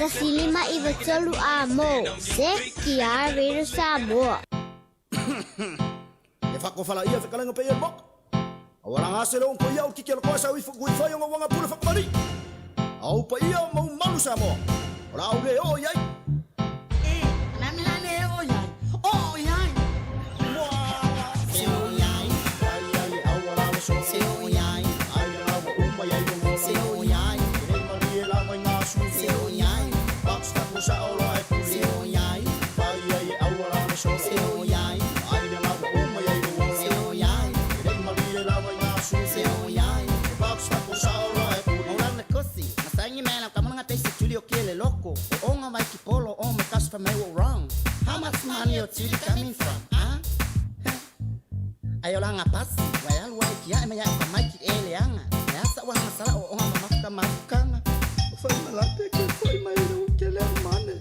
1 5 9 3 A mo ZTR Radio Samoa. E whakawhala ia whakalenga pe ia mok. Awaranga ase le onko ia o kiki ala koa sa uifu kui whai o ngā wanga pule whakamari. Au pa ia o mau malu Samoa. O la au le o iai. How much money your chili coming from, huh? Ai o langa pasi, wa ya lua ki ya me ya ka mai ki ele anga. Ya sa wa masala o onga mamafuka mafukanga. Fai malape ke fai mai le ukele mane.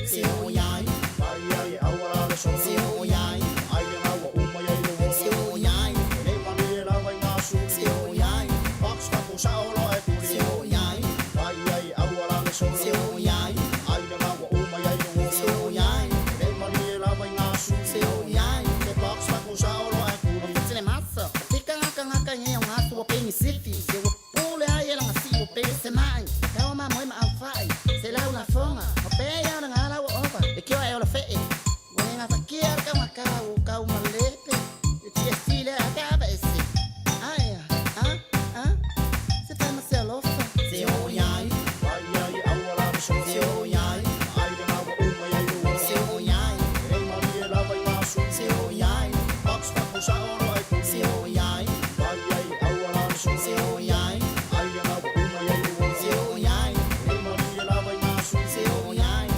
Se o yai, se o yai, se o yai, se o yai, se o yai, se o yai, se o yai, se o yai. O le masa, fika ngaka ngaka nye o ngasu o pengi sifi. Se o pule ai e langa si o pe se mai. Ka o ma moi ma alfai. Se lau la fonga, o pe ya na ngala o ova. E kio e o la fe. Wa nga fakia ka maka o ka o malepe. E ti e stile a ka ba ese. Ai, ah, ah. Se fa ma se alofa. Se o yai, se o yai, se o yai, se o yai, se o yai, se o yai, se o yai, se o yai.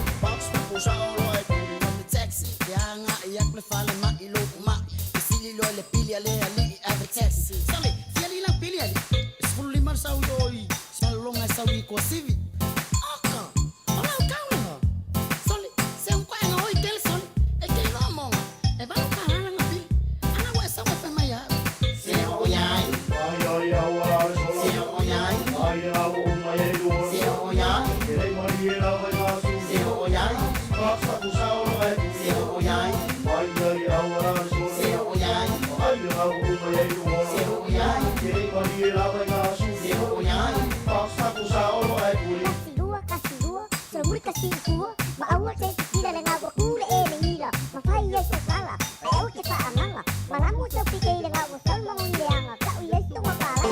Taxi, ya nga yak le fale ma ilo ma. Isili lo le pili ale ali ave taxi. Sale, fiali la pili ali. Sfulli mar sau yoi. Salonga sau i ko sivi. Aka. Ola o kaunga. Sole, se un kwa nga oi tel sole. E ke lo mo. E va ka rara nga pili. Ana wa sa wa ma ya. Se o yai, se o yai, se o yai, se o yai, se o yai, se o yai, se o yai, se o yai. Kasi lua, kasi lua, sa muli kasi tua, ma aua te kila le ngā kule e le ila, ma fai ia sa sala, ma au ke fa amanga, ma lamu te pike i le ngā wa salma ngi le anga, ka ui ai tonga ka la.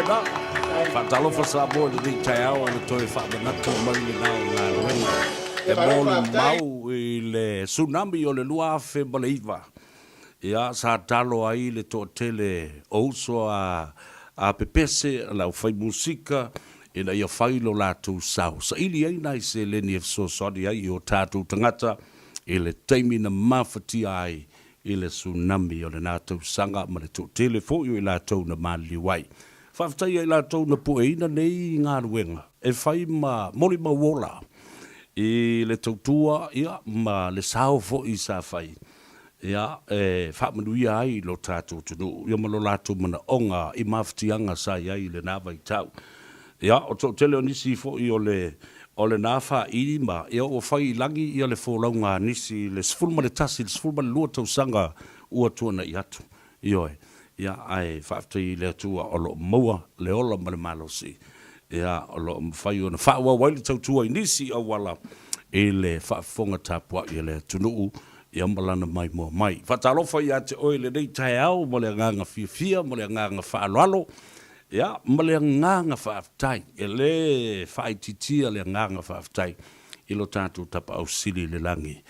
lena. Faatalofa Samoa i lenei taeao i le toe faamanatu mai lena o galuega e molimau i le tsunami o le 2009. Ia, sa talo ai le toatele o uso a a pepese a le aufai musika ina ia fai lo latou sao, saili ai nai seleni e fesoasoani ai i o tatou tagata i le taimi na mafatia ai i le tsunami o lena tausaga ma le toatele foi o i latou na maliliu ai. Faafetai ia i latou na pueina nei galuega e fai ma molimau ola i le tautua ia ma le sao foi sa fai ia e faamanuia ai lo tatou atunuu ia ma lo latou manaoga i mafatiaga sa i ai i lena vaitau. Ia, o toatele o nisi foi o le o lena faili ma ia ua fai i lagi ia le folauga a nisi i le 11 i le 12 tausaga ua tuanai atu. Ioe. Ia, ae faafetai i le Atua o lo o maua le ola ma le malosi, ia, o lo o mafai ona faaauau ai le tautua i nisi auala i le faafofoga tapuai a le atunuu, ia ma lana maimoa mai. Faatalofa ia te oe i lenei taeao ma le agaga fiafia ma le agaga faaaloalo, ia, ma le agaga faafetai. E le faaitiitia le agaga faafetai i lo tatou Tapaau Sili i le Lagi.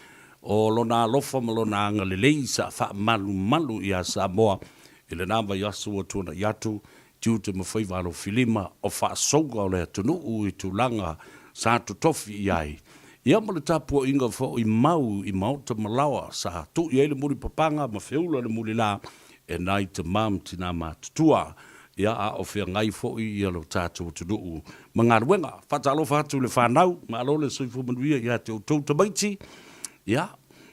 O Lona alofa ma Lona agalelei sa faamalumalu ia Samoa i lena vaiaso ua tuanai atu, tiute ma faiva alofilima o faasouga o le atunuu i tulaga sa totofi i ai, ia ma le tapuaiga foi mau i maota ma laoa sa tuu i ai le mulipapaga ma feula le mulila e nai tama ma tina matutua, ia a o feagai foi ia lo tatou atunuu ma galuega. Faatalofa atu i le fanau, malo le soifua manuia ia te outou tamaiti, ia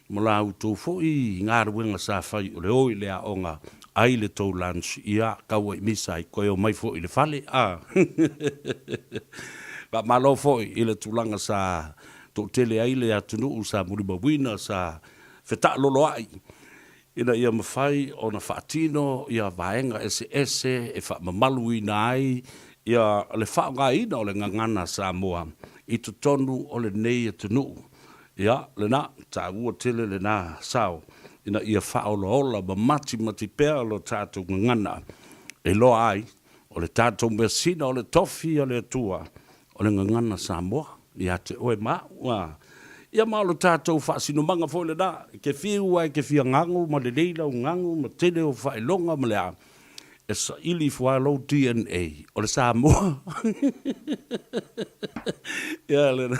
ma la outou foi galuega sa fai o le o i le aoga, ai le tou lunch, ia tau ai misa ai toe omai foi i le fale, a. Faamalo foi i le tulaga sa toatele ai le atunuu sa mulimauina, sa fetaaloloai ina ia mafai ona faatino ia vaega eseese e faamamaluina ai ia le faaaogaina o le gagana Samoa i totonu o lenei atunuu. Ia, lena, taua tele lena sao ina ia faaolaola ma matimati pea lo tatou gagana e iloa ai o le tatou measina o le tofi a le Atua o le gagana Samoa ia te oe ma au. A, ia ma o le tatou faasinomaga foi lena, e te fiu lava e te fia gago ma lelei lau gago ma tele ou faailoga ma le a, e saili ifo lava lou DNA o le Samoa. Ia lena.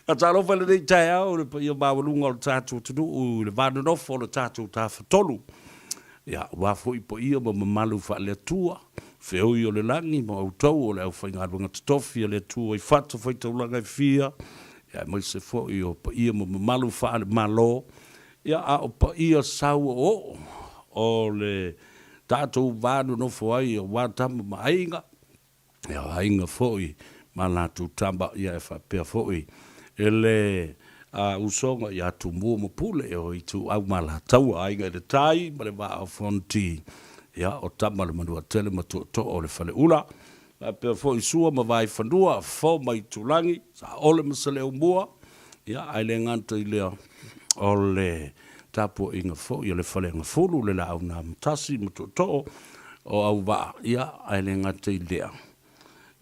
Faatalofa i lenei taeao i le paia maualuga o le tatou atunuu i le va nonofo o le tatou Tafatolu. Ia, aua foi paia ma mamalu faale-Atua, feoi o le lagi ma outou o le aufaigaluega totofi a le Atua i fatafaitaulaga e fia, ia aemaise foi o paia ma mamalu faale-Malo, ia a o paia sau oooo o le tatou va nonofo ai aua tama ma aiga, Ia o aiga foi ma latou tama, ia e faapea foi i le usoga ia Tumua ma Pule, o Ituau ma Alataua, Aiga i le Tai ma le Vaa o Fonoti, ia o Tama le Manuatele ma Tootoo o le Faleula, faapea foi Sua ma Vaifanua, Fofo ma Itulagi, Saole ma Saleaaumua, ia ae le gata i lea o le tapuaiga foi a le Faleagafulu, le Laau na Amotasi ma Tootoo o Auvaa, ia, ae le gata i lea,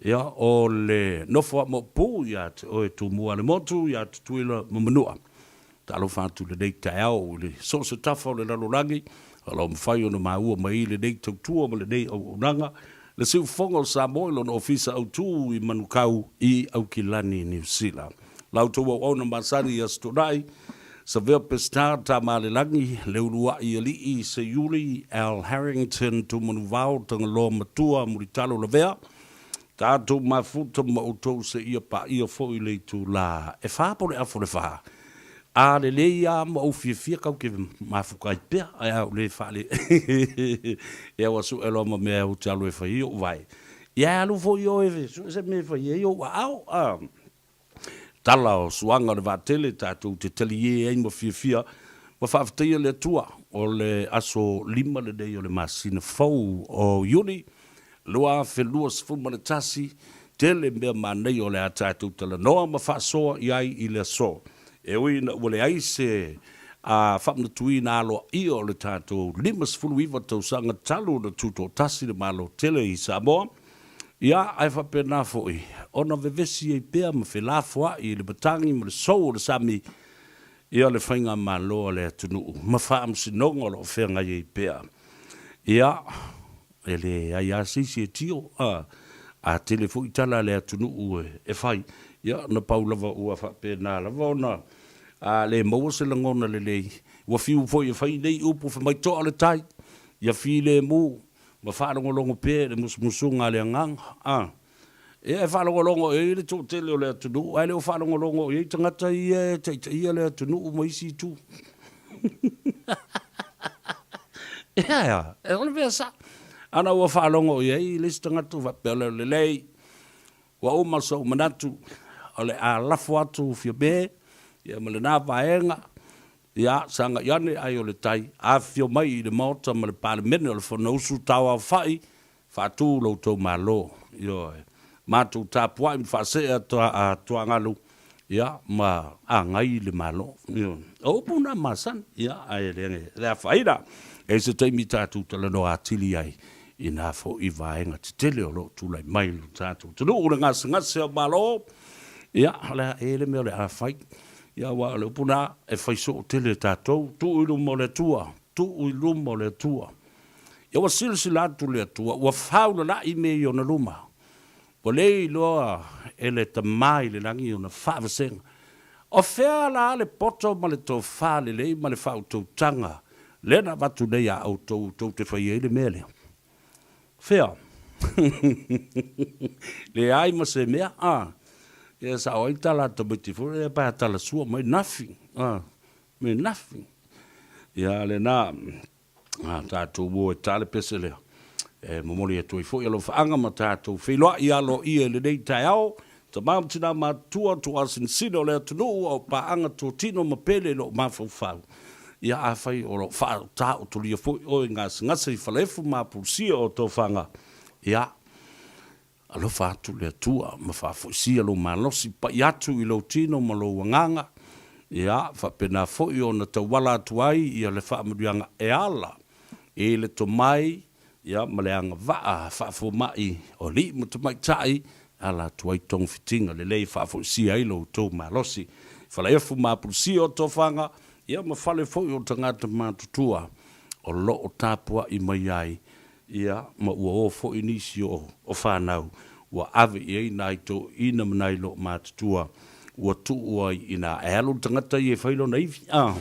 ia, o le nofo a Maopu ia te oe Tumua le motu ia Tutuila ma Manua. Talofa atu i lenei taeao i le so o se tafa o le lalolagi o lo o mafai ona maua mai ai lenei tautua ma lenei auaunaga, le siufofoga o Samoa i lona Ofisa Autu i Manukau i Aukilani, Niu Sila. La outou auauna masani i Aso Toonai, Savea Pestar, Tamalelagi, Leulua'i Alii, Seiuli, Al Harrington, Tumanuvao, Tagaloa Matua, Mulitalo Lavea, tatou mafuta ma outou seia paia foi le itula e fa po o le afa o le fa. A lelei a ma ou fiafia kau ke mafuta ai pea, ae a ou le faale e au a sue loa ma mea ou te alu e fai ai ou vae. Ia e alu foi oe e sue se mea e fai ai ou aao, a. Tala o suaga o le vaatele tatou te taliē ai ma fiafia ma faafetaia le Atua o le aso 5 lenei o le masina fou o Iuni 2021, tele mea manaia o le a tatou talanoa ma faasoa i ai i le aso. E ui ina ua leai se a faamanatuina aloaia o le tatou 59 tausaga talu ona tutoatasi le Malo tele i Samoa, ia, ae faapena foi ona vevesi ai pea ma felafoai i le matagi ma le sou o le sami ia le faigamalo a le atunuu ma faamasinoga o lo o feagai ai pea. Ia, e leai lava se isi e tio, a, a tele foi tala a le atunuu e fai, ia, na pau lava ua faapena lava ona a le maua se lagona lelei, ua fiu foi e fai nei upu fai mai toa le tai, ia filemu ma faalogologo pea i le musumusuga a le agaga, a. Ia e faalogologo i ai le toatele o le atunuu, ae le o faalogologo i ai tagata ia e taitaia le atunuu ma isi itu. Ia, o le mea sao. Ana ua faalogo i ai le isi tagata ua faapea, o le lelei, ua uma sou manatu, o le a lafo atu Fiame ia ma lena vaega, ia sagai ane ai o le tai, afifio mai i le Maota ma le Palemene o le Fonousu Tauaofai, Faatu lo outou Malo, ioe, matou tapuai ma faasee atuagalu, ia, ma agai le Malo. Ioe. O upu na masani, ia, ae le afaina. E i ai se taimi tatou talanoa atili ai i na foi vaega tetele o lo o tulai mai i lo tatou atunuu, le gasegase o Malo, ia, o le a ea le mea o le a fai? Ia, aua o le upu na, e fai soo tele e tatou, tuu i luma o le Atua, tuu i luma o le Atua. Ia ua silasila atu le Atua, ua faulalai mea i ona luma, ua le iloa e le Tama i le lagi ona faavasega. O fea la le poto ma le tofa lelei ma le faautautaga lea na avatu nei iā outou tou te fai ai le mea lea? Fea? Leai ma se mea, a. Ia sao ai tala a tamaiti foi lea pe a tala sua mai, nothing, a, me nothing. Ia lena. A tatou o e ta le pese lea, e momoli atu ai foi alofaaga ma tatou feiloai aloaia i lenei taeao, tama ma tina matutua, tuasinsina o le atunuu, ao paaga totino ma pele i lou mafaufau. Ia afai o lo o faataotolia foi oe i gasegase i falaefu ma apulusia o tofaga, ia, alofa atu le Atua ma faafoisia lou malosi, pai atu i lou tino ma lou agaga, ia, faapena foi ona tauala atu ai ia le faamanuiaga e ala i le tomai, ia, ma le agavaa faafomai o alii ma tamaitai, e ala atu ai togafitiga lelei e faafoisia ai lo outou malosi. Falaefu ma apulusia o tofaga, ia, ma fale foi o tagata matutua o lo o tapuai mai ai Ia, ma ua o foi nisi o fanau ua ave i ai nai toeaiina ma nai loomatutua ua tuu ai i ina e alu le tagata ia e fai lona ivi. A.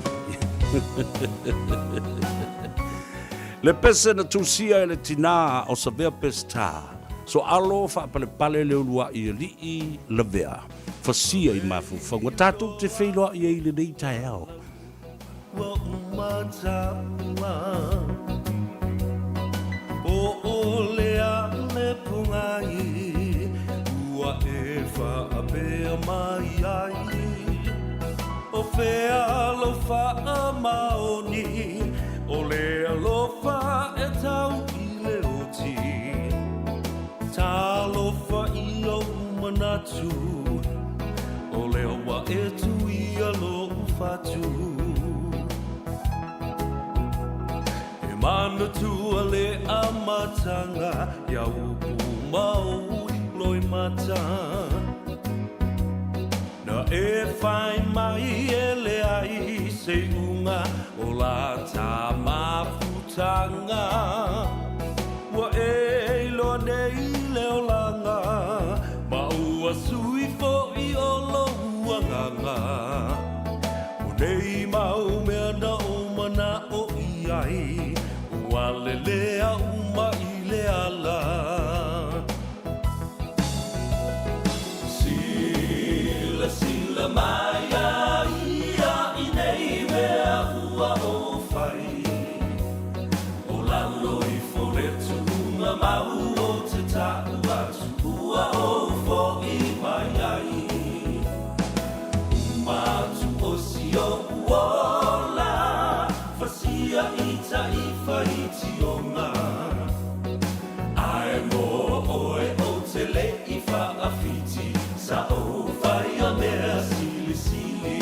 Le pese na tusia e le tinā o Savea Peseta, soalo faapalepale le uluai alii lavea, fasia i mafaufauga tatou te feiloai ai i lenei taeao. Ua uma taua Po o le a le pogai Ua e faapea mai ai O fea lou faamaoni O le alofa e tau i le oti Talofa i ou manatu O lea ua e tuia lou fatu E manatua le amataga Ia upu ma ou loimata Na e whai mai e leai se iuga o la ta mafutanga Ua e iloa nei le olaga Ma ua sui foʻi o lou agaga O nei mau mea na ou manaʻo i ai Ua lelea uma i le ala Silasila mai a ia i nei mea ua ou fai O lalo ifo le tuuga mau o te taʻu atu ua ou foʻi mai ai Uma atu o si oʻu ola Fasia i taʻifa i tioga Ae mo oe ou te le i faawhiti Sa ou whai a mea silisili.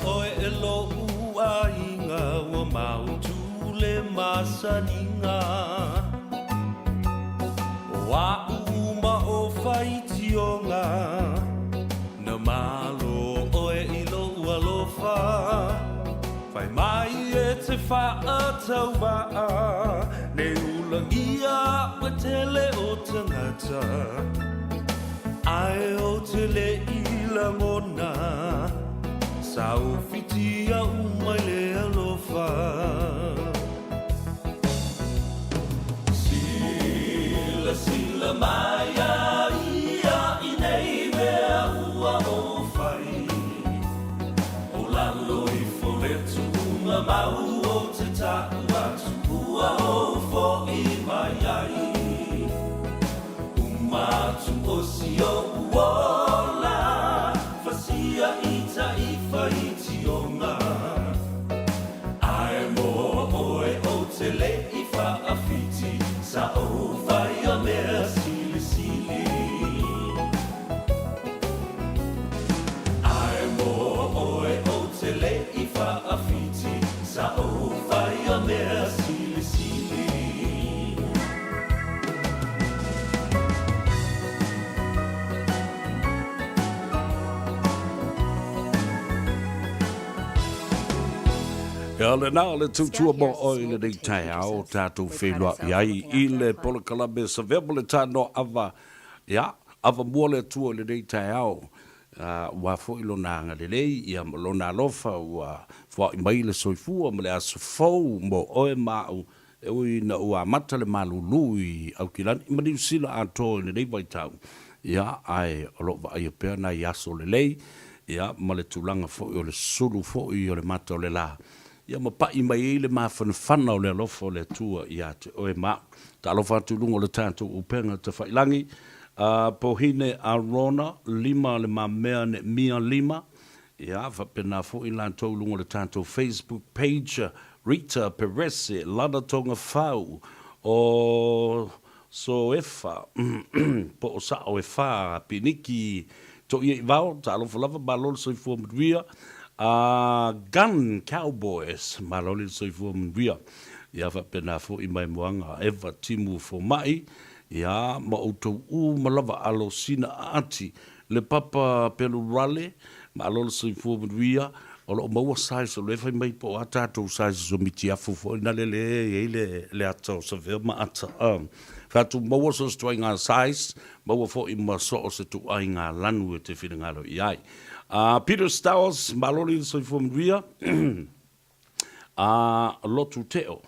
oe e loʻu aiga ua mautu le masaniga. O aʻu uma o faitioga, na malo oe i loʻu alofa. Fai mai e te faataumaa, nei ulagia aʻu e tele o tagata. Ae o te le i lagona, sa o whiti au mai le alofa. Sila sila mai a ia i nei mea ua o fai. O lalo ifo le tuunga mau o te taʻu atu ua o foʻi mai ai. Uma atu o si oʻu ola, fasia i taifa i tionga. Ae mo oe o te le i faafiti, sa ou whai a mea silisili. Ae mo oe o te le i faafiti, sa ou whai a mea silisili. Ia lena o le tautua mo oe i lenei taeao tatou feiloai ai i le polokalame Savea mo le Tanoa Ava. Ia, ava mua le Atua i lenei taeao, aua foi Lona agalelei ia ma Lona alofa ua foai mai le soifua ma le aso fou mo oe ma au E ui ina ua amata le malulu i Aukilani ma Niu Sila atoa i lenei vaitau, ia, ae o lo o vaaia pea nai aso lelei, ia, ma le tulaga foi o le sulu foi o le mata o le la, ia, ma paʻi mai ai le mafanafana o le alofa o le Atua ia te oe ma au. Talofa atu i luga o le tatou upega tafailangi, a Pohine Arona, lima le mamea Neemia lima, Ia, faapena foi latou i luga o le tatou Facebook page, Rita Perese, Lana Tonga Fau, o Soefa, po o Sao e Fa, Piniki Toiaivao, talofa lava, malo le soifua manuia, a Gun Cowboys, malo le soifua manuia. Ia, faapena foi Maimoaga Eva Timu Fomai, ia, ma outou uma lava alo sina aati Le papa pelu rale, malo le soifua manuia, o lo o maua size o lea e fai mai po o a tatou sizes o mitiafu foi na lele e i ai le, le ata o Savea ma ata a. Fai atu maua so o se tuaiga size, maua foi ma so o se tuaiga lanu e te finagalo i ai. Peter Stowers, malo le soifua manuia. A lotu teo,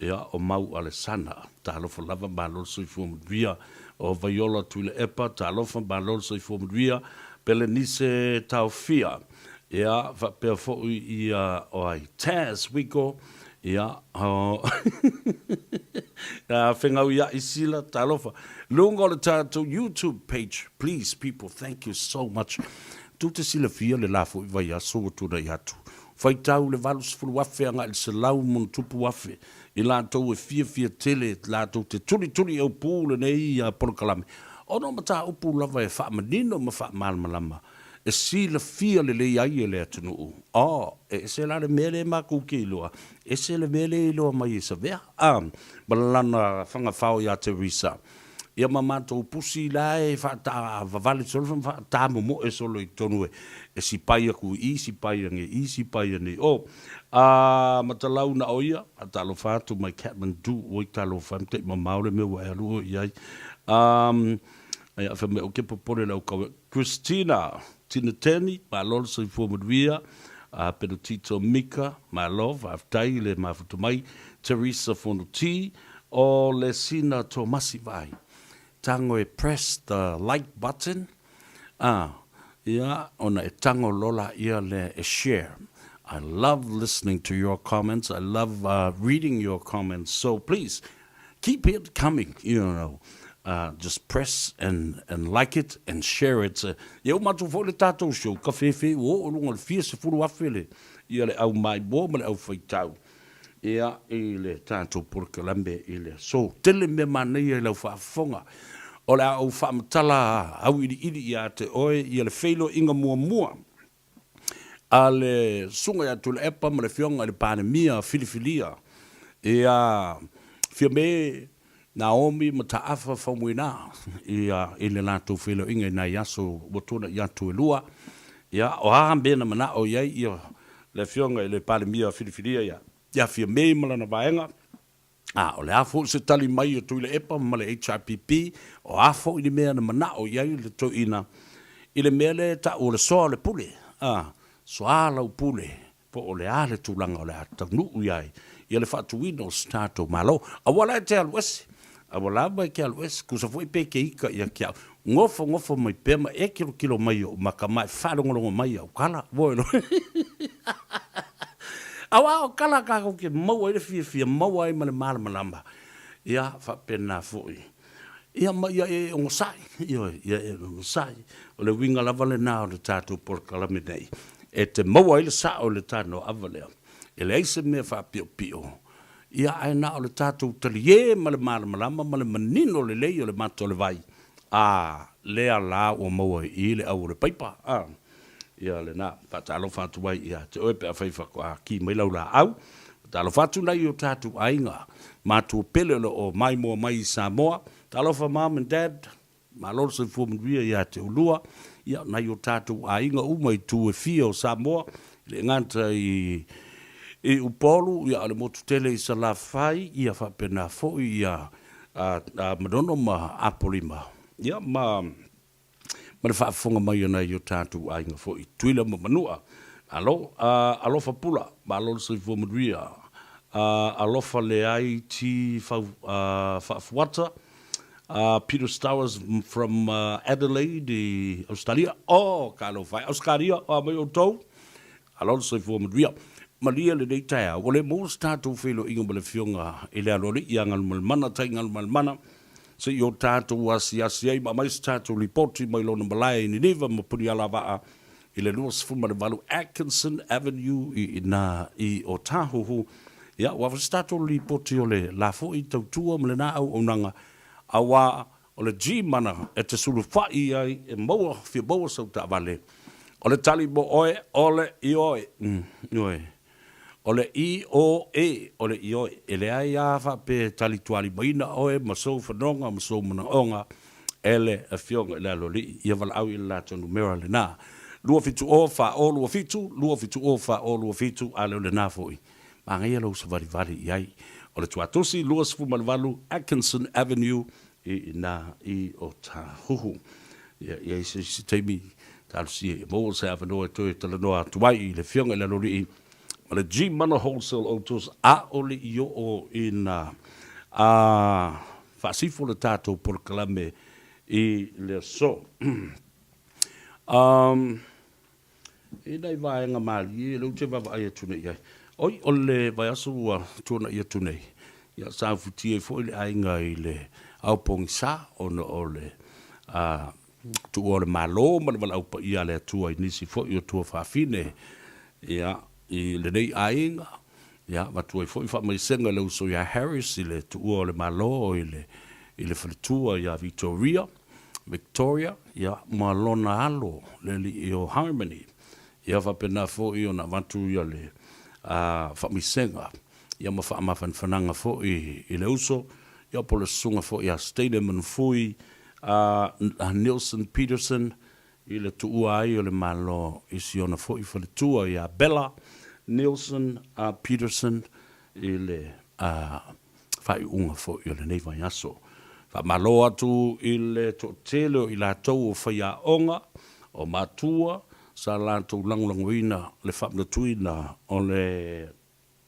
ia, o Mau Alesana, talofa lava, malo le soifua manuia. O Vaiola Tuilaepa, talofa, malo le soifua manuia. Pelenise Taofia, ia, faapea foi ia, o ai, Taz Wiko, ia, o, ia, Fegauiaʻi Sila, talofa. Luga o le tatou YouTube page, please people, thank you so much. Tou te silafia le la foi vaiaso ua tulai atu. Faitau le 80,000 agai le 100,000 i latou e fiafia tele latou te tulituli aupū lenei polokalame ona o mataupu lava e faamanino ma faamalamalama e silafia lelei ai e le atunuu. Oh, e ese la le mea lea makou ke iloa, ese le mea lea e iloa mai e Savea, ah, ma lana fagafao ia Teresa. Ia ma matou pusi la e faatavavale solo ma faatamomoe solo i totonu e sipai aku i i, sipai ane i i, sipai ane i o. A matalau na o ia, a talofa atu mai Kathmandu, oi talofa e matai mamao le mea ua e alu oe i ai. Um, ia fai mai ou te popole lau kawe. Christina Tinateni, malo le soifua manuia. A Penotito Mika, malo, faafetai le mafuta mai. Teresa Fonoti, O le sina Tomasi Vaai. Tango e press the like button a ia ona e tango lola ia le e share. I love listening to your comments, I love reading your comments so please keep it coming you know just press and and like it and share it. Ia uma atu foi le tatou show ka fefe ua oo i luga o le fia 10,000 le ia le au maimoa ma le au faitau. Ia, i le tatou polokalame i le aso. Tele mea manaia i lau faafofoga. O le a ou faamatala auiliili ia te oe ia le feiloaiga muamua. a le Susuga ia Tuilaepa ma le Afioga i le Palemia filifilia ia Fiame Naomi Mataafa Faumuina ia i le latou feiloaiga i nai aso ua tuanai atu e lua. Ia, o a mea na manao i ai ia le Afioga i le Palemia filifilia ia ia Fiame ma lana vaega? A o le a foi se tali mai a Tuilaepa ma le HRPP, o a foi le mea na manao i ai le toeaina i le mea lea e tau o le soa o le pule, a, soa lau pule, po o le a le tulaga o le a taunuu i ai ia le faatuina o se tatou Malo. Aua la e te alu ese, aua lava e te alu ese, tusa foi pe te ita ia te au, nofonofo mai pea ma e tilotilo mai i ou maka ma e faalogologo mai i au tala. Ua iloa. Aua o tala tatou te maua ai le fiafia, maua ai ma le malamalama, ia faapena foi. Ia ma ia e onosai, ioe, ia e onosai. O le uiga lava lena o le tatou polokalame nei, e te maua ai le sao i le talanoaava lea. E leai se mea faapiopio, ia ae na o le tatou talie ma le malamalama ma le manino lelei o le mata o le vai, a lea la ua maua i i le au o le paipa, a. Ia lena, faatalofa atu ai ia te oe pe afai faatoa ki mai lau laau. Faatalofa atu nai o tatou aiga matua pele o lo o maimoa mai i Samoa. Talofa mom and dad, malo le soifua manuia ia te oulua. Ia nai o tatou aiga uma i itu e fia o Samoa, e le gata i i Upolu, ia a o le motu tele i Salafai, ia faapena foi ia Manono ma Apolima, ia ma ma le faafofoga mai a nai o tatou aiga foi i Tutuila ma Manua. Malo. Alofa Pula, malo le soifua manuia. Alofa Leai T. Faafuata, Peter Stowers from Adelaide i Ausetalia. Oh, talofa e Ausetalia, o a mai outou? Malo le soifua manuia. Malie lenei taeao, ua le maua se tatou feiloaiga ma le Afioga i le Aloalii ia Galumalemana Tai Galumalemana, se i o tatou asiasi ai ma aumai se tatou lipoti mai lona malae i Niniva ma Punialavaa i le 28 Atkinson Avenue i ina i Otahuhu. Ia, ua afa se tatou lipoti o le la foi tautua ma lena auaunaga, aua O le G-mana e te sulufai i ai e maua fia maua sau taavale. O le tali mo oe, o le ioe. Ioe. O le I-O-E, o le ioe. E leai a faapea e tali tualimaina oe ma sou fanoga ma sou manaoga e le Afioga i le Aloalii. Ia valaau i le latou numera lena. 270 4027, 270 4027, a le o lena foi. Manaia lou savalivali i ai. O le Tuatosi 28 Atkinson Avenue i ina i Otahuhu. Ia i ai se isi taimi talosia ia maua se avanoa e toe talanoa atu ai i le Afioga i le Aloalii ma le G-Mana Wholesale Autos ʻaʻole i oo ina a faasifo le tatou polokalame i le aso. Um, I nai vaega malie lea ou te vaavaai atu nei i ai. Oi, o le vaiaso ua tuanai atu nei, ia sa ufitia ai foi le aiga i le ao pogisa ona o le tuua o le Malo ma le valaau paia a le Atua i nisi foi o tuafafine, ia, i lenei aiga, ia, avatu ai foi faamaisega i le uso ia Harris i le tuua o le Malo i le, i le faletua ia Vitoria. Victoria, ia, ma lona alo, le alii o Harmony, ia faapena foi ona avatu ia le faamaisega, ia ma faamafanafanaga foi i le uso, ia po o le susuga foi ia Stater Manufui, Nilson Peterson, i le tuua ai o le Malo i si ona foi faletua ia Bella Nilson Peterson i le faaiuga foi o lenei vaiaso. Faamalo atu i le toatele o i latou o faiaoga, o matua, sa latou lagolagoina le faamanatuina o le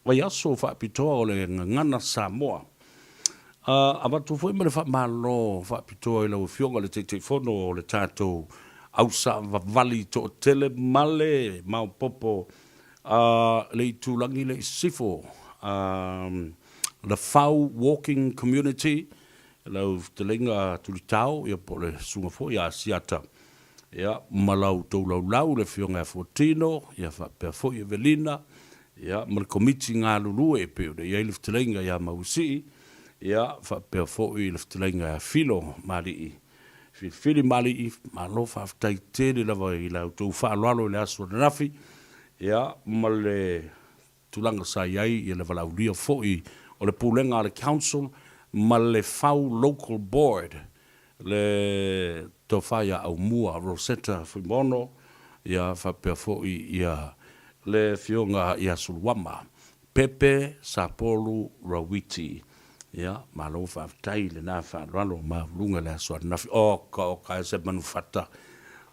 vaiaso faapitoa o le Gagana Samoa. Avatu foi ma le faamalo faapitoa i lau Afioga i le Taitaifono o le tatou Ausavavali Toatele ma le maopoopo le itulagi lea i sisifo, The Fau Walking Community, lau fetalaiga Tulitao ia po o le susuga foi ia Asiata, ia ma la outou laulau le Afioga ia Fuatino, ia faapea foi Evelina, ia ma le Komiti galulue e pei ona i ai le fetalaiga ia Mauisii, ia faapea foi le fetalaiga ia Filo Malii. Filifili Malii, malo faafetai tele lava i la outou faaaloalo i le aso ananafi. Ia, ma le tulaga sa i ai ia le valaaulia foi o le pulega a le Council ma le Fau Local Board, le Tofa ia Aumua Rosetta Fuimaono, ia faapea foi ia le Afioga ia Suluama Pepe Sapolu Rawiti. Ia, malo faafetai i lena faaaloalo maualuga i le aso ananafi. Oka, oka e se manufata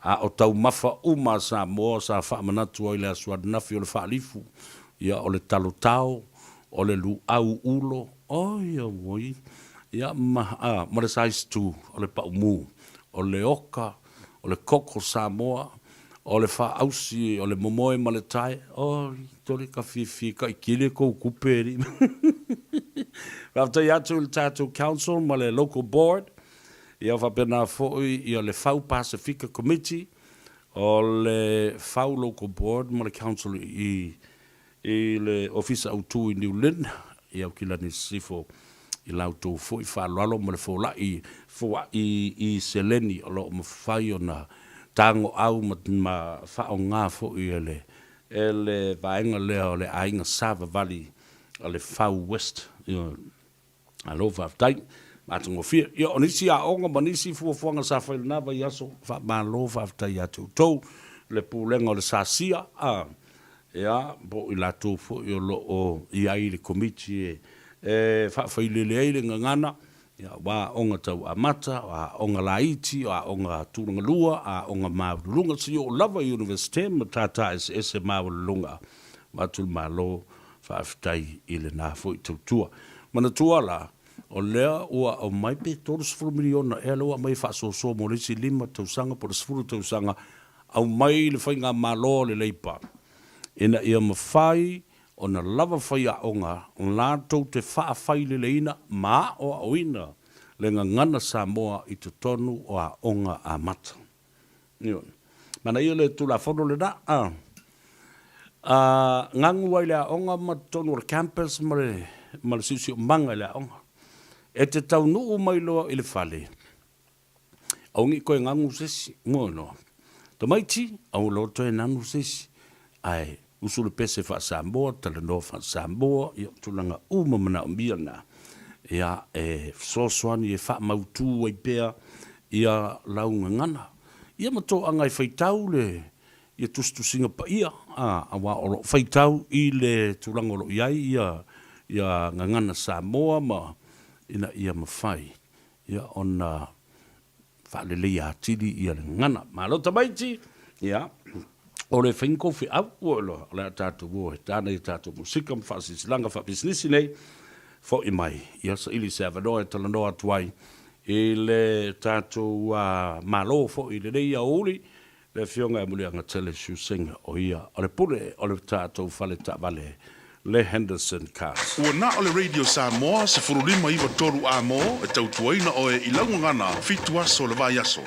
a o taumafa uma a Samoa sa faamanatu ai i le aso ananafi o le faalifu, ia o le talotao, o le luau ulo, oi auoi, ia ma, a, ma le size tu, o le paumu, o le oka, o le koko Samoa, O le faaausi o le momoe ma le tae, oi, tole ka fiafia ka i kele kou kupe e alii. Faafetai atu i le tatou council ma le local board, ia faapena foi ia le Fau Pasefika Committee, o le Fau Local Board ma le council i i le Ofisa Autu i New Lynn, i Aukilani Sisifo, i la outou foi faaaloalo ma le foai foai i seleni o lo o mafai ona tagoau ma ma faaaoga foi e le e le vaega lea o le Aiga Savavali a le Fau West. Ioe. Malo faafetai. Matagofie. Ia, o nisi aoga ma nisi fuafuaga sa fai i lena vaiaso, faamalo faafetai ia te outou, le Pulega o le SASIA, a, ia, po o i latou foi o lo o i ai i le Komiti e, e faafailele ai le gagana, ia, aua aoga tau amata, o aoga laiti, o aoga tulagalua, aoga maualuluga, seia oo lava i Iunivesite ma matata eseese maualuluga. Avatu le malo Faafetai i lena foi tautua. Manatua la, o lea ua aumai pe 30 miliona ea lea ua aumai e faasoasoa mo le isi 5 tausaga po o le 10 tausaga, aumai le faigamalo a le Leipa ina ia mafai ona lava faiaoga latou te faafaileleina ma aoaoina le gagana Samoa i totonu o aoga amata. Ioe. Manaia le Tulafono lena. A gagu ai le aoga ma totonu o le campus ma le, ma le siosiomaga i le aoga. E te taunuu mai loa i le fale, aua ne i toe gagu se isi, ua iloa. Tamaiti, aua loa toe nanu se isi, ae usu le pese faa-Samoa, talanoa faa-Samoa, ia o tulaga uma manaomia na, ia, e fesoasoani e faamautu ai pea ia lau gagana. Ia ma toaga e faitau le ia tusitusiga paia, a, aua o lo o faitau i le tulaga o lo o i ai ia ia gagana Samoa ma ina ia mafai ia ona faaleleia atili ia le gagana. Malo tamaiti, ia, o le faiga kou feau, ua iloa, o le a tatou o e tana ia tatou musika ma faasilasilaga faapisinisi nei, fo'i mai, ia saili se avanoa e talanoa atu ai i le tatou Malo foi i lenei aoauli, le Afioga ia Muliagatele Shu Singh, o ia o le pule o le tatou fale taavale le Henderson Cars. Ua na o le Radio Samoa 15 9 3 A mo e tautuaina oe i lau gagana fitu aso o le vaiaso.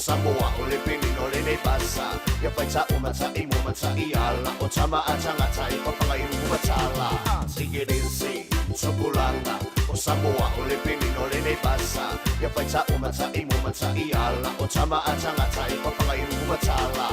Samoa o le pilina o lenei pasa Ia fai ta'u ma ta'i mo ma ta'i ala O tama a tagata i papaga i upu ma tala Take it easy, tupulaga O Samoa o le pilina o lenei pasa Ia fai ta'u ma ta'i mo ma ta'i ala O tama a tagata i papaga i upu ma tala.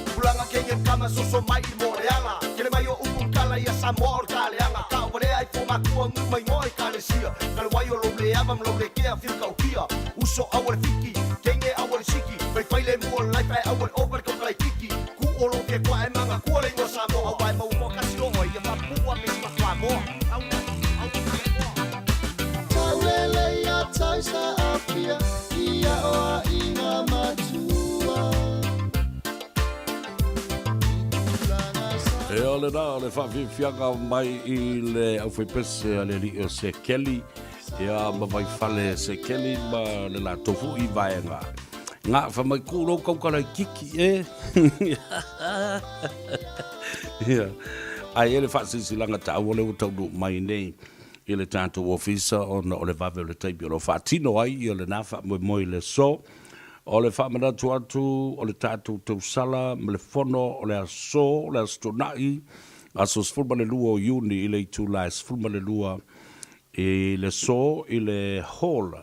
Tupulaga kenge kama soso mai i Moreaga Kele mai o upu kala ia Samoa o le kaleaga Ka walea i fo makua ngu mai ngoa ekalesia Ka le wai o lou le ava ma lou le kea feel ka Uso aua le fiki kenge aua le siki Fai fai le mua o le life ae aua le ova le kaukalai kiki Ku o lou ke kua e manga kua le ingoa Samoa Aua e mau moa kasi loa ia faapuua me si makuamoa E o lena o le faafiafiaga mai i le aufaipese a le alii o Sekeli, ia ma Vaifale Sekeli ma le latou foi vaega. Nga fa mai ku lou kaukala i kiki e. Ia. Ai e le faasisilanga taua lea ua taunuu mai nei i le tatou ofisa ona o le vave o le taimi o lo o faatino ai ia lena faamoemoe i le aso. O le faamanatu atu o le tatou tausala ma le fono o le aso, le Aso Toonai, aso 12 o Iuni i le itula e 12 i le aso i le Hall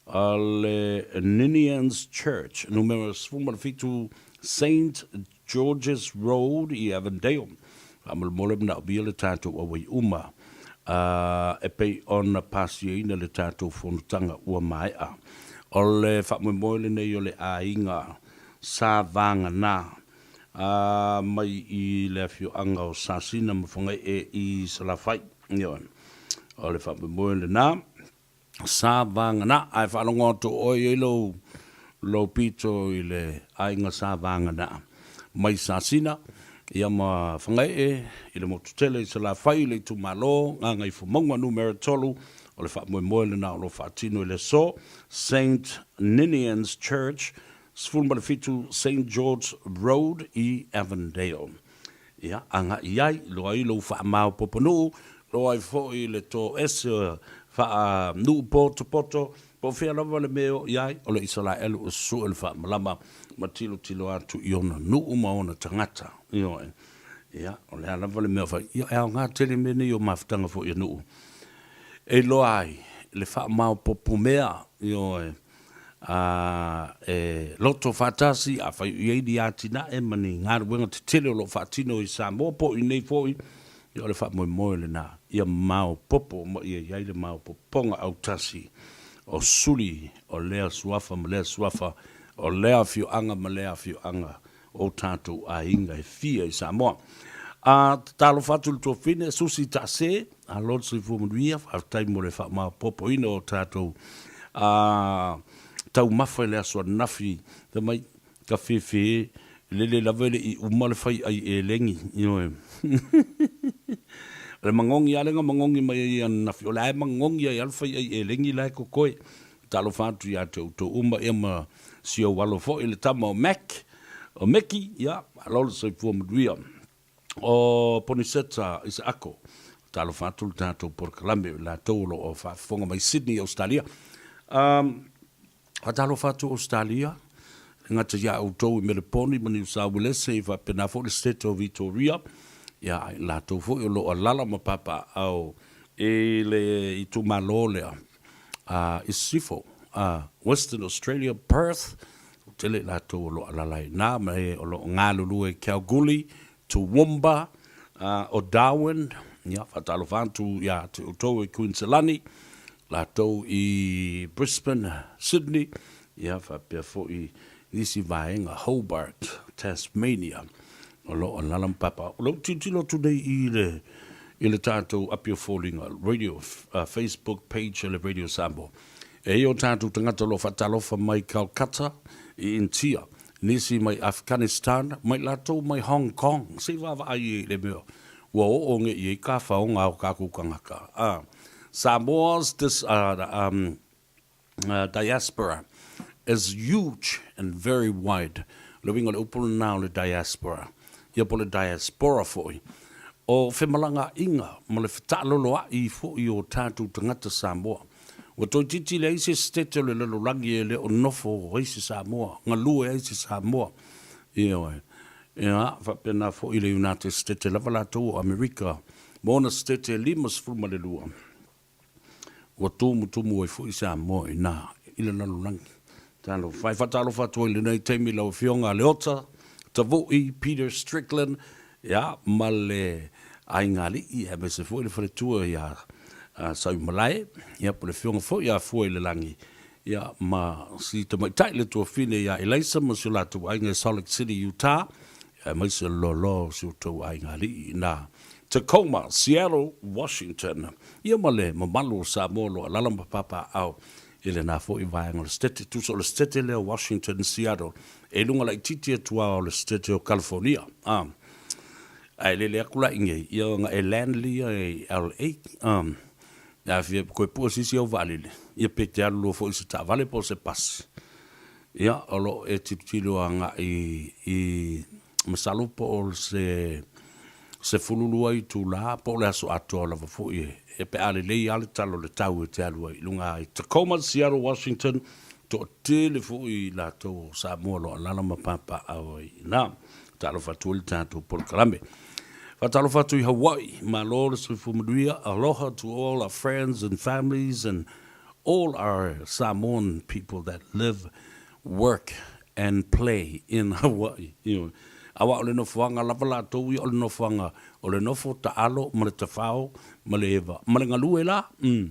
a le Ninian's Church, numera 17 Saint George's Road i Avondale. Faamolemole manaomia le tatou auai uma e pei ona pasiaina le tatou fonotaga ua maea. O le faamoemoe lenei o le aiga Sa Vagana mai i le afioaga o Sasina ma Fagaee i Salafai. Ioe. O le faamoemoe lena. Sa Vagana. Ae faalogo atu o oe i ai lou, lou pito i le aiga Sa Vagana mai Sasina, ia ma Fagaee i le motu tele i Salafai i le itumalo Gagaifomauga Numera 3, o le faamoemoe lena o lo o faatino i le aso, Saint Ninian's Church, 17 Saint George Road i Avondale. Ia, agai ai, loa ai lou faamaopooponuu, loa ai foi le toese faa-nuu potopoto, po o fea lava le mea e oo i ai, o le Isaraelu e sue le faamalama ma tilotilo atu i ona nuu ma ona tagata. Ioe. Ia, o le a lava le mea o fai, ia, e aoga tele mea nei o mafutaga foi a nuu e iloa ai le faamaopoopo mea, ioe, ā, e loto faatasi, afai o i ai ni atinae ma ni galuega tetele o lo o faatino i Samoa po o i inei foi, ia o le faamoemoe lena, ia maopoopo ma ia i ai le maopoopoga autasi o suli o lea suafa ma lea suafa, o lea afioaga ma lea afioaga o tatou aiga e fia i Samoa. A tatalofa atu i le tuafine, Susi Taase, malo le soifua manuia, faafetai mo le faamaopoopoina o tatou taumafa i le aso ananafi, fai mai, ka fefe Lele lava e le i uma le fai ai elegi, ioe. O le magogi lava lea na magogi mai ai ananafi, o la e magogi ai lava le fai ai elegi la e kokoe. Talofa atu ia te outou uma ia ma si ou alo foi le tama o Mac, o Meki, ia, malo le soifua manuia. O Poniseta Isaako, talofa atu le tatou polokalame o i latou o lo o faafofoga mai Sydney, Ausetalia. Um, Faatalofa atu Ausetalia, e gata ia outou i Meleponi ma Niu Sauelese e faapena foi le State o Vitoria, ia a i latou foi o lo o alala ma papaaao i le itumalo lea a i Sisifo, a Western Australia, Perth, tele i latou o lo o alala ai i ina ma e o lo o galulue i Kalgoorlie, Toowoomba, o Darwin, ia, faatalofa atu ia te outou i Kuiniselani, latou i Brisbane, Sydney, ia, faapea foi nisi vaega, Hobart, Tasmania, o lo o alaala ma papa. O lou tilotilo atu nei i le, i le tatou api o foliga, radio, Facebook page a le Radio Samoa. E i ai o tatou tagata o lo o faatalofa mai Calcutta i Initia, nisi mai Afghanistan, mai latou mai Hong Kong, se i vaavaai i le mea ua oo nei i ai ka faoga o kakou tagata. A Samoa's dis, um, diaspora is huge and very wide. O le uiga o le upu lena o le diaspora, ia po o le diaspora foi, o femalagaaiga ma le fetaaloloai foi o tatou tagata Samoa. Ua toeitiiti leai se setete o le lalolagi e le o nofo ai se Samoa, galue ai se Samoa. Ioe. Ia, faapena foi le United Setete lava latou o Amerika ma ona setete e 52. Ua tumutumu ai foi Samoa i ina i le lalolagi. Talofa e. Faatalofa atu ai i lenei taimi i lau Afioga Leota Tavui Peter Strickland, ia, ma le aigaalii aemaise foi le faletua ia Saumalae, ia, po o le Afioga foi ia Fua i le Lagi, ia, ma si tamaitai le tuafine ia Elaisa ma si o latou aiga i Salt Lake City, Utah, aemaise le loaloa o si outou aigaalii i ina Tacoma, Seattle, Washington, ia ma le mamalu o Samoa o lo o alaala ma papaaao i lena foi vaega o le Setete. Tusa o le Setete lea o Washington, Seattle, e i luga laitiiti atu lava o le Setete o California. A, ae lele atu la i inei, ia ona e land lia i LA. A, a fia toe pue se isi au vaalele, ia pe te alu loa foi i se taavale po o se pasi. Ia, o lo o e tilotilo agai i, masalo po o se 12 itula po o le aso atoa lava foi e, pe a lelei lava le tala o le tau e te alu ai i luga i Tacoma, Seattle, Washington, toatele foi i latou o Samoa o lo o alaala ma papaaao ai i ina. Talofa atu ai le tatou polokalame. Faatalofa atu i Hawaii, malo le soifua manuia, aloha to all our friends and families and all our Samoan people that live, work and play in Hawaii. Ioe. Aua o le nofoaga lava latou ia o le nofoaga o le nofo taalo ma le tafao ma le eva ma le galue la. Umm.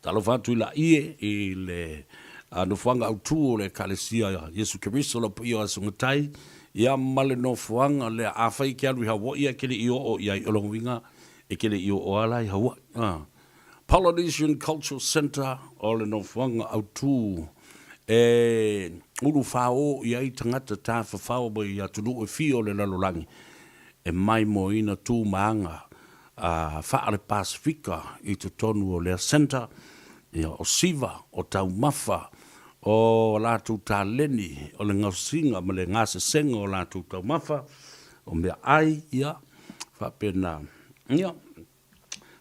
Talofa atu i Laie i le nofoaga autu o le Ekalesia Iesu Keriso lau paia o Aso Matai, ia ma le nofoaga lea afai e ke alu i Hawaii ae ke le i oo i ai o lona uiga e ke le i oo lava la i Hawaii. A. Polynesian Cultural Centre o le nofoaga autu e ulufāō i ai tagata tafafao mai atunuu e fia o le lalolagi e maimoaina tu ma aga faale-Pasefika i totonu o lea centre, ia, o siva, o taumafa, o latou taleni, o le gaosiga ma le gasesega o latou taumafa, o meaai, ia, faapena. Ia,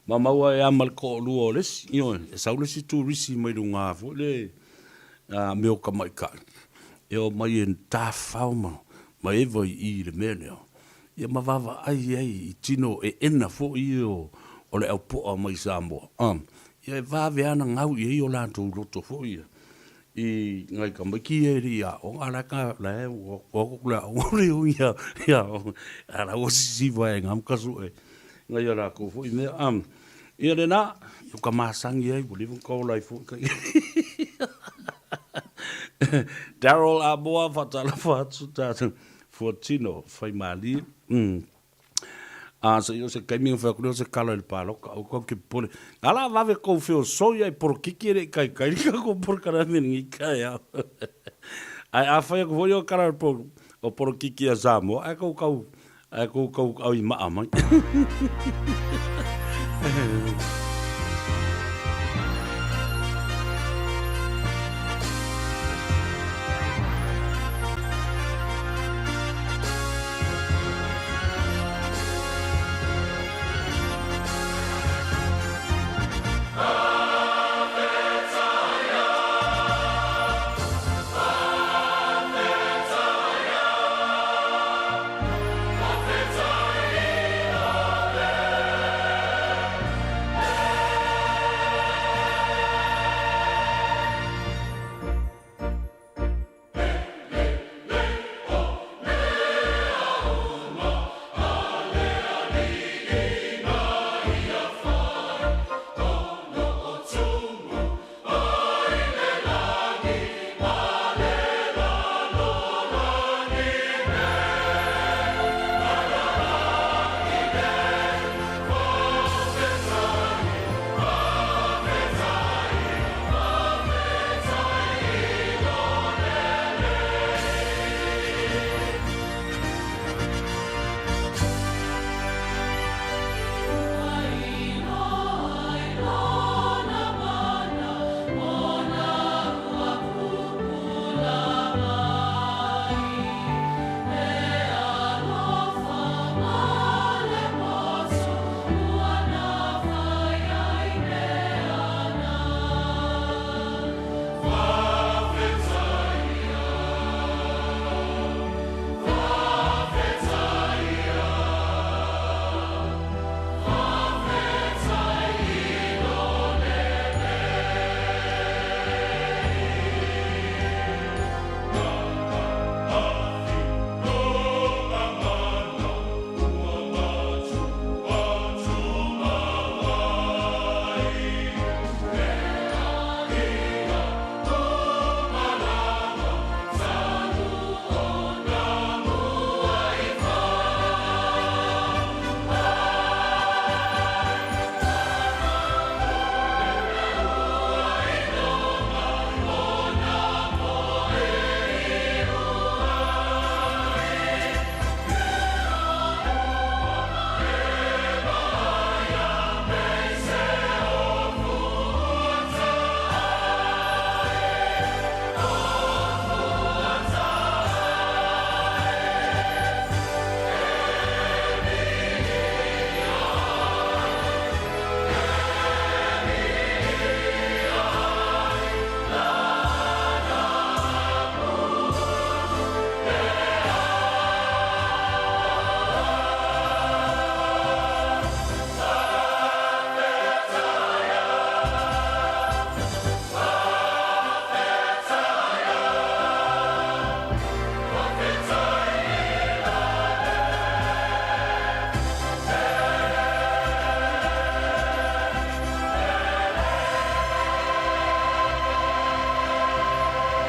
ma maua ai lava ma le toalua o le isi, ioe, e sau le isi turisi mai luga foi le mea o tamaitai, e omai e tafafao ma eva i i i le mea lea, ia ma vaavaai ai i tino eena foi ia o le au poa mai Samoa, ia e vave lava ona gau i ai o latou loto foi ia i nai tamaiti ia e le i aoga, a la e la e ua o atu le aoga le o ia ia a la ua sisiva e ngam ka sue ngai a latou foi mea ia lena o ka masani ai ua leva ona ka ola ai foi ka Daryl Amoa faatalofa atu tatou Fuatino Faimalie. A se i o se taimi ona fai atu lea o se tala i le palota, aua tou te popole. Na la vave tou feosoi ai polokiki e le i taitai le tatou polokalame i lenei taeao. Ae a fai atu foi lea o tala o O polokiki a Samoa ae kou kau ae kou kau au i maa mai.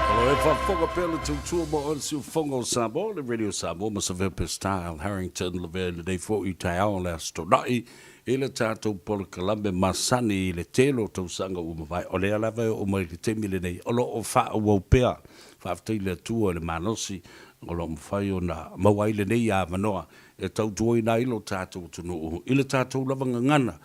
O lo e faafofoga pea le tautua mo oe le siufofoga o Samoa, le Radio Samoa ma Savea Pestar Al Harrington lavea i lenei foi taeao o le Aso Toonai i le tatou polokalame masani i le tele o tausaga ua mavae. O lea lava e oo mai i le taimi lenei o lo o faaauau pea. Faafetai i le Atua i le malosi o lo o mafai ona maua ai lenei avanoa e tautuaina ai lo tatou atunuu i le tatou lava gagana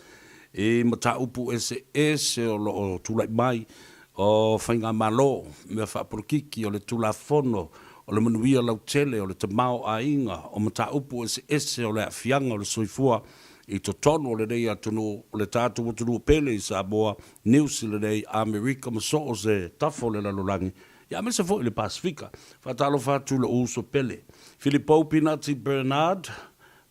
i mataupu eseese o lo o tulai mai o faigamalo, mea faapolokiki, o le Tulafono, o le manuia lautele, o le tamaoaiga, o mataupu eseese o le aafiaga o le soifua i totonu o lenei atunuu, o le tatou atunuu pele i Samoa, Niu Sila nei, Amerika ma so o se tafa o le lalolagi, ia aemaise foi le Pasefika. Faatalofa atu i lou uso pele, Filipou Pinati Bernard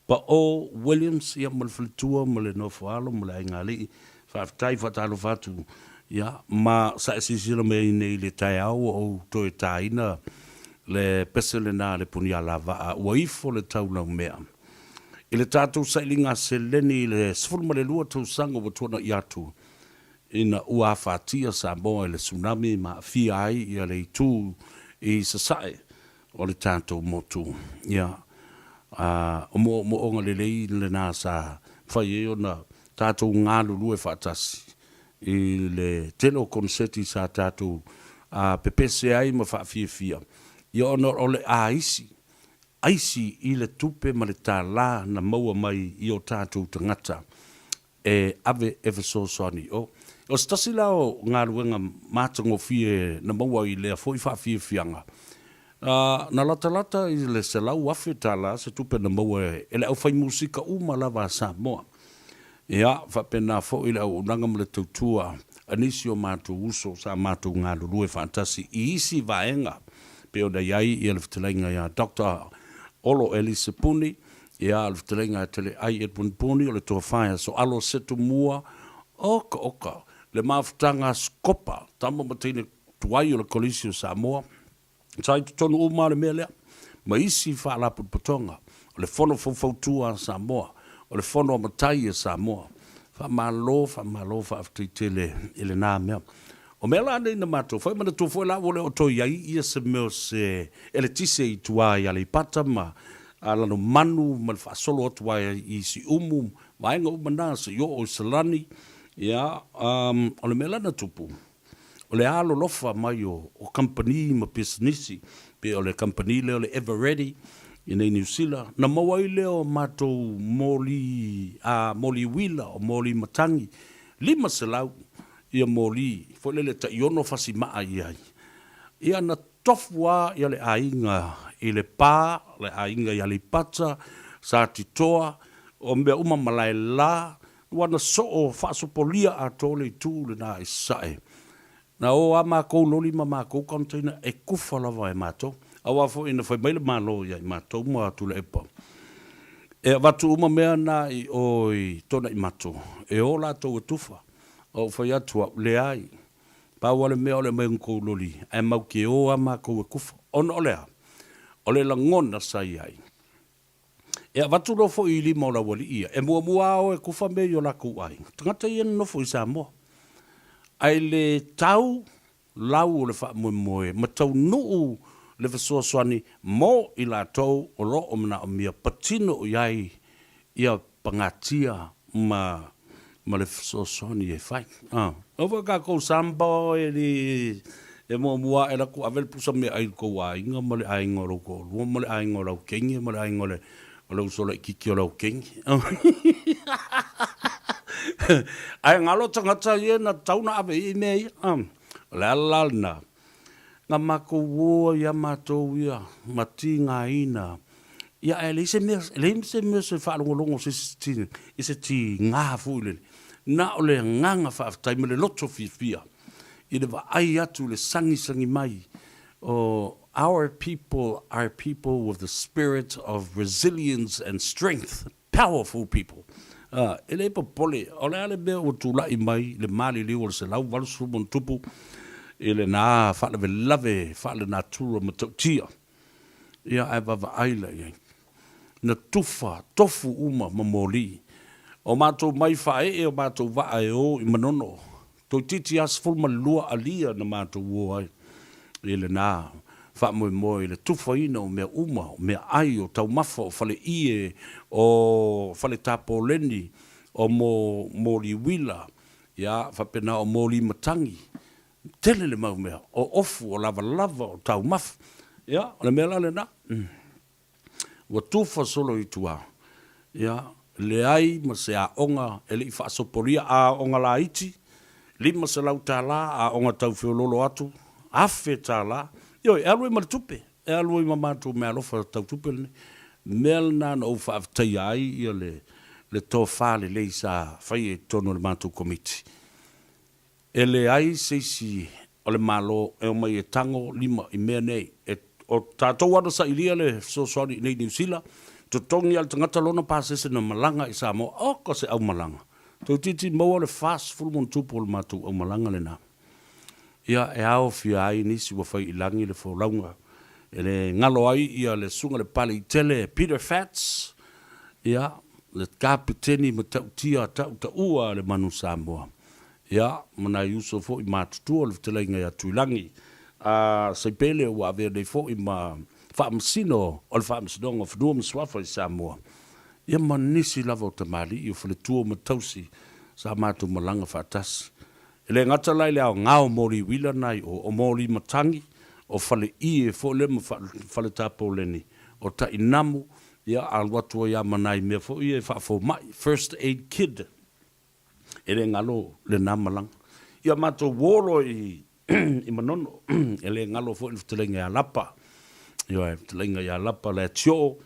Pao Williams, ia ma le faletua ma le nofoalo ma le aigaalii, faafetai faatalofa atu, ia, ma sa e silasila mai ai nei i le taeao ua ou toe taina le pese lena a le Punialavaa ua ifo le taulaumea i le tatou sailiga seleni i le 12 tausaga ua tuanai atu ina ua afatia Samoa i le tsunami ma aafia ai ia le itu i sasae o le tatou motu. Ia, a, o moomooga lelei lena sa mafai ai ona tatou galulue faatasi i le tele o koneseti sa tatou pepese ai ma faafiafia, ia ona o le aisi. aisi i le tupe ma le tālā na maua mai i o tātou tagata e ave e fesoasoani i o. O se tasi la o galuega matagofie na maua i lea foi faafiafiaga, na latalata i le $100,000 se tupe na maua e le aufaimusika uma lava a Samoa. Ia, faapena foi le auaunaga ma le tautua a nisi o matou uso sa matou galulue faatasi i isi vaega pei ona i ai le fetalaiga ia Doctor Olo Elise Puni, ia le fetalaiga ia Teleai Edwin Puni, o le Tofa ia Soalo Setumua, oka oka le mafutaga a Sikopa, tama ma teine tuai o le Kolisi o Samoa, Sa i totonu uma lava le mea lea, ma isi faalapotopotoga, o le Fono Faufautua a Samoa, o le Fono a Matai a Samoa. Faamalo, faamalo, faafetai tele i lena mea. O mea la nei na matou fai, manatua foi la ua le o toe i ai ia se mea o se eletise i tua i Aleipata ma Lalomanu ma le faasolo atu ai i Siumu, vaega uma na se i oo i Salani, ia, o le mea la na tupu, O le alolofa mai o kamupani ma pisinisi, pei o le kamupani lea o le Eveready i nei Niu Sila, na maua ai lea o matou moli, a, moli uila, o moli matagi, 500 ia moli, foi lele tai ono fasi maa i ai. Ia na tofu lava ia le aiga i Lepa, le aiga i Aleipata, Satitoa, o mea uma Malaela, Ua na soo faasopolia atoa le itu lena i Sasae. Na o a makou loli ma makou container e kufa lava e matou. Aua foi na fai mai le Malo ia i matou ma Tuilaepa e avatu uma mea na i o i Tuanaimato e o latou e tufa. Ou fai atu au, leai. Pau a le mea o le aumai o ni kou loli ae mau te o a matou e kufa. Ona o le a? O le lagona sa i ai. E avatu loa foi i lima o le aualii ia, e muamua lava o e kufa mea i o latou aiga, tagata ia na nofo i Samoa. Ae le tau lau o le faamoemoe ma taunuu le fesoasoani mo i latou o lo o manaomia patino i ai ia pagatia ma ma le fesoasoani e fai. Aua foi tatou samba e le e muamua ae latou ave le pusa meaai i le tou aiga ma le aiga o lou toalua ma le aiga o lau teine ma le aiga o le o le uso laitiiti o lau teine. Ae galo tagata ia na tatau ona ave i ai mea ia. O le ala la lena, na matou o ai lava matou ia ma tigaina ia ae leai se mea, leai se mea se faalogologo se isi i se tiga foi lele, na o le agaga faafetai ma le loto fiafia i le vaai atu i le sagisagi mai o our people are people with the spirit of resilience and strength, powerful people. E le popole, o le a le mea ua tulai mai le maliliu o le 180+ i lena faalavelave faalenatura matautia, ia ae vaavaai la i ai. Na tufa tofu uma ma moli. O matou mai faaee o matou vaa e o i Manono. Toeitiiti lava 12 alia na matou o ai i lena faamoemoe i le tufaina o mea uma, o meaai, o taumafa, o faleie, o fale tapoleni, o moli uila, ia faapena o moli matagi. Tele le mau mea, o ofu, o lavalava, o taumafa. Ia, o le mea la lena. Ua tufa solo i tua, ia, leai ma se aoga e le i faasopolia, aoga laiti, $500, aoga tau feoloolo atu, $1000. Ioe, e alu ai ma le tupe, e alu ai ma matou meaalofa tau tupe lenei. Mea lena na ou faafetaia ai ia le, le tofa lelei sa faia i totonu o le matou Komiti. E leai se isi o le Malo e omai e tago lima i mea nei. E, o tatou lava na sailia le fesoasoani i nei Niu Sila, totogi lava le tagata lona pasese na malaga i Samoa, oka se aumalaga. Toeitiiti maua le 40+ o le matou aumalaga lena. Ia, e aofia ai nisi ua fai i lagi le folauga. E le galo ai ia le Susuga i le Paleitele Peter Fats, ia, le Kapeteni matautia tautaua a le Manu Samoa. Ia, ma nai uso foi matutua o le fetalaiga ia Tuilagi a Saipele ua avea nei foi ma Faamasino o le Faamasinoga o Fanua ma Suafa i Samoa, ia ma nisi lava o tamalii o faletua ma tausi sa matou malaga faatasi. E le gata la i le aoga o moli uila nai o, o moli matagi, o faleie foi lea ma fale tapoleni. o tainamu, ia, alu atu ai lava ma nai mea foi ia e faafomai, first aid kid, e le galo lena malaga. Ia matou uo loa i i Manono, e le galo foi le fetalaiga ia Lapa, ioe, fetalaiga ia Lapa Leatioo,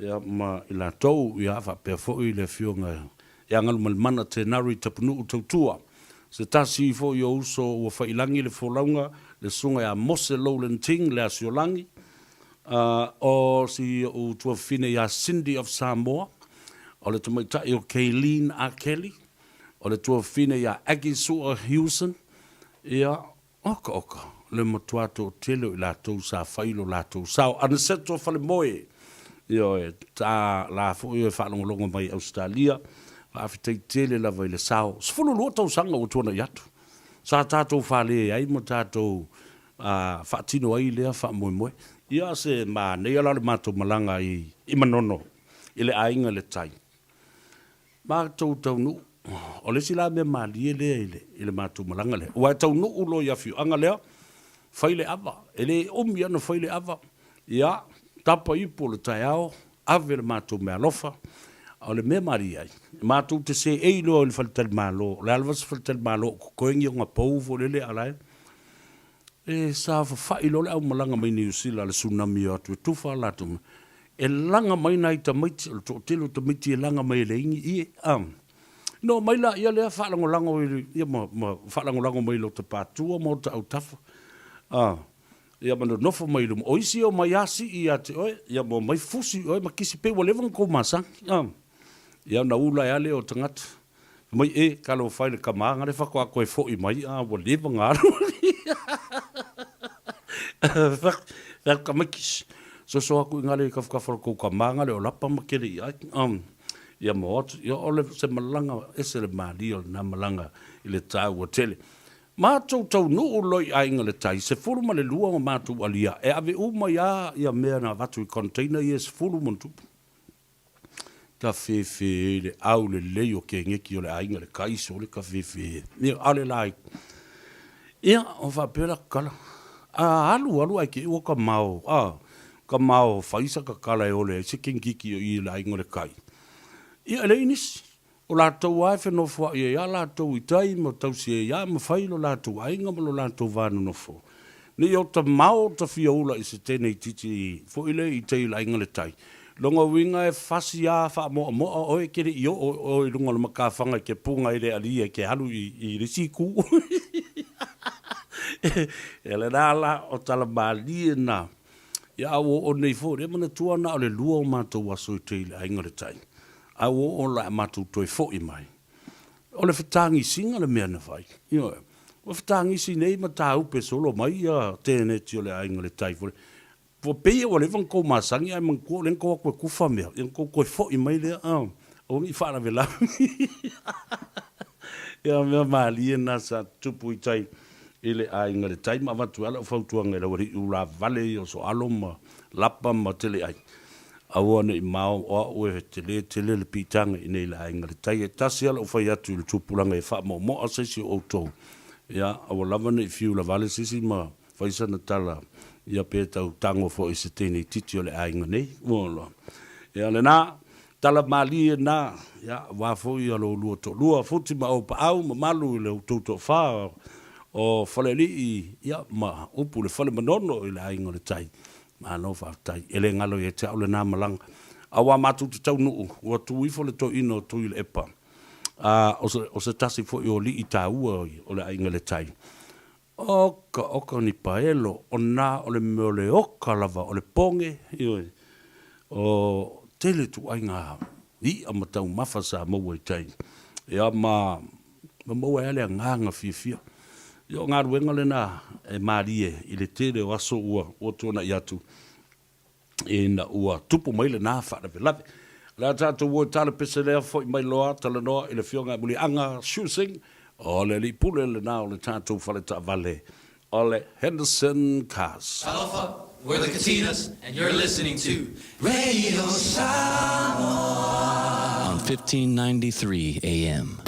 ia ma i latou, ia faapea foi le afioga ia Galumalemana Tenari Tapunuu Tautua. Se tasi foi o uso ua faiilagi le folauga, le susuga ia Mose Lowland Ting Leasiolagi, o si ou tuafafine ia Cindy of Samoa, o le tamaitai o Kayleen A. Kelly, o le tuafafine ia Aggie Sua Hewson, ia, oka oka, le matua toatele o i latou sa fai lo latou sao. Anaseto Falemoe, ioe, ta la foi e faalogologo mai i Ausetalia, faafetai tele lava i le sao. 12 tausaga ua tuanai atu, sa tatou fale ai ma tatou faatino ai lea faamoemoe. Ia se manaia la o le matou malaga i Manono i le aiga i le tai. Matou taunuu, o le isi la mea malie lea i le matou malaga lea, aua e taunuu loa i afioaga lea, fai le ava, e le umi lava ona fai le ava, ia, tapa ipu o le taeao, ave le matou meaalofa. A o le mea malie ai, matou te seei loa i le faletalimalo, o le a lava se faletalimalo o totoe ni ona pou foi lele a o la e E saofafai loa le aumalaga mai Niu Sila a le tsunami e o atu e tufa a latou mea. E laga mai nai tamaiti, o le toatele o tamaiti e laga mai e leai ni ie. A. Ona omai laia lea faalagolago i, ia ma, ma faalagolago mai i lota pātua ma ota autafa. A. Ia ma nonofo mai i luma. O isi e omai lava sii ia te oe, ia ma omai fusi i oe ma kisi pei ua leva ona tou masani. A. Ia ona ula ai lava lea o tagata. Fai mai, E, talofa e le tama na le faatoa toe foi mai a ua leva ona alu. Fai atu tamaiti, soso atu i ina le tafatafa o le tou tama na le o lapa ma kele i ai. Ia ma o atu, ia o le se malaga ese le malie o lena malaga i le taua tele. Matou taunuu loa i Aiga i le Tai, 12 o matou alia e ave uma ai lava ia mea na avatu i container ia e 10 ma ona tupu. Tafefe i le au lelei o keneki o le aiga le kai sole tafefe ia ale la ia o faapea la kala a alu alu ai ke ua ka mao a ka mao faisa ka kala e ole ai se kengiki o i le aiga o le kai ia e leai nisi o latou lava e fenofoai ai lava latou i tai ma tausi ai lava ma fai lo latou aiga ma lo latou va nonofo. Ne i ota mao ota fia ula i se tene itiiti foi lea i tai i le aiga le tai. Lona uiga e fasi a faamoamoa oe e ke le i oo oe i luga o le makafaga i ke puga i le alii e ke alu i le isi itu. Ia lena la o tala malie na. Ia a ua oo nei foi, e manatua na o le lua o matou aso i tai i le aiga le tai. A ua oo la a matou toe foi mai, o le fetagisiga le mea na fai. Ioe. Ua fetagisi nei mataupu e solo mai ia teneti o le aiga le tai foi. Ua pei ua leva ona tou masani ae manatua o lea na tou o atu e tufa mea, ia ona tou toe foi mai lea, aua ne i faalavelave. Ia o mea malie na sa tutupu i tai i le aiga le tai ma avatu ai lau fautuaga i le aualii ulavale ia o Soalo ma Lapa ma Teleai. Aua ne i mao o au e tele tele le piitaga i nei le aiga le tai. E tasi lava lou fai atu i le tupulaga e faamoamoa se isi o outou, ia, aua lava ne i fiu lavale se isi ma fai sana tala, ia pe tau tago foi i se teine itiiti o le aiga nei. Ua loa. Ia lena, tala malie na, ia, aua foi ia lo ulua toalua, Futi ma Auapaau, mamalu i le outou toafa o Falealii, ia, ma upu i le Fale Manono i le aiga o le tai. Malo faafetai. E le galo ia te au lena malaga. Aua matou te taunuu, ua tu ifo le toeaina o Tuilaepa, a o se tasi foi o alii taua o le aiga i le tai. Oka, oka ni paelo, o na o le mea o le oka lava, o le poge, ioe, o tele ituaiga i'a ma taumafa sa maua i tai. Ia ma Ma maua ai lava le agaga fiafia. Ia o galuega lena e malie i le tele o aso ua tuanai atu ina ua tupu mai lena faalavelave. O le a tatou o i tala pese lea foi mai loa talanoa i le Afioga ia Muliaga Siusing, o le alii pule lena o le tatou fale taavale o le Henderson Cars. Talofa, we're the Katinas and you're listening to Radio Samoa on 1593 AM.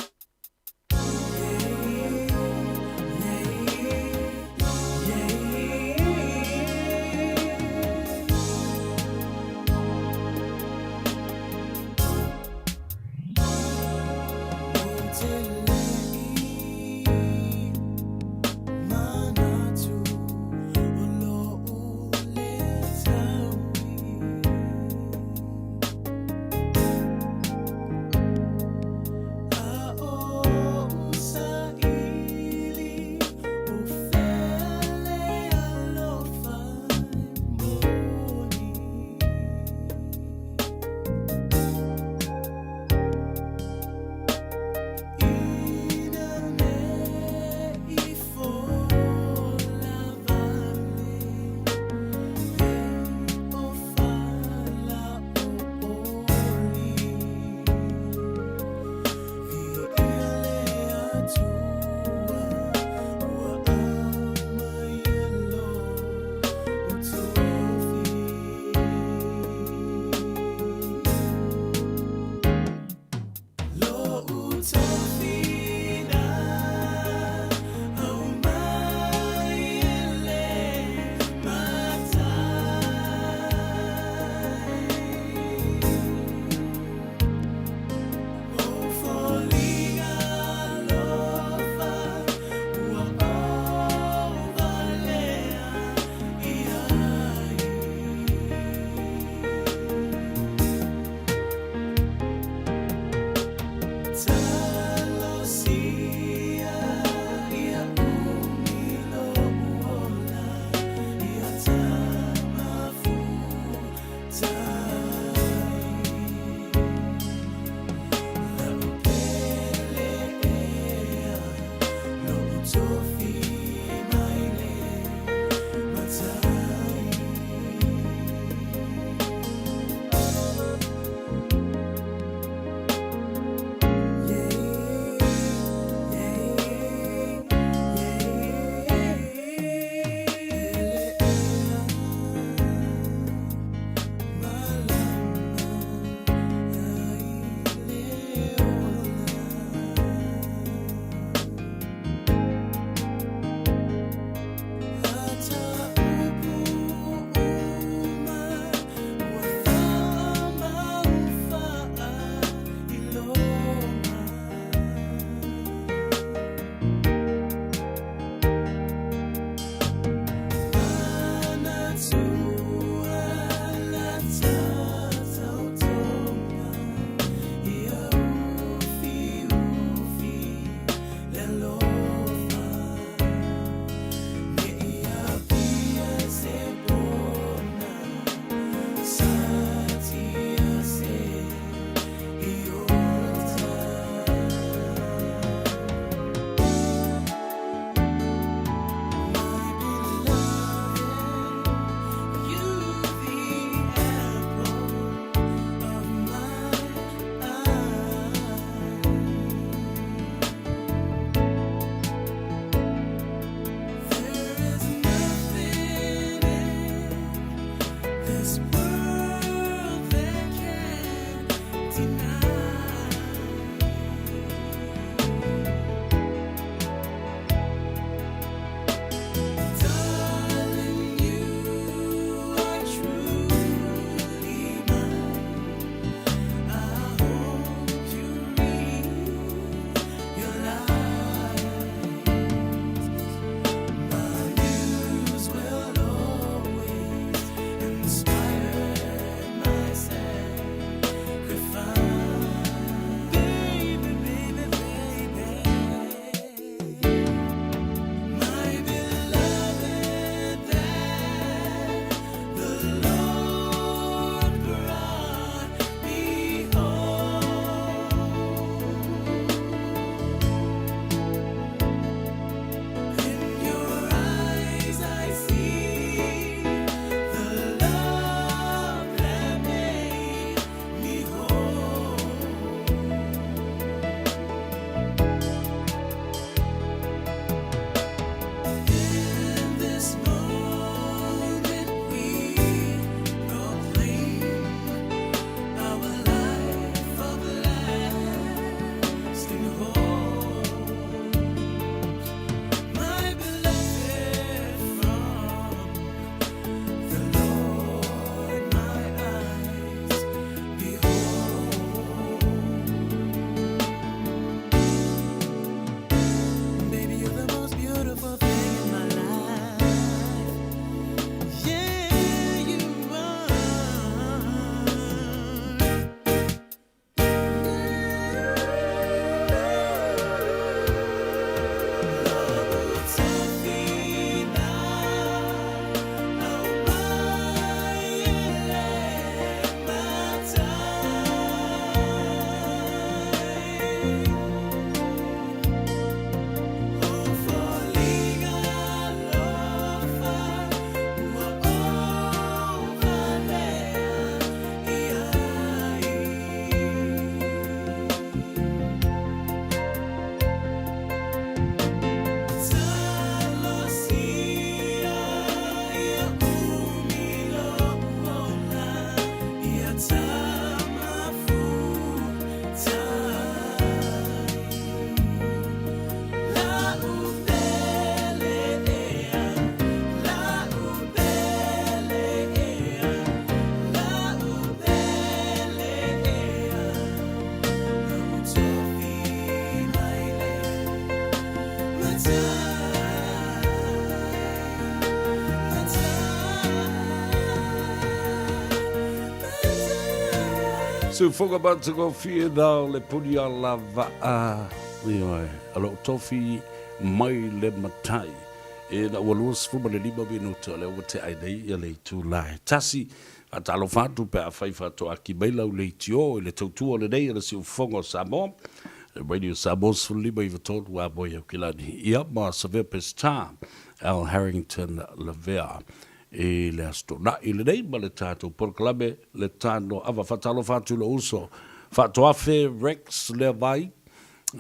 Siufoga matagofie na o le puni a lava a ioe o loo tofi mai le matai e na ua 25 minuta o lea ua tea ai nei ia le itula e tasi. Faatalofa atu pe afai faatoaki mai lau leitio i le tautua lenei o le Siufoga o Samoa. Radio Samoa 15 93 a moe Aukilani. Ia ma Savea Pestar, Al Harrington Lavea i le Aso Toonai lenei ma le tatou polokalame le Tano Ava. Faatalofa atu i lou uso Faatoafe Rex Leavai,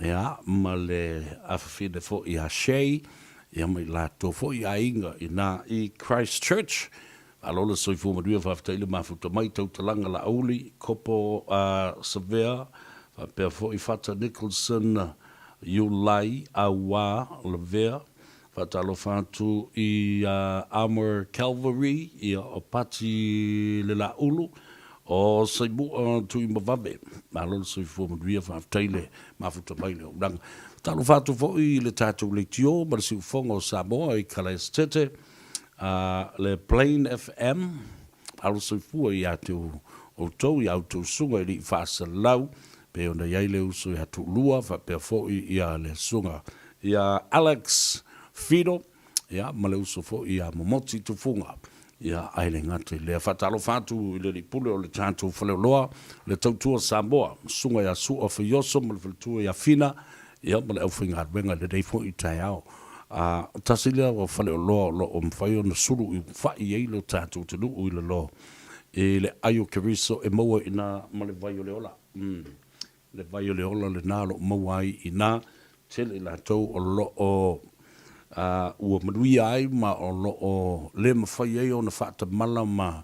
ia ma le afafine foi ia Shay, ia ma i latou foi aiga ina i Christchurch. Malo le soifua manuia, faafetai le mafuta mai, tautalaga Laauli, Kopo a Savea, faapea foi Fata Nicholson, Iulai, Auā, Lavea, faatalofa atu i a Armour Calvary, ia o Pati Lelaulu, o Saimua Tuimavave. Malo le soifua manuia, faafetai le mafuta mai le auaunaga. Faatalofa atu foi i le tatou leitio ma le siufofoga o Samoa i Kalaesetete, A le Plain FM, alo soifua ia te outou i a outou susuga i alii faasalau, pei ona i ai le uso ia Tuulua faapea foi ia le susuga ia Alex Fido, ia ma le uso foi ia Momoti Tufuga. Ia ae le gata i lea, faatalofa atu i le alii pule o le tatou Faleoloa, le Tautua Samoa, susuga ia Sua Faioso ma le faletua ia Fina, ia ma le aufaigaluega i lenei foi taeao. A, tasi lea o faleoloa o lo o mafai ona sulu i fa'i ai lo tatou atunuu i lalo i le ai o Keriso e maua i ina ma le vai o le ola. Umm, le vai o le ola lena o lo o maua ai i ina, tele i latou o lo o a, ua manuia ai ma o lo o le mafai ai ona faatamala ma,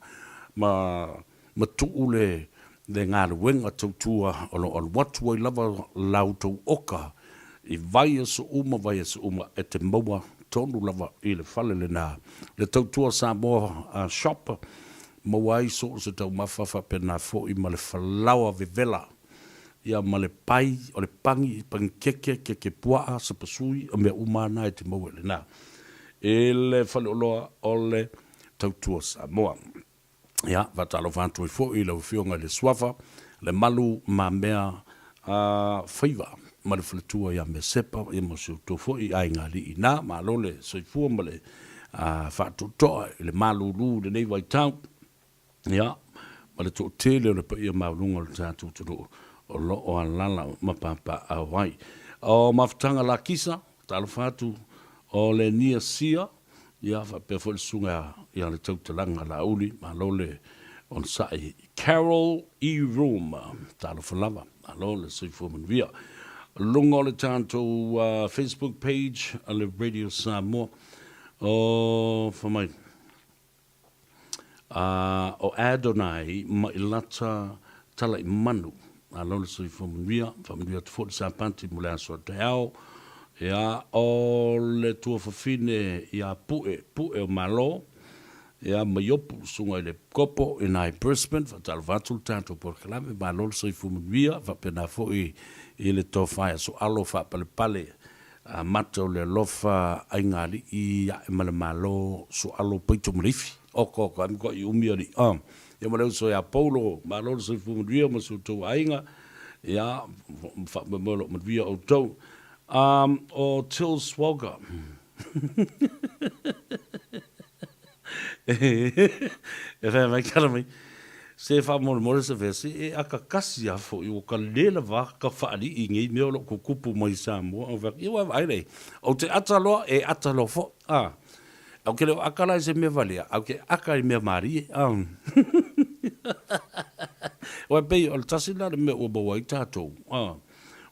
ma, ma tuu le, le galuega tautua o lo o alu atu ai lava la outou oka i vaiaso uma vaiaso uma e te maua tonu lava i le fale lena. Le Tautua Samoa Shop, maua ai so o se taumafa faapena foi ma le falaoa vevela, ia ma le pai, o le pani, pani keke, keke puaa, sapasui, o mea uma lava na e te maua i lena. I le faleoloa o le Tautua Samoa. Ia, faatalofa atu ai foi i lau Afioga i le Suafa, le Malu Mamea Faiva ma le faletua ia Mesepa, ia ma si outou foi aiga alii ina. Malo le soifua ma le faatoatoa i le malulu i lenei vaitau, ia, ma le toatele o le paia maualuga o le tatou atunuu o lo o alaala ma papaaao ai. O Mafutaga Lakisa, talofa atu, o le Nia Sia, Ia faapea foi le susuga ia le Tautalaga Laauli, malo le onosai. Carol E. Room, talofa lava, malo le soifua manuia. Luga o le tatou Facebook page a le Radio Samoa, o fai mai, o Adonai Mailata Talaimanu, malo le soifua manuia, faamanuia atu foi le Sapati mo le aso a taeao. Ia, o le tuafafine ia Pue, Pue o Malo, ia, ma Iopu, susuga i le Kopo i na i Brisbane, faatalofa atu le tatou polokalame, malo le soifua manuia, faapena foi i le tofa ia Soalo Faapalepale, mata o le alofa aigaalii ae ma le Malo, Soalo Paito ma le Ifi. Oka oka, e matuai umi alii, a. Ia ma le uso ia Paulo, malo le soifua manuia ma si outou aiga, ia, faamoemoe o lo o manuia outou. Um, o Till Swagger. E whai mai kala mai, se faamolemole se vesi, e akakasi a foi, ua ka le lava ka whaali i ngei mea o lo kukupu mai Samoa. Au whea, ia wai vai lei, o te ata loa, e ata loa fo, ah. Au ke leo aka la i se mea valea, au ke aka i mea marie, ah. Wai pei, o le tasi la le mea ua maua ai tātou, ah.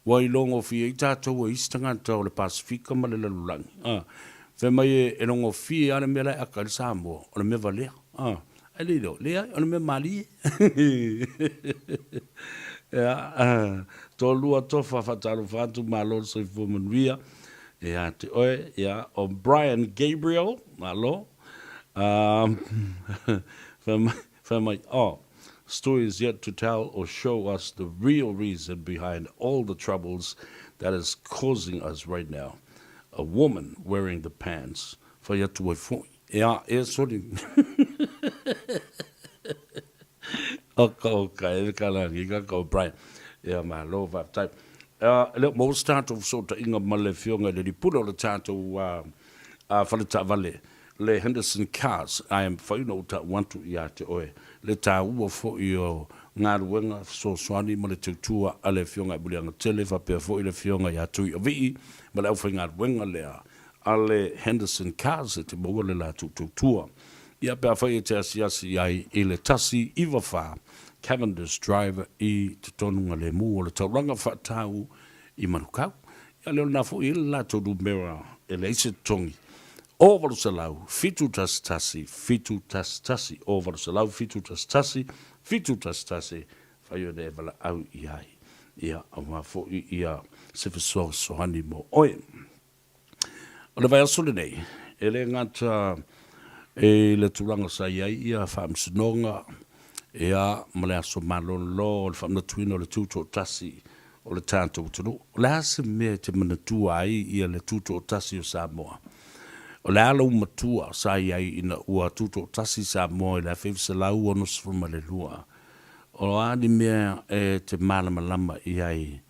Ua ilogofie ai tātou e isi tagata o le Pasifika ma le lalolagi, a. Fai mai e logofie lava le mea la e aka ai le Samoa, o le mea valea, a. Ae le iloa, leai, o le mea malie. Ia, toalua tofa faatalofa atu, malo le soifua manuia ia te oe, ia, o Brian Gabriel, malo. Fai mai, Fai mai, oh, story is yet to tell or show us the real reason behind all the troubles that is causing us right now. A woman wearing the pants. Fai atu ai foi. Ea, e sori. Oka, oka, e ka langi, ka ka o Brian. Ea, malo, faafetai. E le o maua se tatou fesootaiga ma le Afioga i le Lipule o le tatou fale taavale le Henderson Cars, ae mafai ona ou tau atu ia te oe le taua foi o galuega fesoasoani ma le tautua a le Afioga ia Muliagatele faapea foi le Afioga ia Tuiavii ma le aufaigaluega lea a le Henderson Cars e te maua le latou tautua. Ia pe afai e te asiasi i ai i le 194 Cavendish Drive i totonu galemu o le taulaga faatau i Manukau. Ia lea o lena foi i le latou numera e leai se totogi, 0800 711 711, 0800 711 711, fai ona e valaau i ai, ia aua foi ia se fesoasoani mo oe. O le vaiaso lenei, e le gata i le tulaga sa i ai ia faamasinoga, ia ma le aso malolo o le faamanatuina o le tutoatasi o le tatou atunuu. O le a se mea e te manatua ai ia le tutoatasi o Samoa? O le a lou matua sa i ai ina ua tutoatasi Samoa i le 1962? O a ni mea e te malamalama i ai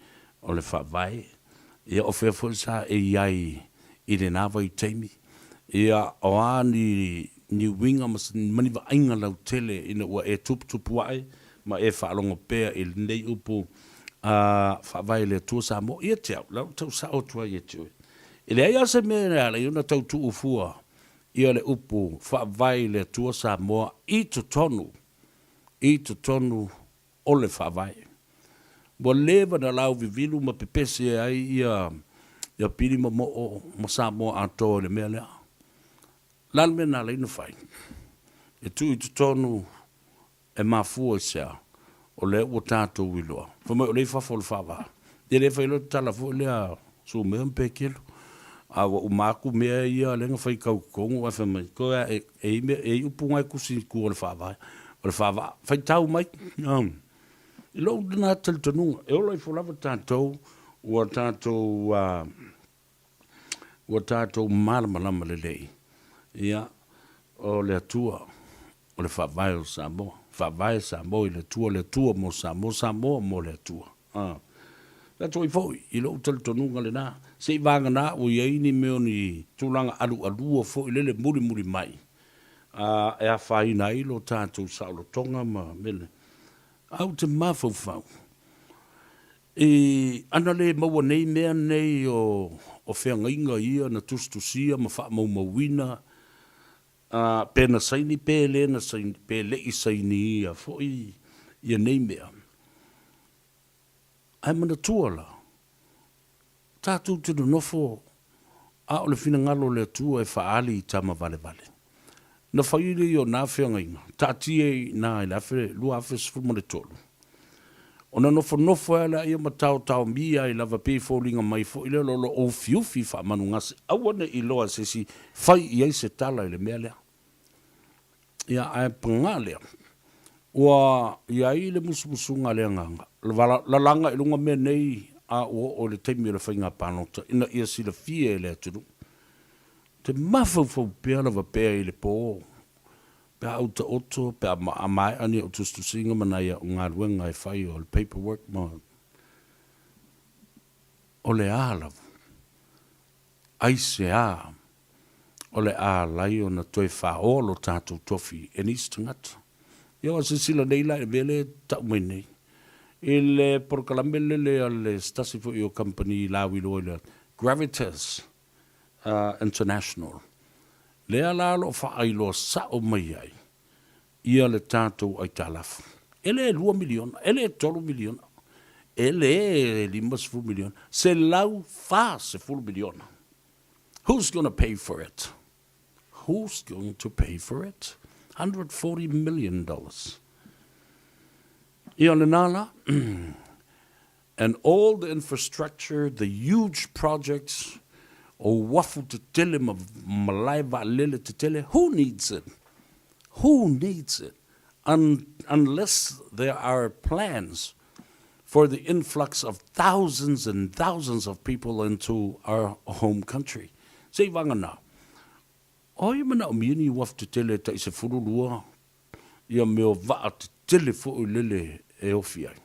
o le Faavae? Ia o fea foi sa e i ai i lena vaitaimi? Ia o a ni ni uiga ma ni vaaiga lautele ina ua e tuputupu ae ma e faalogo pea i lenei upu a Faavae i le Atua Samoa? Ia te au, la ua tau sao atu ai ia te oe. E leai lava se mea e ala ai ona tau tuu fua ia le upu Faavae i le Atua Samoa i totonu, i totonu o le Faavae. Ua leva ona lauvivilu ma pepese ai ia ia Pili Momo'o ma Samoa atoa i le mea lea. O le a le mea na ala ai ona fai? E tuu i totonu e mafua i se a? O lea ua tatou iloa, fai mai o lea i fafo o le faavaa. Ia le fai loa le tala foi lea a Sumeo ma Pekelu, a ua uma atu mea ia lea na fai tau totonu ae fai mai, toe a e i ai mea, e i ai upu na e tusi i tua o le faavae, o le faavaa, faitau mai. I lou lena talitonuga, e ola ifo lava tatou ua tatou ua tatou malamalama lelei, ia, o le Atua o le Faavae o Samoa, Faavae Samoa i le Atua, le Atua mo Samoa, Samoa mo le Atua. A. Tatou ai foi, i lou talitonuga lena, se i vagana ua i ai ni mea o ni tulaga alualua foi lele mulimuli mai, a, e afaina ai lo tatou saolotoga ma mea nei. Ae ou te mafaufau, I ana le maua nei mea nei o feagaiga ia na tusitusia ma faamaumauina, a, pe na saini pe le na saini, pe le i sainia foi ia nei mea. Ae manatua la, tatou te nonofo a o le finagalo o le Atua e faaali i tama valevale. Na fai lea o na feagaiga, taatia i ina i le 2013, ona nofonofo ai lea ma taotaomia ai lava pei e foliga mai foi lea o lo o ufiufi faamanugase, aua ne i iloa e se isi fai i ai se tala i le mea lea. Ia, ae paga lea, ua i ai le musumusuga a le Agaga, lalaga i luga mea nei a ua oo i le taimi o le faiga palota ina ia silafia e le atunuu. Te mafaufau pea lava pea i le po, pe a ou taoto, pe a maea ni au tusitusiga ma nai au galuega e fai o le paperwork ma o le a lava, aisea o le a ala ai ona toe faaoa lo tatou tofi e nisi tagata. Ia ua silasila nei la i le mea lea e tau mai nei, i le polokalame lele a le se tasi foi o kamupani lauiloa i le Gravitas International, lea la o lo o faailoa sao mai ai ia le tatou aitalafu. E le $2 miliona, e le $3 miliona, e le $50 miliona, $140 miliona. Who's gonna pay for it? Who's going to pay for it? $140 million. Ia lena la. And all the infrastructure, the huge projects, o uafu tetele ma malae vaalele tetele, who needs it? Who needs it? Un unless there are plans for the influx of thousands and thousands of people into our home country. Se i vagana, o ai e manaomia ni uafu tetele e tai 12 ia mea o vaa tetele foi lele e ofi ai?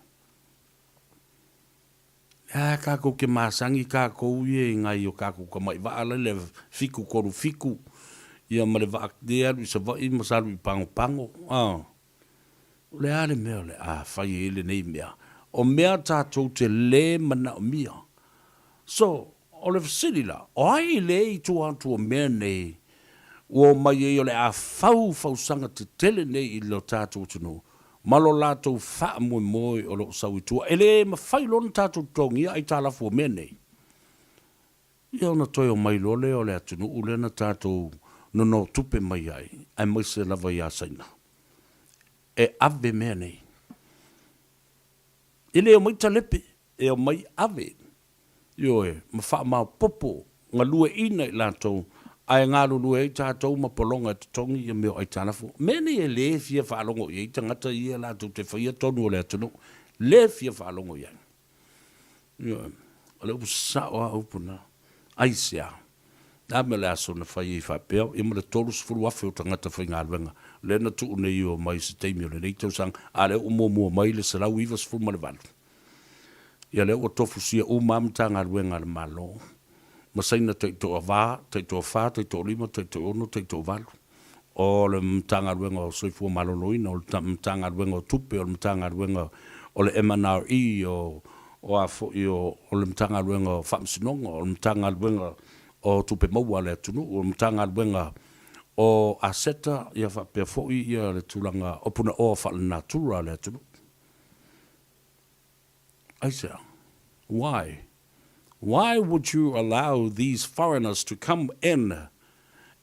Lea kakou ke masani kakou ia i nai o kakou kamai vaa la le fiku kolu fiku ia ma le vaa le alu i Savaii ma sa alu i Pagopago a. O le a le mea o le a fai ai lenei mea? O mea tatou te lē manaomia. So, o le fesili la, o ai lē i tua atu o mea nei ua omai ai o le a fau fausaga tetele nei i lo tatou atunuu ma lo latou faamoemoe o lo o sau i tua? E le mafai loa ona tatou totogia aitalafu o mea nei. Ia ona toe omai loa lea o le atunuu lea na tatou nonotupe mai ai, aemaise lava ia Saina, e ave mea nei. E le omai talepe, e omai ave, ioe, ma faamaopopo galueaiina i latou, ae galulue ai tatou ma pologa e totogi ia mea o aitalafu. O mea nei e le fia faalogo i ai tagata ia latou te faia tonu o le atunuu, le fia faalogo i ai. Ioe, o le upu sao lava upu na. Aisea? Le a mea o le aso na fai ai faapea? Ia ma le 30,000 o tagata faigaluega lea na tuu nei o mai i se taimi o lenei tausaga, a lea ua muamua mai le 198. Ia lea ua tofusia uma lava Matagaluega a le Malo ma saina taitoava, taitoafa, taitoalima, taitoaono, taitoavalu, o le Matagaluega o Soifua Maloloina, o le Matagaluega o Tupe, o le Matagaluega o le MNRE, o o a foi o o le Matagaluega o Faamasinoga, o le Matagaluega o Tupe Maua a le atunuu, o le Matagaluega o Aseta, ia faapea foi ia le tulaga o punaoa faalenatura a le atunuu. Aisea? Why? Why would you allow these foreigners to come in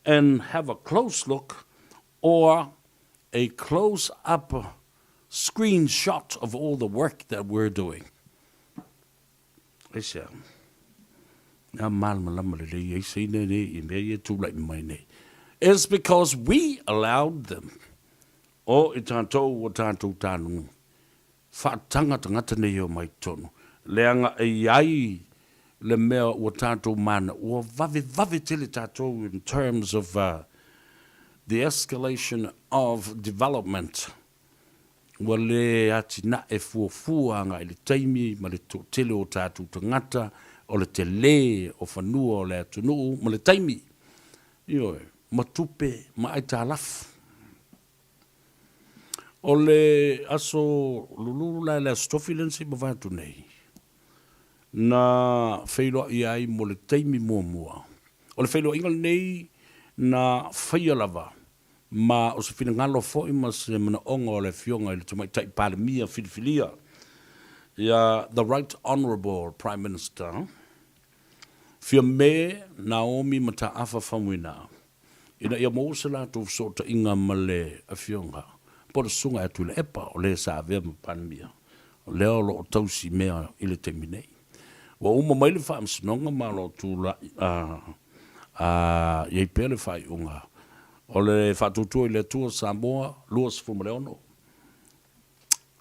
and have a close look or a close up screen shot of all the work that we're doing? Aisea? Nā malamalama lelei ai Saina nei i mea ia e tula'i mai nei. It's because we allowed them. O i tātou ua tātou tānungu. Whaatangatangata nei o mai tonu. Leaga e iai le mea ua tātou mana, ua vavevave tele tātou in terms of the escalation of development. Ua le atinae fuafua agai le taimi ma le toatele o tātou tagata, o le telē o fanua o le atunuu ma le taimi, ioe, ma tupe ma aitalafu. O le aso lulu la le Aso Tofi lea na se i mavae atu nei, na feiloai ai mo le taimi muamua. O le feiloaiga lenei na faia lava ma o se finagalo foi ma se manaoga o le Afioga i le Tamaitai Palemia filifilia ia The Right Honourable Prime Minister Fiame Naomi Mataafa Faumuina ina ia maua se latou fesootaiga ma le Afioga po o le Susuga ia Tuilaepa o le sa avea ma Palemia, o lea o lo o tausi mea i le taimi nei. Ua uma mai le Faamasinoga ma o lo o tulai i ai pea le faaiuga o le Faatuatua i le Atua Samoa 26,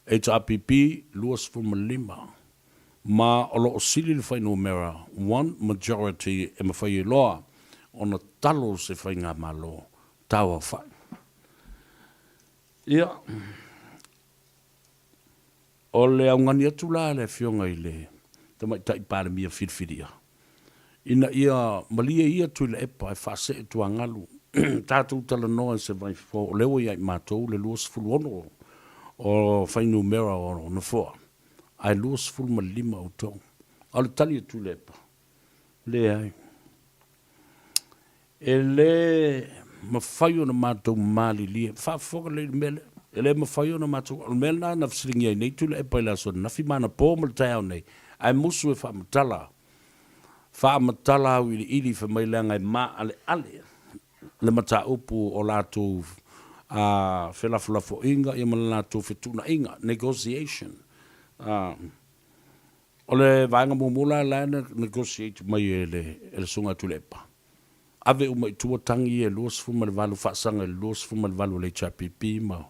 HRPP 25, ma o lo o sili le fuainumera one majority e mafai ai loa ona talo se faigamalo tauaofai. Ia, o le augani atu la a le Afioga i le Tamaitai Palemia filifilia, ina ia malie ia Tuilaepa e faasee tuagalu, tatou talanoa i se vaifofo, o lea ua ia i matou le 26 o fuainumera o nofoa, ae 25 outou. A o le tali a Tuilaepa, leai. E le mafai ona matou malilie, faafofoga lelei i le mea lea, e le mafai ona matou, o le mea lena na fesiligia ai nei Tuilaepa i le aso ananafi ma anapo ma le taeao nei, ae musu e faamatala, faamatala auiliili fai mai leaga e maaleale le mataupu o latou felafolafoaiga ma le latou fetuunaiga, negotiation. O le vaega muamua la la na negotiate mai e le Susuga a Tuilaepa, ave uma i tua tagi ia e 28 faasaga i le 28 o le HRPP ma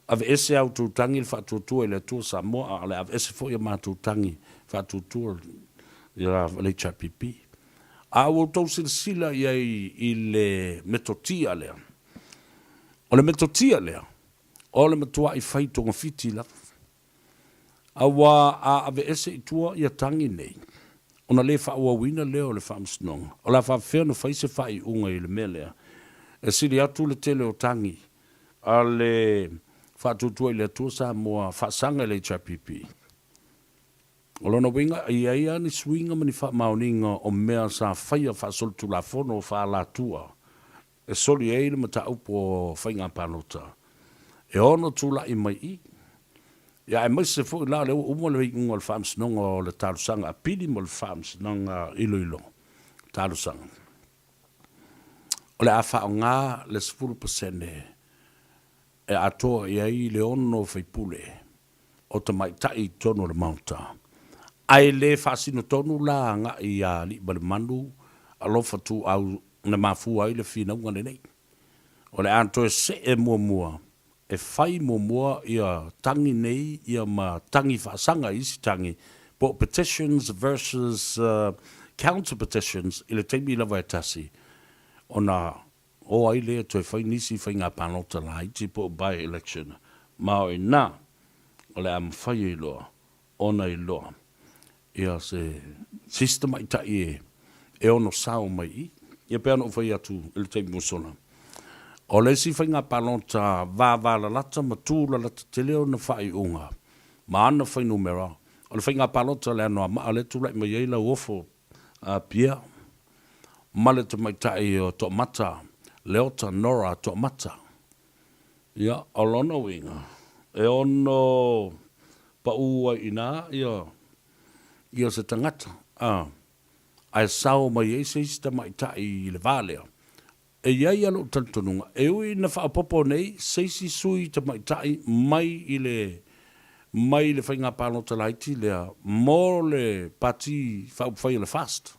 aveese a outou tagi le faatuatua i le Atua Samoa a o le aveese foi a matou tagi faatuatua i le HRPP. A ua outou silasila i ai i le metotia lea, o le metotia lea, o le matuai fai togafiti lava. Aua a aveese i tua ia tagi nei, ona le faaauauina lea o le faamasinoga. O le a faapefea ona fai se faaiuga i le mea lea? E sili atu le tele o tagi a le. Faatuatua i le Atua Samoa faasaga i le HRPP. O lona uiga, e i ai lava ni suiga ma ni faamaoniga o mea sa faia faasolitulafono faaalatua e soli ai le mataupu o faiga palota e ono tulai mai i ia aemaise foi la o lea ua uma le iuga o le Faamasinoga o le Talosaga Apili ma le Faamasinoga Iloilo Talosaga. O le a faaaoga le 10% e atoa i ai le 6 faipule o tamaitai i totonu o le Maota, ae le faasino tonu la agai ia Aliimalemanu Alofa Tuuau na mafua ai le finauga lenei. O le a toe see muamua e fai muamua ia tagi nei ia ma tagi faasaga i isi tagi po o petitions versus counter petitions i le taimi lava e tasi ona o ai lea toe fai nisi faiga palota laiti po o by election ma o ina o le a mafai ai loa ona iloa ia se isi tamaitai e ono sao mai i i. Ia pei ona ou fai atu i le taimi ua sola, o le isi faiga palota vavalalata ma tulalata tele ona faaiuga ma ana fuainumera, o le faiga palota o le Anoamaa lea e tulai mai ai Lauofo Pierre ma le tamaitai o Toomata, Leota Nora Toomata. Ia, o lona uiga, e ono pau ai i ina ia, ia se tagata, a, ae sao mai ai se isi tamaitai i le va lea. E i ai lava lou talitonuga, e ui ina faaopoopo nei se isi sui tamaitai mai i le, mai le faiga palota laiti lea mo le Pati Faaupufai o le FAST.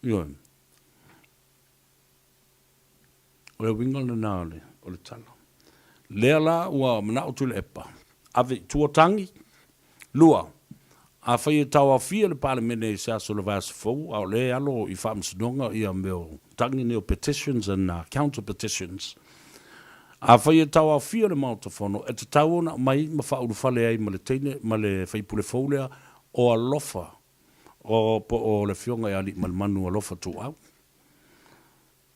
Ioe. O le uiga lena o le tala. Lea la ua manao Tuilaepa, ave i tua tagi. Lua, afai e tauaofia le Palemene i se aso o le vaiaso fou, a o lea e alo i faamasinoga ia mea o tagi nei o petitions and counter petitions, afai e tauaofia le Maota Fono, e tatau ona aumai ma faaulufale ai ma le teine ma le faipule fou lea o Alofa, o po o le Afioga ia Aliimalemanu Alofa Tuuau.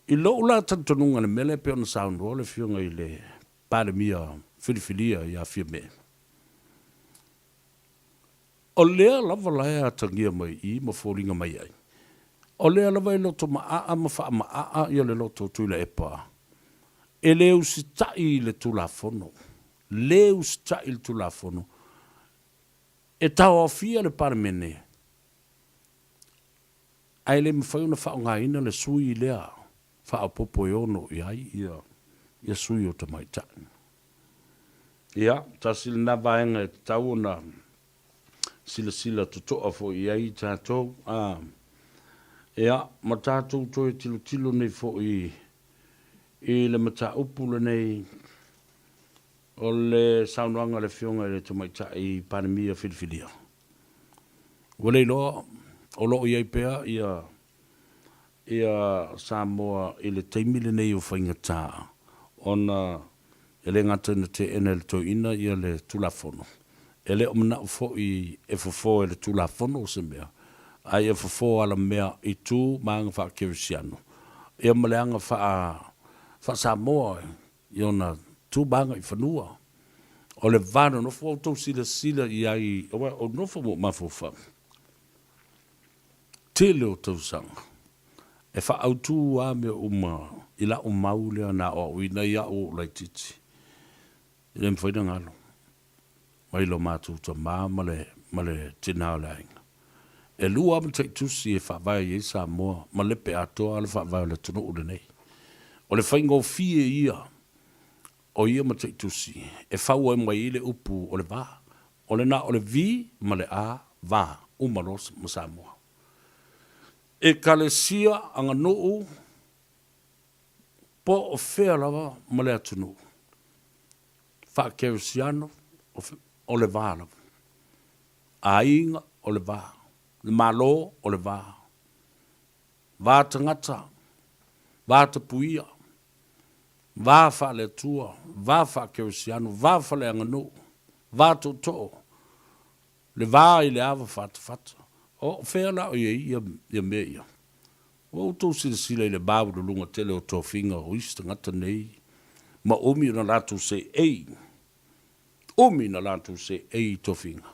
I lou la talitonuga i le mea lea e pei ona saunoa le Afioga i le Palemia filifilia ia Fiame, o lea lava la e atagia mai i i ma foliga mai ai, o lea lava e loto maaa ma faamaaa ia le loto o Tuilaepa e le usitai i le Tulafono, le usitai i le Tulafono e taoaofia le Palemene. Ae le mafai ona faaaogaina le sui lea faaopoopo e ono i ai ia sui o tamaitai. Ia, tasi lena vaega e tatau ona silasila totoa foi i ai tatou. A, ia, ma tatou toe tilotilo nei foi i le mataupu lenei o le saunoaga a le Afioga i le Tamaitai Palemia filifilia. Ua le iloa o lo o i ai pea ia ia Samoa i le taimi lenei o faigata ona e le gata ina teena e le toeaina ia le Tulafono, e le o manao foi e fofo e le Tulafono se mea, a ia fofo alamea i tu ma aga faa-kerisiano ia ma le aga faa faa-Samoa i ona tu ma aga i fanua. O le va nonofo ua outou silasila i ai, aua ou nofo ma ou mafaufau, tele o tausaga e faaautu lava mea uma i lau mau lea na aoaoina ai au ou laitiiti. E le mafai ona galo mai lo matou tama ma le, ma le tina o le aiga. E lua lava mataitusi e faavae i ai Samoa ma lepe atoa le faavae o le atunuu lenei. O le faigofie ia o ia mataitusi e fau ai mai ai le upu o le va, o le na o le V ma le A, va, uma loa ma Samoa. Ekalesia, aganuu, po o fea lava ma le atunuu faa-kerisiano, o le va lava. Aiga, o le va. Le Malo, o le va. Va tagata, va tapuia, va faale-Atua, va faa-kerisiano, va faaleaganuu, va tootoo, le va i le ava fatafata. O fea la o i ai ia mea ia? Ua outou silasila i le maualuluga tele o tofiga o isi tagata nei ma umi ona latou seei. umi na latou seei i tofiga,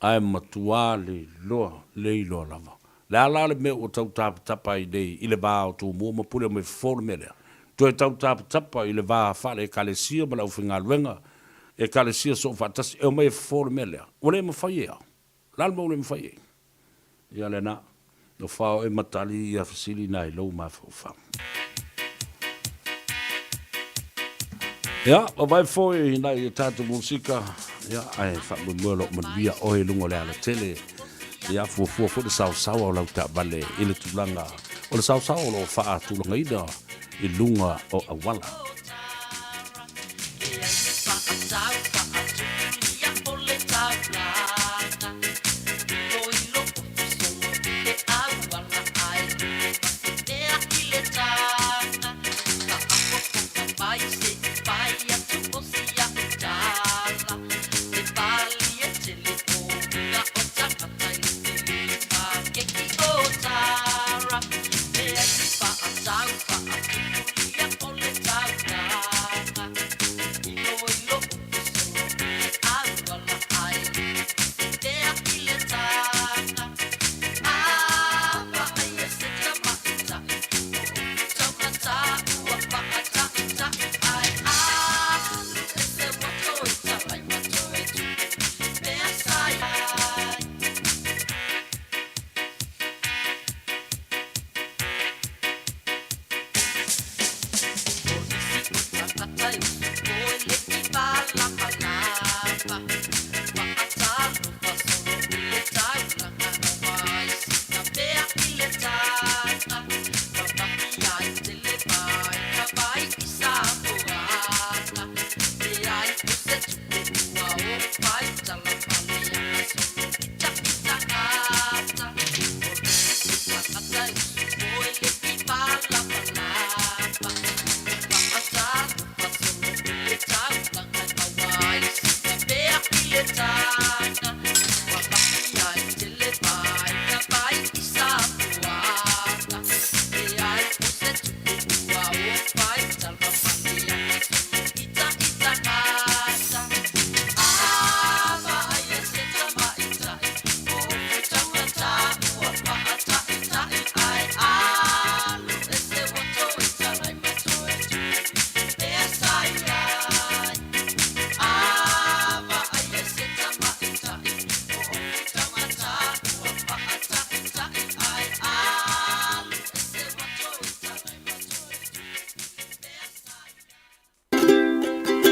ae matuā le iloa, le iloa lava. Le a la le mea ua tau tapatapa ai nei i le va o Tumua ma Pule omai fofo le mea lea? Toe tau tapatapa i le va faale-Ekalesia ma le aufaigaluega Ekalesia soofaatasi e omai e fofo le mea lea? Ua le mafai e a? O le a le mea ua le mafai ai? Ia lena, no fao e matali ia fesili na i lou mafaufau. Ia, vavae foi nai e tatou musika, ia, ae faamoemoe o lo o manuia oe i luga o le alatele. Ia, fuafua foi le saosaoa o lau taavale i le tulaga o le saosaoa o lo o faatulagaina i luga o auala.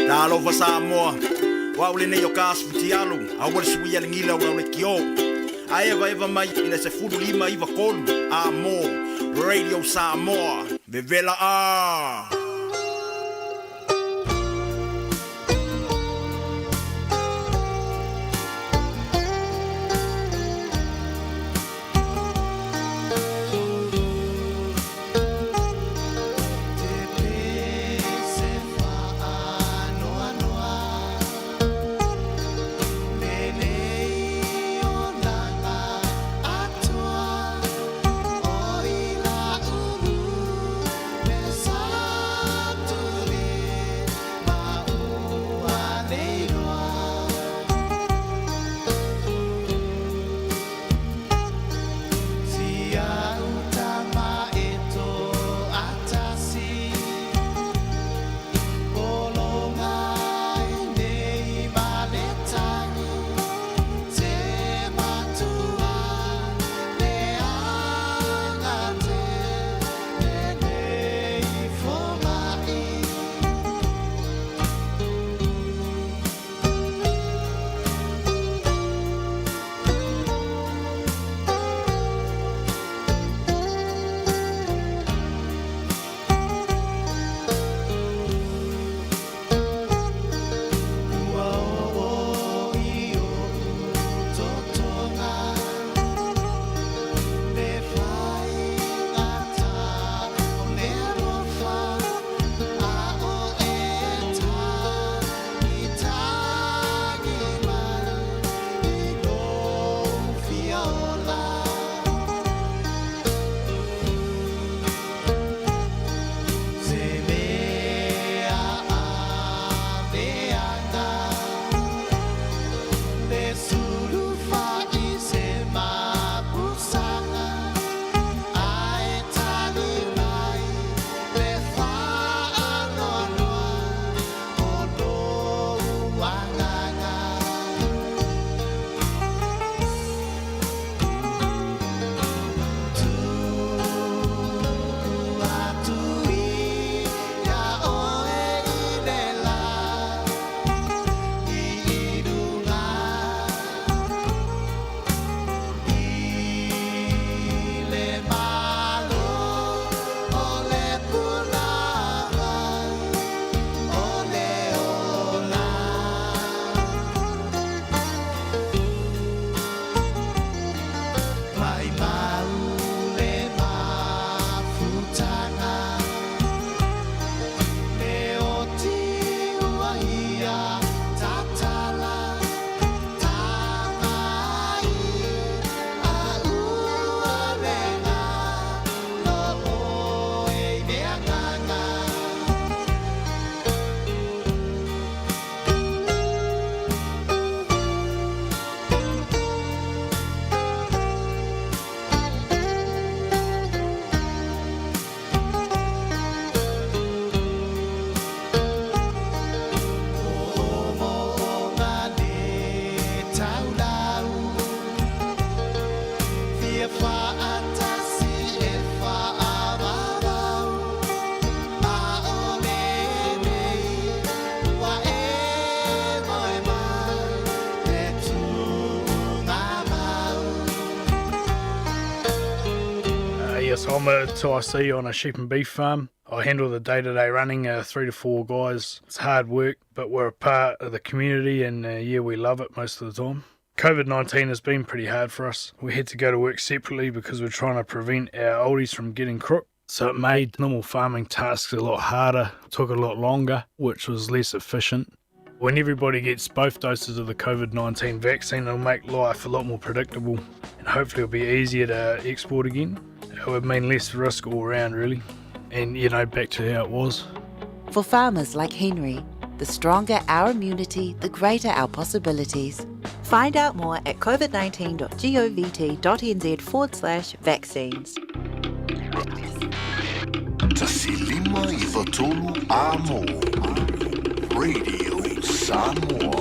Talofa Samoa, o au lenei o ka asu futialu, aua le suia le gila o lau leitio. A evaeva mai i le 15 93 a mo Radio Samoa, vevela a! I'm a 2IC on a sheep and beef farm. I handle the day-to-day running, 3 to 4 guys. It's hard work, but we're a part of the community and yeah, we love it most of the time. COVID-19 has been pretty hard for us. We had to go to work separately because we're trying to prevent our oldies from getting crook. So it made normal farming tasks a lot harder, took a lot longer, which was less efficient. When everybody gets both doses of the COVID-19 vaccine, it'll make life a lot more predictable and hopefully it'll be easier to export again. It would mean less risk all round, really. And, you know, back to how it was. For farmers like Henry, the stronger our immunity, the greater our possibilities. Find out more at covid19.govt.nz forward slash vaccines. Tasilima i Vatolu Amo. Radio Samoa.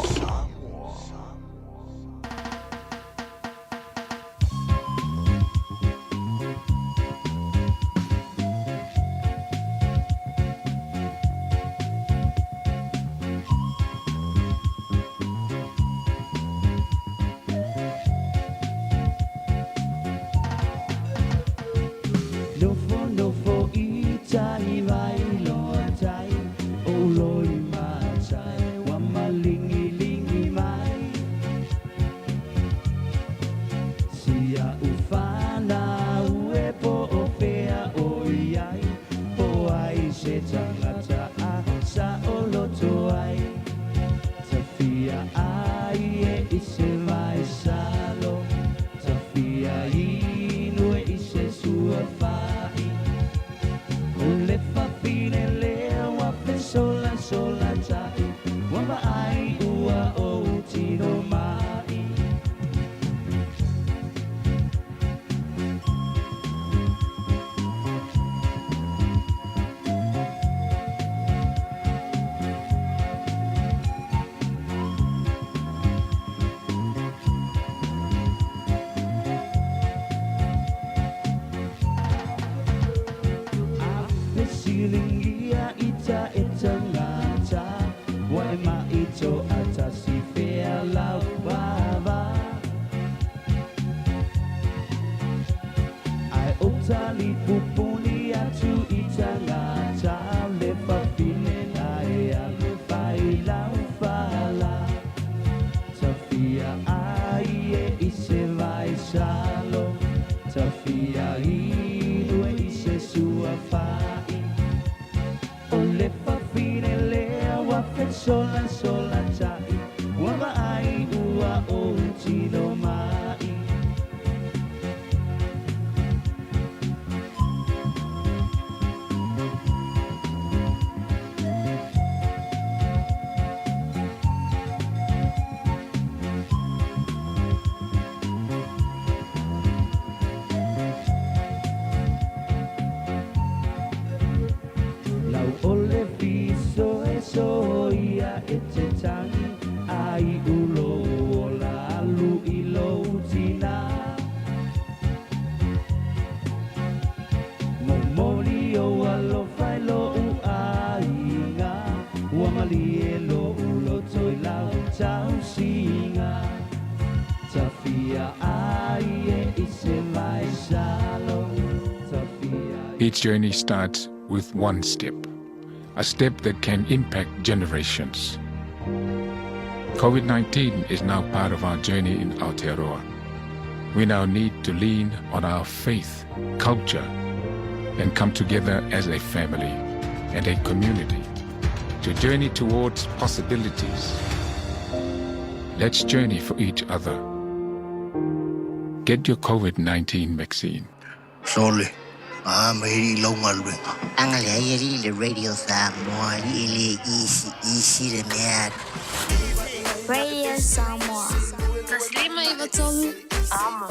Each journey starts with one step, a step that can impact generations. COVID-19 is now part of our journey in Aotearoa. We now need to lean on our faith, culture, and come together as a family and a community to journey towards possibilities. Let's journey for each other. Get your COVID-19 vaccine. Sole, a me ri lau galuega. Agalehai alii le Radio Samoa, alii e le isi isi le mea. Radio Samoa. 159 Amo.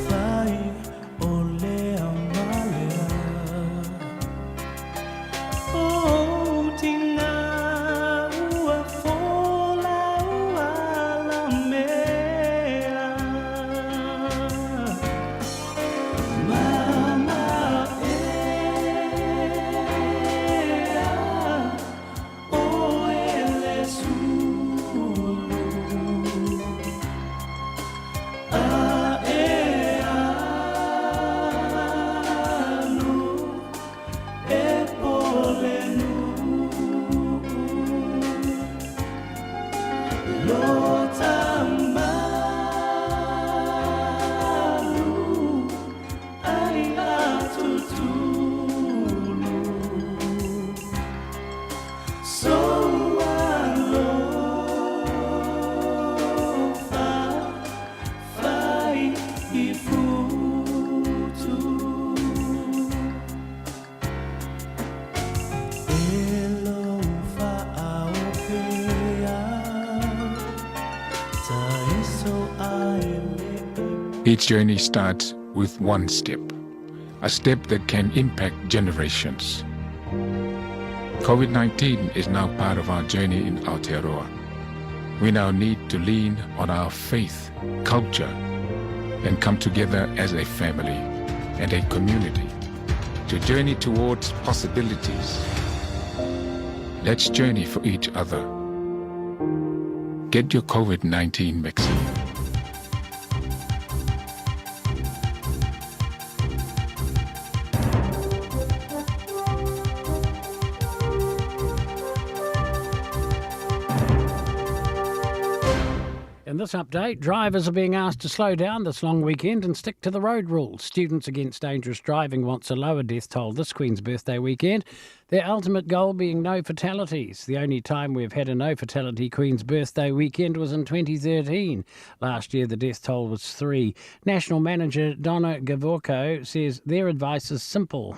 fai o lea ma lea. O tina ua folau alamea. Mama ea, oe le sulu. A e alu e pole nuu. Lo ta malu ai a tutulu. So alofa fai i futu. E lou faaopea, ta iso ai le Each journey starts with one step, a step that can impact generations. COVID 19 is now part of our journey in Aotearoa. We now need to lean on our faith, culture, and come together as a family and a community to journey towards possibilities. Let's journey for each other. Get your COVID 19 vaccine. In this update, drivers are being asked to slow down this long weekend and stick to the road rules. Students Against Dangerous Driving wants a lower death toll this Queen's Birthday weekend, their ultimate goal being no fatalities. The only time we've had a no fatality Queen's Birthday weekend was in 2013. Last year, the death toll was 3. National Manager Donna Govorko says their advice is simple.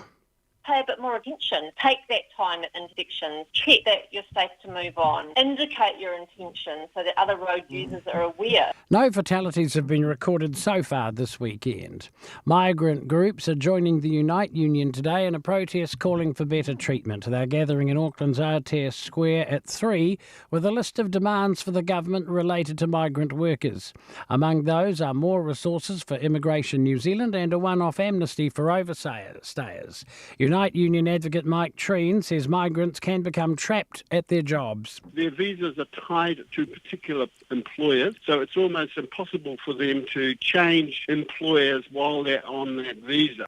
Pay a bit more attention. Take that time at intersections. Check that you're safe to move on. Indicate your intention so that other road users are aware. No fatalities have been recorded so far this weekend. Migrant groups are joining the Unite Union today in a protest calling for better treatment. They're gathering in Auckland's Aotea Square at 3 with a list of demands for the government related to migrant workers. Among those are more resources for Immigration New Zealand and a one-off amnesty for overstayers. Unite Union advocate Mike Treen says migrants can become trapped at their jobs. Their visas are tied to particular employers, so it's almost impossible for them to change employers while they're on that visa.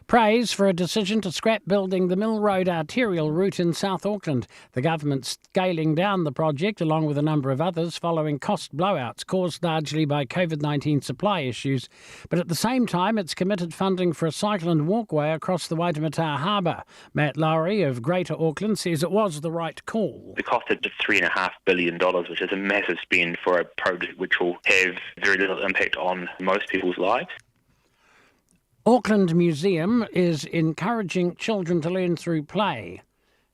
Praise for a decision to scrap building the Mill Road arterial route in South Auckland. The government's scaling down the project along with a number of others following cost blowouts caused largely by COVID-19 supply issues. But at the same time, it's committed funding for a cycle and walkway across the Waitemata Harbour. Matt Lowry of Greater Auckland says it was the right call. The cost is $3.5 billion, which is a massive spend for a project which will have very little impact on most people's lives. Auckland Museum is encouraging children to learn through play.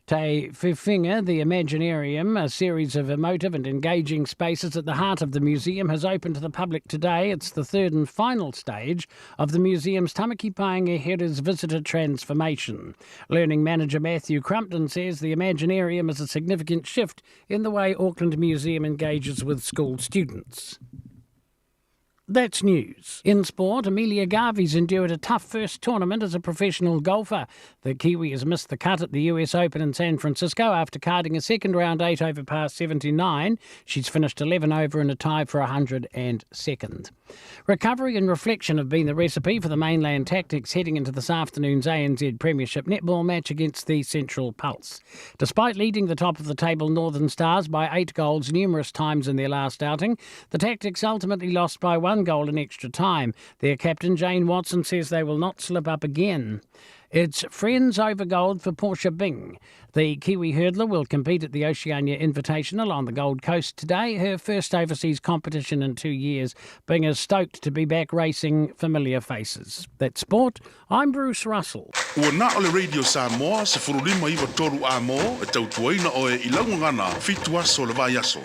Te Whiwhinga, the Imaginarium, a series of emotive and engaging spaces at the heart of the museum, has opened to the public today. It's the third and final stage of the museum's Tamaki Paenga Hira's visitor transformation. Learning manager Matthew Crumpton says the Imaginarium is a significant shift in the way Auckland Museum engages with school students. That's news. In sport, Amelia Garvey's endured a tough first tournament as a professional golfer. The Kiwi has missed the cut at the US Open in San Francisco after carding a second round 8 over par 79. She's finished 11 over in a tie for 102nd. Recovery and reflection have been the recipe for the mainland Tactix heading into this afternoon's ANZ Premiership netball match against the Central Pulse. Despite leading the top of the table Northern Stars by 8 goals numerous times in their last outing, the Tactix ultimately lost by 1 goal in extra time. Their captain, Jane Watson, says they will not slip up again. It's friends over gold for Portia Bing. The Kiwi hurdler will compete at the Oceania Invitational on the Gold Coast today, her first overseas competition in 2 years. Bing is stoked to be back racing familiar faces. That's sport. I'm Bruce Russell. Ua na o le Radio Samoa, se furulima iwa toru a mō, e tautuaina oe i laugagana, 7 aso le vai aso.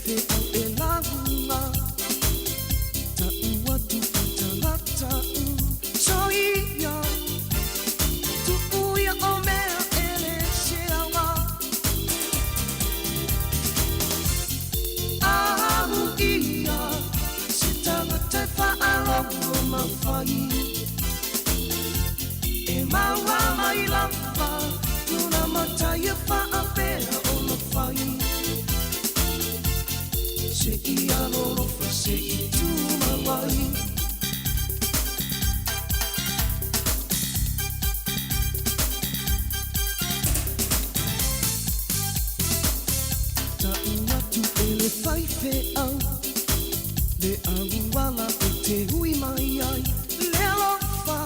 Faifeau e lauga Ta'u atu i tagata Soia Tu'u ia o mea e lē se aoga Amuia Se tagata e faalogo ma fai E maua mai lava Lona matai e faapea ona fai Se'i alolofa se'i tumau ai Ta'u atu e le faifeau Le auala e te hui mai ai Le alofa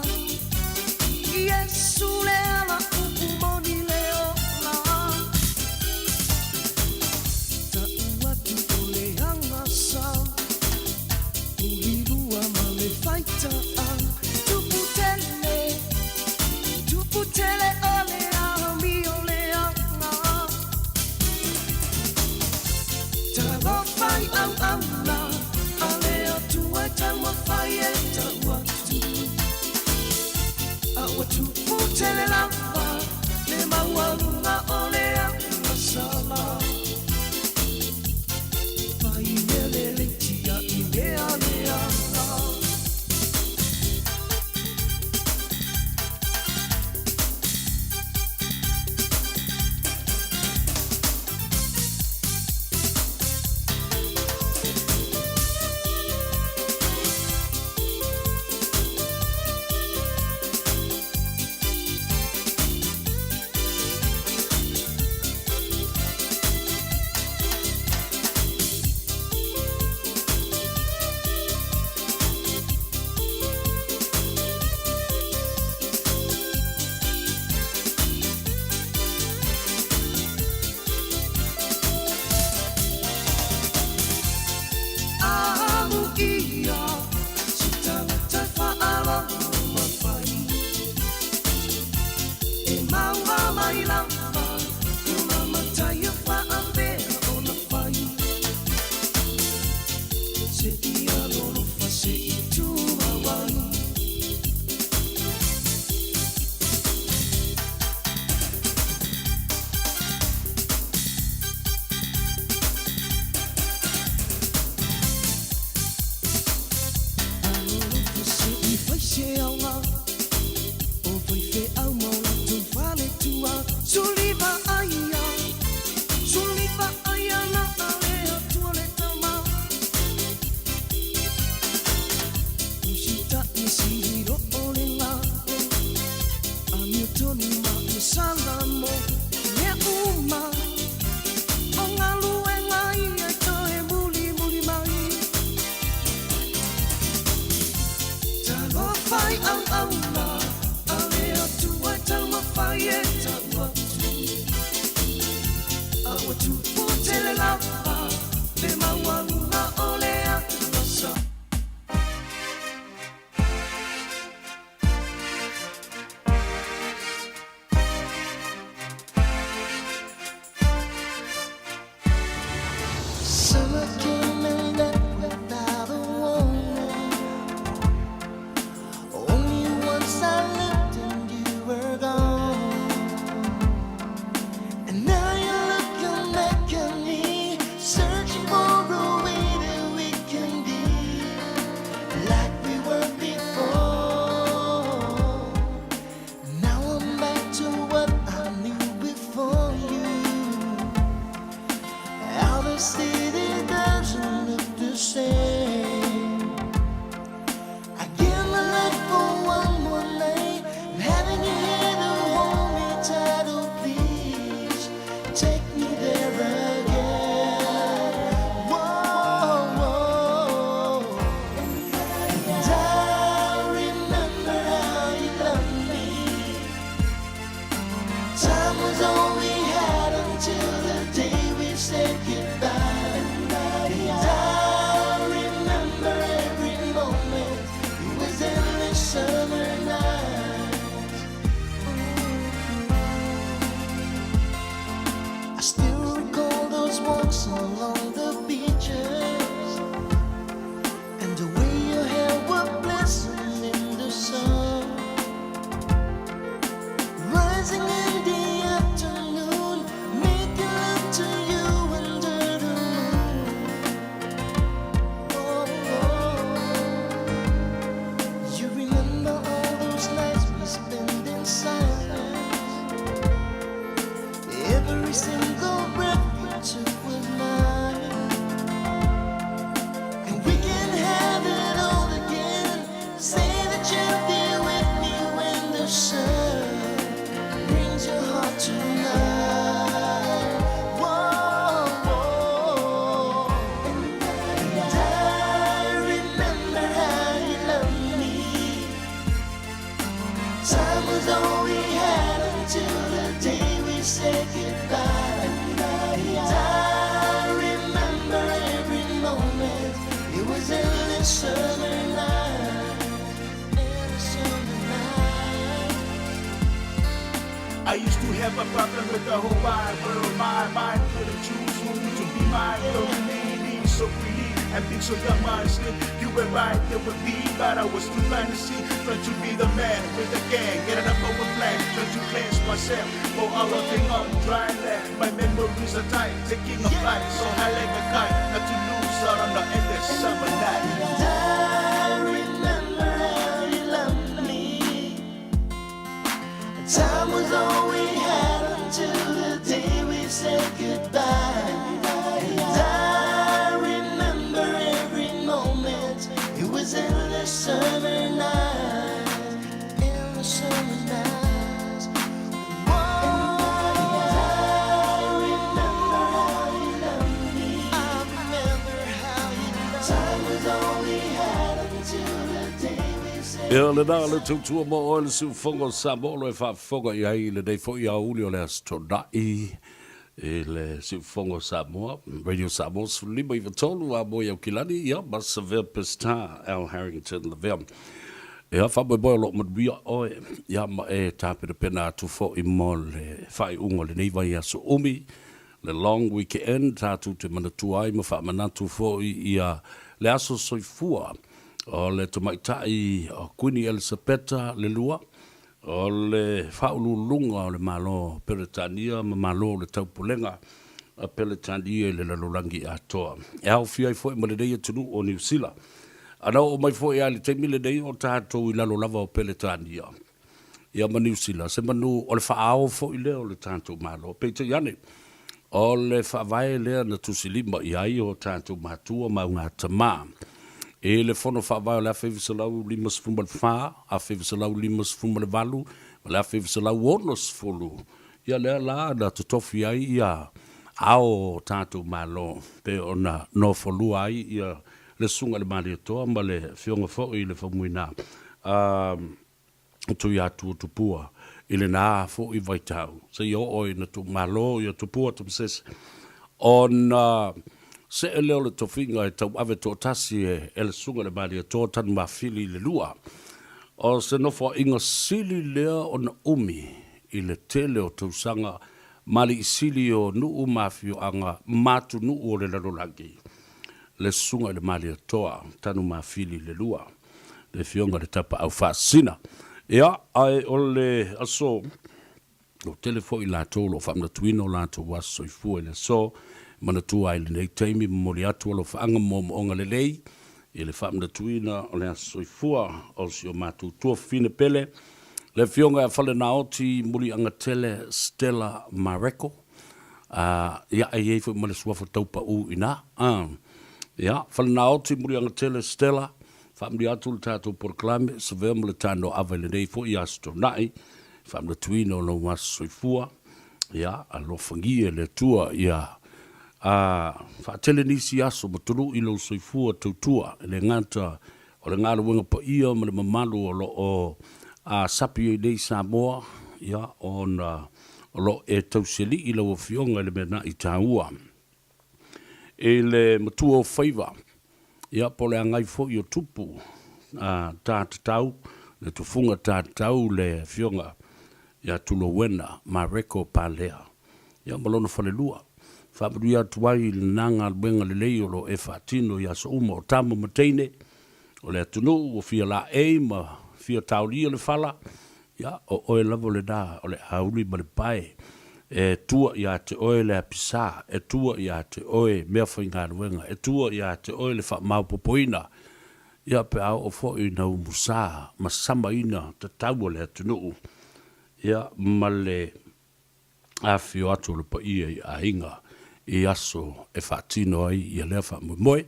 Iesu le ala upu moni le ola Ta'u atu o le agasa Hulilua ma le faita'a Tupu tele Tupu tele o le amio leaga Talofa i auauna A le Atua e taumafai e tau atu A ua tupu tele lava Le maualuga o le agasala Fai mea lelei tia'i mea leaga. Amuia se tagata e faalogo ma fai E maua mai lava lona matai e faapea ona fai Se'i alolofa se'i tumau ai. Alolofa se'i fai se aoga O faifeau ma o latou faletua Suliva aia Suliva aia na a le Atua le Tama Usita'i sihiro o le galo Amiotonu ma ia salamo Mea uma O galuega ia e toe mulimuli mai Talofa i auauna A le Atua e taumafai e tau atu A ua tupu tele lava Le maualuga o le agasa. Summer came and left without a warning. Only once I Time was all we had until the day we said goodbye. And I remember every moment. It was endless summer night. Endless summer night. I used to have a problem with the whole wide world. My mind couldn't choose who to be my girl. Lady, so pretty and being so young, my slick. You were right, there would be, but I was too blind to see. Trying to be the man with the gang, get up with plan. Trying to cleanse myself for all of thing on dry land. My memories are tight, taking a flight so high like a kite. Not to lose out on the endless summer night. And I remember how you loved me. Time was all we had until the day we said goodbye. And I remember every moment. It was endless summer nights. Endless summer nights. And I remember how you loved me. I remember how you loved me. Time was all we had until the day we said Ia lena le tautua mo oe le siufogo o Samoa o lo e faafofoga i ai i lenei foi aoauli o le Aso Toonai i le siufogo o Samoa, Radio Samoa 15 93 a moe Aukilani, ia ma Severe Pistar, Al Harrington Lavea. Ia faamoemoe o loo manuia oe, ia ma e tapenapena atu foi mo le faaiuga o lenei vaiaso umi, le long weekend, tatou te manatua ai ma faamanatu foi ia le aso soifua o le tamaitai o Kuini Elisapeta le Lua, o le faauluuluga o le Malo Peretania ma Malo o le Taupulega a Peretania i le lalolagi atoa, e aofia ai foi ma lenei atunuu o Niu Sila. A na oo mai foi lava i le taimi lenei o tatou i lalo lava o Peretania ia ma Niu Sila, se manu o le faaao foi lea o le tatou Malo. Peitai ane, o le faavae lea na tusilima i ai o tatou matua ma augatama i le Fono Faavae o le 1954, 1958 ma le 1960, ia lea la na totofi ai ia ao o tatou Malo pei ona nofolua ai ia le Susuga i le Malietoa ma le Afioga foi i le Faumuina a Tuiatua Tupua i lena foi vaitau seia oo ina tuumalo ia Tupua Tamasese ona see lea o le tofiga e tauave toatasi e le Susuga i le Malietoa Tanumafili i le lua. O se nofoaiga sili lea ona umi i le tele o tausaga ma alii sili o nuu ma afioaga ma atunuu o le lalolagi, le Susuga i le Malietoa Tanumafili i le lua. le Afioga i le Tapaau Faasisina. Ia, ae o le aso, o tele foi i latou o lo o faamanatuina o latou aso soifua i le aso, e manatua ai i lenei taimi, momoli atu alofaaga ma moomooga lelei i le faamanatuina o le aso soifua o si o matou tuafafine pele, le Afioga ia Falenaoti Muliagatele Stella Mareko, a, ia, e i ai foi ma le suafa taupaū i ina. A, ia, Falenaoti Muliagatele Stella, Faamanuia atu le tatou polokalame, Savea ma le Tano Ava i lenei foi Aso Toonai, faamanatuina o lou aso soifua, ia, alofagia e le Atua ia a faatele nisi aso ma tului lou soifua tautua, e le gata o le galuega paia ma le mamalu o lo o a sapi ai nei Samoa, ia, ona o lo o e tausialii lau Afioga i le mea naʻi taua. I le matua o faiva, ia, po o le agai foi o tupu, a, tā tatau, le tufuga tā tatau le Afioga ia Tulouena Mareko Palea, ia, ma lona falelua. Faamanuia atu ai i lena galuega lelei o lo o e faatino i aso uma o tama ma teine o le atunuu ua fia laei ma fia taolia le fala, Ia, o oe lava lena o le auli ma le pae, e tua ia te oe le apisā, e tua ia te oe meafaigaluega, e tua ia te oe le faamaopoopoina, ia pe a oo foi ina umusā ma samaina tatau a le atunuu, ia, ma le afifio atu o le paia i aiga i aso e faatino ai ia lea faamoemoe.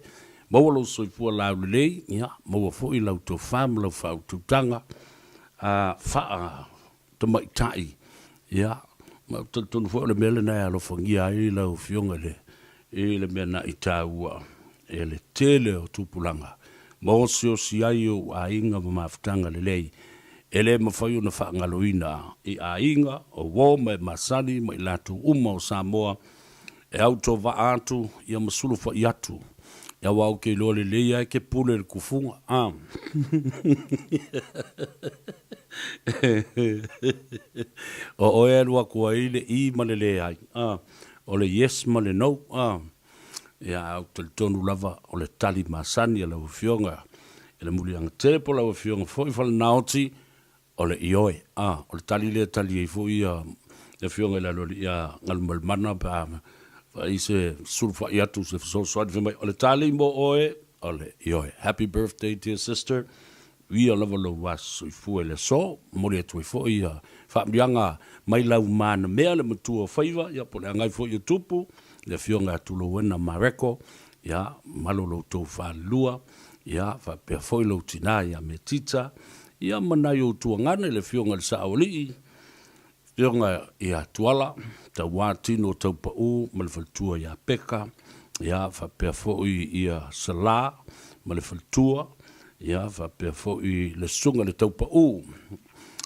Maua lou soifua laulelei, ia, maua foi lau tofa ma lau faautautaga a faa tamaitai, ia, ma ou te talitonu foi o le mea lena e alofagia ai lau Afioga i le, i le mea naʻi taua e le tele o tupulaga ma osiosi ai ou aiga ma mafutaga lelei. E le mafai ona faagaloina i aiga, o uo ma e masani ma i latou uma o Samoa e autovaa atu ia ma sulufai atu. Ia aua ou te iloa lelei lava e te pule i le tufuga, a. O oe e alu atu ai le i ma le leai, a. O le yes ma le no, a. Ia, ae ou te talitonu lava o le tali masani a lau Afioga i le Muliagatele po o lau Afioga foi Falenaoti, o le ioe. A, o le tali lea e tali ai foi ia le Afioga i le Aloalii ia Galumalemana pe a fai se sulufai atu se fesoasoani fai mai, o le tali mo oe, o le ioe. Happy birthday dear sister, Uia lava lou aso soifua i le aso, momoli atu ai foi ia faamanuiaga mai lau manamea le matua o faiva, ia po o le agai foi o tupu, le afioga ia Tulouena Mareko, ia malo lo outou falelua, ia faapea foi lou tina ia Metita, ia ma nai ou tuagana i le afioga i le Saoalii, Afioga ia Tuala, Tauā Tino Taupau ma le faletua ia Peka, ia faapea foi ia Salā ma le faletua, ia faapea foi le Susuga i le Taupau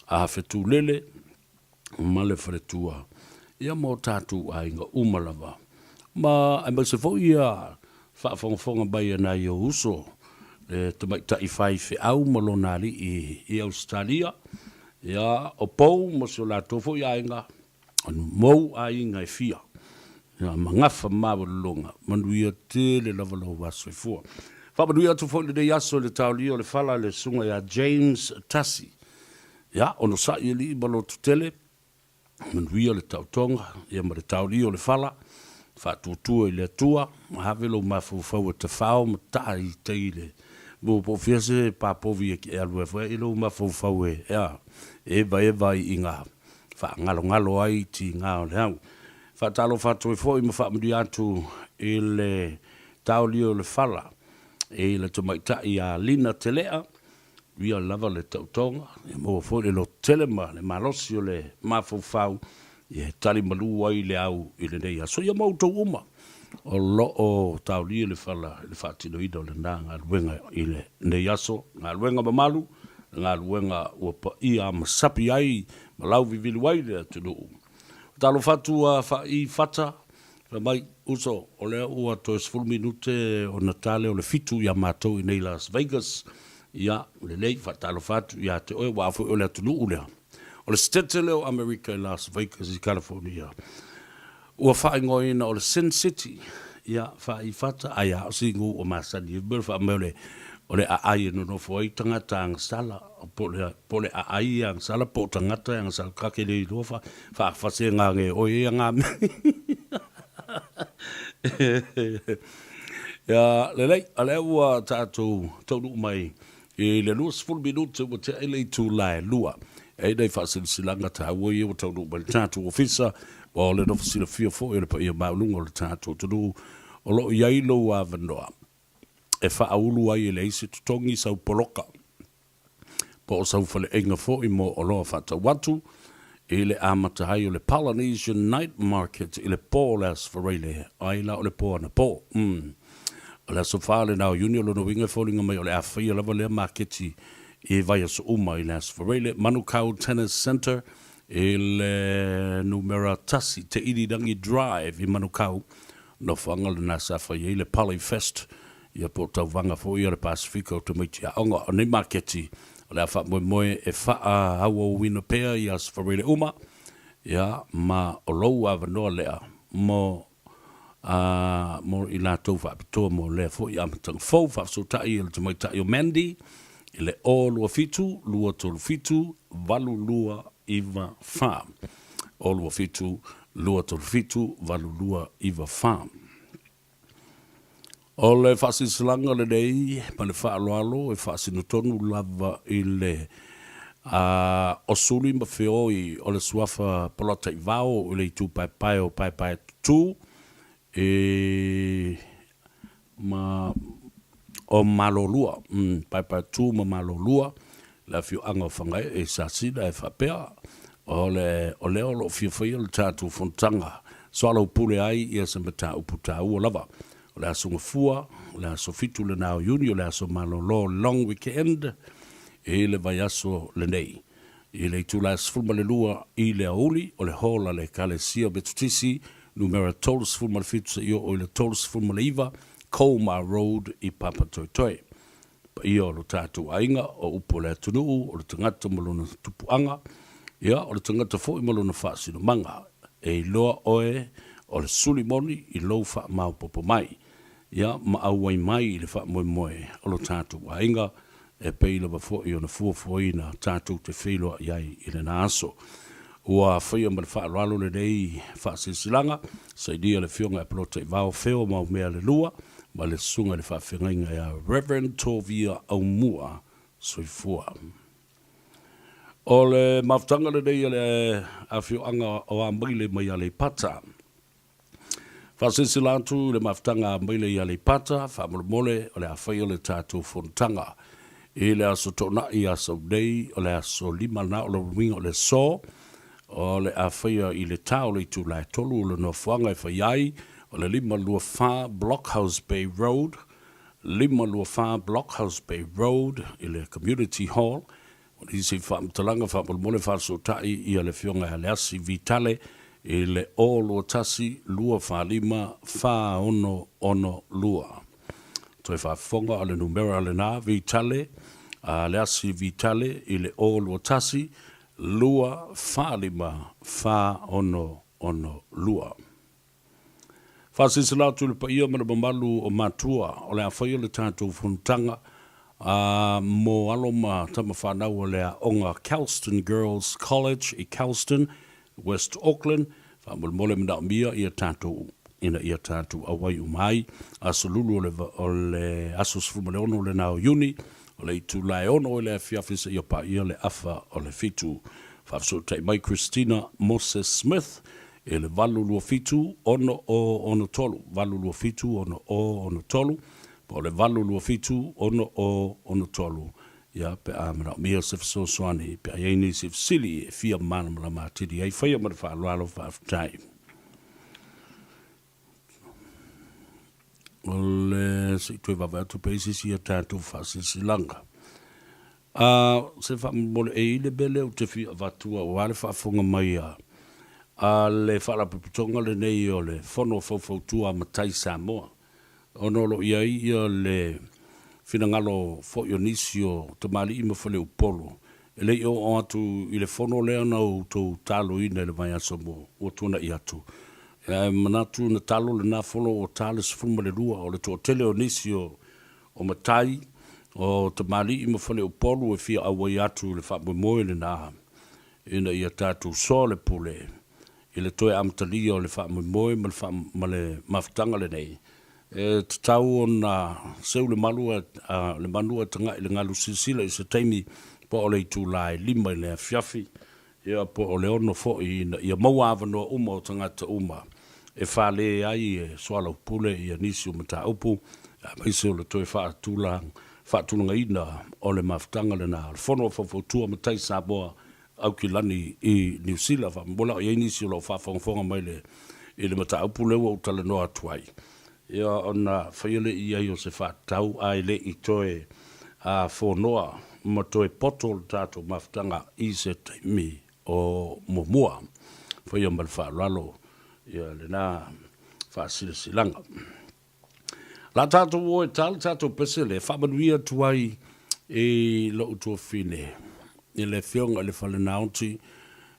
a Fetulele ma le faletua, ia ma o tatou aiga uma lava. Ma aemaise foi ia faafogafoga mai a nai ou uso, le tamaitai faifeau ma lona alii i Ausetalia, Ia, o Pou ma si o latou foi aiga, o mou aiga e fia, ia, ma gafa maualuluga, manuia tele lava lou aso soifua. Faamanuia atu foi lenei aso i le taolia o le fala i le susuga ia James Tasi. Ia, onosai alii ma lototele, manuia le taotoga, ia ma le taolia o le fala, faatuatua i le Atua, ave lou mafaufau e tafao ma taa i tai i le Mo po o fea se papovi e e alu ai foi i lou mafaufau e, ea, e evaeva ai i ngā faagalogalo ai i tigā o le au. Faatalofa atu ai foi ma faamanuia atu i le taolia o le fala i le tamaitai ia Lina Telea, ia lava le taotoga, ia maua foi le lototele ma le malosi o le mafaufau e tali malu ai le au i lenei aso. Ia ma outou uma o lo o taolia le fala i le faatinoina o lena galuega i lenei aso, galuega mamalu, galuega ua paia ma sapi ai ma lauviviliu ai le atunuu. Talofa atu a Faai Fata, fai mai, Uso, o lea ua toe 10 minute ona ta lea o le fitu ia matou i nei Las Vegas. Ia, lelei, faatalofa atu ia te oe, aua foi o le atunuu lea. O le Setete lea o Amerika i Las Vegas i California, ua faaigoaina o le Sin City, ia, faaifata, ai a o se igoa ua masani ai, pei o le faamai o le, o le aai e nonofo ai tagata agasala, po o le, po o le aai e agasala po o tagata e agasala, ta te le iloa fa, faafasega ane e oe ia na mea. Ia, lelei, o lea ua tatou taunuu mai I le 20 minute ua tea ai le itula e lua, e i ai nai faasilasilaga taua ia ua taunuu mai le tatou ofisa, o le nofo silafia foi o le paia maualuga o le tatou atunuu, o lo o i ai lou avanoa e faaulu ai e leai se totogi sau poloka po o sau faleaiga foi mo oloa faatau atu i le amata ai o le Polynesian Night Market i le po o le Aso Faraile, ai la o le po anapo. O le aso 4 lena o Iuni, o lona uiga e foliga mai o le a faia lava lea maketi i vaiaso uma i le Aso Faraile, Manukau Tennis Centre i le numera 1 Te Irirangi Drive i Manukau, nofoaga lena sa fai ai le Polyfest, ia po o tauvaga foi a le Pasefika o tamaiti aoga. O nei maketi o le a faamoemoe e faaauauina pea i Aso Faraile uma, ia ma o lou avanoa lea mo ā, mo i latou faapitoa mo lea foi amataga fou, faafesootai e le tamaitai o Mandy i le 027 237 8294. 027 237 8294. O le faasilasilaga lenei ma le faaaloalo e faasino tonu lava i le a o Suli ma Feoi o le suafa Polataivao i le itu paepae o Paepaetutū i ma o Malolua, Paepaetutū ma Malolua, le afioaga o Fagaee i Sasina e faapea, o le o lea o lo o fia faia le tatou fonotaga soalaupule ai ia se mataupu taua lava. O le Aso Gafua, o le aso 7 lena o Iuni, o le aso malolo, long weekend, i le vaiaso lenei. I le itula e 12 i le aoauli, o le hall a le Ekalesia Metotisi, numera 37 seia oo i le 39, Colmar Road i Papatoetoe. Paia o lo tatou aiga, o upu o le atunuu, o le tagata ma lona tupuaga, ia, o le tagata foi ma lona faasinomaga. E iloa oe o le suli moni i lou faamaopoopo mai, ia, ma auai mai i le faamoemoe o lo tatou aiga, e pei lava foi ona fuafuaina tatou te feiloai ai i lena aso. Ua faia ma le faaaloalo lenei faasilasilaga, sainia le Afioga ia Polotaivao Feo Maumea Lelua ma le Susuga i le Faafeagaiga ia Rev. Tovia Aumua. Soifua. O le mafutaga lenei a le afioaga o Amaile mai Aleipata. Faasilasila atu le mafutaga a Maile i Aleipata, faamolemole o le a faia le tatou fonotaga i le aso Toonai ia Saunei, o le aso 5 lena o lona uiga o le aso o le a faia i le ta o le itula e 3 o le nofoaga e fai ai, o le 524 Blockhouse Bay Road, 524 Blockhouse Bay Road i le Community Hall. O nisi faamatalaga faamolemole faasootai ia le Afioga ia Leasi Vitale i le 0 21 245 4662. Toe faafofoga o le numera lena Vitale, Leasi Vitale i le 0 21 245 4662. Faasilasila atu i le paia ma le mamalu o matua o le a faia le tatou fonotaga a mo alo ma tama fanau o le aoga Kelston Girls College i Kelston, West Auckland. Faamolemole manaomia ia tatou ina ia tatou auai uma ai. Aso Lulu o le o le aso 16 lena o Iuni, o le itula e 6 i le afiafi seia paia le afa o le 7. Faafesootai mai Christina Moses Smith E le 827 6063, 827 6063, po o le 827 6063, ia, pe a manaomia se fesoasoani, pe a i ai nisi fesili e fia malamalama atili ai, faia ma le faaaloalo, faafetai. O le se i toe vaavaai atu pe i ai se isi a tatou faasilasilaga. A se faamolemole e i le mea lea ou te fia avatua aua le faafofoga mai a a le Faalapotopotoga lenei o le Fono Faufautua a Matai Samoa ona o lo o i ai ia le finagalo foi o nisi o tamalii ma faleupolu e le i oo atu i le fono lea na outou taloina i le vaiaso mo ua tuanai atu. Ae manatu na talo lena folo ua ta le 12 o le toatele o nisi o O matai, o tamalii ma faleupolu e fia auai atu i le faamoemoe lena ina ia tatou soa le pule i le toe amatalia o le faamoemoe ma le ma le mafutaga lenei. E tatau ona seu le malu a le manu ae tagai le galu silasila i se taimi po o le itula e 5 i le afiafi Ia, po o le 6 foi ina ia maua avanoa uma o tagata uma e fale ai e soalaupule ia nisi o mataupu, aemaise o le toe faatulagaina o le mafutaga lena o le Fono a Faufautua Matai Samoa Aukilani i Niu Sila. Faamolemole a o i ai nisi o lo o faafogafoga mai i le mataupu lea ua ou talanoa atu ai, ia ona faia lea i ai o se faatatau ae le i toe fonoa ma toe poto le tatou mafutaga i se taimi o muamua. Faia ma le faaaloalo ia lena faasilasilaga. La tatou o e ta le tatou pese lea, faamanuia atu ai i lou tuafafine i le Afioga i le Falenaoti,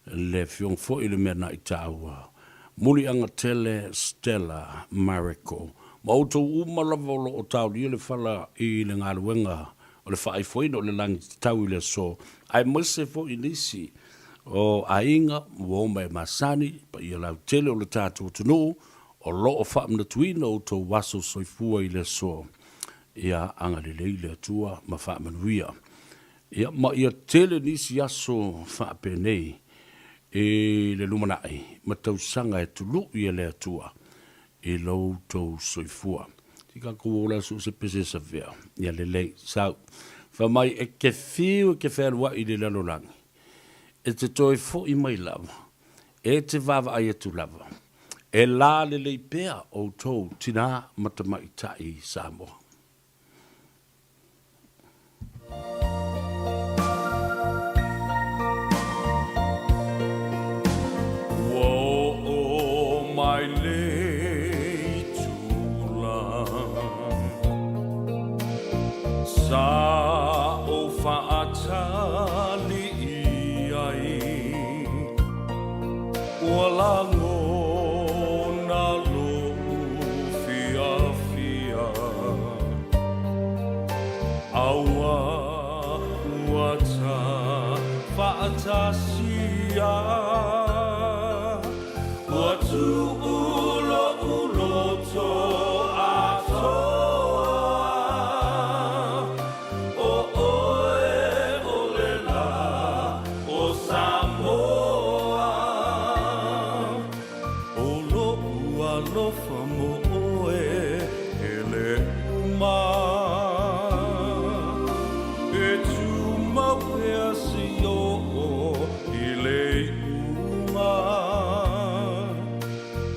le Afioga foi i le mea na i taua, Muliagatele Stella Mareko, ma outou uma lava o lo o taolia le fala i le galuega o le faaifoina o le lagi tatau i le aso, aemaise foi nisi o aiga ua oma e masani, paia lautele o le tatou atunuu o lo o faamanatuina outou aso soifua i le aso. Ia agalelei le Atua ma faamanuia. Ia, ma ia tele nisi aso faapenei i le lumanai ma tausaga e tului e le Atua i lo outou soifua. Se tatou o la so o se pese savea. Ia lelei, sau. Fai mai, e te fiu e te fealuai i le lalolagi, e te toe foi mai lava, e te vaavaai atu lava, e la lelei pea outou tinā ma tamaitai Samoa. Fa'atasia. Ua tu'u lo'u loto atoa, O oe o le la o Samoa. O lo'u alofa mo oe e le uma, E tumau pea seia oo i le iuga.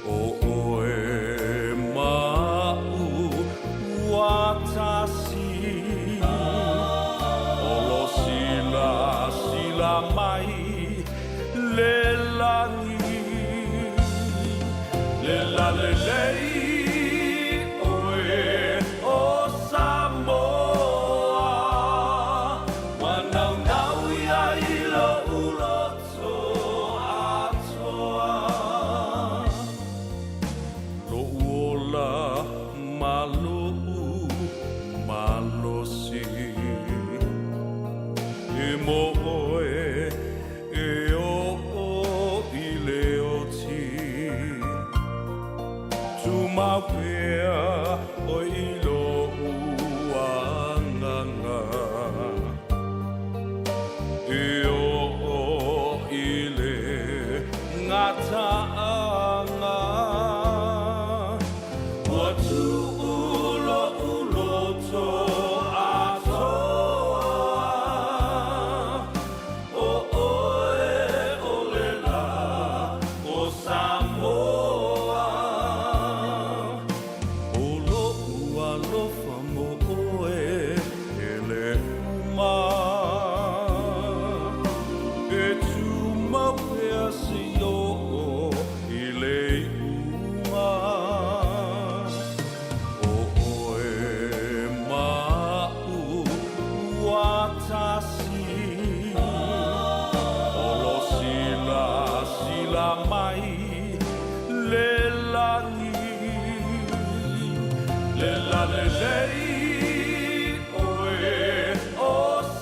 O oe ma a'u ua tasi, O lo silasila mai le lagi, Le lalelei oe o Samoa, Ua naunau ia i lou loto atoa. Lou ola ma lou malosi, E mo oe e oo i le oti. Tumau pea oe i lou agaga, E oo i le gataaga. Ua tuu lou loto atoa, O oe o le la o Samoa. O lou alofa mo oe e le uma, E tumau pea seia oo i le iuga. O oe ma a'u ua tasi, O lo silasila mai le lagi, Le lalelei oe o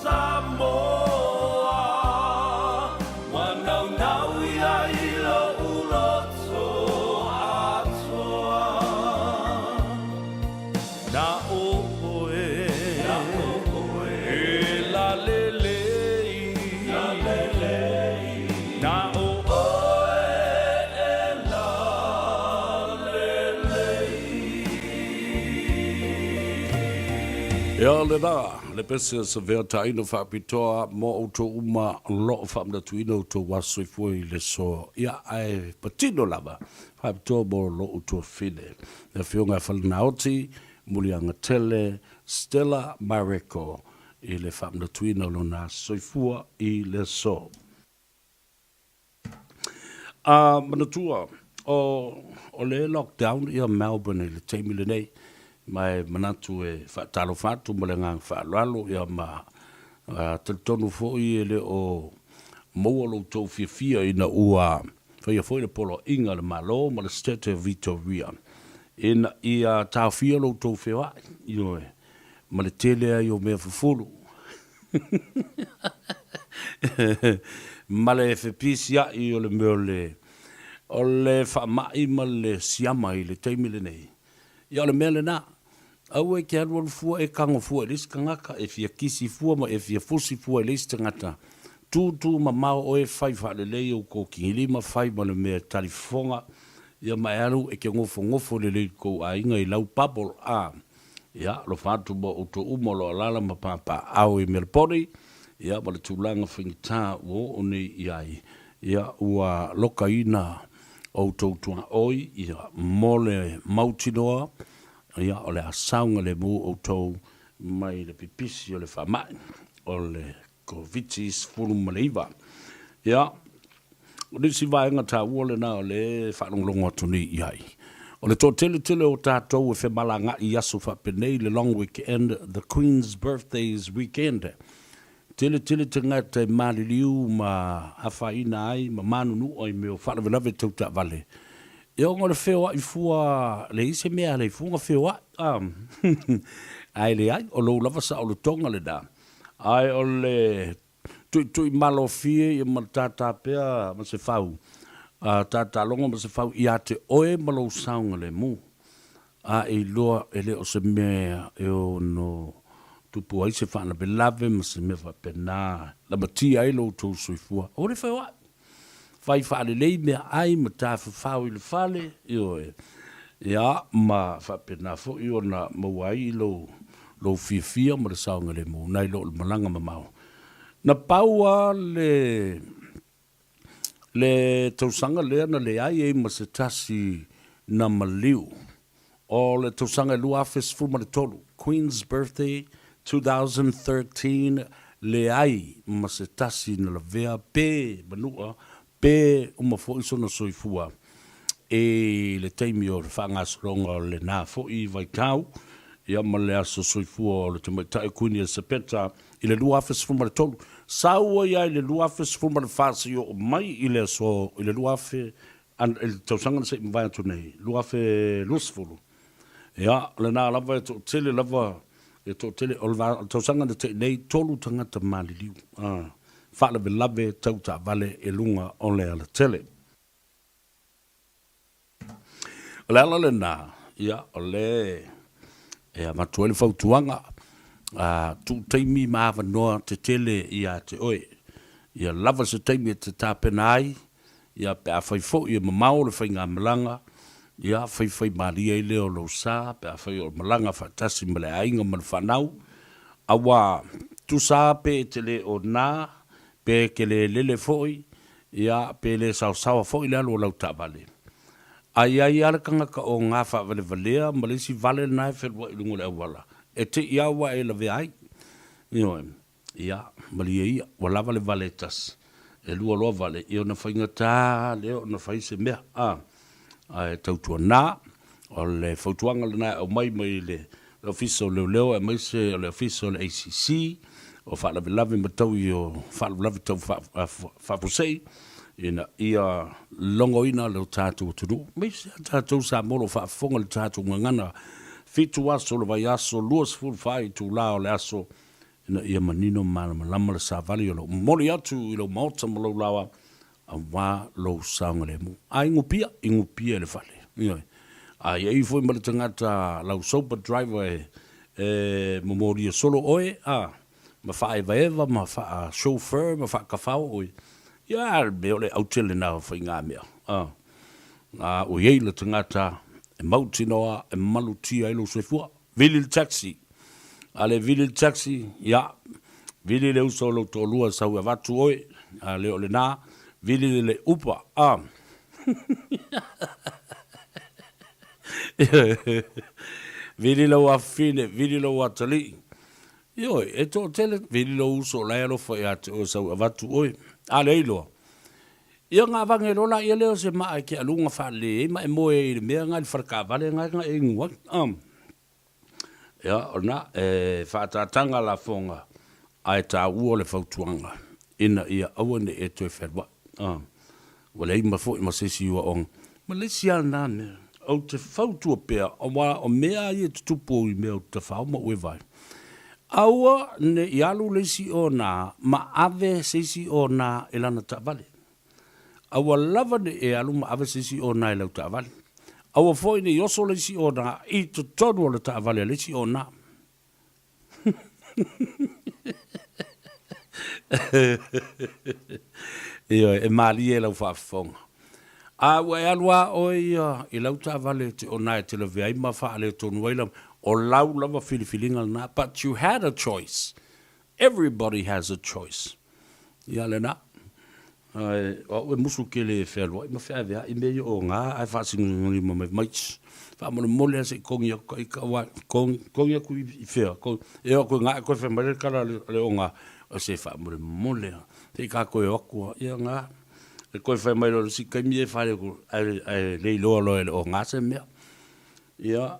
Samoa, Ua naunau ia i lou loto atoa. Na o oe e lalelei, Na o oe e lalelei. Ia lena, le pese a Savea Taina faapitoa mo outou uma o lo o faamanatuina outou aso soifua i le aso. Ia, ae patino lava faapitoa mo lo outou afine. Le Afioga ia Falanaoti, Muliagatele, Stella Mareko i le faamanatuina o lona aso soifua i le aso. A manatua, o, o le lockdown ia Melbourne i le taimi lenei, ma e manatu e faatalofa atu ma le agaga faaaloalo, ia ma talitonu foi e le o maua lo outou fiafia ina ua faia foi le poloaiga a le Malo ma le State of Vitoria ina ia taofia lo outou feoai, ioe, ma le tele ai o mea fufulu. Ma le fepisia'i o le mea o le o le faama'i ma le siama i le taimi lenei. Ia o le mea lena, aua e te alualu fua e tago fua i le isi tagata, e fia kisi fua ma e fia fusi fua i le isi tagata. Tūtū mamao oe, fai faalelei ou kōkigilima, fai ma le mea e talifofoga, ia ma e alu e te gofogofolelei i le tou aiga i lau bubble, a. Ia, alofa atu mo outou uma o lo o alaala ma papaaao i Melbourne, ia, ma le tulaga faigata ua oo nei i ai, ia, ua lokaina outou tuaoi, ia, mo le mautinoa, ia, o le a saogalemu outou mai le pipisi o le faamai o le Koviti-19. Ia, o le isi vaega taua lena o lea e faalogologo atu nei i ai, o le toatele tele o tatou e femalagaai i aso faapenei, le long weekend, the Queen's Birthdays weekend. Tele tele tagata e maliliu ma afaina ai ma manunua i mea o faalavelave tau taavale. Ia ona o le feoai fua, leai se mea e ala ai fua ona feoai, ae leai, o lou lava saolotoga lena. Ae o le Tuitui malofie ia ma le tātā pea ma se fau, a tātā logo ma se fau ia te oe ma lou saogalemu. A e iloa e le o se mea e ono tupu ai se faalavelave ma se mea faapena lamatia ai lo outou soifua. Aua le feoai. Fai faalelei meaai ma tafafao i le fale, ioe, ia, ma faapena foi ona maua ai lou, lou fiafia ma le saogalemu nai lo le malaga mamao. Na pau lava le, le tausaga lea na leai ai ma se tasi na maliu, o le tausaga e 2013, Queen's Birthday 2013, leai ma se tasi na lavea pe manua pe uma foi sona soifua i le taimi o le faagasologa o lena foi vaitau, ia ma le aso soifua o le Tamaitai Kuini Elisapeta i le 2013. Sau ai lava i le 2014 seia oo mai i le aso i le 2000 i le tausaga na se i mavae atu nei, 2020, ia, o lena lava e toatele lava, e toatele, o le tausaga na te'i nei, tolu tagata maliliu, a, faalavelave tau taavale i luga o le alatele. O le ala lena, ia, o le e avatu ai le fautuaga, a, tuu taimi ma avanoa tetele ia te oe. Ia lava se taimi e te tapena ai, Ia, pe afai foi e mamao le faigamalaga, ia, faifai malie ai lea o lou sa, pe afai o malaga faatasi ma le aiga ma le fanau, auā, tusa pe e te le o nā, pe e te le lele foi, ia, pe le saosaoa foi le alu o lau taavale. A i ai lava le tagata o gā faavalevalea ma le isi vale lena e feluai i luga o le auala, e te i aua e lavea ai. Ioe. Ia, malie ia, ua lava le vale e tasi, e lua loa vale, ia ona faigata lea ona fai se mea, a, ae tautuana, o le fautuaga lena e aumai mai le Ofisa o Leoleo aemaise o le Ofisa o le ACC, o faalavelave ma taui o faalavelave tau faafuasei, ina ia logoina lo tatou atunuu, aemaise a tatou Samoa o lo o faafofoga i le tatou gagana, 7 aso o le vaiaso, 24 itula o le aso, ina ia manino ma malamalama le savali o lou momoli atu i lou maota ma lou laoa aua lou saogalemu. A igupia, igupia i le fale. Ioe. A i ai foi ma le tagata lau sober driver e, e momolia solo oe, a, ma faaevaeva ma faa-chauffeur ma faakafao oe, ia, a le mea o le aute lena o faigamea. A, a ua i ai le tagata e mautinoa e malutia ai lou soifua. Vili le taxi. A le vili le taxi, ia, vili le uso o lou toalua e sau e avatu oe, a le o lena, vili le Uber, a. Vili lou afafine, vili lou atalii. Ioe, e toatele, vili lou uso o la e alofa ia te oe e sau e avatu oe. A le iloa, ia ona avage loa laia lea o se maa e te aluga faalelei ai ma e moe ai i le mea lena i le faletaavale lena na e inu ai. Ia, o lena, e faaataataga lafoga ae taua le fautuaga ina ia aua ne i e toe fealuai. Ua leai ma foi ma se isi aoaoga. Ma le isi lava lena mea, ou te fautua pea, aua o mea ia e tutupu i mea o tafao ma ueva ai, aua ne i alu le isi ona ma ave se isi ona i lana taavale. Aua lava ne i e alu ma ave se isi ona i lau taavale. Aua foi ne i oso le isi ona i totonu o le taavale a le isi ona. Ioe, e malie lau faafofoga. A ua e alu lava oe ia i lau taavale e te ona e te lavea ai ma faaletonu ai lau, o lau lava filifiliga lena, but you had a choice. Everybody has a choice. Ia lena. Ae o au e musu tele e fealuai ma feaveai mea ia o ga ae faasinosinolima mai mai faamolemole lava se i togi atu ta ita aua togi togi atu i fea togi e oo atu i ga ae toe fai mai le tala a le oga o se faamolemole lava se i ta toe o atu lava ia ga e toe fai mai loa i le isi taimi e fale atu ae ae le iloa loa e le oga se mea ia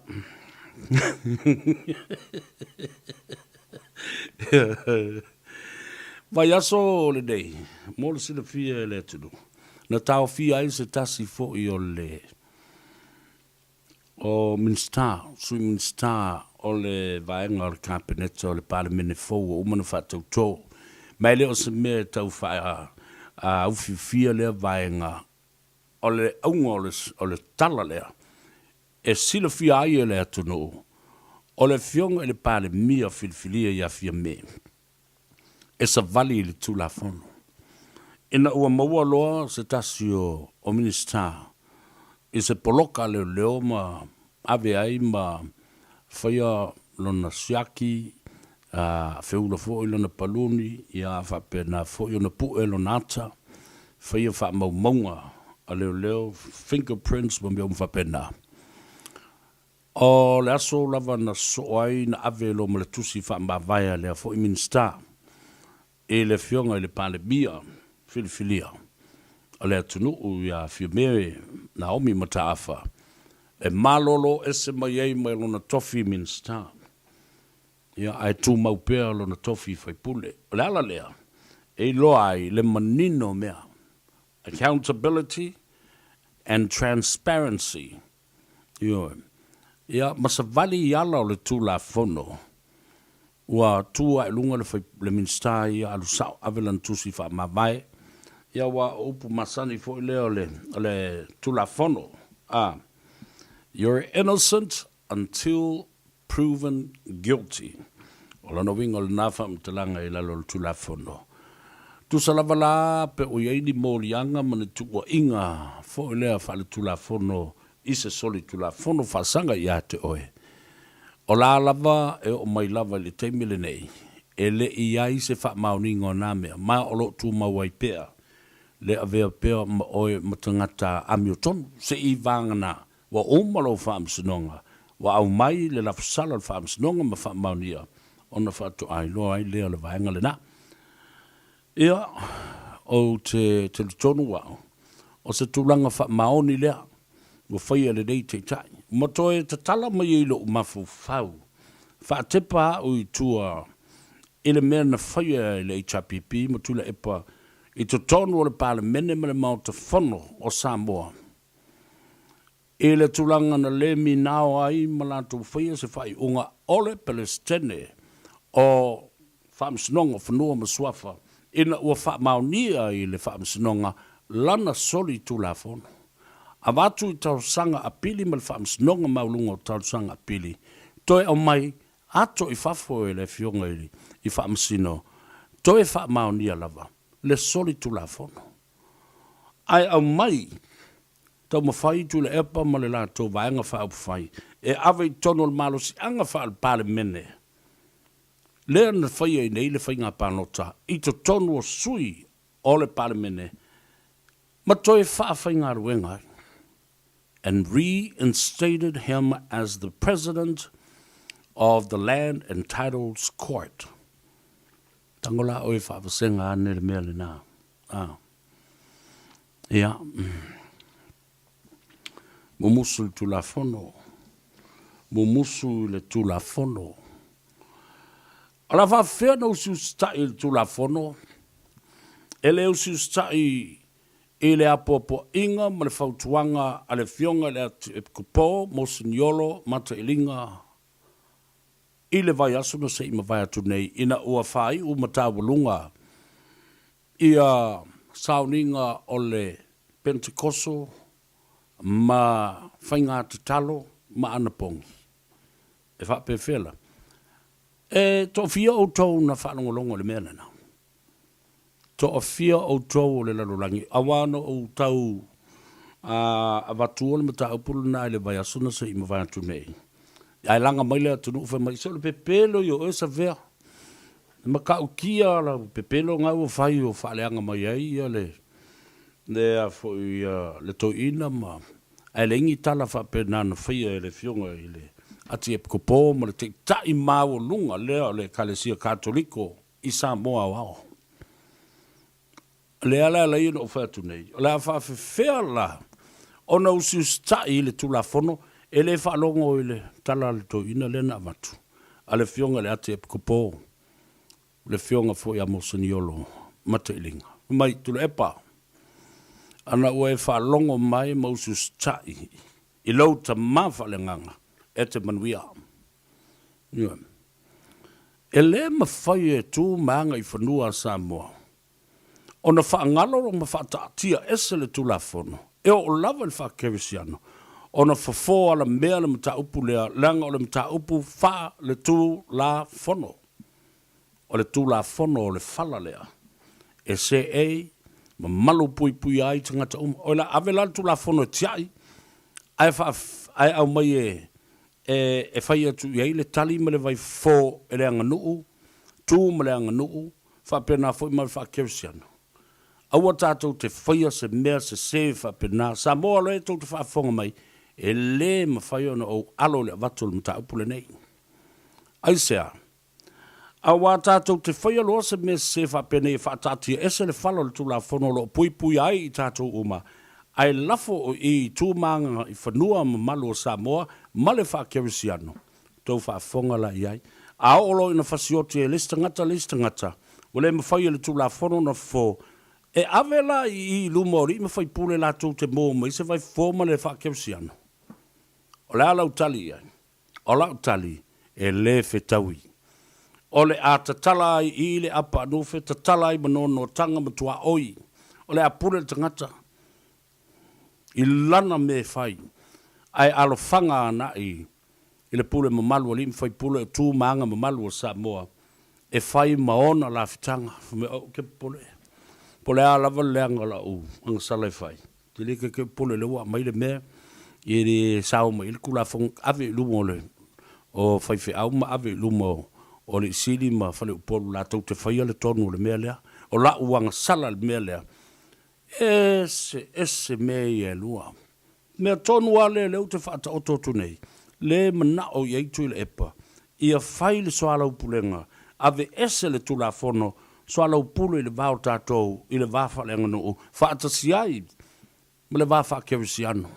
Vaiaso lenei, mo le silafia e le atunuu, na taofia ai se tasi foi o le o Minisita, Sui Minisita o le vaega o le Kapeneta o le Palemene fou ua uma ona faatauto. Ma e le o se mea e tau faaufiufia lea vaega, o le auga o le, o le tala lea, e silafia ai e le atunuu, o le Afioga i le Palemia filifilia ia Fiame, e savali i le Tulafono. Ina ua maua loa se tasi o, o Minisita i se poloka a leoleo ma ave ai ma faia lona siaki, a feula foi lona paluni, ia faapena foi ona pue lona ata, faia faamaumauga a leoleo, fingerprints ma mea uma faapena. O le aso lava na sosoo ai na ave loa ma le tusi faamavae a lea foi Minisita i le Afioga i le Palemia filifilia o le atunuu ia Fiame Naomi Mataafa e malolo ese mai ai mai lona tofi Minisita, ia ae tumau pea lona tofi faipule. O le ala lea e iloa ai le manino o mea, accountability and transparency. Ioe. Ia, ma savali i ala o le Tulafono, ua tu ae luga le fai, le Minisita ia alu sao ave lana tusi faamavae, ia aua o upu masani foi lea o le, o le Tulafono, a, You're innocent until proven guilty. O lona uiga o lena faamatalaga i lalo o le Tulafono. Tusa lava la pe o i ai ni moliaga ma ni tuuaiga foi lea faaletulafono i se solitulafono faasaga ia te oe, o la lava e oo mai lava i le taimi lenei, e le i i ai se faamaoniga o na mea, ma o lo o tumau ai pea le avea pea ma oe ma tagata amiotonu, se i vagana Ua uma lou faamasinoga, ua aumai le lafusala o le faamasinoga ma faamaonia, ona faatoa iloa ai lea o le vaega lena. Ia, ou te talitonu au, o se tulaga faamaoni lea ua faia e lenei Taitai. Ma toe tatala mai ai lou mafaufau, faatepa au i tua i le mea na faia e le HRPP ma Tuilaepa i totonu o le Palemene ma le Maota Fono o Samoa, I le tulaga na le minao ai ma latou faia se faaiuga o le Peresetene o Faamasinoga o Fanua ma Suafa ina ua faamaonia i le Faamasinoga lana solitulafono. Avatu i talosaga apili ma le Faamasinoga Maualuga o Talosaga Apili, toe aumai ato i fafo e le Afioga i Faamasino, toe faamaonia lava le solitulafono. Ae aumai taumafai Tuilaepa ma le latou Vaega Faaupufai e ave i totonu o le malosiaga faale-Palemene lea na faia i nei le faiga palota i totonu o sui o le Palemene ma toe faafaigaluega ai and reinstated him as the President of the Land and Titles Court. Tango la oe faavasega ane le mea lena. A. Ia. Mumusu le Tulafono. Mumusu i le Tulafono. O le a faafefea ona usiusitai i le Tulafono? E le usiusitai i le apoapoaiga ma le fautuaga a le Afioga i le Atiepikopo Moseniolo Matailiga i le vaiaso na se i mavae atu nei ina ua faaiu mataualuga ia sauniga o le Pentekoso ma faiga tatalo ma anapogi. E faapefea la? E toafia outou na faalogologo i le mea lena? Toafia outou o le lalolagi, aua na ou tau avatua le mataupu lena i le vaiaso na se i mavae atu nei. Ae laga mai le atunuu fai mai, se o le pepelo ia o oe Savea. E matautia lau pepelo na ua fai ua faaleaga mai ai ia le le a foi le toeaina ma ae leai ni tala faapena na faia e le afioga i le Atiepikopo ma le Taitai maualuga lea o le Ekalesia Katoliko i Samoa aoao. O le ala e ala ai ona ou fai atu nei, o le a faafefea la ona usiusitai i le Tulafono e le faalogo i le tala a le toeaina lea na avatu a le Afioga i le Atiepikopo, le Afioga foi ia Moseniolo Matailiga. Fai mai, Tuilaepa, ana ua e faalogo mai ma usiusitai i lou tama faaleagaga, e te manuia. Ioe. E lē mafai e tu ma agaifanua a Samoa ona faagalo ma faataatia ese le Tulafono e oo lava i le faakerisiano ona fofo alamea le mataupu lea leaga o le mataupu faaletulafono. O le Tulafono o le fala lea e seei ma malupuipuia ai tagata uma. O le a ave la le Tulafono e tiai ae faa ae aumai e e fai atu i ai le tali ma le vaifofo e le aganuu, tu ma le aganuu, faapena foi ma le faakerisiano. Aua tatou te faia se mea sese faapena. Samoa o lea tou te faafofoga mai, e le mafai ona ou alo i le avatu o le mataupu lenei. Aisea? Aua tatou te faia loa se mea sese faapenei e faataatiaese le fala o le Tulafono o lo o puipuia ai i tatou uma, ae lafo o i i tu ma agaifanua mamalu o Samoa ma le faakerisiano. Tou faafofoga la i ai. A oo loa ina fasioti e le isi tagata le isi tagata, ua le mafai e le Tulafono ona fofo, e ave la i i i luma o alii ma faipule latou te mo mai se vaifofo ma le faakerisiano. O le a lau tali i ai? O lau tali, e lē fetaui. O le a tatala ai i le apa anufe, tatala ai ma noanoataga ma tuaoi. O le a pule le tagata i lana mea e fai, ae alofaga anaʻi i le pule mamalu a alii ma faipule o tu ma aga mamalu o Samoa e fai ma ona lafitaga. Fai mai, Ou te popole, po o le a lava le leaga o lau agasala e fai. Te le te popole o lea ua aumai le mea e le sao mai ai le Tulafono, ave i luma o le o faifeau ma ave i luma o o Alii Sili ma Faleupolu latou te faia le tonu o le mea lea. O la'u agasala i le mea lea, ese ese mea ia e lua. Mea tonu lava lea lea ou te faataoto atu nei, le mana'o i ai Tuilaepa ia fai le soalaupulega, aveese le Tulafono soalaupule i le va o tatou i le va faaleaganuu faatasi ai ma le va faakerisiano.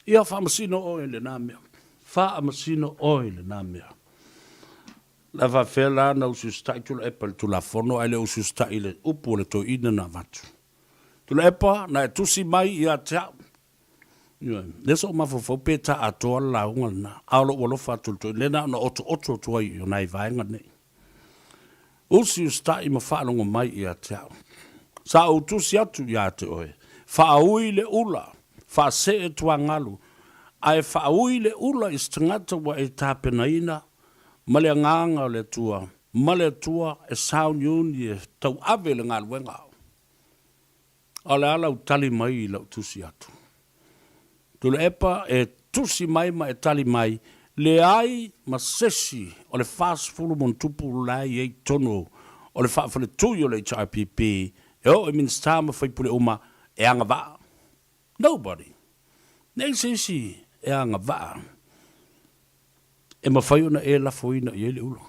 Ia faamasino oe i lena mea. Faamasino oe i lena mea. O le a faapefea la ona usiusitai Tuilaepa i le Tulafono ae le usiusitai i le upu a le toeaina na avatu? Tuilaepa, na e tusi mai ia te au. Ioe. Lea sa ou mafaufau pe ta atoa le lauga lena, a o lou alofa atu i le toeaina, lea na ona otooto atu ai i nai vaega nei. Usiusitai ma faalogo mai ia te au. Sa ou tusi atu ia te oe, faaui le ula, faasee tuagalu, ae faaui le ula i se tagata ua e tapenaina ma le agaga o le Atua, ma le Atua e sauniuni e tauave le galuega. A o le a lau tali mai i lau tusi atu? Tuilaepa, e tusi mai ma e tali mai, leai ma sesi o le 40 ma ona tupu la e i ai i totonu o le faafaletui o le HRPP e oo i Minisita ma faipule uma e agavaa. Nobody. Leai se isi e agavaa e mafai ona e lafoina i ai le ulu.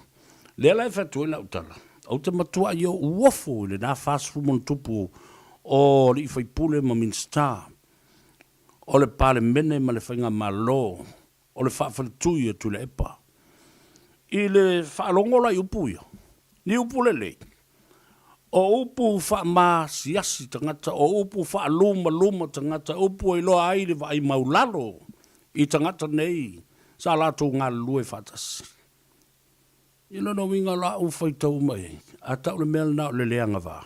Lea la e fai atu ai lau tala, ou te matuai ou ofo i lena 40 ma ona tupu o alii faipule ma Minisita o le Palemene ma le Faigamalo o le faafaletui a Tuilaepa. I le faalogo la i upu ia, ni upu lelei, o upu faamasiasi tagata, o upu faalumaluma tagata, upu e iloa ai le vaai maulalo i tagata nei sa latou galulue faatasi. I lona uiga o la'u faitau uma i ai, a tau le mea lena o le le agavaa,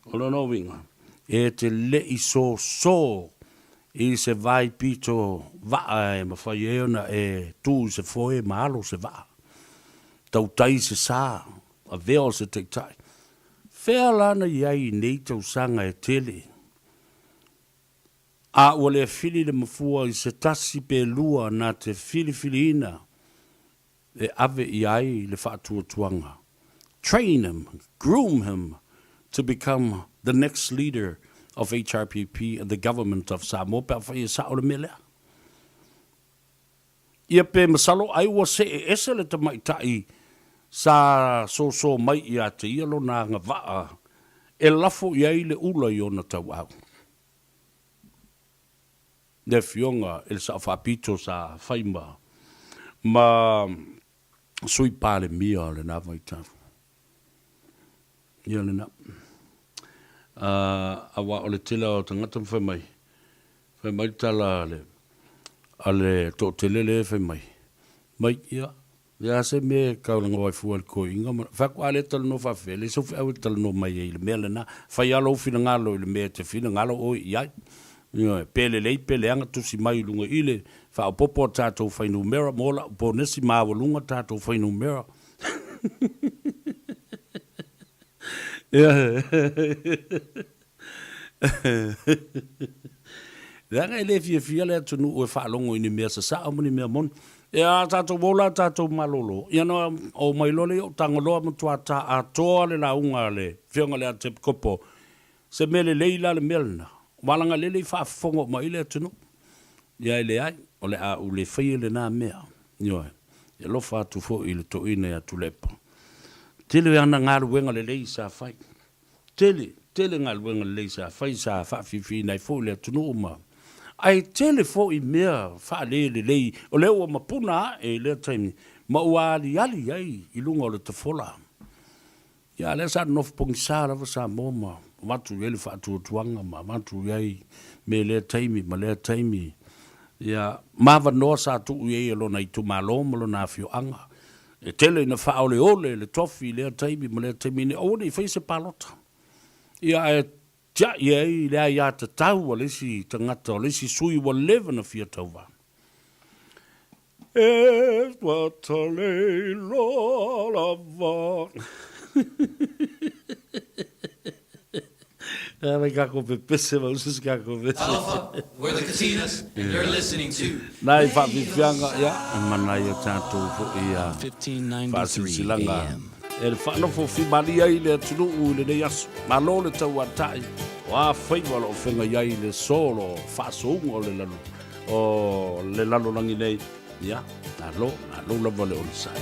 o lona uiga, e te le i soso i se vai pito vaa e mafai ai ona e tu i se foe ma alo se vaa, tautai se sa, avea o se taitai. Fea la na i ai i nei tausaga e tele? A ua le fili le mafua i se tasi pe lua na te filifiliina e ave i ai le faatuatuaga, train him, groom him to become the next leader of HRPP and the government of Samoa pe afai e sao le mea lea. Ia pe masalo ai ua see ese le tamaitai sa soso mai ia te ia lona agavaa e lafo i ai le ula i ona tauau. Le Afioga i le Sao Faapito sa fai ma ma Sui Palemia o lena vaitau. Ia lena. Aua o le tele o tagata ma fai mai, fai mai le tala a le a le toatele lea fai mai, mai ia. Ia se mea e kaulaga ai fua i le toeaina ma fai atu a le talanoa faafefea, e leai sau feau e talanoa mai ai i le mea lena. Fai lava lou finagalo i le mea e te finagalo oe i ai. Ioe, pe lelei pe leaga tusi mai i luga i le faaopoopo a tatou fuainumera mo lau ponesi maualuga tatou fuainumera. Ioe. Leaga e le fiafia le atunuu e faalogo i ni mea sasao ma ni mea moni. Ia a tatou ola a tatou malolo, ia ona oo mai loa lea i ou Tagaloa matua ta atoa le lauga a le Afioga i le Ateepikopo. Se mea lelei la le mea lena, aua leaga lele i faafofoga uma i ai le atunuu. Ia e leai, o le a ou le faia lena mea. Ioe, e alofa atu foi i le toeaina ia Tuilaepa. Tele ana galuega lelei sa fai. Tele, tele galuega lelei sa fai, sa faafiafiaina ai foi le atunuu ma. Ae tele foi mea faalelelei o lea ua mapuna ae i lea taimi ma ua aliali ai i luga o le tafola. Ia a lea sa nonofo pogisa lava Samoa ma avatu i ai le faatuatuaga ma avatu i ai me lea taimi ma lea taimi. Ia, ma avanoa sa tuu i ai e lona itumalo ma lona afioaga. E tele ina faaoleole le tofi i lea taimi ma lea taimi ina ia aua ne i faia se palota. Ia ae tiai ai le aiatatau a le isi tagata o le isi sui ua leva ona fia tauva. E ua loa lava. E ala i kako pepese ma usu si kako pepese. Talofa, we're the Katinas and you're listening to Nai faafiafiaga, ia, e mana ai a tatou foi a 1593 faasilasilaga AM. e le faanofo fimalie ai le atunuu i lenei aso. Malo le tauatai, o a faiva o lo o feagai ai le solo faasouga o le lalo, o le lalolagi nei, ia, malo, malo lava le onosai.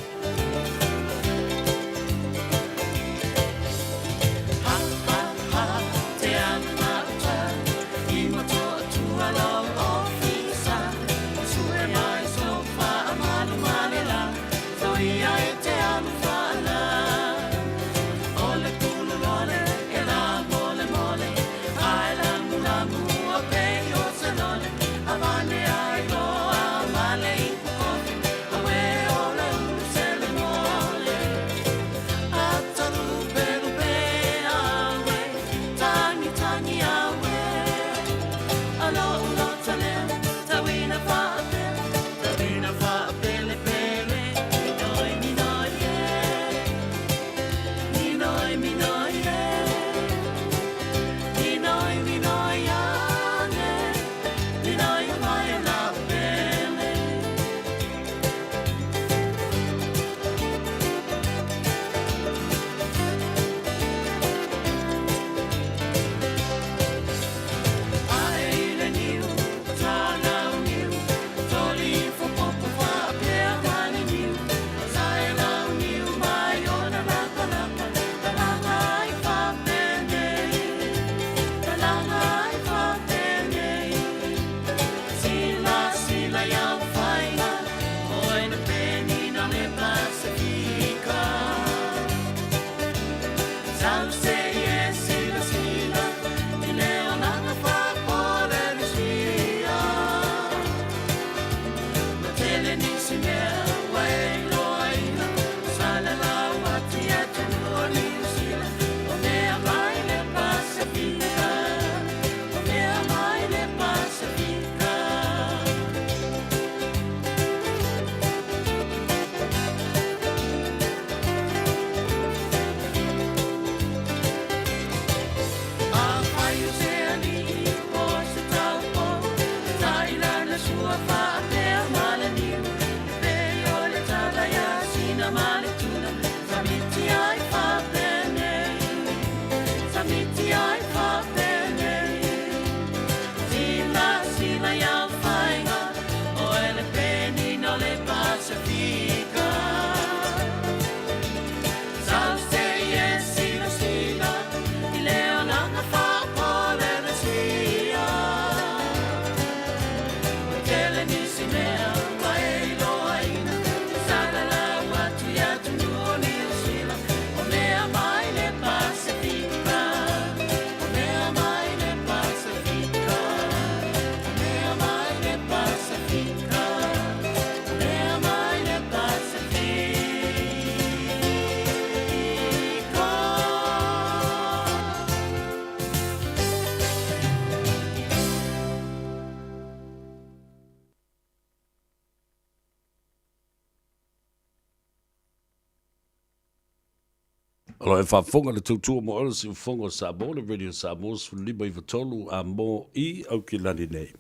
O lo o e faafofoga i le tautua mo oe le siufofoga o Samoa, le Radio Samoa 15 93 a mo i Aukilani nei.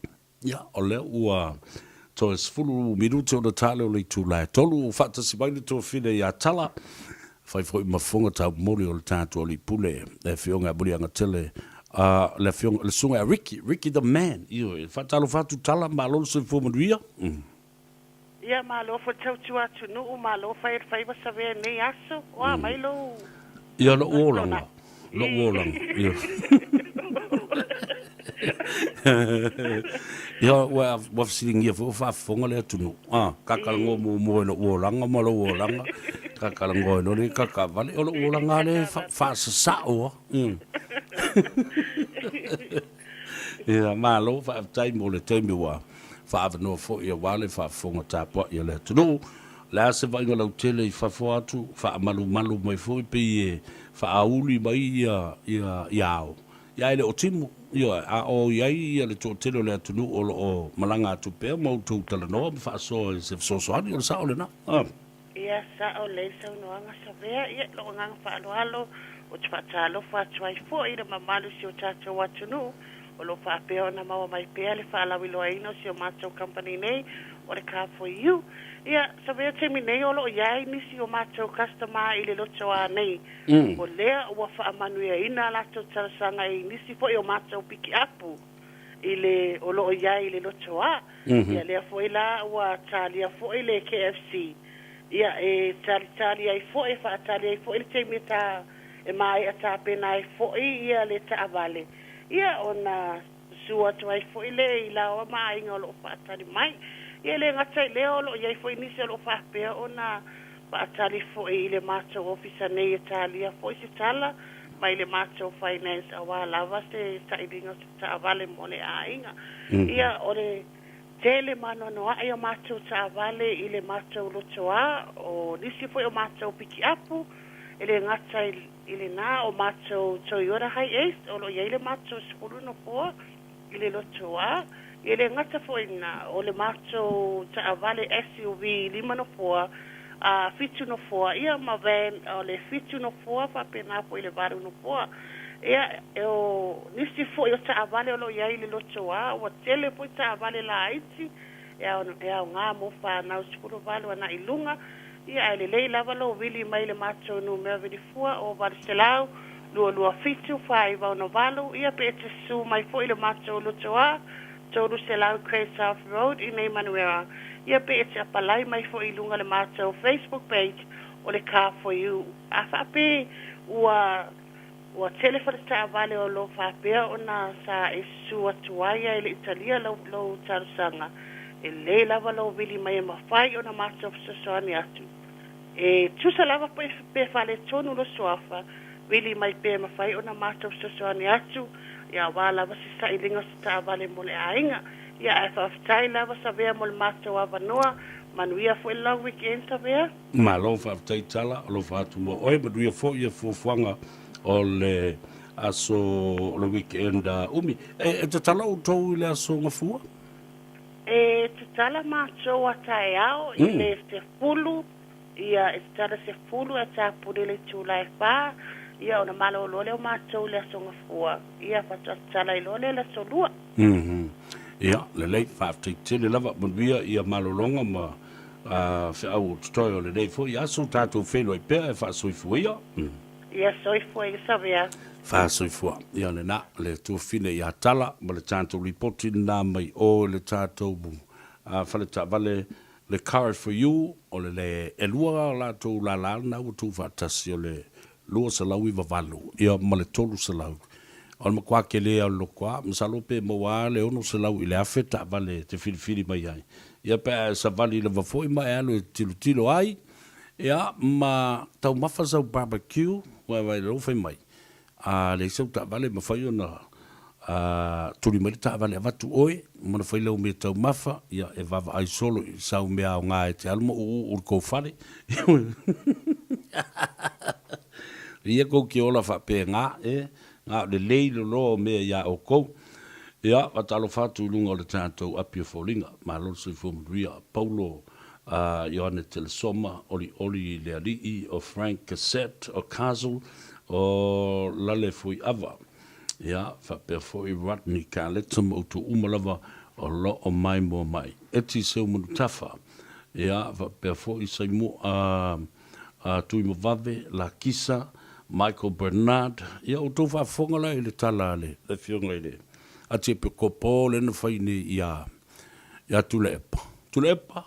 Ia, o lea ua toe 10 minute ona tale o le itula e 3, ua faatasi mai le tuafine ia Tala, fai foi ma fofoga taumoli o le tatou Alii Pule, le Afioga ia Muliagatele, a le Afioga, le Susuga ia Ricky, Ricky the man. Ioe, faatalofa atu Tala, malo le soifua manuia. Ia malo foi tautua atunuu malo fai le faiva savea i lenei aso oa mai lou Ia lou olaga lou olaga ia Ia ua ua fesiligia foi ua faafofoga le atunuu a kakalagoa muamua i lou olaga ma lou olaga kakalagoa i loa le kakavale o lou olaga a lea e faasasao a Ia, malo faafetai mo le taimi ua faaavanoa foi aua le faafofoga tapuai a le atunuu. O le a se vaaiga lautele i fafo atu, faamalumalu mai foi pei e faauli mai ia, ia, ia ao. Ia ae le o timu, ioe, a o i ai ia le toatele o le atunuu o lo o malaga atu pea ma outou talanoa ma faasoa i se fesoasoani, o le sao lena. Ia, sao lelei le saunoaga Savea. Ia, lou agaga faaaloalo, ou te faatalofa atu ai foi i le mamalu o si o tatou atunuu o lo o faapea ona maua mai pea le faalauiloaina o si o matou company nei o le Car For You. Ia, Savea, taimi nei o lo o i ai nisi o matou customer i le lotoa nei, o lea ua faamanuiaina a latou talosaga i nisi foi o matou pikiapu i le o lo o i ai i le lotoa. Ia lea foi la ua talia foi le KFC, ia e talitali ai foi, e faatali ai foi le taimi e ta e maea tapena ai foi ia le taavale, ia ona susu atu ai foi lea i laoa ma aiga o lo o faatali mai. Ia e le gata i lea o lo o i ai foi nisi o lo o faapea ona faatali foi i le matou ofisa nei e talia foi se tala mai le matou finance aua lava se sailiga o se taavale mo le aiga. Ia, o le tele ma anoanoai o matou taavale i le matou lotoa, o nisi foi o matou pikiapu, e le gata i lena, o matou Toyota Hiace, o lo o i ai le matou 10 nofoa i le lotoa. Ia, e le gata foi i lena, o le matou taavale SUV 5 nofoa, a 7 nofoa, ia ma van o le 7 nofoa faapena foi i le 8 nofoa. Ia, o nisi foi o taavale o lo o i ai i le lotoa, ua tele foi taavale laiti e aoga mo fanau 18 agai i luga, ia ae lelei lava lou vili mai i le matou numera vilifua o 800 227 4968, ia pe e te susu mai foi i le matou lotoa 300 Great South Road i nei Manuera, ia pe e te apalai mai foi i luga le matou Facebook page o le Car For You. A faapea ua ua tele faletaavale o lo o faapea ona sa e susu atu ai ae le i talia lou lou talosaga, e lelei lava lou vili mai e mafai ona matou fesoasoani atu. E tusa lava pe pe faaletonu lou suafa, vili mai pe mafai ona matou fesoasoani atu, ia aua lava se sailiga o se taavale mo le aiga. Ia ae faafetai lava Savea mo le matou avanoa, manuia foi le long weekend Savea. Malo faafetai Tala, alofa atu mo oe, manuia foi ia fuafuaga o le aso o le weekend umi. E tatala outou i le aso Gafua? E tatala matou a taeao i le 10, ia e tatala 10 ae tapuni i le itula e 4, ia ona malolo lea o matou i le aso Gafua, ia faatoa tatala ai loa lea i le aso Lua. Ia, lelei, faafetai tele lava, manuia ia malologa ma feau o totoe o lenei foi aso, tatou feiloai pea e faasoifua ia. Ia soifua ia Savea. Faasoifua. Ia lena, le tuafine ia Tala ma le tatou lipoti lena mai o i le tatou fale taavale le Car for You, o le le elua latou lala lena ua tuufaatasi o le 298 ia ma le 300. O le matua tele lava o le lotoa, masalo pe maua lava le 600 i le 1000 taavale e te filifili mai ai. Ia pe a e savali lava foi ma e alu e tilotilo ai, ia ma taumafa sau barbecue, ua vaai lou fai mai, a leai sau taavale e mafai ona tuli mai le taavale avatu oe ma ona fai lau mea taumafa, ia e vaavaai solo i sau mea aoga e te alu ma uuuu i le tou fale. Ia tou te ola faapena, e, na o le lei loloa o mea iā outou. Ia, faatalofa atu i luga o le tatou api o foliga. Malo le soifua manuia. Paulo. Ioane Telesoma, Olioli i le Alii, o Frank Cassette, o Castle, o Lale Fuiava, ia, faapea foi Rodney Carletta ma outou uma lava o lo o maimoa mai. Eti Seumanutafa, ia, faapea foi Saimua, a Tuimavave, Lakisa, Michael Bernard, ia outou faafofoga la i le tala a le Afioga i le Atiepekopo lea na fai nei ia ia Tuilaepa. Tuilaepa,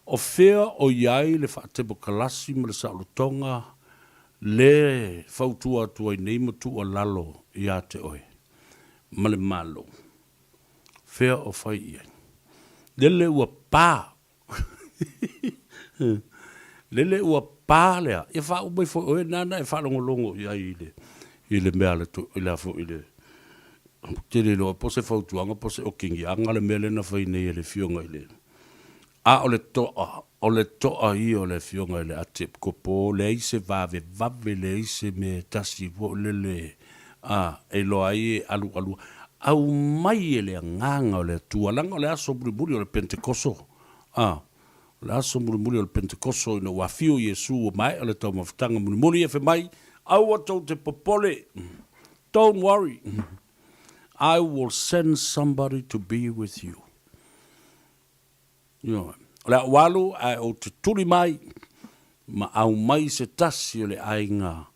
o fea o i ai le faatemokalasi ma le saolotoga le fautua atu ai nei ma tuualalo ia te oe ma le Malo? Fea o fai i ai? Lele ua pa Lele ua pa lea, ia faauma ifo e oe nana e faalogologo i ai i le, i le mea a le, i le a foi, i le, ou te le iloa po o se fautuaga po o se okigiaga le mea lea na fai nei e le Afioga i le, a o le toa, o le toa ia o le Afioga i le Atiepikopo, leai se vavevave, leai se mea e tasi foi lele, a, e iloa ai e alualu, aumai e le Agaga o le Atua, leaga o le aso mulimuli o le Penetekoso, a, o le aso mulimuli o le Penetekoso ina ua afio Iesu ua maea le taumafataga mulimuli, e fai mai, Aua tou te popole, don't worry, I will send somebody to be with you. Ioe. O le a ou alu ae ou te tuli mai ma aumai se tasi o le aiga,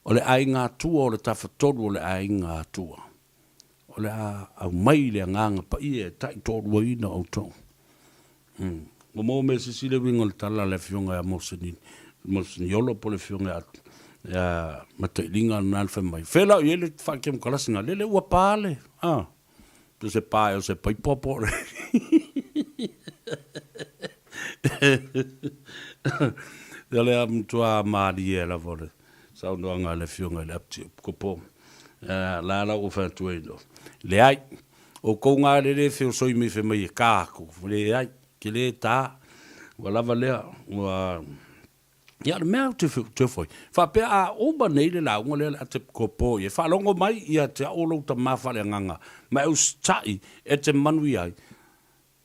o le aiga Atua o le Tafatolu o le aiga Atua. O le a aumai le Agaga Paia e taitoaluaina outou. Umm. Ua maua mea sisi le uiga o le tala a le Afioga ia Moseni, Moseniolo po o le Afioga ia, ia Matailiga lena na fai mai, Fea la o i ai le faakemokalasi na? Lele ua pa le, a. Po se pa ea o se paipa po o le Ia lea matua malie lava o le saunoaga a le Afioga i le Epikopo. La la ua fai atu ai loa, leai, outou galele feosoi mai fai mai e ka aku, leai, ke le ta, ua lava lea, ua Ia, o le mea ou te te ofo ai, faapea a uma nei le lauga lea o le a te kopo i ai, faalogo mai ia te au o lou tama faaleagaga, ma e usitai e te manuia ai,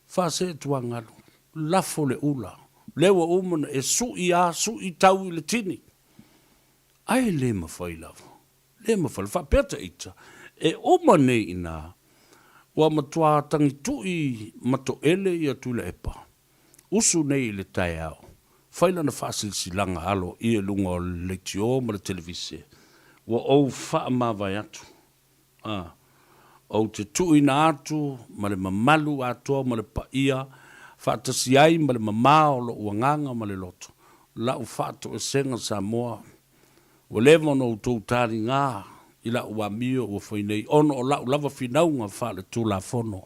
faasee tuagalu, lafo le ula, lea ua uma ona e sui a sui tau i le tini. Ae le mafai lava, le mafai lava. Faapea te ita, e uma nei i ina, ua matua tagitui ma toele ia Tuilaepa, Usu nei i le taeao, fai lana faasilasilaga aloaia i luga o le leitio ma le televise, Ua ou faamavae atu, a, ou te tuuina atu ma le mamalu atoa ma le paia, faatasi ai ma le mamā o lou agaga ma le loto, lau faatoesega Samoa. Ua leva ona outou taligā i la'u amio ua fai nei ona o la'u lava finauga faale-Tulafono.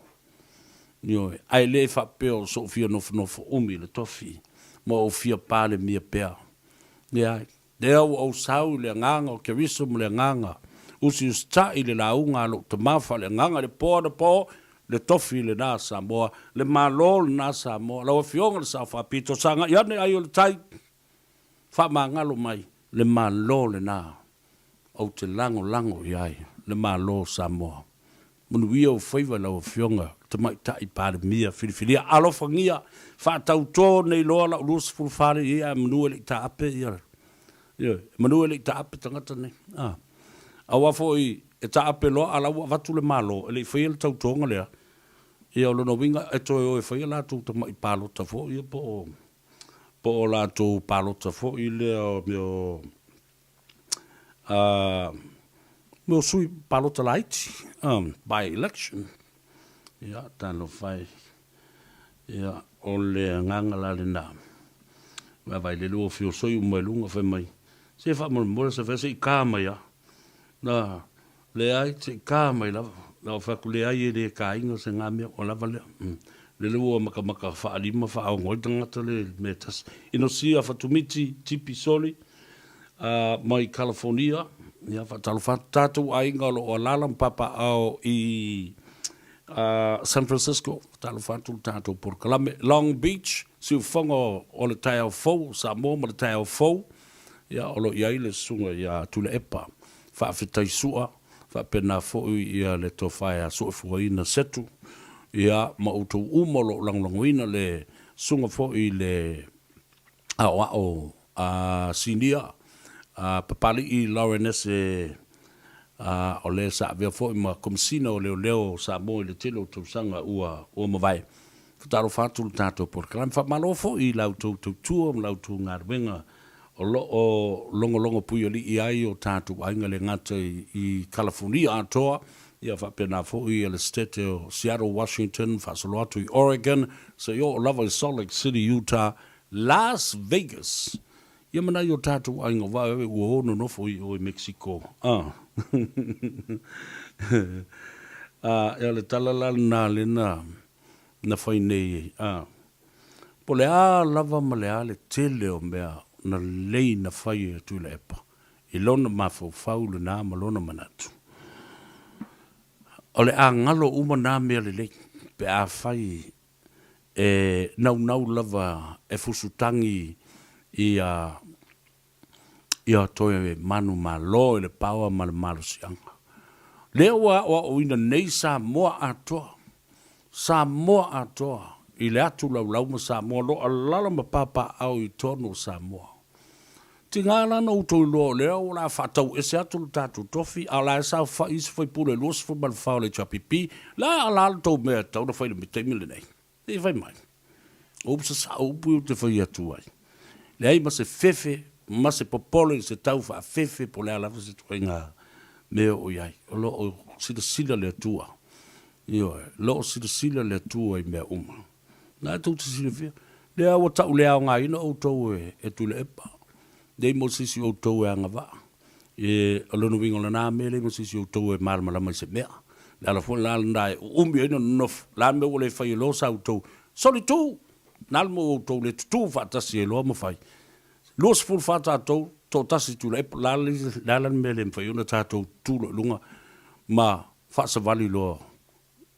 Ioe, ae le faapea o so'u fia nofonofo umi i le tofi ma ou fia palemia pea. Leai, lea ua ou sau i le agaga o Keriso ma le agaga usiusita'i i le lauga a lo'u tama faale-agaga i le po anapo, le tofi lenā Samoa, le Malo lenā Samoa, lau Afioga i le Sao Faapito, sagai ane ai o le tai, Faamagalo mai le Malo lena ou te lagolago i ai, le Malo o Samoa. Manuia ou faiva i lau Afioga Tamaitai Palemia filifilia alofagia faatauto nei loa lau 24 lea i ai ae manu e le i taape ia ioe manu e le i taape tagata nei a aua foi e taape loa a la ua avatu le Malo e le i faia le tautoga lea ia o lona uiga e toe o e faia latou tamai palota foi ia po o po o latou palota foi lea o mea o a mea o sui palota laiti, by election. Ia, talofa e. Ia, o le agaga la lena. Vaavaai lele ua feosoi uma i luga fai mai, se faamolemole se fai se i ka mai lava. Na, Leai, se i ka mai lava. Na ou fai atu, Leai, e le kaina se ga mea, ua lava lea. Lele ua makamaka faalima faaogo ai le tagata le mea e tasi. Inosia Fatumiti Tipi Soli, mai California, ia, faatalofa atu. Tatou aiga o lo o alaala ma papaaao i San Francisco, faatalofa atu le tatou polokalame. Long Beach, siufofoga o le taeao fou o Samoa ma le taeao fou, ia, o lo o i ai le susuga ia Tuilaepa. Faafetai Sua, faapena foi ia le tofa ia Suefuaina Setu, ia ma outou uma o lo o lagolagoina le Susuga foi i le aoao a Sinia a Papali'i Lauren Ese a o le sa avea foi ma Komesina o Leoleo o Samoa i le tele o tausaga ua ua mavae. Faatalofa atu le tatou polokalame. Faamalo foi i la outou tautua ma la outou galuega o lo o logologo puialii ai o tatou aiga le gata i Kalafonia atoa, ia faapena foi le Setete o Seattle, Washington, faasolo atu i Oregon, seia oo lava i Salt Lake City, Utah, Las Vegas, ia ma nai o tatou aiga vaevae ua o nonofo i o i Mexico. A. A, o le tala la lena lena na fai nei, a. Po o le a lava ma le a le tele o mea na lelei na fai e Tuilaepa i lona mafaufau lena ma lona manatu. O le a galo uma na mea lelei pe a fai e naunau lava e fusutagi ia ia toe manumalo i le paoa ma le malosiaga. Lea ua aoaoina nei Samoa atoa, Samoa atoa i le atu laulau ma Samoa lo alala ma papaaao i totonu o Samoa. Tiga la na outou iloa o lea o le a faatau ese atu le tatou tofi a o la e saofai isi faipule 24 o le HRPP, le a la le tou mea e tatau ona fai i le taimi lenei? Se i fai mai. O upu sasao upu ia ou te fai atu ai. Leai ma se fefe ma se popole i se tau faafefe po o le a lava se ituaiga mea o i ai. O lo o silasila le Atua. Ioe, o lo o silasila le Atua i mea uma. Na e tou te silafia, lea ua tau le aogaina outou e Tuilaepa, leai mo se isi o outou e agavaa. E, o lona uiga o lena mea, leai mo se isi o outou e malamalama i se mea. Le ala foi la lena e uumi ai na nonofo, o le a le mea ua le fai ai loa sa outou solitu? Na le mea ua outou le tutū faatasi ai loa ma fai. 24 tatou, toatasi Tuilaepa, o le a la le mea e le mafai ai ona tatou tutū loa i luga ma faasavali loa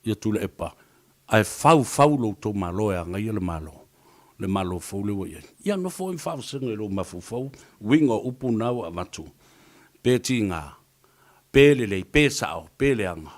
ia Tuilaepa, ae faufau lo outou Malo e agaia le Malo, le Malo fou lea ua i ai. Ia nofo oe ma faavasega i lou mafaufau, uiga o upu na ua avatu, pe tiga, pe lelei, pe sao, pe leaga,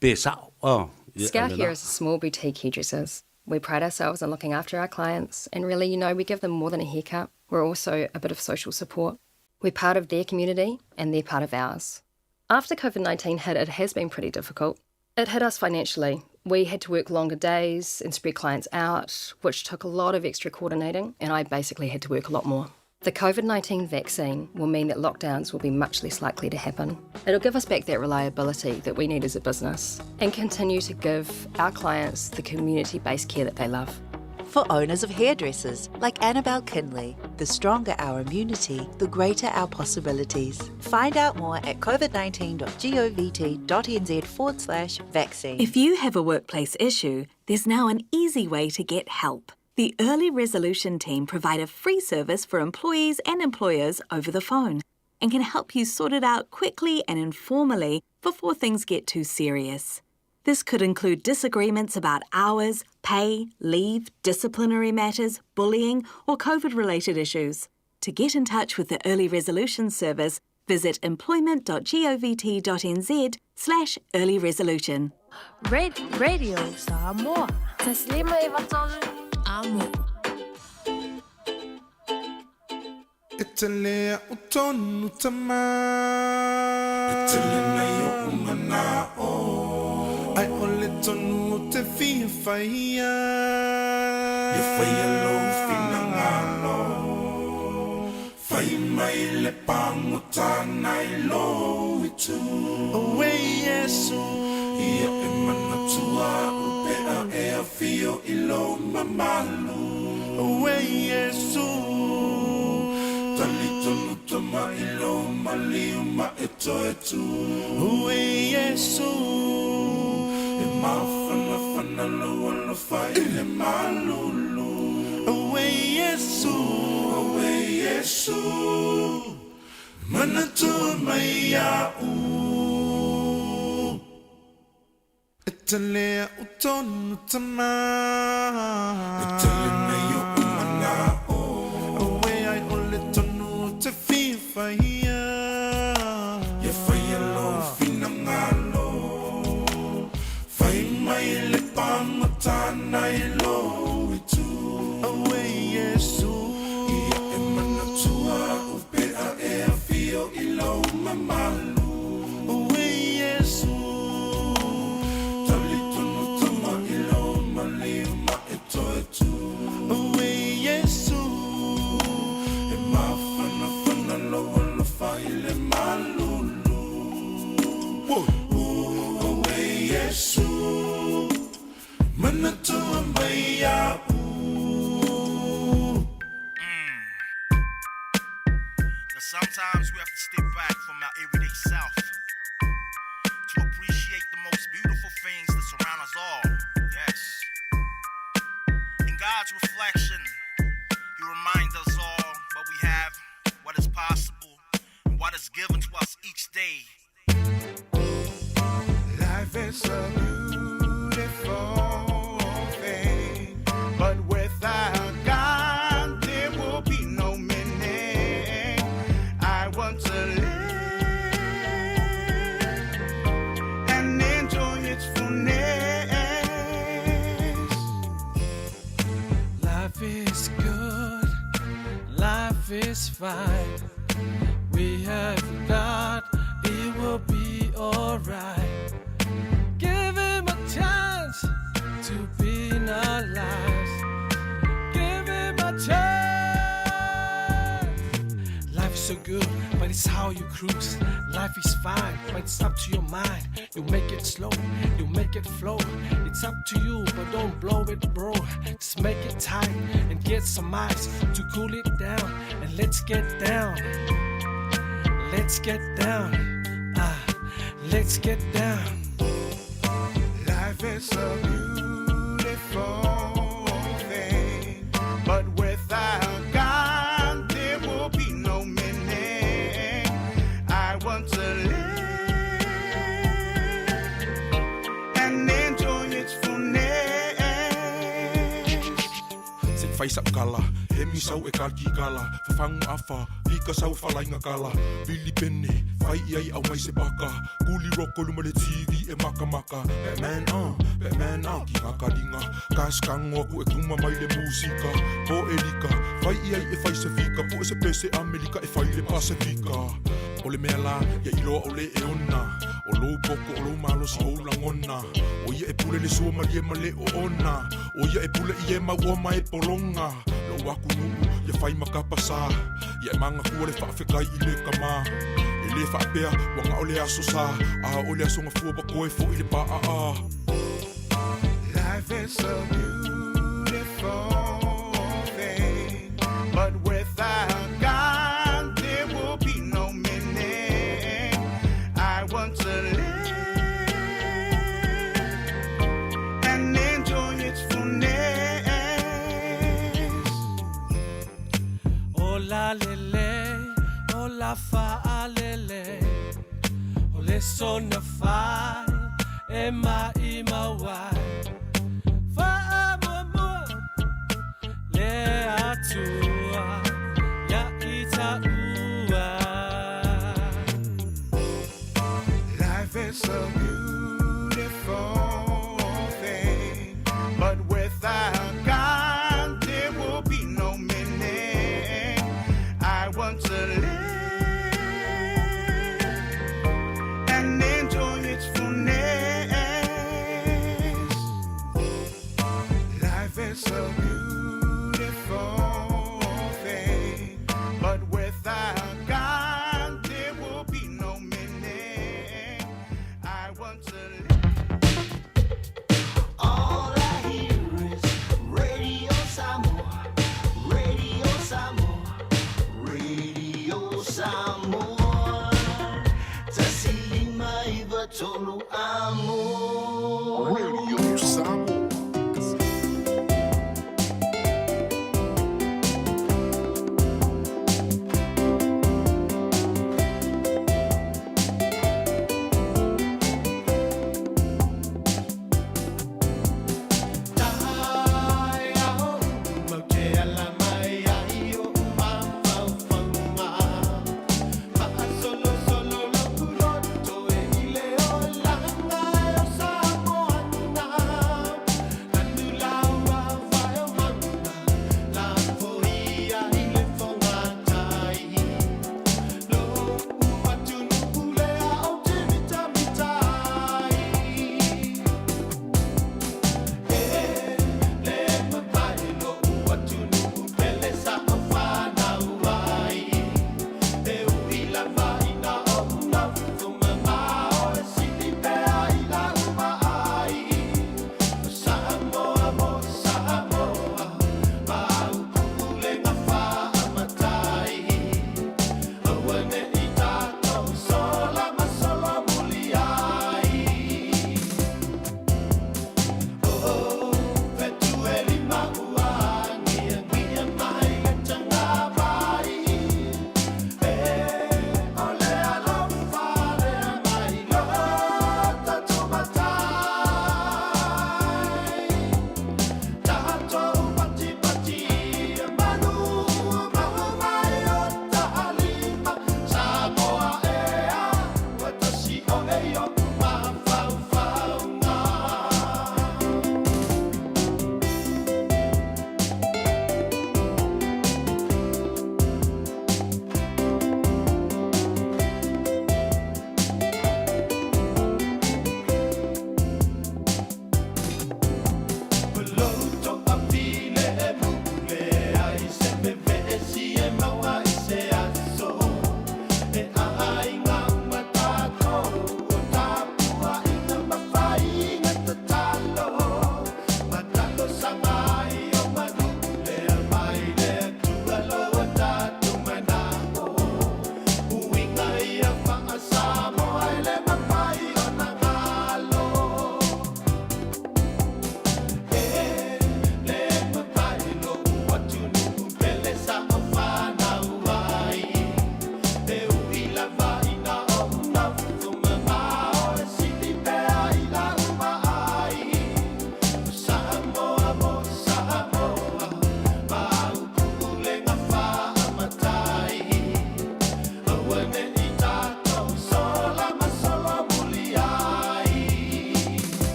pe sao, ah, ia Scout lena. Hair is a small boutique hairdressers. We pride ourselves on looking after our clients and really, you know, we give them more than a haircut. We're also a bit of social support. We're part of their community and they're part of ours. After COVID 19 hit, it has been pretty difficult. It hit us financially. We had to work longer days and spread clients out, which took a lot of extra coordinating, and I basically had to work a lot more. The COVID 19 vaccine will mean that lockdowns will be much less likely to happen. It'll give us back that reliability that we need as a business and continue to give our clients the community based care that they love. For owners of hairdressers like Annabelle Kinley, the stronger our immunity, the greater our possibilities. Find out more at covid19.govt.nz forward slash vaccine. If you have a workplace issue, there's now an easy way to get help. The Early Resolution team provide a free service for employees and employers over the phone and can help you sort it out quickly and informally before things get too serious. This could include disagreements about hours, pay, leave, disciplinary matters, bullying, or COVID related issues. To get in touch with the Early Resolution Service, visit employment.govt.nz slash early resolution. Radio Samoa. Taslima Amo. E tele a'u tonu tama. E tele nei oʻu mana'o. Ae ʻole tonu ou te fia faia. Ia faia lou finagalo. Fai mai le pagota nai lou itu. Auē Iesu. Ia e manatua a'u pe a e afio i lou mamalu. Auē Iesu. Talitonu tama i lou maliu ma e toe tu. Auē Iesu. E mafanafana lou alofa i le malulu. Auē Iesu. Auē Iesu. Manatua mai iaʻu. E tele a'u tonu tama. E tele nei oʻu mana'o. Auē ae ʻole tonu ou te fia faia. Ia faia lou finagalo. Fai mai le pagota nai lou itu. Iesu Manatua mai a'u. Now, sometimes we have to step back from our everyday self to appreciate the most beautiful things that surround us all. Yes. In God's reflection, He reminds us all what we have, what is possible, and what is given to us each day. Life is a beautiful thing, but without God, there will be no meaning. I want to live and enjoy its fullness. Life is good, life is fine. We have God, it will be alright. Give him a chance to be in our lives. Give him a chance. Life is so good, but it's how you cruise. Life is fine, but it's up to your mind. You make it slow, you make it flow. It's up to you, but don't blow it, bro. Just make it tight and get some ice to cool it down. And let's get down. Let's get down. Ah, let's get down. Life is a beautiful thing, but without God, there will be no meaning. I want to live and enjoy its fullness. Se fai sa kala, hemi sau e kalki kala, fafangu afa, lika sau falainga kala, vili pene, fai iai au mai se baka, kuli roko luma le TV e maka maka, Batman Batman ki ngā karinga, kaskango aku e kuma mai le musika, po e lika, fai iai e fai se fika, po e se pese Amerika e fai le Pasifika. O le mea la, ia iloa o le e ona, o lou poko o lou malosi o lagona, o ia e pule le sua malie ma le o ona, o ia e pule i e mau o mai polonga, lou aku nuu, ia fai makapasā, ia e mangakua le faafekai i le kamā. E le faapea, ua gao le aso sā, a o le aso gafua ua koe foʻi le paaa. Life is a beautiful thing, but without God, there will be no meaning. I want to live and enjoy its fullness. Ola lele, ola fa lele, ole sona fai, e ma i ma wai. Fa mo mo, le atua, ya ita ua. Life is a beautiful thing, but without God, there will be no meaning. I want to live and enjoy its fullness. Life is a beautiful thing, but without God, there will be no meaning. I want to live. All I hear is Radio Samoa, Radio Samoa, Radio Samoa. Tasilima iva tolu amo. Radio Samoa. Solo, solo, lo puroto e ile o langa e o Samoana.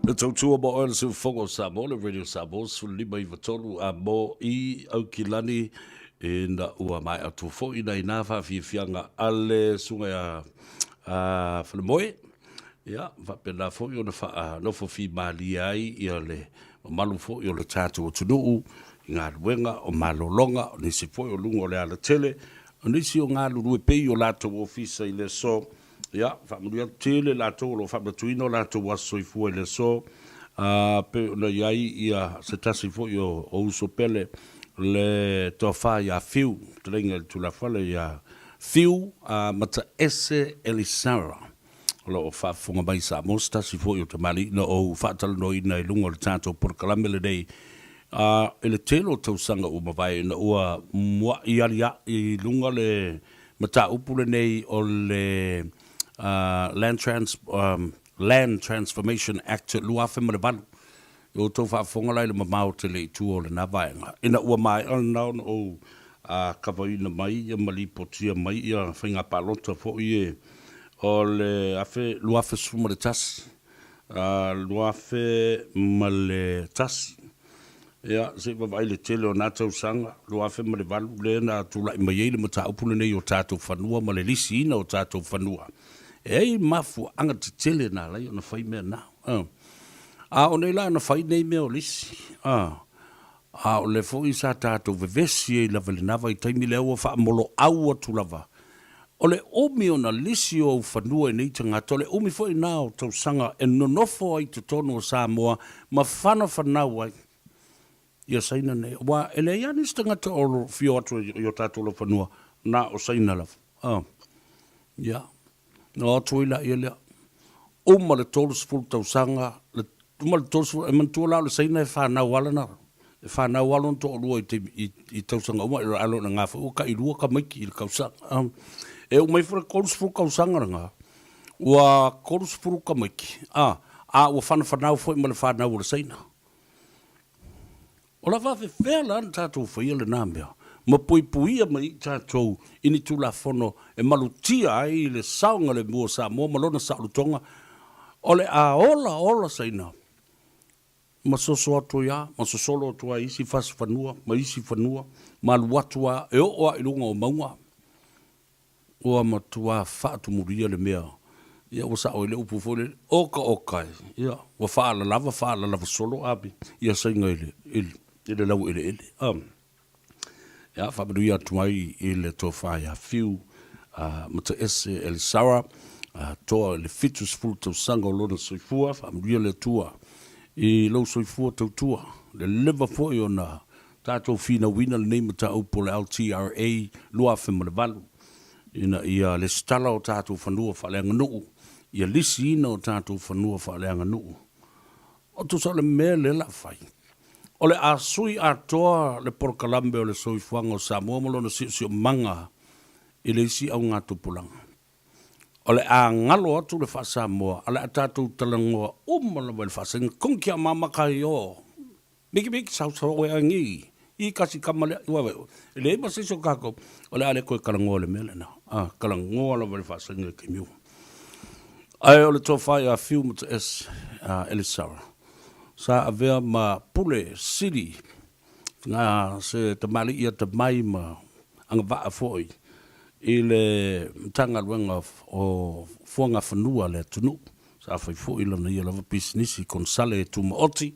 Le tautua mo oe le siufofoga o Samoa, le Radio Samoa 15 93 a mo i Aukilani ina ua maea atu foi nai nā faafiafiaga a le susuga ia a Falemoe. Ia, faapena foi ona faanofo fimalie ai ia le mamalu foi o le tatou atunuu i galuega o malologa, o nisi foi o luga o le alatele, o nisi o galulue pea i o latou ofisa i le aso. Ia, faamanuia atu tele latou o lo o faamanatuina o latou aso soifua i le aso, a, pei ona i ai ia se tasi foi o, o uso pele, le toafa ia Fiu, fetalaiga i le tulafale ia Fiu a Mataese Elisara, o lo o faafofoga mai i Samoa, se tasi foi o tamalii na ou faatalanoaina i luga o le tatou polokalame lenei, a, i le tele o tausaga ua mavae ina ua mua'i alia'i i luga le mataupu lenei o le Land Trans, Land Transformation Act 2008. I outou faafofoga la i le mamao tele i tua o lena vaega, ina ua maea lena ona ou kavaina mai ia ma lipotia mai ia faiga palota foi e o le 2011, 2001. Ia, se i vaavaai le tele o na tausaga, 2008, lea na tulai mai ai le mataupu lenei o tatou fanua ma le lisiina o tatou fanua. E ai mafuaaga tetele na ala ai ona fai mea na. A o nei la na fai nei mea o lisi, a o lea foi sa tatou vevesi ai lava i lena vaitaimi lea ua faamoloau atu lava. O le umi ona lisi o ou fanua i nei tagata, o le umi foi na o tausaga e nonofo ai i totonu o Samoa ma fanafanau ai ia Saina nei. Aua e leai lava nisi tagata o fia o atu i o tatou laufanua, na o Saina lava. A, ia, na o atu ai laia lea. Uma le 30 tausaga, le, uma le 30, e manatua la o le Saina e fanau lava lana, e fanau lava lona toalua i taimi, i, i tausaga uma, a o lena foi ua tailua tamaiti i le tausaga. E uma ifo le 30 tausaga lena, ua 30 tamaiti, a, a ua fanafanau foi ma le fanau a le Saina. O le a faafefea la ona tatou faia lena mea ma puipuia mai ai tatou i ni Tulafono e malutia ai le saogalemu o Samoa ma lona saolotoga? O le a ola ola Saina ma soso atu ai a ma sosolo atu ai i isi fasi fanua ma isi fanua ma alu atu a e oo a i luga o mauga. Ua matua faatumulia le mea, ia ua sao ai le upu foi lele, oka oka e, ia ua faalalava faalalava solo a ia saina i le, i le laueleele. Ia, faamanuia atu ai i le tofa ia Fiu Mataese Elisara, toa i le 70 tausaga o lona soifua, faamanuia le Atua i lou soifua tautua, le leva foi ona tatou finauina lenei mataupu o le LTRA 2008 ina ia lesitala o tatou fanua faaleaganuu, ia lisiina o tatou fanua faaleaganuu. O tusa o le mea lea la fai, o le a sui atoa le polokalame o le soifuaga o Samoa ma lona siosiomaga i le isi augatupulaga. O le a galo atu le faa-Samoa, a o le a tatou talanoa uma lava i le faa-Saina, kong kia mama kai o. Miki miki sau sau e angi i kasi kama lea iwa wai e leai ma se isi o kākou o le a le koe kalangoa le mea lena a kalangoa lava le faasaina i taimi uma ae o le tofa ia Fiu Mataese a Elisara sa avea ma pule sili na se tamalii atamai ma agavaa foi i le Matagaluega o Fuagafanua a le atunuu sa fai foi lana ia lava pisinisi konesale tumaoti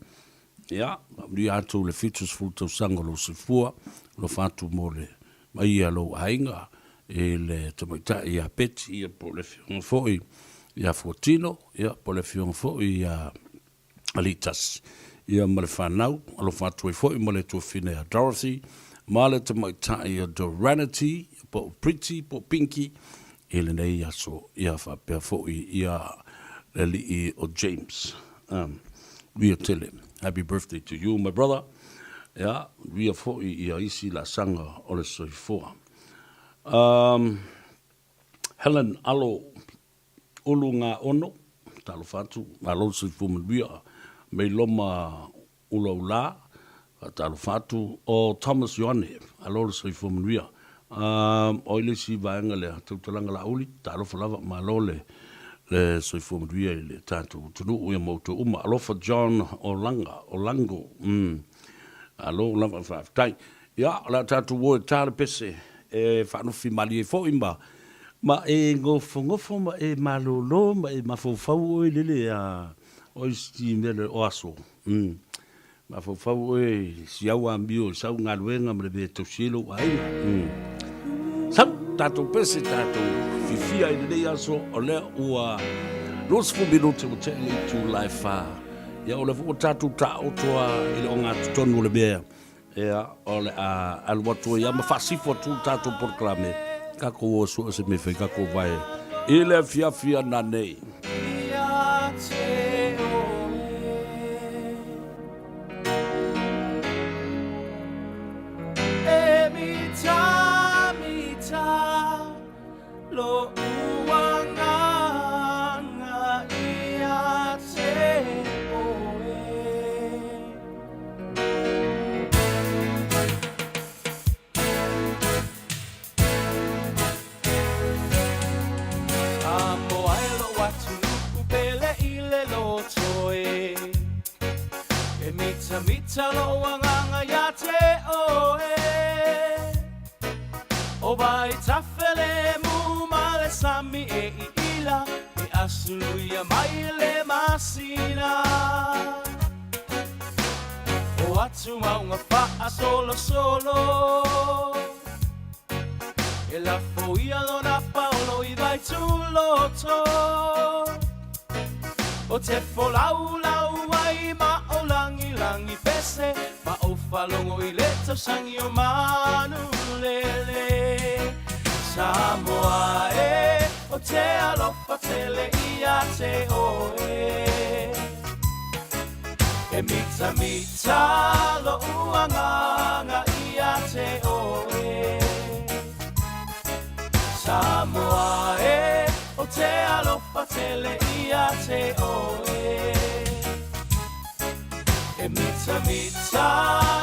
Ia, faamanuia atu le 70 tausaga o lou soifua, alofa atu mo le maia o lou aiga i le tamaitai ia Betty, ia po o le afioga foi ia Fuatino, ia po o le afioga foi ia Aliitasi, ia ma le fanau, alofa atu ai foi ma le tuafine ia Dorothy, ma le tamaitai ia Doranity, po o Pretty, po o Pinky, i lenei aso, ia faapea foi ia le alii o James. Manuia tele. Happy birthday to you my brother. Ia, manuia foi ia isi laasaga o le soifua. Um, Helen Alo Ulu Gaono, talofa atu, malo le soifua manuia. Meiloma Ulaula, faatalofa atu. O Thomas Ioane, malo le soifua manuia. O ai le isi vaega lea, Tautalaga Laauli, talofa lava, malo le, Le soifua manuia i le tatou atunuu ia ma outou uma. Alofa John Olanga, Olango. Mm. Alo lava faafetai. Ia, o le a tatou o e ta le pese e faanofi malie foi ma ma e gofogofogo ma e malolo ma e mafaufau oe lele a oi si mea le o aso. Mm. Mafaufau oe i si au amio i sau galuega ma le mea e tausi ai lou aiga. Mm. Sau, tatou pese, tatou fifia i lenei aso, o lea ua 20 minute ua tea i le itula e 4. Ia, o lea foi ua tatou taoto a i le ogatotonu o le mea, ia, o le a alu atu ai ma faasifo atu le tatou polokalame, tatou o sue se mea fai tatou vae i le afiafi ananei. E mita mita lo uanganga ia te oe. Samoa e lou atunuu pele i le loto e. E mitamita lou agaga ia te oe. O vaitafe lemu ma le sami e iila e asuluia mai le masina. O atu mauga faasolosolo e lafoia lona paolo i vaituloto. O te folaulau ai ma o lagilagi pese ma o faalogo i le tausagi o manulele. Samoa e o te alofa tele ia te oe. E mitamita lou agaga ia te oe. Samoa e o te alofa tele ia te oe. E mitamita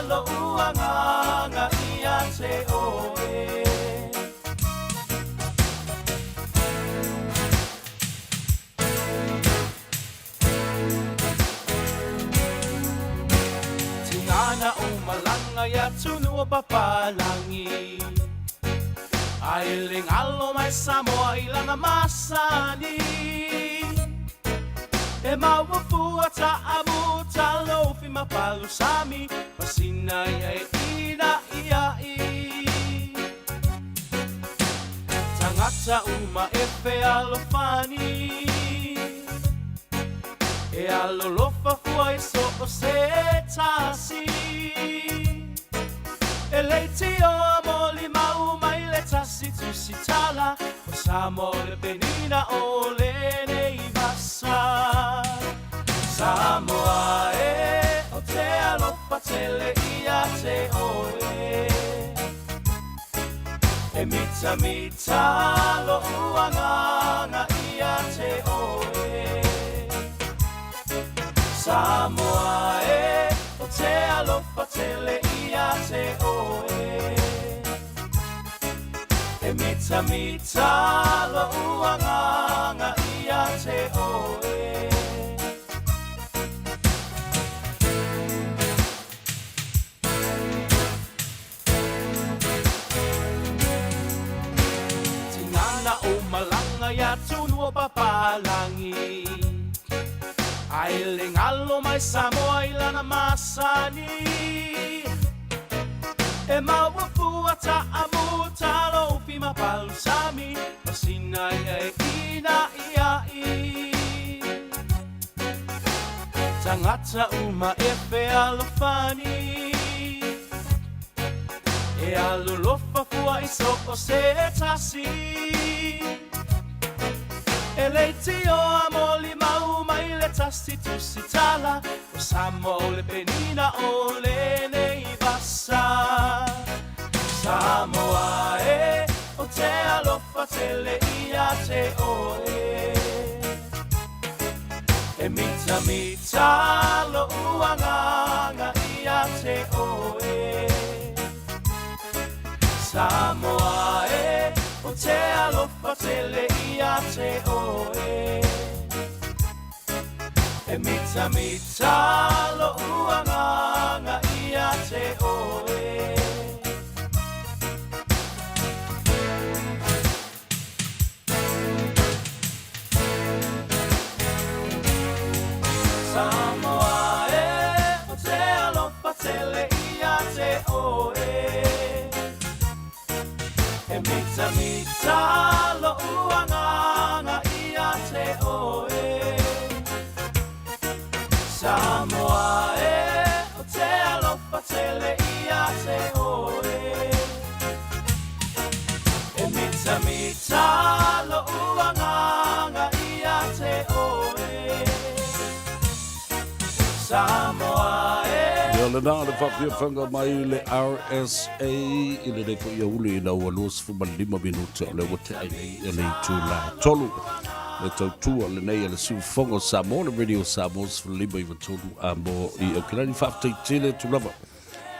lou agaga ia te oe. Tiga na ou malaga i atunuu o papalagi Ae le galo mai Samoa i lana masani E maua fua taamu talofi ma palusami Masina ia e ina ia i Tagata uma e fealofani E alolofa fua i so o se tasi E leitioa molimau mai le tasi tusitala O Samoa o le penina o lenei vasa Samoa e o te alofa tele ia te oe E mitamita lou agaga ia te oe Samoa e o te alofa tele ia te oe E mitamita lou agaga ia te oe Tiga na ou malaga i atunuu o papalagi Ae le galo mai Samoa i lana masani E maua fua taamu talofi ma palusami Masina ia e ina ia i Tagata uma e fealofani E alolofa fua i so o se tasi E leitioa molimau mai le tasi tusitala O Samoa o le penina o lenei vasa Samoa e o te alofa tele ia te oe E mitamita lou agaga ia te oe Samoa e o te alofa tele ia te oe E mitamita lo'u agaga ia te oe. Samoa e, o te alofa tele ia te oe E mitamita lo'u agaga ia te oe Samoa e, o te alofa tele ia te oe E mitamita lo'u agaga ia te oe Samoa e. Ia lena le faafiafiaga mai le RSA i lenei foi aoauli ina ua 25 minute o lea ua tea ai nei i le itula e tolu. Le tautua lenei a le Siufofoga o Samoa, le Radio Samoa 1593 a mo i Aukilani. Faafetai tele atu lava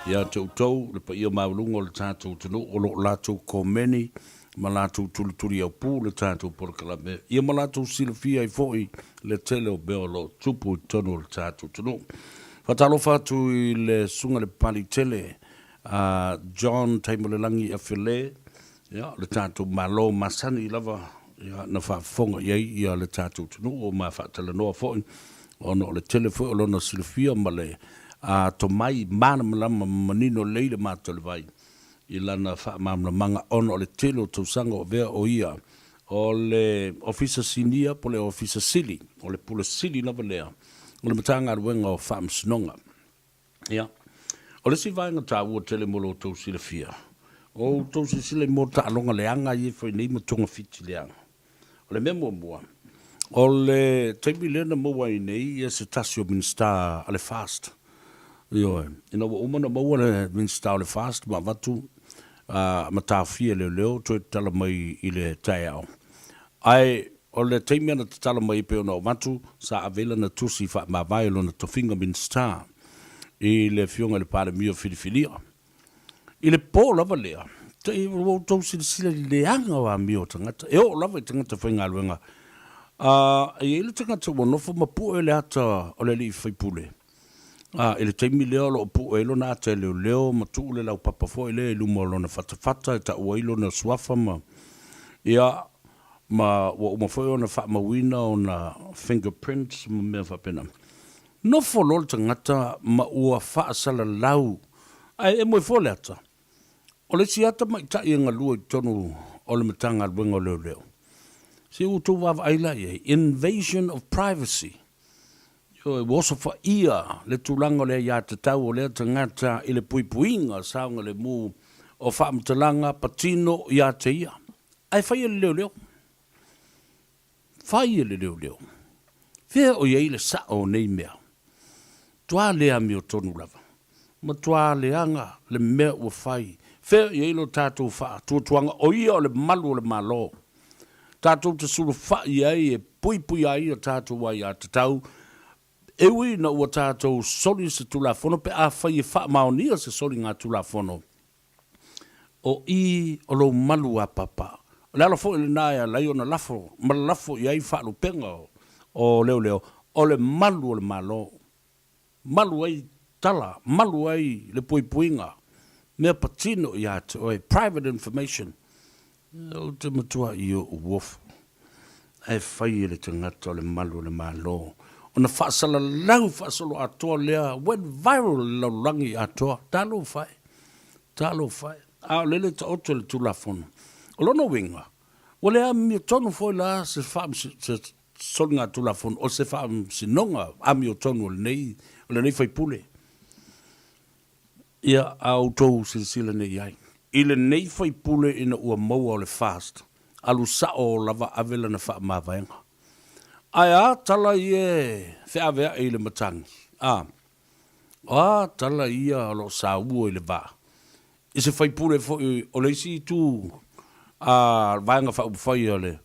ia te outou le paia maualuga o le tatou atunuu o lo o latou komeni ma latou tulituli aupū le tatou polokalame ia ma latou silafia ai foi le tele o mea o lo o tupu i totonu o le tatou atunuu. Faatalofa atu i le Susuga i le Papalii tele a John Taimalelagi Afele, ia, o le tatou Malo masani lava ia na faafofoga i ai ia le tatou atunuu ma faatalanoa foi ona o le tele foi o lona silafia ma le tomai malamalama ma manino lelei le mata o le vai i lana faamalamalamaga ona o le tele o tausaga o avea o ia o le Ofisa Sinia po o le Ofisa Sili, o le Pule Sili lava lea o le Matagaluega o Faamasinoga. Ia, o le isi vaega taua tele mo lo outou silafia, o outou silasila i mea o taaloga leaga ia e fai nei ma togafiti leaga. O le mea muamua, o le taimi lea na maua ai nei ia se tasi o Minisita a le FAST, ioe, ina ua uma ona maua le Minisita o le FAST ma avatu ma taofia e leoleo toe tatala mai i le taeao. Ae o le taimi ana tatala mai e pei ona avatu, sa ave ai lana tusi faamavae o lona tofiga Minisita i le Afioga i le Palemia filifilia. I le po lava lea, te ua outou silasila i le leaga o amio a tagata, e oo lava i tagata faigaluega. A, e i ai le tagata ua nofo ma pue le ata o le alii faipule, a, i le taimi lea o lo o pue ai lona ata e leoleo ma tuu le laupapa foi lea i luma o lona fatafata e tau ai lona suafa ma, ia, ma ua uma foi ona faamauina ona fingerprints ma mea faapena. Nofo loa le tagata ma ua faasalalau, ae emo ai fua le ata. O le isi ata maita'i e galue i totonu o le Matagaluega o Leoleo. Se ua outou vaavaai la i ai, invasion of privacy. Ioe, ua osofaia le tulaga o le aiatatau o lea tagata i le puipuiga saogalemu o faamatalaga patino ia te ia. Ae fai e le leoleo. Fai e le leoleo. Fea o i ai le sa'o o nei mea? Matua le amiotonu lava. Matua leaga le mea ua fai. Fea o i ai lo tatou faatuatuaga o ia o le malu o le Malo? Tatou te sulufai ai e puipuia ai a tatou aiatatau, e ui ina ua tatou soli se Tulafono pe afai e faamaonia se soligatulafono. O i o lou malu a papa. O le ala foi lena e ala ai ona lafo ma lafo i ai faalupega o leoleo, o le malu o le Malo. Malu ai tala, malu ai le puipuiga, mea patino ia te oe, private information. Ou te matuai ou uofu, ae fai e le tagata o le malu o le Malo ona faasalalau faasoloatoa lea went viral i le lalolagi atoa. Talofa e! Talofa e! A o lele e taoto i le Tulafono. O lona uiga, ua le amiotonu foi la se se soligatulafono o se faamasinoga amiotonu o lenei o lenei faipule. Ia, a outou silasila nei i ai i lenei faipule ina ua maua o le FAST, alu sa'o lava ave lana faamavaega. Ae a tala ia e feavea'i i le matagi? A, o a tala ia o lo o saua i le va i se faipule foi o le isi itu a Vaega Faaupufai a le,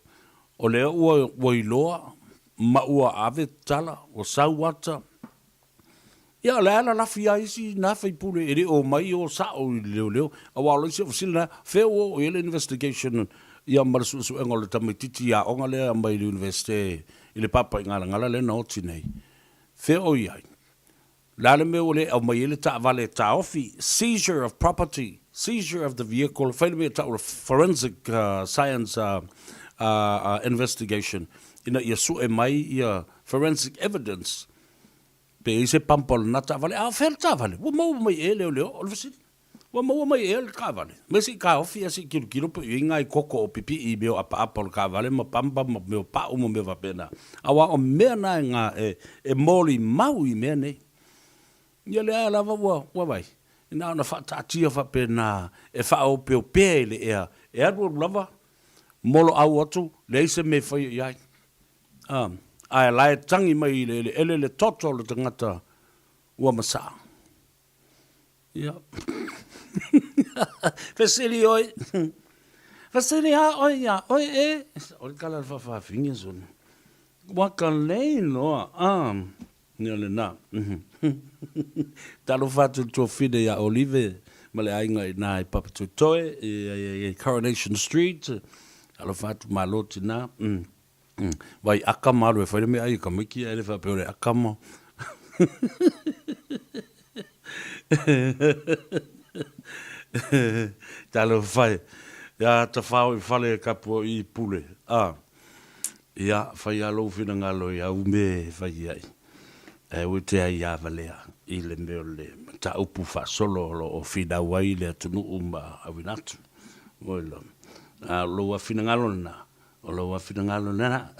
o lea ua, ua iloa ma ua ave tala, ua sau ata, Ia, o le a lalafi lava isi na faipule e le o omai o sao i le leoleo, aua o le isi au fesili lena, fea ua oo i ai le investigation Ia ma le suesuega o le tamaitiiti i aoga lea mai le Universite i le Papaigalagala lea na oti nei. Fea o i ai? Le a le mea ua le aumai ai le taavale e taofi, seizure of property, seizure of the vehicle, fai le mea e tau o le forensic science investigation ina ia sue mai ia forensic evidence pe i ai se pampa o lena taavale. A o fea le taavale? Ua maua mai ea e leoleo? O le fesili. Ua maua mai ea le taavale? Mai se i taofi ae se i tilotilo pe o i ai nai koko o pipii i mea o apaapa o le taavale ma pampa ma mea o pau ma mea faapena. Aua o mea na e ga e, e molimau i mea nei. Ia lea lava ua, ua vai, na ona faataatia faapena e faaopeopea i le ea, e alualu lava, moloau atu, leai se mea e faia i ai. A, ae la e tagi mai i le eleele le toto o le tagata ua masaa. Ia. Fesili oi. Fesili a oi ia oi e. O le kala le whawhawhingi sone. Waka lei loa. Ah. Ia le na. Talofa atu le tuafine ia Olive ma le aiga i nā i Papatoetoe i Coronation Street. Talofa atu malo tina. Vai aka ma alu e fai le mea ai e tamaiti ae le faapea o le aka ma Talofa e. Ia tafao i fale e kapua i pule. A. Ia fai a lou finagalo i au me e fai ai. Ae ua te ai a valea i le mea o le mataupu faasolo o lo o finau ai le atunuu ma auina atu. Oi lo. A o lou finagalo lena, O lou finagalo lena.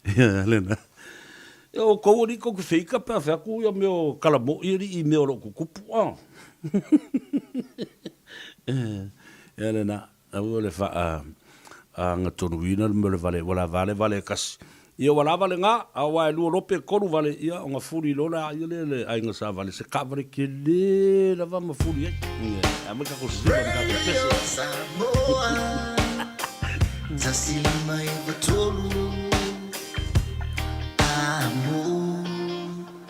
Ia, lena. Ia, o kou alii kou ke feika pe a fea ku ia mea o kalamoʻi alii i mea o lo o kukupu, a. Ia, lena. Aua le faa agatonuina le mea o le vale, ua la vale vale e kasi. Ia, ua lava le ga, aua e lua lope e kolu vale, ia, ona fuli loa lea ia lea le aiga sa vale, se kaavale tele lava ma fuli ai. Ia, a mai tatou sisiva ma tatou pese. Radio Samoa, 153, Amo.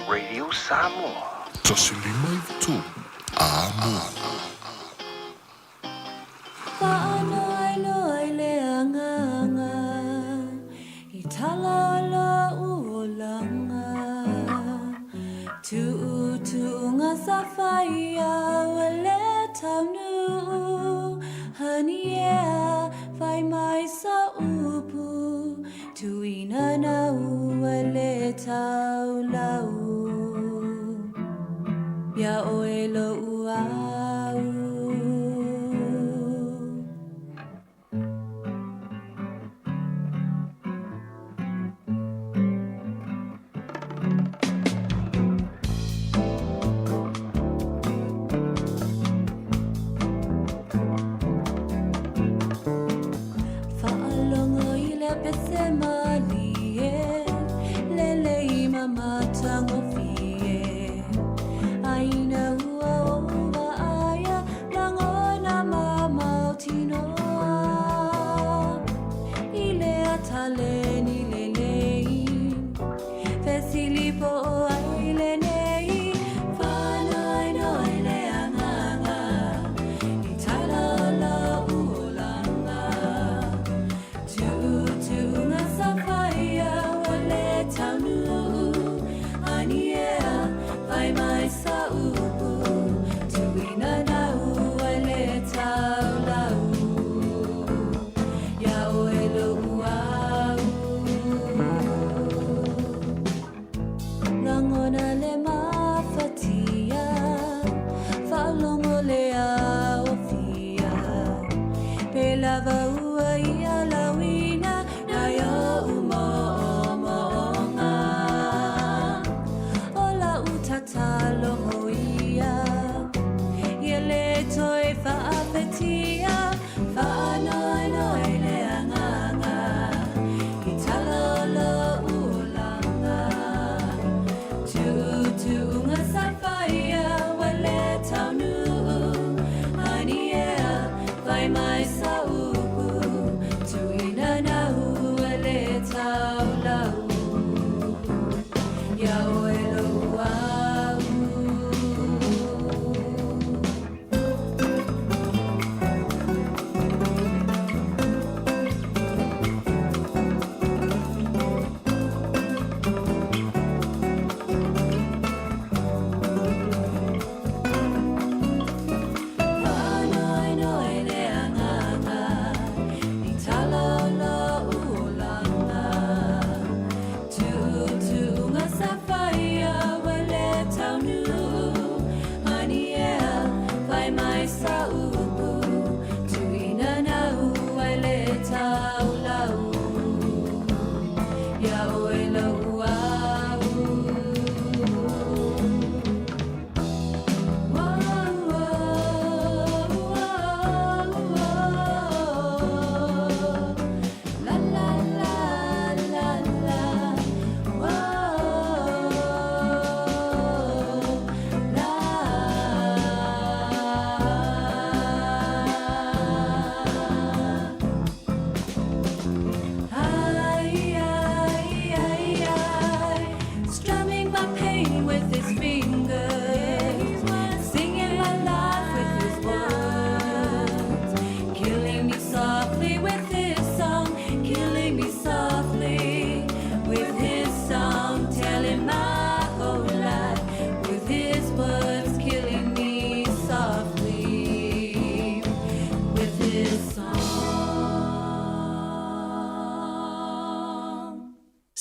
Radio Samoa. 153, Amo. Faanoanoa i le agaga i tala o lou olaga. Tuutuuga sa fai ua le taunuu, Honey ea, fai mai sa upu, tuuina na ua le taulau. Ia oe lou au. Faalogo i le pese malie, lelei ma matagofie. Aina ua ova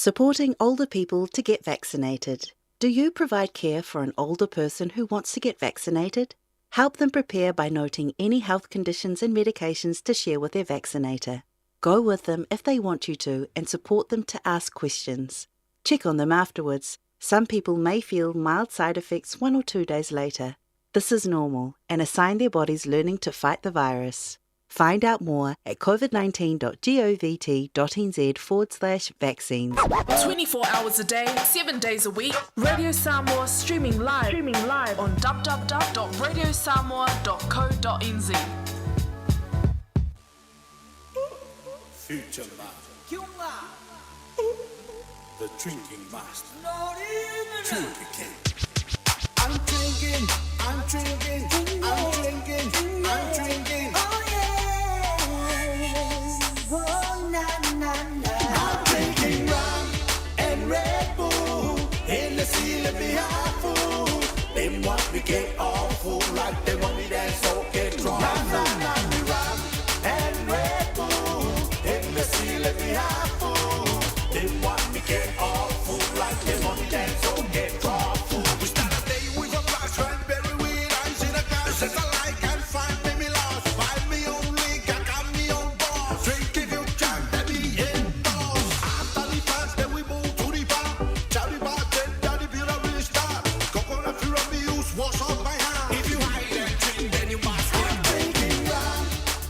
Supporting older people to get vaccinated. Do you provide care for an older person who wants to get vaccinated? Help them prepare by noting any health conditions and medications to share with their vaccinator. Go with them if they want you to and support them to ask questions. Check on them afterwards. Some people may feel mild side effects 1 or 2 days later. This is normal and a sign their body's learning to fight the virus. Find out more at covid19.govt.nz/vaccines. 24 hours a day, 7 days a week, Radio Samoa streaming live, on www.radiosamoa.co.nz. Future Man. The drinking master. Drinking king. I'm drinking, I'm drinking, I'm drinking, I'm drinking. Oh yes, oh na na na. I'm drinking rum and Red Bull. Hennessy, let me have full. They want me get all full like they want me dance so get drunk. Na na na, me rum and Red Bull. Hennessy, let me have full. They want me get all full like they want me dance so get drunk. We start a day with a glass, cranberry with ice in a glass. Says I like and find me, me lost. Find me own liquor, got me own boss. Drink if you can, let me indoors. After the fast, then we move to the bar. Charlie bar, then daddy build a real star. Coconut fuel me use, wash off my hand. If you hide and drink, then you must get drinking rum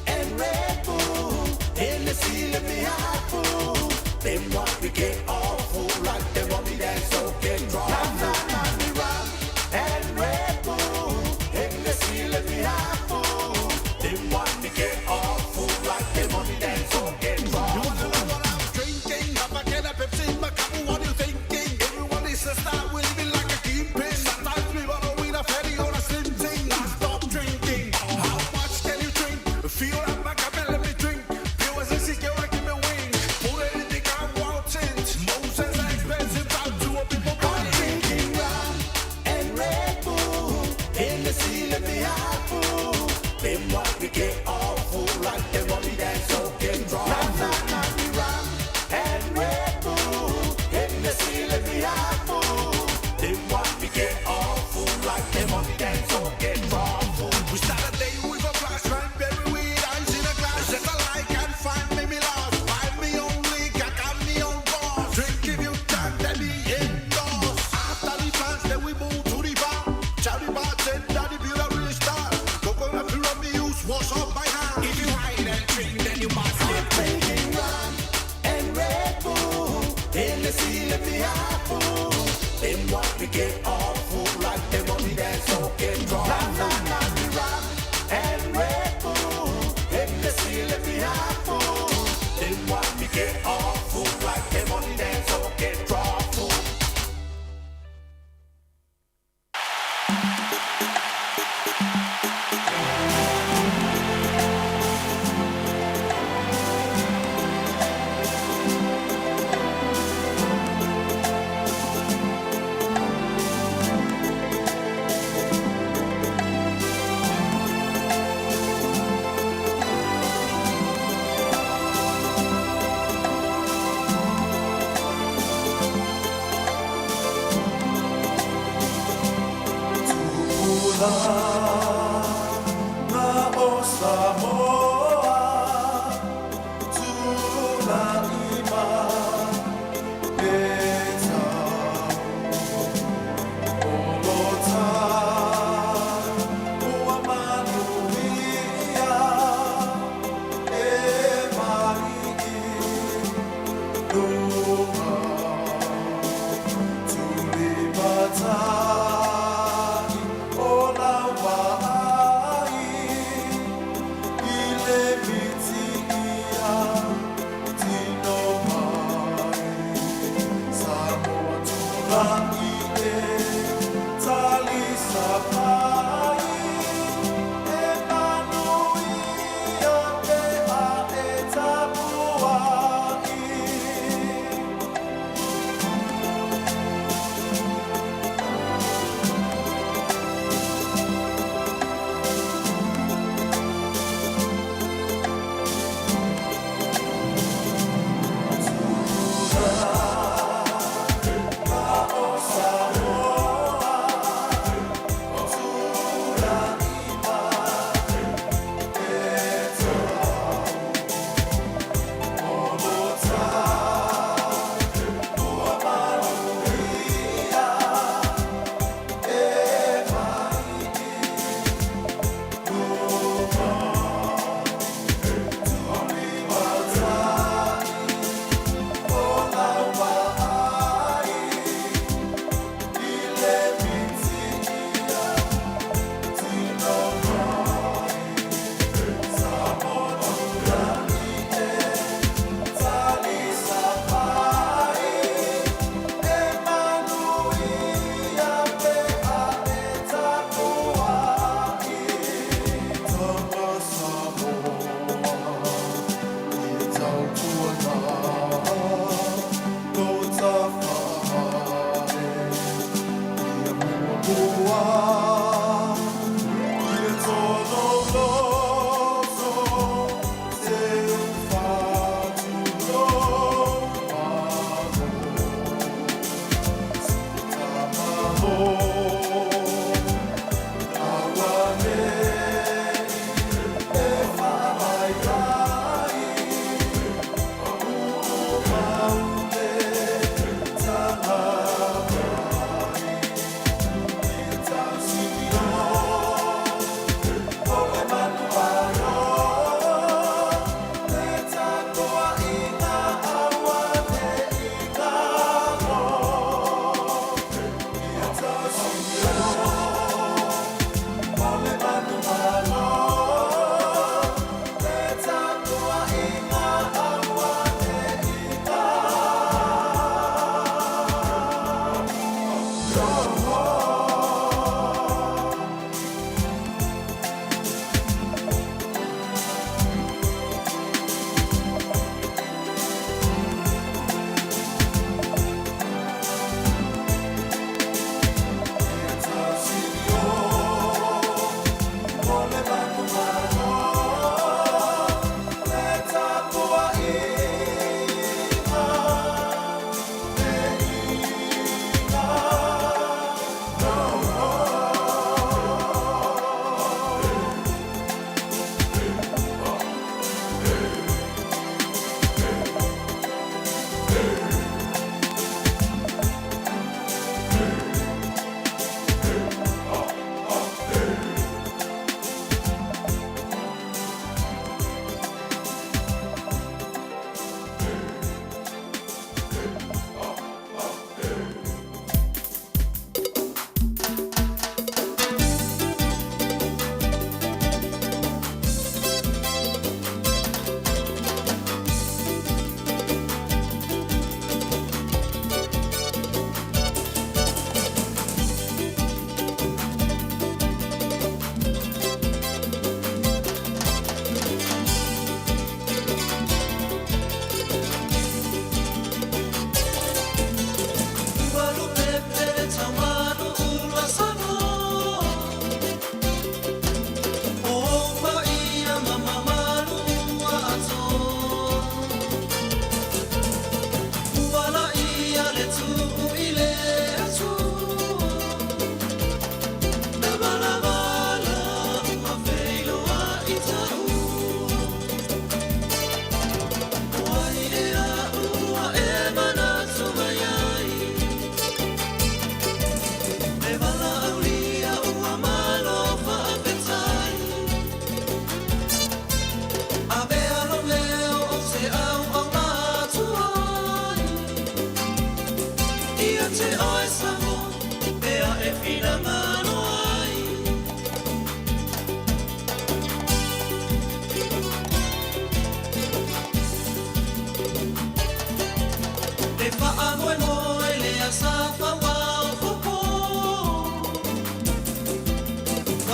and Red Bull. Hennessy, let me have full. They want me get all full like they want me dance so get drunk. Na na na, me rum and Red Bull. Hennessy, let me have full. They want me get all full like they want me dance so get drunk. You wanna know what I'm drinking? Have a can of Pepsi in my cup. What you thinking? Everyone is a star. We living like a kingpin. Sometimes we wanna win a fatty or a slim thing. I stop drinking. How much can you drink? Fill up my cup and let me drink. Pure as a secure, give me wing. Put anything I want it. Moses expensive out to a people party. Drinking rum and Red Bull. Hennessy, let me have full. They want me get all full like they want me dance so get drunk. Na na na, me rum and Red Bull. Hennessy, let me have full. They want me get all full like they want me dance so get drunk. We start a day with a glass, cranberry with ice in a glass. Says I like and find me, me lost. Find me own liquor, got me own boss. Drink if you can, then me indoors. After the fans, then we move to the bar. Charlie bartender, the build a real star. Coconut fuel me use, wash off my hand. If you hide and drink, then you must get drinking rum and Red Bull. Hennessy, let me have full. They want me get all full like they want me dance so get drunk. Na na na, me rum and Red Bull. Hennessy, let me have full. They want me get all full like they want me dance so get drunk.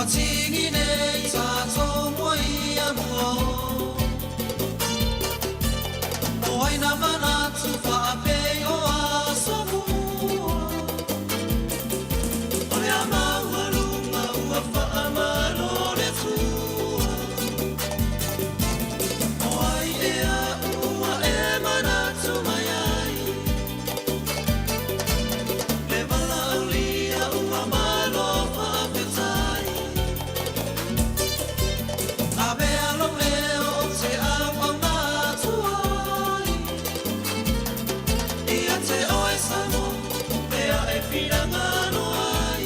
Ua tigi nei tātou mua ia mua o. O ai nā manatu whaapei o aso mua. O le a maualunga ua whaamalo le tua. O ai ea ua e manatu mai ai. Le valaaulia ua malo faafetai. Avea lou leo o te auauna atu ai. Ia te oe Samoa, mea e finagalo ai.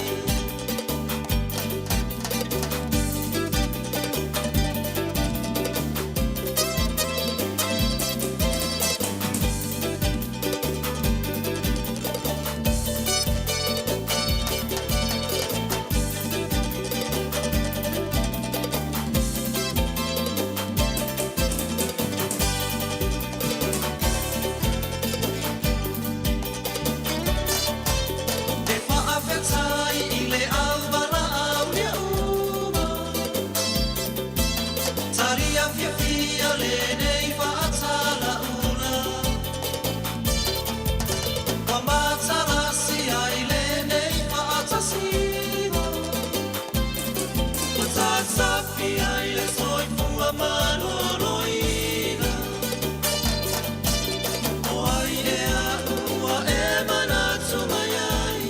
E faafetai i le au valaaulia uma. Talia fiafia lenei faatalaula. Ua matalasi ai lenei faatasiga. Ua tasafi ai le soifua maloloina. O ai ea ua e manatu mai ai.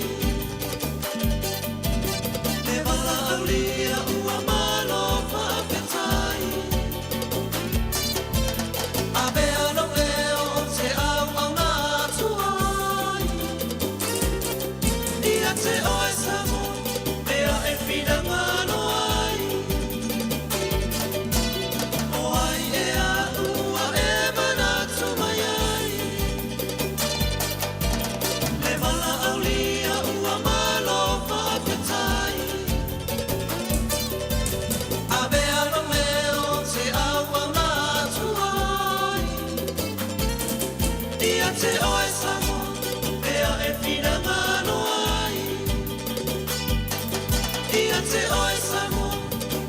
Le valaaulia ua malo faafetai. Avea lou leo o te auauna atu ai. Ia te oe Samoa, mea e finagalo ai. O ai ea ua e manatu mai ai. Le valaaulia ua malo faafetai. Avea lou leo o te auauna atu ai. Ia te oe Samoa, mea e finagalo ai. Ia te oe Samoa,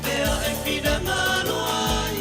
mea e finagalo ai.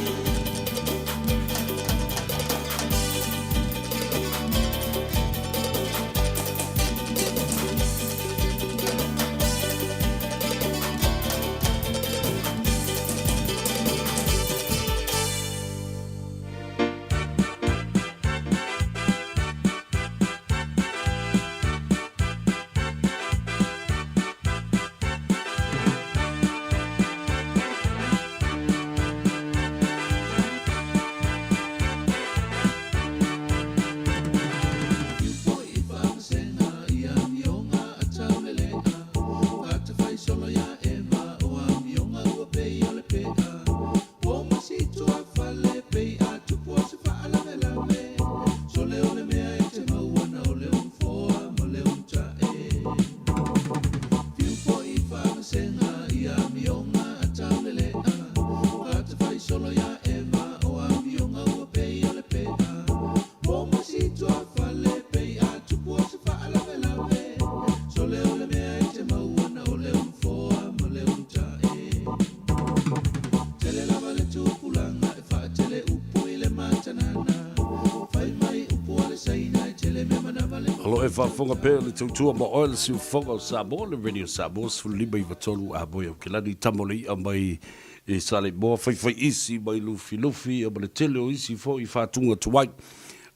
O lo o e faafofoga pea i le tautua ma oe le siufofoga o Samoa, le Radio Samoa 15 93 a moe Aukilani, tama o le i'a mai i Saleimoa, faifai isi mai Lufilufi ia ma le tele o isi foi faatuga tuai.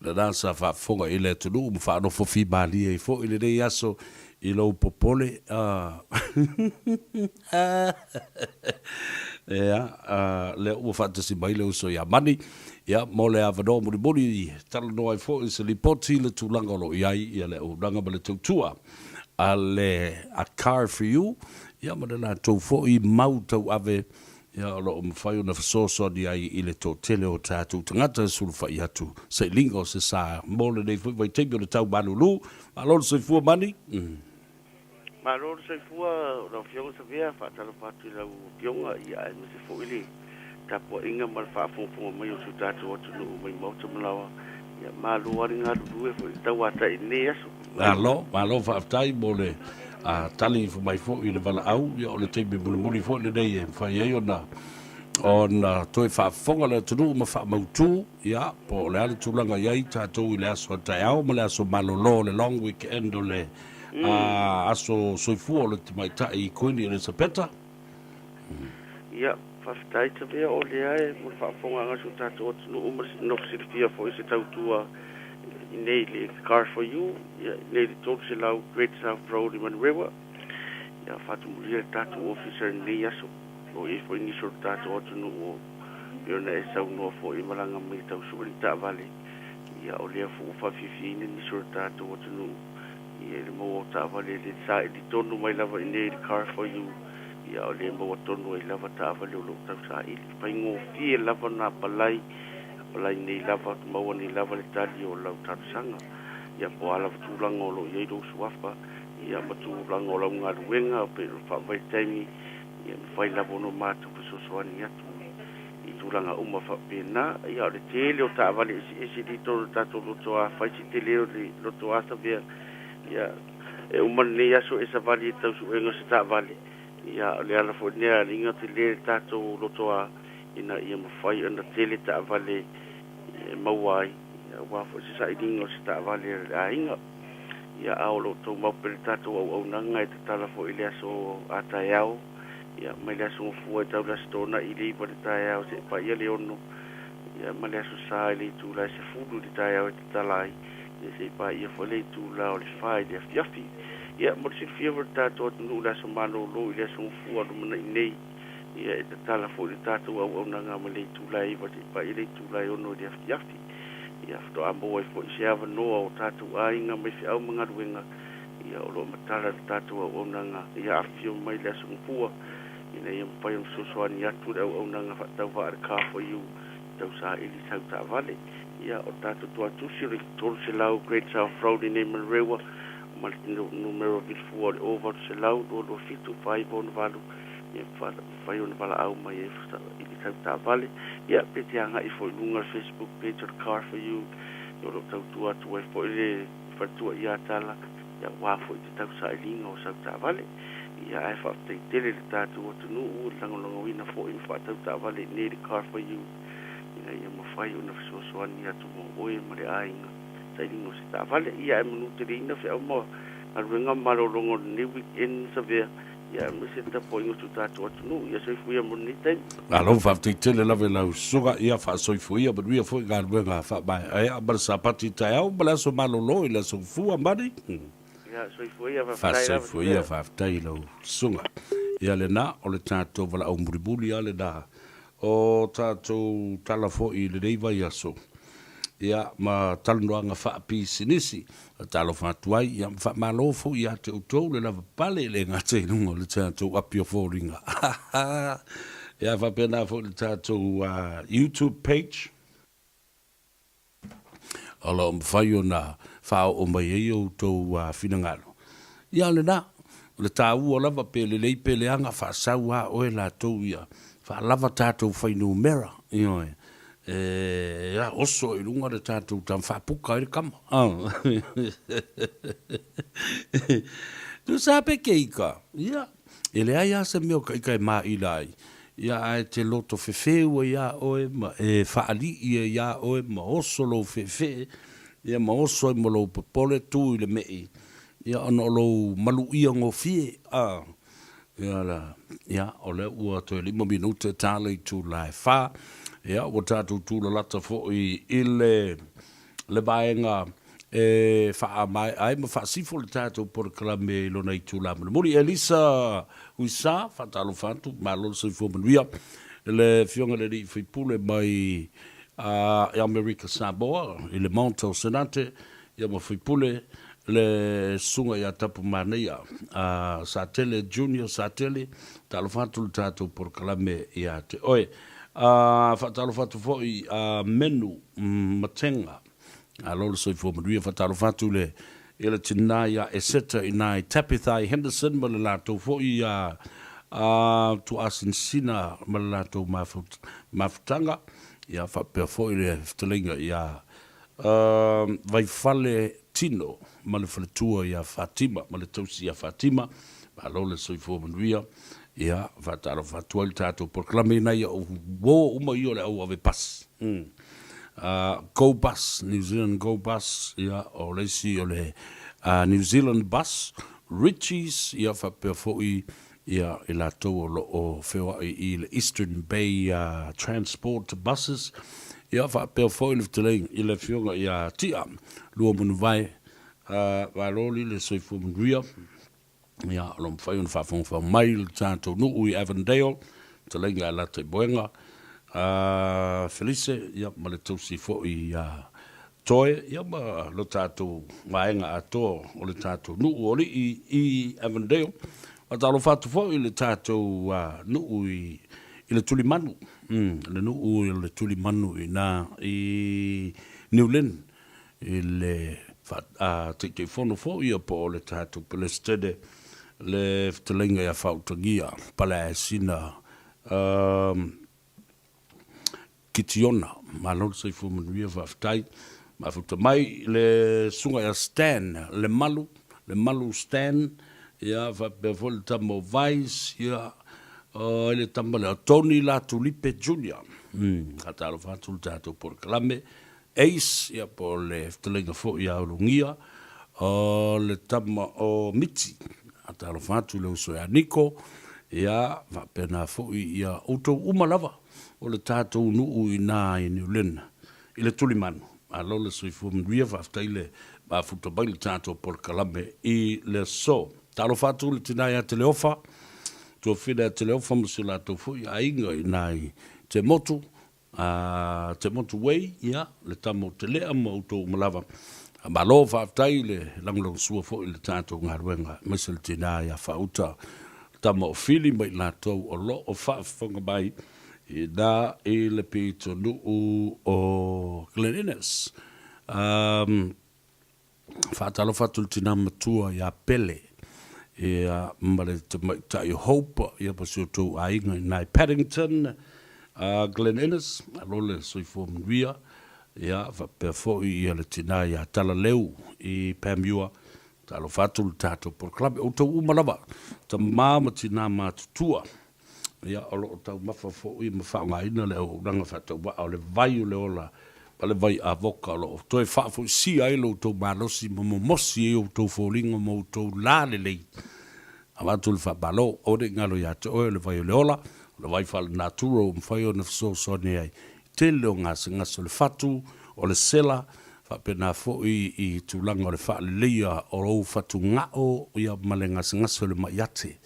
Lena sa faafofoga i le atunuu ma faanofo fimalie ai foi lenei aso i lou popole. Ea, lea ua faatasi mai le uso ia Mani, ia, mo le avanoa mulimuli, talanoa ai foi se lipoti i le tulaga o lo o i ai ia le auaunaga ma le tautua a le A Car For You, ia, ma le latou foi mau tauave, ia, o lo o mafai ona fesoasoani ai i le toatele o tatou tagata e sulufai atu sailiga o se sa mo lenei foi vaitaimi o le tau malulu. Malo le soifua Mani. Malo le soifua lau Afioga Savea, faatalofa atu i lau Afioga ia aemaise foi le tapuaiga ma le faafogafoga mai o si o tatou atunuu mai maota ma laoa. Ia malo lava le galulue foi i le tauatai i lenei aso. Malo, malo faafetai mo le A tali ifo mai foi i le valaau, ia o le taimi mulimuli foi lenei e mafai ai ona ona toe faafofoga le atunuu ma faamautu, ia, po o le a le tulaga i ai tatou i le aso a taeao ma le aso malolo o le long weekend o le aso soifua o le Tamaitai Kuini Elisapeta. Ia, faafetai Tavea o lea e mo le faafofogaaga a si o tatou atunuu ma le nofo silafia foi i se tautua i nei i le Car for You, ia, i nei i le 300 Great South Road i Manurewa. Ia, faatumulia le tatou ofisa i lenei aso. O lo o i ai foi nisi o le tatou atunuu o pei ona e saunoa foi e malaga mai e tau sue ni taavale. Ia, o lea foi ua faafiafiaina nisi o le tatou atunuu ia i le maua o taavale e le saili tonu mai lava i nei i le Car for You. Ia, o lea e maua tonu ai lava taavale o lo o tausaili. Faigofie lava ona apalai, apalai nei lava, maua nei lava le tali o lau talosaga. Ia, po o a lava tulaga o lo o i ai lou suafa, ia, ma tulaga o lau galuega, pe o le faavaitaimi, ia, e mafai lava ona matou fesoasoani atu i tulaga uma faapena. Ia, o le tele o taavale eseese i totonu o le tatou lotoa, fai si tele o le lotoa Savea, ia, E uma lenei aso e savali i le tau suega o se taavale, ia o le ala foi lenei a liga tele le tatou lotoa ina ia mafai ona tele taavale e maua ai, ia aua foi se sailiga o se taavale a le aiga. Ia a o lo o tou mau pea le tatou auaunaga e tatala foi i le aso a taeao, ia mai le aso Gafua e tau le aso Toonai i le 9 i le taeao seia paia le 6, ia ma le aso Sa i le itula e 10 i le taeao e tatala ai. Ia se i paia foi le itula o le fa i le afiafi. Ia, mo le silafia foi e le tatou atunuu i le aso malolo i le aso Gafua lumanai nei, ia e tatala foi le tatou auaunaga mai le itula e 9 seia paia le itula e 6 i le afiafi. Ia, faatoa maua ai foi se avanoa o tatou aiga mai feau ma galuega, ia o lo o matala le tatou auaunaga ia afifio mai le aso Gafua ina ia mafai ona fesoasoani atu le auaunaga faatauvaa a le Car For You i tausaili sau taavale. Ia, o le tatou tuatusi o le 300 Great South Road i nei Manurewa ma le numera vilifua o le 0800 227 498, ia mafai ona valaau mai ai i le sau taavale. Ia, pe te agai foi i luga o le Facebook page o le Car For You, ia o lo o tautua atu ai foi le faletua ia Tala, ia aua foi te tausailiga o sau taavale. Ia, ae faafetai tele i le tatou atunuu i le lagolagoina foi ma faatau taavale i nei le Car For You. ina ia mafai ona fesoasoani atu mo oe ma le aiga sailiga o se taavale. Ia ae manu teleina feau ma galuega ma malologa o lenei weekend Savea, ia aemaise le tapuaiga o si o tatou atunuu. Ia soifua ia mo lenei taimi. Malo faafetai tele lava i lau susuga, ia faasoifua ia manuia foi galuega faamaeaea ma le Sapati taeao ma le aso malolo i le aso Gafua mani. Ia soifua ia faafetai lava Faasoifua ia faafetai i lau susuga. Ia lena o le tatou valaau mulimuli a lena O tatou tala foi i lenei vaiaso, ia, ma talanoaga faapisinisi, talofa atu ai, ia, ma faamalo foi ia te outou le lavapapale e le gata i luga o le tatou api o foliga, ia, faapena foi le tatou YouTube page, o lo o mafai ona faaoo mai ai outou finagalo. Ia, o lena, o le taua lava pe lelei pe leaga, faasau lava oe latou ia, faalava tatou fuainumera, ioe, e oso i luga le tatou tama, faapuka ai le tama. Tusa pe keika, ia, E leai lava se mea o ka ika e maila ai, ia ae te loto fefeu ai iā oe ma e faalii ai iā oe ma oso lou feefee, ia ma oso ai ma lou popole tu i le meʻi, ia ona o lou maluia gofie, a, ia la, ia o lea ua toe lima minute ta le itula e fa, ia ua tatou tulalata foi i le le vaega e faamaea ai ma faasifo le tatou polokalame i lona itula mulimuli. Elisa Huisa, faatalofa atu, malo le soifua manuia. Le Afioga i le Alii Faipule mai i Amerika Samoa, i le Maota o Senate, ia ma Faipule le Susuga ia Tapumanaia Satele, Junior Satele, talofa atu le tatou polokalame ia te oe. Faatalofa atu foi a Menu Matenga. Malo le soifua manuia. Faatalofa atu i le i le tina ia Eseta ina i Tabitha i Henderson ma le latou foi ia Tuaasinasina ma le latou mafutaga. Ia faapea foi le fetalaiga ia. Vaifale Tino ma le faletua ia Fatima ma le tausi ia Fatima. Malo le soifua manuia. Ia, faatalofa atu ai le tatou polokalame ina ia uo uma ia o le au ave pasi. Go Bus, New Zealand Go Bus, ia, o le isi o le New Zealand Bus, Ritchies, ia faapea foi ia i latou o lo o feoai i le Eastern Bay Transport Buses, ia faapea foi le fetalaiga i le Afioga ia Tia Luamanuvae Valoli le soifua manuia, ia o lo o mafai ona faafogafoga mai le tatou nuu i Avondale, fetalaiga ia Lataimoega Felise, ia ma le tausi foi ia Toe, ia ma lo tatou vaega atoa o le tatou nuu o alii i Avondale. Faatalofa atu foi i le tatou nuu i le Tulimanu, le nuu o le Tulimanu i ina i New Lynn, i le Taitaifono foi ia po o le tatou Peresetene, le fetalaiga ia Faautagia Paleaesina Kitiona, malo le soifua manuia faafetai. Mafuta mai le susuga ia Stan Lemalu, Lemalu Stan, ia faapea foi le tama o Vice, ia o ai le tama lea, o Tony Latulipe Junior. Faatalofa atu le tatou polokalame. Ace, ia po o le fetalaiga foi ia Ulugia, o le tama o Miti. Faatalofa atu le uso ia Niko, ia faapena foi ia outou uma lava. O le tatou nuu i ina i New Lynn, i le tulimanu. Malo le soifua manuia, faafetai le mafuta mai le tatou polokalame i le aso. Talofa atu i le tina ia Teleofa, tuafine ia Teleofa ma si o latou foi aiga i ina i Te Motu, Te Motu Way, ia, le tama o Telea ma outou uma lava. Malo faafetai le lagolagosua foi i le tatou galuega, aemaise le tina ia Faauta Tama o Fili ma i latou o lo o faafofoga mai i ina i le pitonuu o Glen Innes. Faatalofa atu i le tina matua ia Pele ia ma le tamaitai o Hope ia ma si o outou aiga i ina i Paddington, Glen Innes. Malo le soifua manuia. Ia faapea foi ia le tina ia Talaleu i Panmure. Talofa atu le tatou polokalame, outou uma lava, tama ma tina matutua, ia o lo o taumafa foi ma faaaogaina le auaunaga faatauvaa o le vai o le ola ma le vai avoka o lo o toe faafoisia ai lo outou malosi ma momosi ai outou foliga ma outou lalelei. Avatu le faamalo, aua ne i galo ia te oe o le vai o le ola, o le vai faalenatura ua mafai ona fesoasoani ai tele o gasegase o le fatu, o le sela, faapena foi i tulaga o le faaleleia o ou fatugao ia ma le gasegase o le mai ate,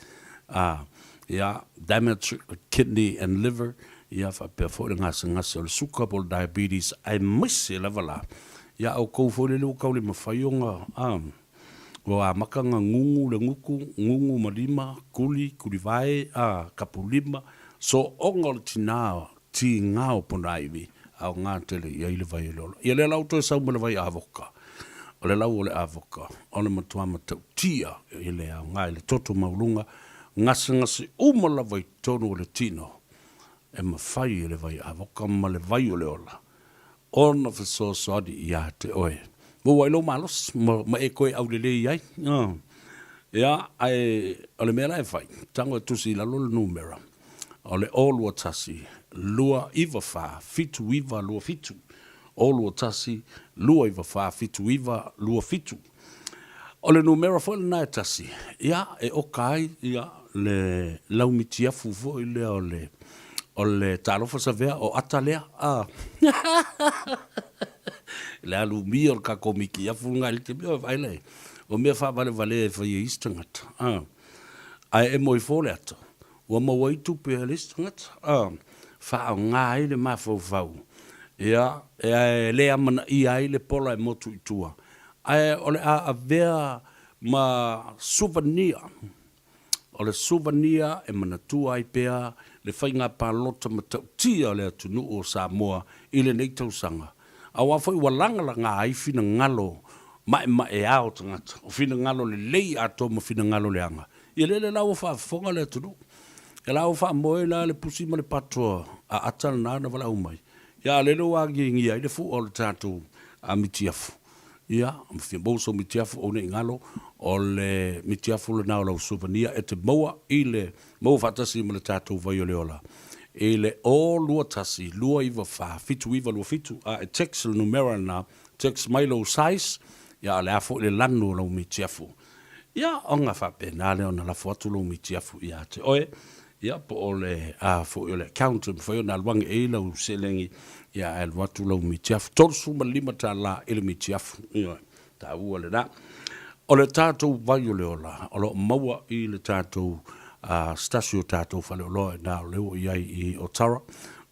a, ia, damage kidney and liver, ia faapea foi le gasegase o le suka po o le diabetes, aemaise lava la ia outou foi lele ua tau le mafai ona, a, ua amata ona gugu le gutu, gugu ma lima, kuli, kulivae, a, kapulima, sooga o le tina Tiga o Ponaivi, aoga tele i ai le vai o le ola. Ia lea la ua toe sau ma le vai avoka. O le lau o le avoka, o le matua matautia i le aoga i le toto maualuga, gasegase uma lava i totonu o le tino, e mafai e le vai avoka ma le vai o le ola ona fesoasoani ia te oe. Maua ai lou malosi ma e toe aulelei ai. Ia, ae o le mea la e fai, tago e tusi i lalo le numera, o le 021 294 7927, 021 294 7927. O le numera foi lena e tasi, ia, e oka ai ia le laumitiafu foi lea o le o le talofa savea o ata lea, a. Le alumia o le tatou mitiafu lena i le taimi, oi vaai lae, o mea faavalevalea e fai e isi tagata, a. Ae e moe fo le ata, ua maua ai tupe a le isi tagata, a. Faaaoga ai le mafaufau, ia, e le amanaia ai le pola e motu i tua, Ae o le a avea ma souvenir, o le souvenir e manatua ai pea le faiga palota matautia o le atunuu o Samoa i lenei tausaga, aua foi ua lagalaga ai finagalo maemaea o tagata, o finagalo lelei atoa ma finagalo leaga. Ia lele la ua faafofoga le atunuu, ia la ua faamoe la le pusi ma le patoa a ata lena na valaau mai, ia a lele ua agiagia ai le fua o le tatou. a mitiafu. Ia, ma fia maua sou mitiafu aua ne i galo, o le mitiafu lena o lau souvenir e te maua i le maua faatasi ma le tatou vai o le ola i le 0 2 1 2 9 4 7 9 2 7, a e text le numera lena, text mai lou size, ia a o le a foi le lanu o lau mitiafu. Ia, ona faapena lea ona lafo atu lou mitiafu ia te oe, ia po o le a foi o le account e mafai ona alu ane i ai lau seleni, ia ae alu atu lau mitiafu. $35 i le mitiafu. Ioe, taua lena. O le tatou vai o le ola, o lo o maua i le tatou sitasi o tatou faleoloa i ina o lea ua i ai i Otara,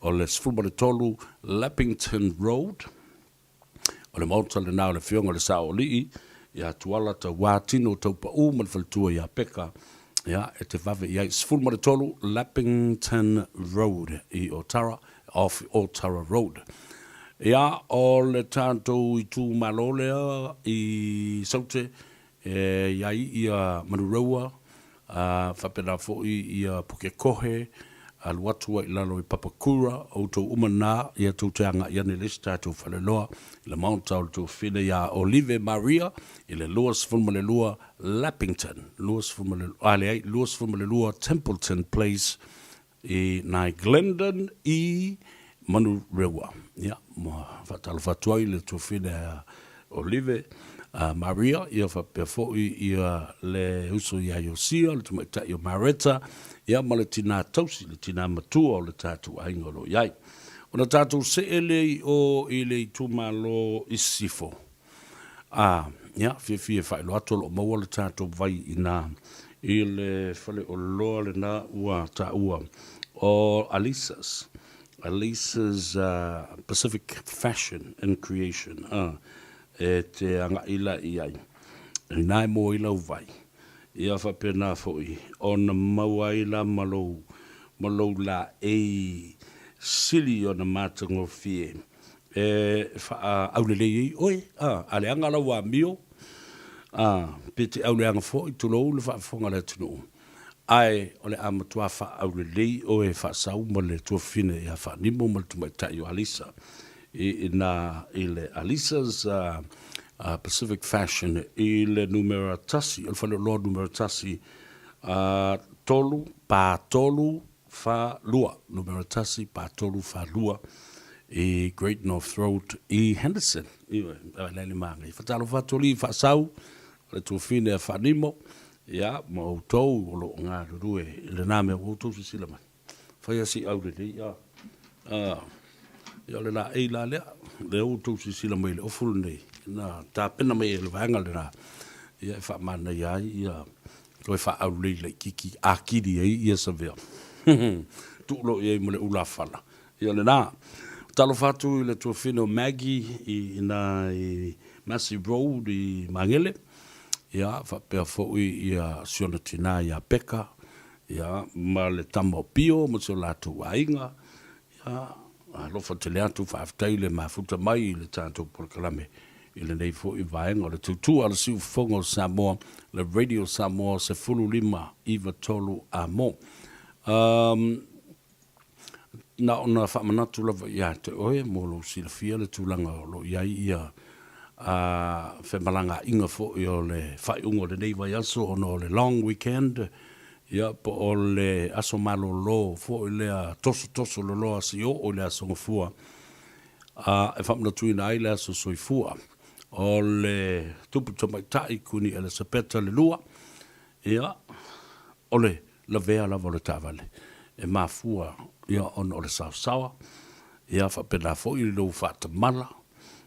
o le 13 Leppington Road, O le maota lena o le Afioga i le Saoalii ia Tuala Tauā Tino Taupaū ma le faletua ia Peka, ia, e te vave i ai. 13 Leppington Road i Otara, off Otara Road. Ia, o le tatou itumalo lea i Saute, e i ai ia Manurewa, ā, faapena foi ia Pukekohe, alu atu ai i lalo i Papakura, o outou uma na, ia tou te agai ane i le isi tatou faleloa, i le maota o le tuafafine ia Olive Maria, i le 22 Leppington, 22, a leai, 22 Templeton Place, I nai Glendon i Manurewa. Ia, ma faatalofa atu ai le tuafine a Olive, a Maria, ia faapea foi ia le uso ia Iosia, le tamaitai o Mareta, ia ma le tinā tausi, le tinā matua o le tatou aiga o lo o i ai. Ona tatou see lea i o i le itumalo i Sisifo. A, ia, fiafia e faailoa atu o lo o maua le tatou vai i ina i le faleoloa lena ua taua o Alisa's, Alisa's Pacific Fashion and Creation, a, e te agai la i ai, ina e moe ai lau vai. Ia faapena foi ona maua ai la ma lou, ma lou laei sili ona matagofie e faaaulelei ai oe, a, a leaga lau amio, a, pe te auleaga foi, tulou le faafofoga a le atunuu, ae o le a matua faaaulelei oe faasau ma le tuafafine ia Faanimo ma le tamaitai o Alisa i ina i le Alisa's Pacific Fashion i le numera tasi, o le faleoloa numera tasi, a, tolu, pa tolu, fa lua, numera tasi, pa tolu, fa lua, i Great North Road i Henderson. Ioe, a le le māngai. Whatalofa atu alii whaasau, o le tuafine a Whaanimo, ia, ma outou o loo galulue i lena mea ua outou sisila mai. Whai a si au lelei, a, a, ia o le la ei la lea, lea ua outou sisila mai i le ofu lenei, na tapena mai e le vaega lena, ia e whaamanaia ai, ia, Toe faaaulelei laitiiti atili ai ia Savea. Tuu loa i ai ma le ulafala. Ia lena. Talofa atu i le tuafine o Maggie i ina i Massey Road i Magele. Ia, faapea foi ia si ona tinā ia Peka, ia, ma le tama o Pio ma si o latou aiga. Ia, alofa tele atu, faafetai le mafuta mai i le tatou polokalame i lenei foi vaega o le tautua a le Siufofoga o Samoa, le Radio Samoa 15 93 amo. Um, na ona faamanatu lava ia te oe mo lou silafia le tulaga o lo o i ai ia a femalagaaiga foi o le faaiuga o lenei vaiaso ona o le long weekend Ia, po o le aso malolo foi lea tosotoso loloa sioo i le Aso Gafua, a e faamanatuina ai le aso soifua o le Tupu Tamaitai Kuini Elisapeta le Lua, ia, o le lavea lava o le taavale e mafua ia ona o le saosaoa, ia faapena foi i lou faatamala,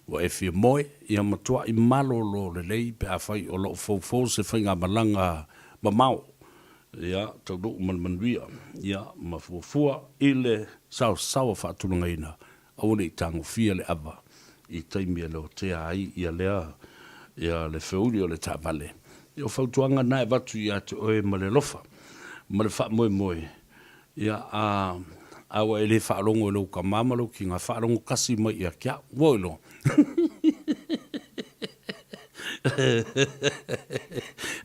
ua e fia moe, ia matuai malolo lelei pe afai o lo o foufou se faigamalaga mamao, ia taunuu ma le manuia, ia ma fuafua i le saosaoa faatulagaina, aua ne i tagofia le ava i taimi e lotea ai ia lea ia le feuli o le taavale. Ia o fautuaga na e avatu ia te oe ma le alofa ma le faamoemoe, Ia, a, a ua e le faalogo i lou tama ma lou kina, faalogo kasi mai ia te au. Ua iloa.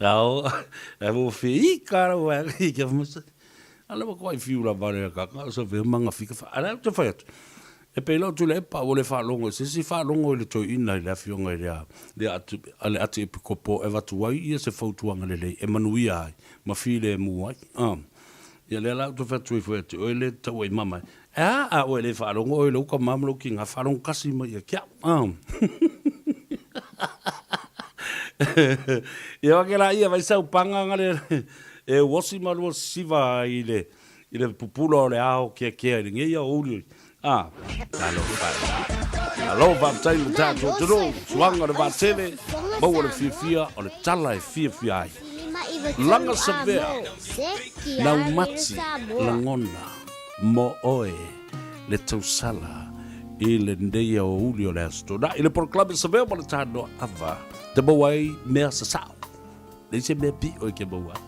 Ao, e mo fi ka ra wa ki ke mo se. Ala wa ko ai fiu la vale ka ka so ve manga fika fa. Ala te fai atu. E pei lau Tuilaepa ua le faalogo i se isi faalogo i le toeaina i le afioga i le le a le Atiepikopo e avatu ai ia se fautuaga lelei e manuia ai ma filemu ai. A. Ia lea la ou te fai atu ai foi ia te oe le tauaimama e, e a a oe le faalogo oe i lou tama ma lou tiga, faalogo kasi mai ia te au. A. Ia wake la ia vai sau panga nga le e uosi ma lua siva i le i le pupula o le ao kea kea i le ngeia o uli a. Talofa e. Alo faafetai i le tatou atunuu, suaga o le vaatele, maua le fiafia o le tala e fiafia ai. Laga savea, naumati lagona mo oe le tausala i lenei aoauli o le Aso Toonai. I le polokalame Savea ma le Tanoa Ava, te maua ai mea sasao. Leai se mea piʻo i ke maua ai.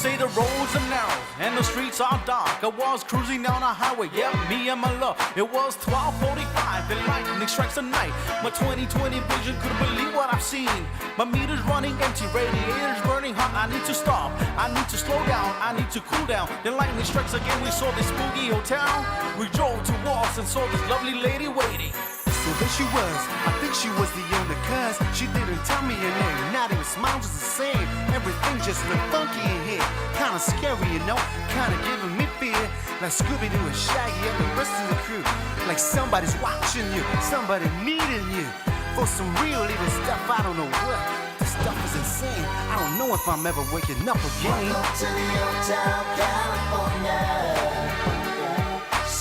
say the roads are narrow and the streets are dark. I was cruising down a highway, yeah, me and my love. It was 12:45, the lightning strikes the night. My 2020 vision couldn't believe what I've seen. My meter's running empty, radiator's burning hot. I need to stop, I need to slow down, I need to cool down. Then lightning strikes again, we saw this spooky hotel. We drove to walls and saw this lovely lady waiting. So there she was, I think she was the owner cuz she didn't tell me her name, not even smile, just the same. Everything just looked funky in here, kinda scary, you know, kinda giving me fear. Like Scooby-Doo and Shaggy and the rest of the crew. Like somebody's watching you, somebody needing you. For some real evil stuff, I don't know what. This stuff is insane. I don't know if I'm ever waking up again. Welcome to the old town, California.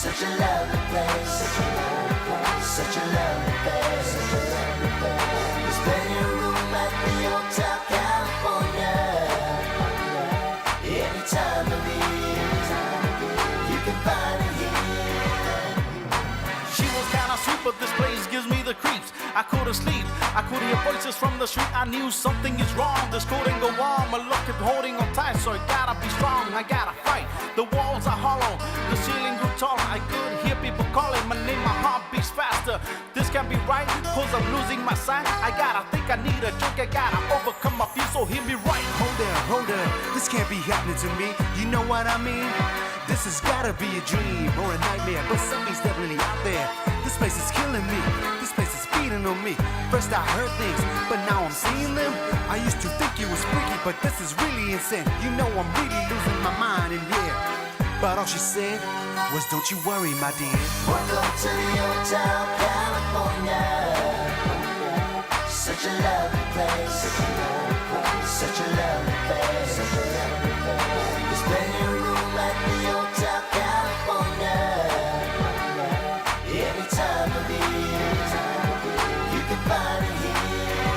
Such a lovely place, such a lovely place, such a lovely place, such a lovely place. There's plenty of room at the old town, California. Any time of year, you can find it here. She was kinda sweet, but this place gives me the creeps. I couldn't sleep, I could hear voices from the street. I knew something is wrong. This couldn't go on. My luck kept holding on tight, so I gotta be strong. I gotta fight. The walls are hollow, the ceiling grew taller. I could hear people calling my name. My heart beats faster. This can't be right, cause I'm losing my sight. I gotta think I need a drink. I gotta overcome my fear, so hear me right. Hold up, hold up, this can't be happening to me. You know what I mean? This has gotta be a dream or a nightmare, but something's definitely out there. This place is killing me. This place is feeding on me. First I heard things, but now I'm seeing them. I used to think it was freaky, but this is really insane. You know I'm really losing my mind in here. But all she said was, Don't you worry, my dear. Welcome to the old town, California. Such a lovely place, such a lovely place, such a lovely place, such a lovely place. There's plenty of room at the old town, California. Any time of year, you can find it here.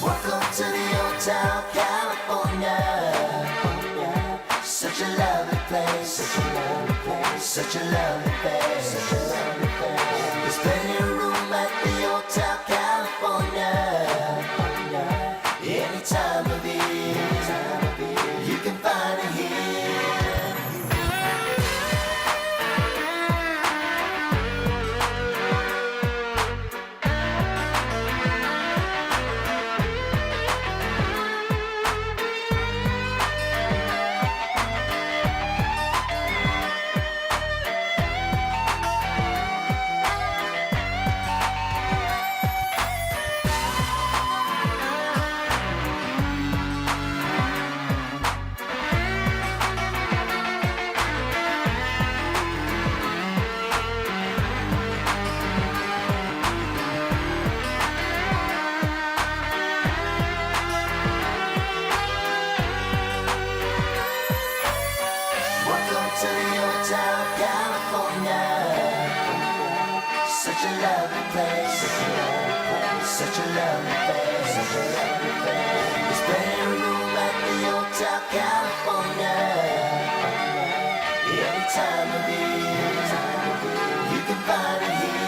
Welcome to the old town, California. Such a lovely place, such a lovely place, such a lovely place, such a lovely place. There's plenty of room at the old town, California. Any time of year, you can find it here. Welcome to the old town, California. Such a lovely place, such a lovely place, such a lovely place, such a lovely place. There's plenty of room at the old town, California. Any time of year, you can find it here.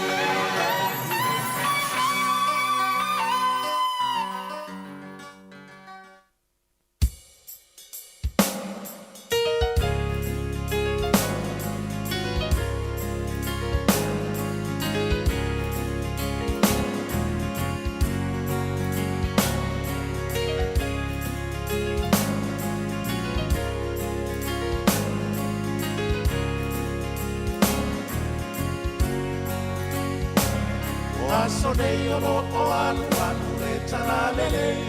O aso nei o lo o alu alu le tala lelei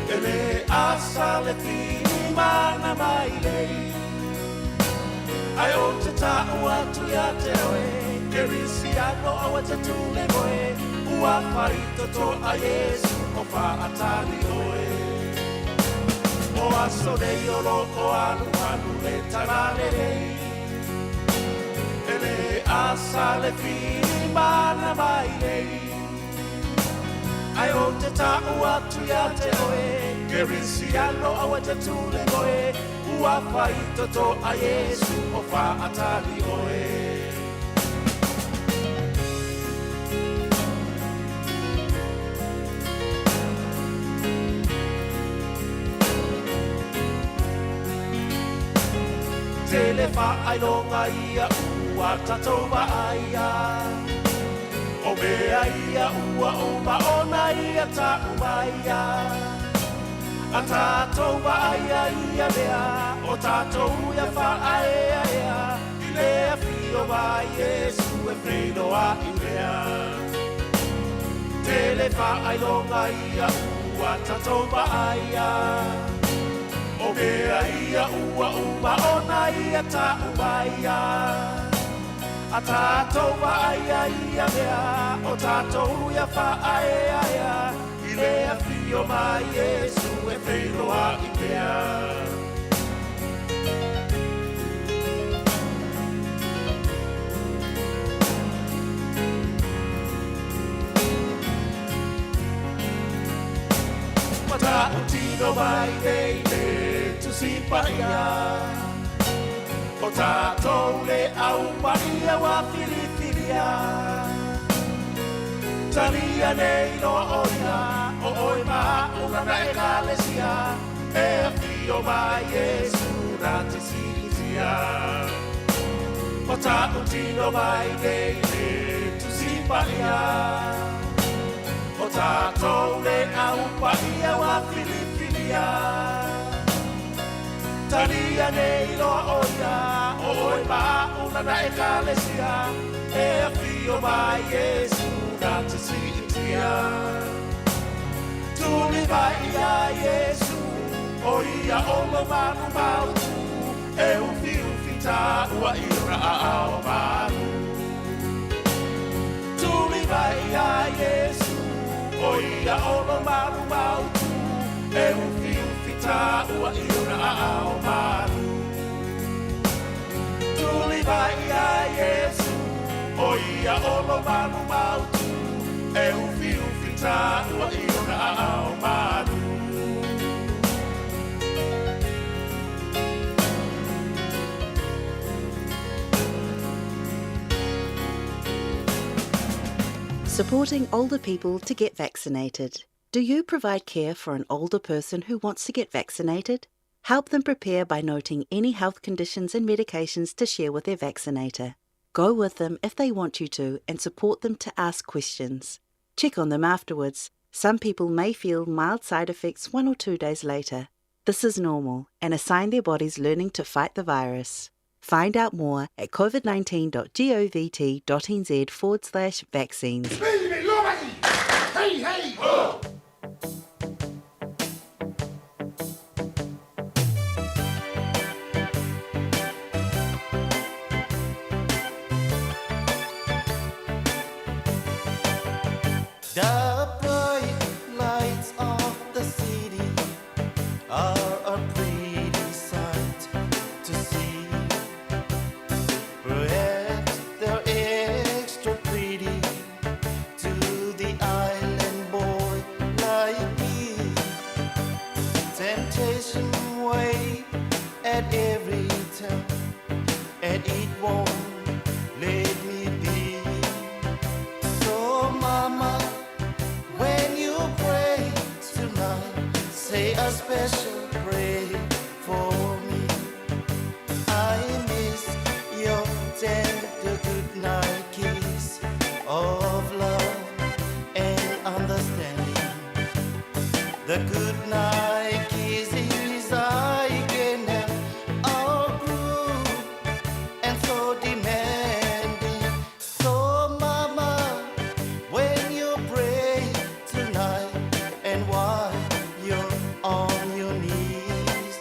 E le asa le fini mana mai lei Ai o te tau atu ia te oe Ke risi ano awa te tule moe Ua whai toto a Yesu o whaatari oe O aso nei o lo o alu alu le tala lelei E le asa le fini mana mai nei Ai o te tau atu ia te oe Ke risi ano awa te tule moe Ua whai toto a Yesu o whaatari oe Tele faailoga ia ua tatou vaaia. O mea ia ua uma ona ia ta'u maia. A tatou vaaia ia mea o tatou ia faaeaea i le afio mai Iesu e feiloai pea. Tele faailoga ia ua tatou vaaia. O mea ia ua uma ona ia ta'u maia. A tatou vaaia ia mea o tatou ia faaeaea i le afio mai Iesu e feiloai pea. Mata'utino mai nei le Tusi Paia. O tatou le au paia ua filifilia. Talia nei loa o ia o oe ma a'u lana Ekalesia e afio mai Iesu na te siitia. O ta'utino mai nei le Tusi Paia. O tatou le au paia ua filifilia. Talia nei loa o ia o oe ma a'u lana Ekalesia e afio mai Iesu na te siitia. Tuli mai ia Iesu o ia o lo manu mautu e ufiufi tāua i ona aao malu. Tuli mai ia Iesu o ia o lo malu mautu e ufiufi tāua i ona aao malu. Tuli mai ia Iesu o ia o lo malu mautu e ufiufi tāua i ona aao malu. Supporting older people to get vaccinated. Do you provide care for an older person who wants to get vaccinated? Help them prepare by noting any health conditions and medications to share with their vaccinator. Go with them if they want you to and support them to ask questions. Check on them afterwards. Some people may feel mild side effects 1 or 2 days later. This is normal and a sign their body's learning to fight the virus. Find out more at covid19.govt.nz/vaccines. Hey, hey, ho! The bright lights of the city are a pretty sight to see. Perhaps they're extra pretty to the island boy like me. Temptation wait at every turn, and it won't let me be. So, Mama, when you pray tonight, say a special prayer for me. I miss your tender goodnight kiss of love and understanding. The goodnight kisses I can have are cruel and so demanding. So, Mama, when you pray tonight and while you're on your knees,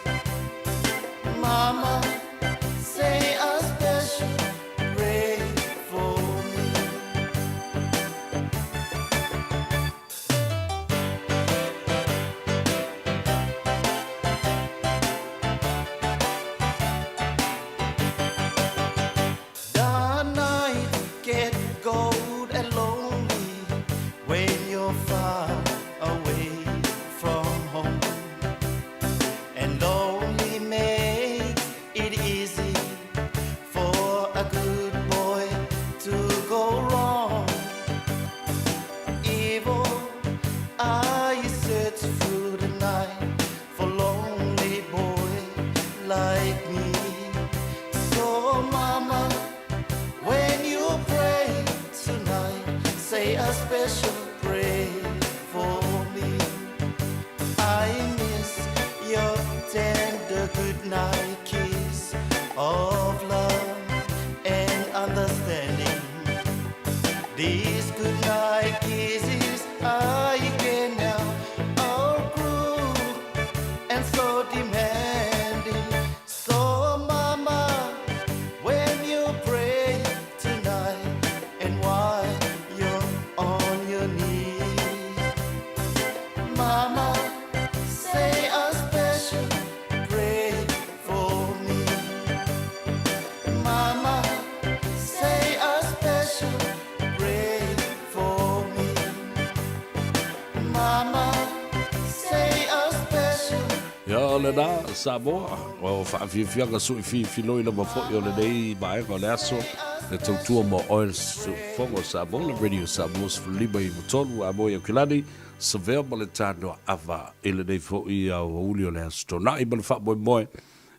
goodnight kiss of love and understanding. These goodnight kisses I get now are cruel and so demanding. So, mama, when you pray tonight and while you're on your knees, mama, say a special prayer for me. Mama, say a special prayer for me. Mama, say a special Ia, o lena, Samoa, o faafiafiaga sui filifiloi lava foi o lenei vaega o le aso, le tautua mo oe le Fofoga o Samoa, le Radio Samoa 153, a moe Aukilani, Savea ma le tanoa ava i lenei foi aoauli o le Aso Toonai ma le faamoemoe,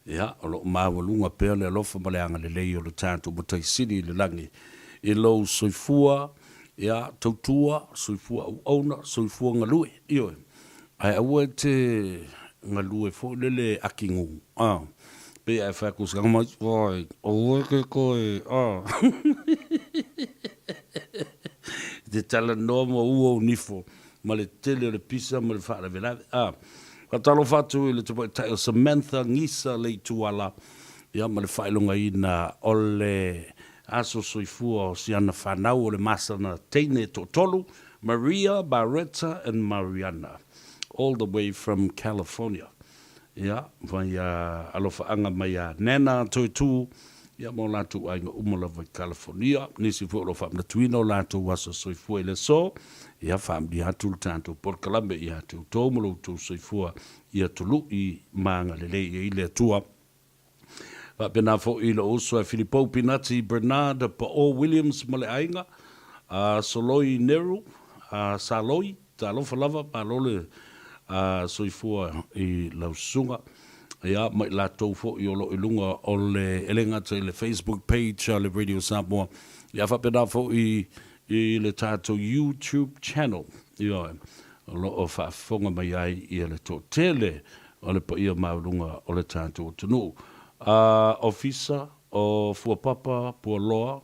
ia, o lo o maualuga pea le alofa ma le agalelei o le tatou Matai Sili i le lagi i lou soifua, ia, tautua, soifua auauna, soifua galue, ioe, ae aua e te galue foi lele akigu, a, pei a e fai atu se mai, oi, aua e te toe, a, te talanoa ma ua o nifo ma le tele o le pisa ma le faalavelave. A, faatalofa atu i le tamaitai o Samantha Gisa Leituala, ia ma le faailogaina o le aso soifua o si ana fanau o le masana teine toatolu, Maria, Baretta and Mariana, all the way from California. Ia, mai a alofaaga mai a Nana Toetū, ia ma o latou aiga uma lava i Kalafonia. Nisi foi o lo o faamanatuina o latou aso soifua i le aso, ia faamanuia atu le tatou polokalame ia te outou ma lo outou soifua ia tului ma agalelei i ai le Atua. Faapena foi i lou uso e Filipou Pinati Bernard Paʻo Williams ma le aiga, a Soloi Neru, a Saloi, talofa lava, malo le soifua i lau susuga. Ia, ma i latou foi o lo o i luga o le, e le gata i le Facebook page a le Radio Samoa, ia faapena foi i le tatou YouTube channel, ioe, o lo o faafofoga mai ai ia le toatele o le paia maualuga o le tatou atunuu. A Ofisa o Fuapapa Pualoa,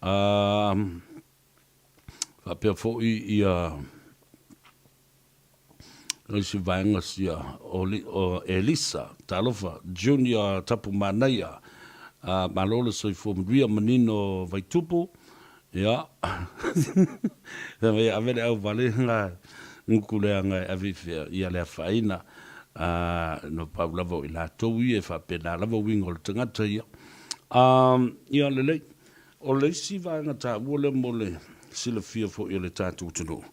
a faapea foi ia isi vaega sia o Elisa, talofa, Junior Tapumanaia, a malo le soifua manuia, Manino Vaitupu, ia, ave le au vale nga nguku leaga e ave i fea, ia le afaina, a no pau lava o i latou ia e faapena lava uiga o le tagata ia. A, ia lelei, o le isi vaega taua lea mo le silafia foi e le tatou atunuu,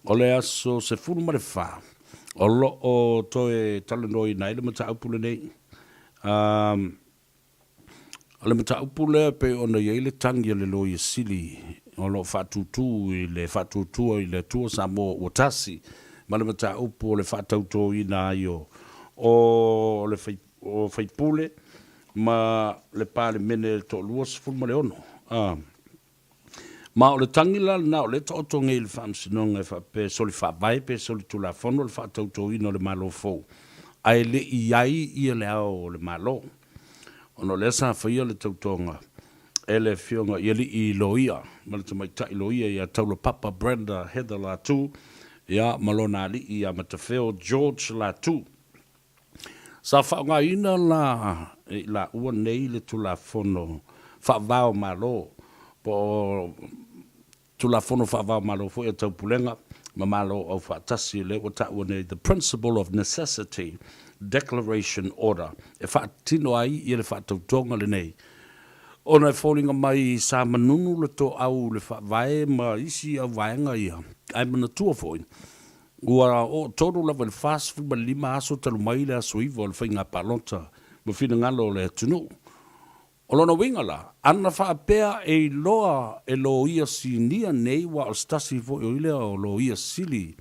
o le aso 14 o lo o toe talanoaina ai le mataupu lenei. A, O le mataupu lea e pei ona i ai le tagi a le Loia Sili o lo o faatūtū i le Faatuatua i le Atua Samoa ua tasi ma le mataupu o le faatautoina ai o o le o faipule ma le Palemene e toalua 16. A. Ma o le tagi la lena o lea e taoto nei i le Faamasinoga e faapea e soli faavae pe soli tulafono le faatautoina o le Malo fou, ae le i i ai ia le Ao o le Malo. Ona o lea sa faia le tautoga e le Afioga i Alii Loia ma le Tamaitai Loia ia Taulapapa Brenda Heather Latu, ia ma lona alii ia Matafeo George Latu. Sa faaaogaina la e i laua nei le Tulafono Faavao Malo po o Tulafono Faavao Malo foi a Taupulega ma Malo Aufaatasi, lea ua taua nei The Principle of Necessity Declaration Order, e faatino ai ia le faatautoga lenei ona e foliga mai sa manunu le toau i le Faavae ma isi au vaega ia, ae manatua foi Ua oo tonu lava i le 45 aso talu mai le aso 9 o le faiga palota ma finagalo o le atunuu. O lona uiga la, ana faapea e iloa e loia sinia nei ua o se tasi foi o ia o loia sili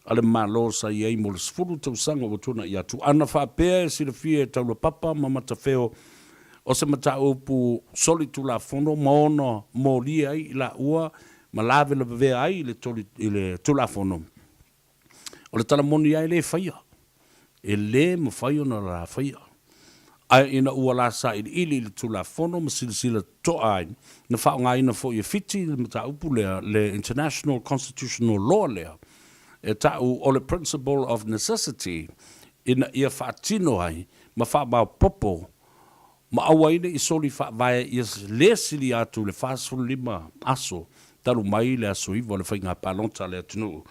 a le Malo sa i ai mo le 10 tausaga ua tuanai atu, ana faapea e silafia e Taulapapa ma Matafeo o se mataupu solitulafono ma ono molia ai i laua ma lavelavea ai i le Tulafono, o le tala moni lava e le faia, e le mafai ona la faia. Ae ina ua la sailiili i le Tulafono ma silasila totoa ai, na faaaogaina foi e Fiti le mataupu lea, le International Constitutional Law lea, e ta'u o le Principle of Necessity ina ia faatino ai ma faamaopoopo ma aua ai ne i soli faavae ia le silia atu i le 45 aso talu mai le aso 9 o le faiga palota a le atunuu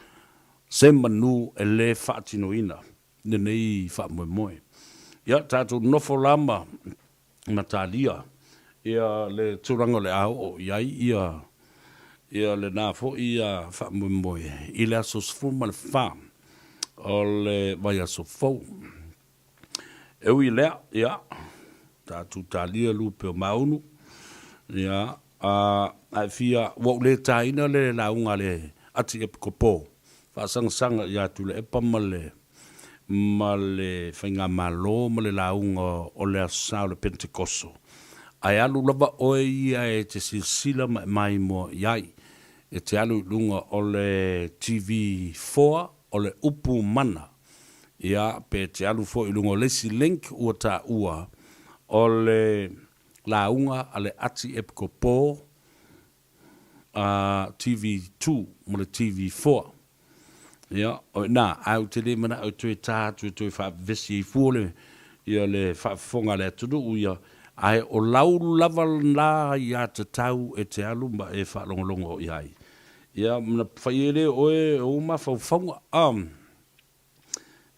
se manu e le faatinoina lenei faamoemoe. Ia tatou nofo la ma talia ia le tulaga o le a oo i ai ia ia lena foi faamoemoe i le aso 14 o le vaiaso fou. E ui i lea, ia, tatou talia lupe o Maunu, ia, a, ae fia, ua ou le taina le lauga a le Ati Epikopo, faasangasaga ia Tuilaepa ma le, ma le Faigamalo ma le lauga o le Aso Sa o le Penetekoso. Ae alu lava oe ia e te silasila ma e maimoa i ai. E te alu i luga o le TV foa o le upu mana. Ia, pe te alu foi i luga o le isi link ua taua, o le lauga a le Ati Epikopo a TV2 ma le TV4. Ia, o i ina, ae ou te le manao e toe ta atu e toe faavevesi ai fua le, ia le faafofoga a le atunuu, ia, ae o lau lava la aiatatau e te alu ma e faalogologo i ai. Ia, na fai ai lea e oe ou mafaufauga. Um.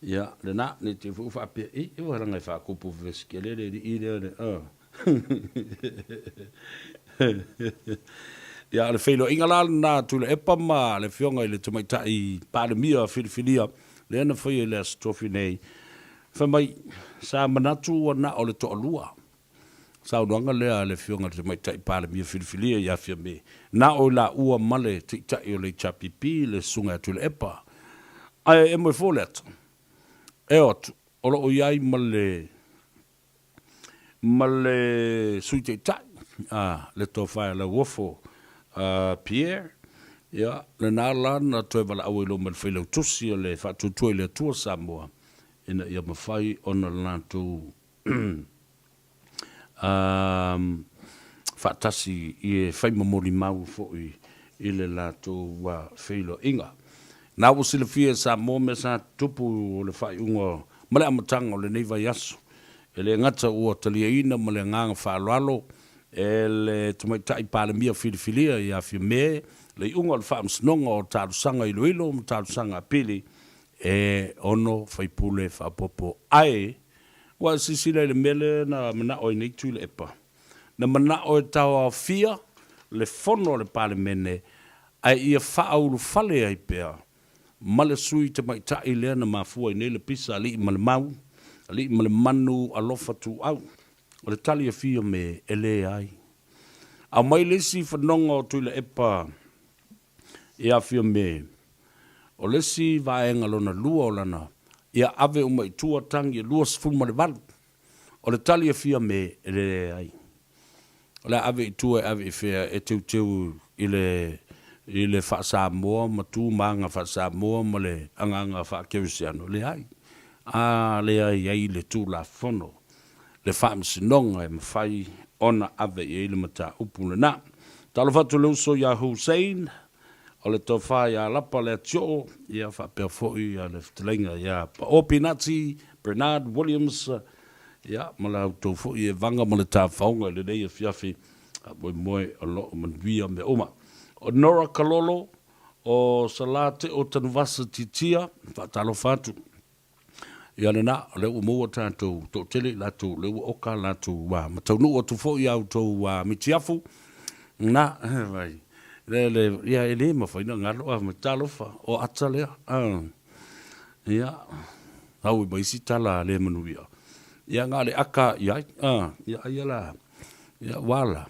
Ia, lena, ne i te i foi ua faapea, i, ua leaga e faakopo vevesi tele le alii lea, le, uh. Ia, o le feiloaiga la lena a Tuilaepa ma le Afioga i le Tamaitai Palemia filifilia, lea na faia i le Aso Tofi nei, fai mai, sa manatu ua na o le toalua saunoaga lea a le Afioga i le Tamaitai Palemia filifilia ia Fiame, na o i laua ma le Taitai o le HRPP, le Susuga ia Tuilaepa. Ae emo e fua le ata, e o atu, o lo o i ai ma le ma le Sui Taitai, a le Tofa ia Lauofo Pierre, ia, lena la na toe valaau ai loa ma le Failautusi o le Faatuatua i le Atua Samoa, ina ia mafai ona latou faatasi e fai ma molimau foi i le latou feiloaiga. Na ua silafia e Samoa mea sa tutupu o le faaiuga ma le amataga o lenei vaiaso. E le gata ua taliaina ma le agaga faaaloalo e le Tamaitai Palemia filifilia ia Fiame le iuga o le Faamasinoga o Talosaga Iloilo ma Talosaga Apili e ono faipule faaopoopo ae Ua e silasila i le mea lea na manao ai nei Tuilaepa? Na manao e taoaofia le fono a le Palemene ae ia faaulufale ai pea ma le sui tamaitai lea na mafua ai nei le pisa alii ma le mau, alii ma le manu alofa tuau. O le tali a Fiame e leai. Aumai le isi fanoga o Tuilaepa ia Fiame. O le isi vaega lona lua o lana, ia ave uma i tua tagi e 28. O le tali a Fiame, e leai. O le a ave i tua e ave i fea e teuteu i le i le faa-Samoa ma tu ma aga faa-Samoa ma le agaga faa-Kerisiano? Leai. A lea e i ai le Tulafono, le Faamasinoga e mafai ona ave i ai le mataupu lena. Talofa atu i le uso ia Hussein, O le tofa ia Lapa Leatioo, ia faapea foi le fetalaiga ia Paoa Pinati, Bernard Williams, ia ma la outou foi evaga ma le tafaoga i lenei afiafi, faamoemoe o lo o manuia mea uma. O Nora Kalolo, o Sala Teo Tanuvasa Titia, faatalofa atu. Ia lena, o lea ua maua tatou toatele i latou, o lea ua oka latou ma taunuu atu foi a outou mitiafu. Na, vai, le, le, ia e le mafai ona galo a, talofa, o ata lea. Ia, au i ma isi tala le manuia. Ia, na o le aka i ai, ia, ai la, ia, ua la.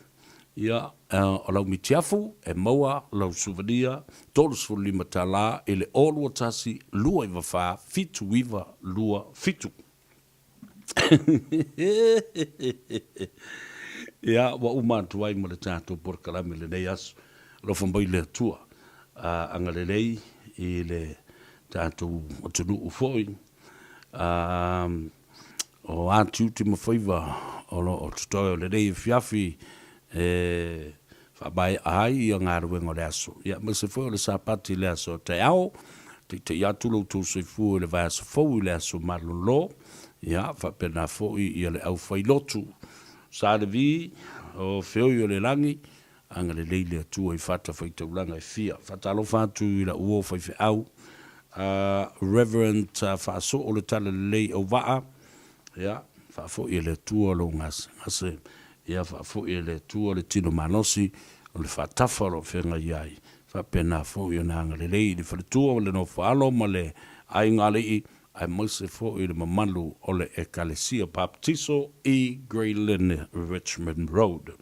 Ia, o lau mitiafu e maua lau souvenir $35 i le 0 2 1 2 9 4 7 9 2 7. Ia, ua uma atu ai ma le tatou polokalame i lenei aso. Alofa mai le Atua, agalelei i le tatou atunuu foi. O a tiute ma faiva o lo o totoe o lenei afiafi e faamaea ai ia galuega o le aso, ia aemaise foi o le Sapati i le aso a taeao, teitei atu lo outou soifua i le vaiaso fou i le aso malolo, ia faapena foi ia le aufailotu. Sa Levi, o feoi o le lagi, agalelei le Atua i fatafaitaulaga e fia. Faatalofa atu i lau uo faifeau, a Reverend Faasoo le Talalelei Auvaa, ia, faafoi e le Atua lou gasegase, ia faafoi e le Atua le tino malosi o le faatafa o lo o feagai ai, faapena foi ona agalelei i le faletua ma le nofoaalo ma le aiga alii, aemaise foi le mamalu o le Ekalesia Baptiso i Grey Lynn, Richmond Road.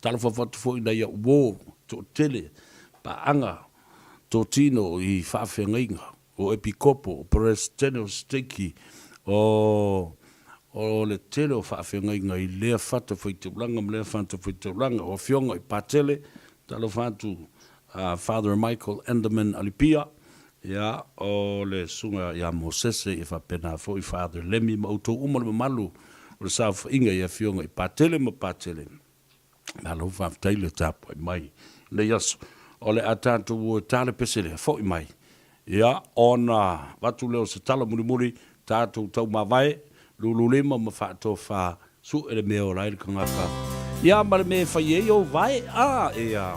Talofa atu foi nai au uo toatele, paaga, totino i faafeagaiga, o Epikopo, o Peresetene o Siteki, o o le tele o faafeagaiga i lea fatafaitaulaga ma lea fatafaitaulaga, o Afioga i Patele, talofa atu Father Michael Enderman Alipia, ia, o le Susuga ia Mosese, ia faapena foi Father Lemi ma outou uma le mamalu o le saofaiga i Afioga i Patele ma Patele. Malo faafetai le tapuai mai i lenei aso. O le a tatou o e ta le pese lea, foi mai, ia, ona avatu lea o se tala mulimuli, tatou taumavae, lululima ma faatofa, sue le mea e ola ai le tagata, ia, ma le mea e fai ai ou vae, a, ia.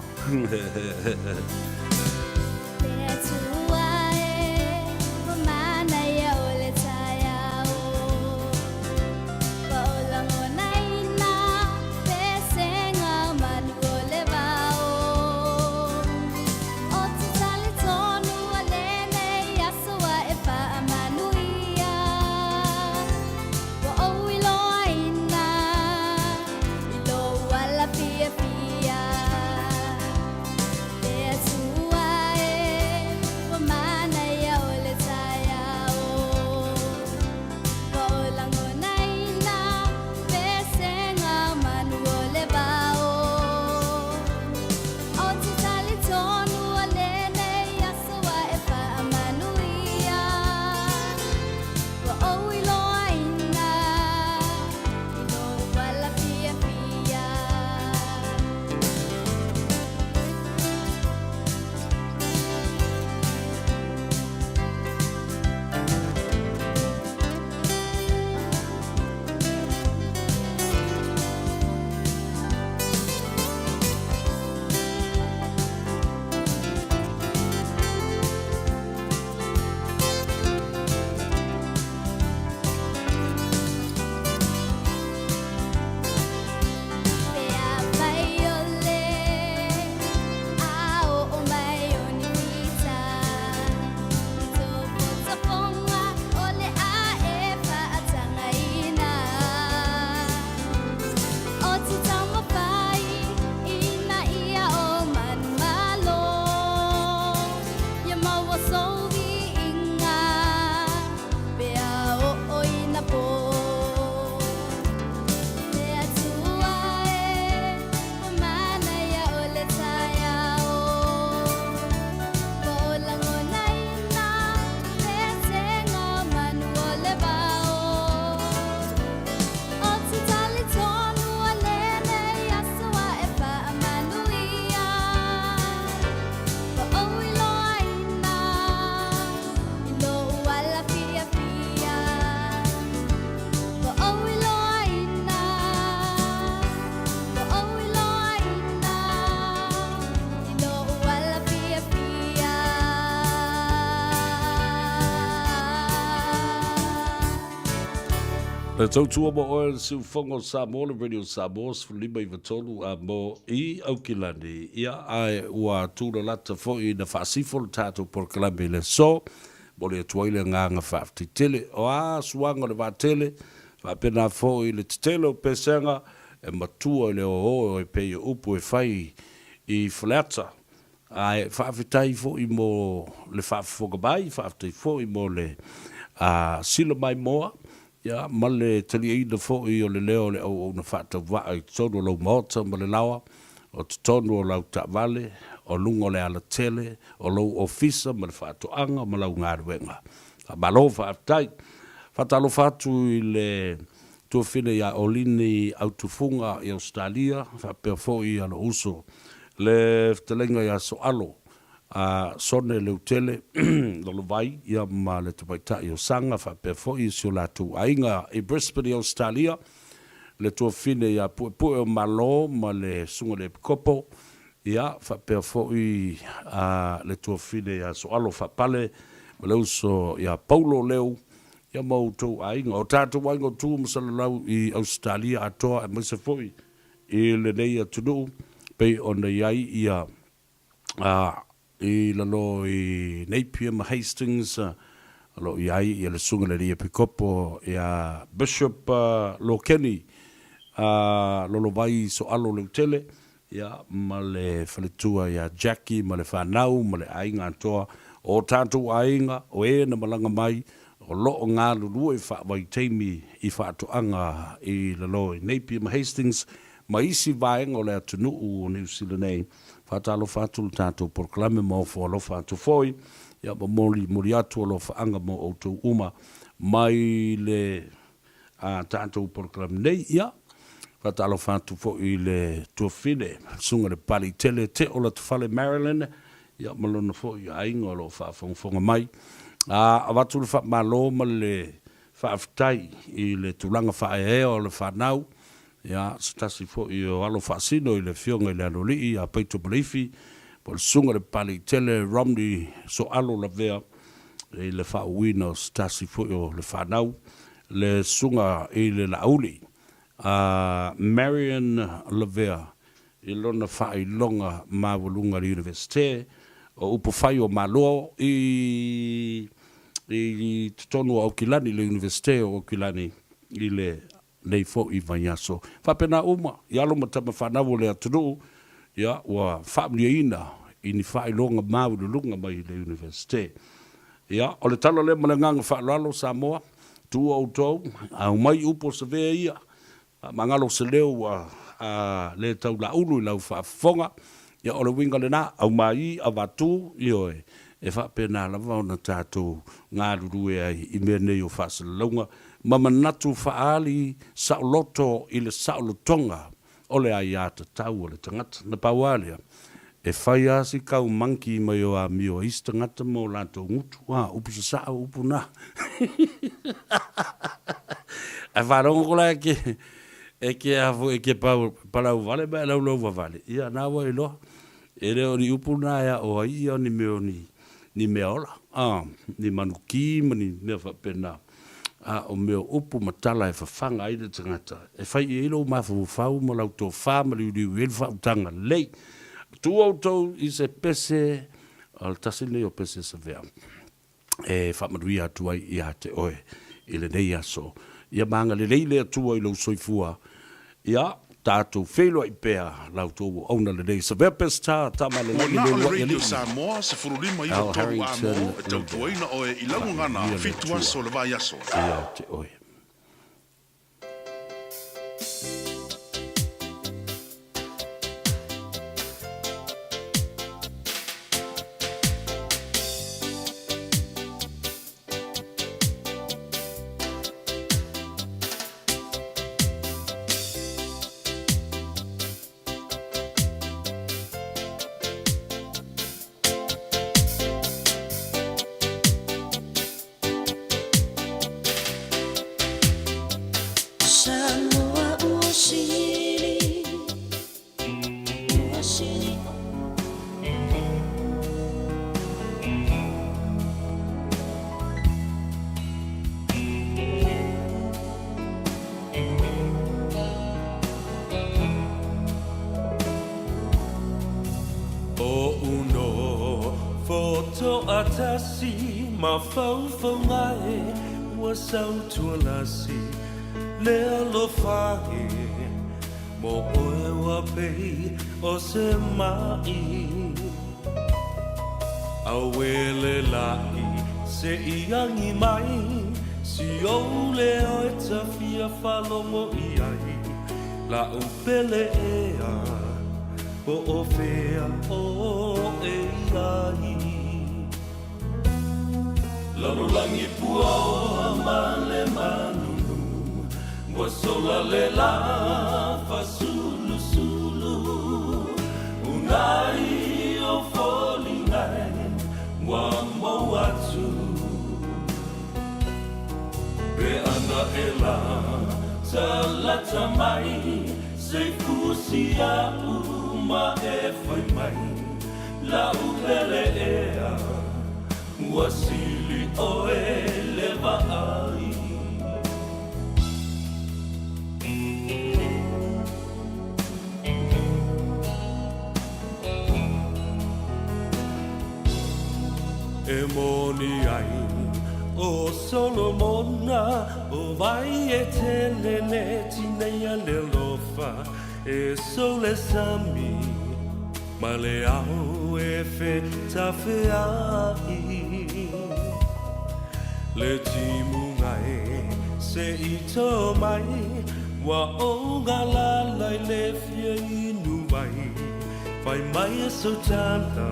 Le tautua mo oe le siufogo o Samoa, le Radio Samoa 153 a mo i Aukilani. Ia, ae ua tūlalata foi ina faasifo le tatou polokalame i le aso. Momoli atu ai le agaga faafetai tele. O a suaga o le vaatele, faapena foi le tetele o pesega e matua i le oo e pei o upu e fai i Faleata. Ae faafetai foi mo le faafofoga mai, faafetai foi mo le sila maimoa, ia, ma le taliaina foi o le leo o le auauna faatauvaa i totonu o lou maota ma le laoa, o totonu o lau taavale, o luga o le alatele, o lou ofisa ma le faatoaga ma lau galuega. Faamalo faafetai. Faatalofa atu i le tuafine ia Olini Autufuga i Ausetalia, faapea foi ia lou uso le fetalaiga ia Soalo a Sone Leutele Lolovai ia ma le tamaitai o Saga faapea foi si o latou aiga i Brisbane i Ausetalia, le tuafine ia Puepue o Malo ma le Susuga i le Epikopo, ia faapea foi a le tuafine ia Soalo Faapale ma le uso ia Paulo Leu ia ma outou aiga. O tatou aiga o tu ma salalau i Ausetalia atoa aemaise foi i lenei atunuu pei ona i ai ia i lalo i Napier ma Hastings, o lo o i ai ia le Susuga i le Alii Epikopo ia Bishop Lokeni Lolovai Soalo Leutele, ia, ma le faletua ia Jackie ma le fanau ma le aiga atoa. O tatou aiga, o e na malaga mai, o lo o galulue faavaitaimi i faatoaga i lalo i Napier ma Hastings ma isi vaega o le atunuu o Niu Sila nei. Faatalofa atu le tatou polokalame ma ofo alofa atu foi, ia ma molimoli atu alofaaga mo outou uma mai le a tatou polokalame nei. Ia, faatalofa atu foi i le tuafafine, Susuga i le Papaliitele Teo Latafale Marilyn, ia ma lona foi aiga o lo o faafogafoga mai. A avatu le faamalo ma le faafetai i le tulaga faaeaea o le fanau, Ia, se tasi foi o alo faasino i le Afioga i le Aloalii ia Paito Maleifi, po o le Susuga i le Papaliitele Romney Soalo Lavea i le faauuina o se tasi foi o le fanau, le Susuga i le Laauli a Marion Lavea i lona faailoga maualuga i le Iunivesite o Upufai o Malo i i totonu o Aukilani, le Iunivesite o Aukilani i le nei foi vaiaso. Faapena uma i alo ma tama fanau o le atunuu, ia, ua faamanuiaina i ni faailoga maualuluga mai le Iunivesite. Ia, o le tala lea ma le agaga faaaloalo, Samoa, tuua outou, aumai upu o savea ia, faamagalo se leo ua le tau laulu i lau faafofoga. Ia, o le uiga lena, aumai, avatu, ioe, e faapena lava ona tatou galulue ai i mea nei o faasalalauga ma manatu faaali saoloto i le saolotoga o le aiatatau a le tagata. Na pau lava lea, e fai lava si kau monkey mai o amio a isi tagata ma o latou gutu. A, upu sasaa o upu na. Ae faalogo ko la e ke, e ke a foi e ke pau, palau vale ma e laulau vavale. Ia, na ua iloa. E le o ni upu na e aʻo ai ia ni mea o ni, ni mea ola, a, ni manukī ma ni mea faapena. A o mea o upu ma tala e fafaga ai le tagata, e fai i ai lou mafaufau ma lau tofa ma liuliu i ai le faautaga lelei. Tuu outou i se pese, o le tasi lenei o pese savea e faamanuia atu ai ia te oe i lenei aso. Ia magalelei le Atua i lou soifua. Ia tatou feiloai pea la outou auauna lenei. Savea Pestar, tama Ua lelei na o le Leuluai Radio Alii, Samoa 15 Al 9 3 Harrington amo e Lavea. tautuaina oe i lau gagana Faamanuia le fitu Atua aso o le vaiaso. ia te oe. Samoa ua sili, ua sili Oʻu nofo toatasi mafaufauga e ua sautualasi le alofa e mo oe ua pei o se maʻi Auē le laʻi se i agi mai si ou leo e ta fia faalogo i ai La'u pele ea po o fea oe i ai. Lalolagi puaoa ma le malulu ua sola le lā fasulusulu unai o foliga e ua mou atu pe ana e la talata mai se i fusi a'u ma e fai mai la'u pele ea ua sili ʻoe le vaai. E moni ai ʻo Solomona ʻO wai e tele le tineia le alofa E sou le sami ma le ao e fetafeaʻi Le timuga e se i tō mai Ua ou galala i le fia inu wai Fai mai e sau tala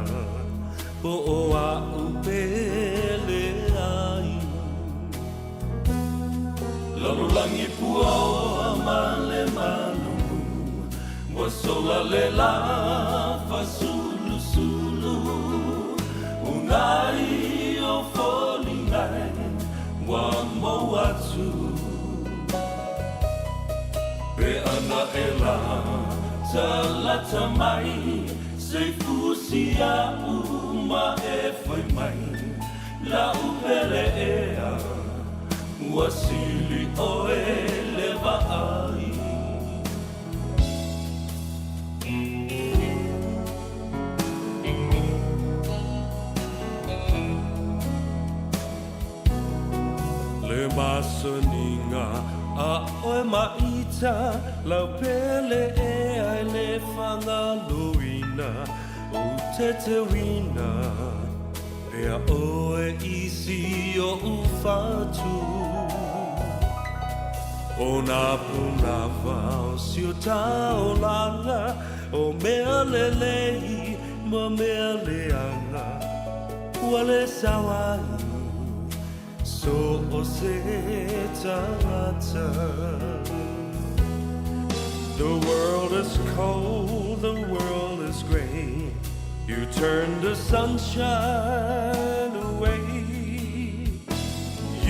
po o a'u pele ai Lalolagi puaoa ma le malulu Ua sola le lā fasulusulu Unai o foliga e ua mou atu Pe ana e la talata mai Se i fusi a'u ma e fai mai La'u pele ea ua sili ʻoe le vaai. Le masaniga a ʻoe ma ʻita Lau pele ea e le fagaloina Ou te teuina pea ʻoe i si oʻu fatu ʻO nā pūnawa o si o taolaga ʻO mea lelei ma mea leaga Ua le sao ai so o se tagata The world is cold, the world is gray You turn the sunshine away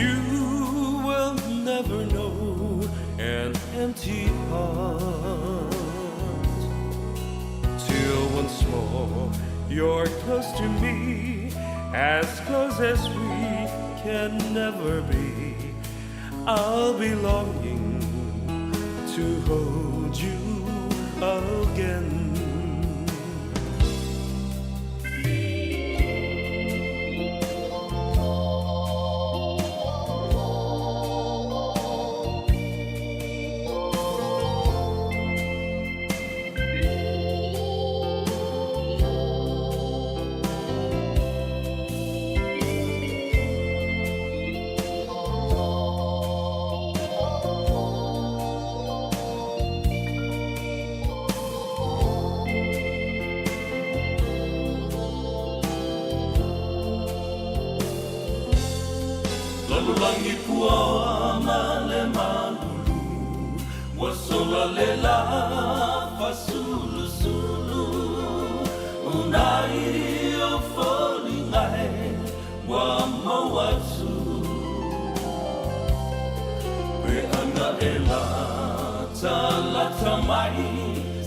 You will never know an empty heart Till once more you're close to me As close as we can never be I'll be longing to hold you again. Lalolagi puaoa ma le malulu Ua sola le lā fasulusulu Unai o foliga e ua mou atu Pe ana e latalata mai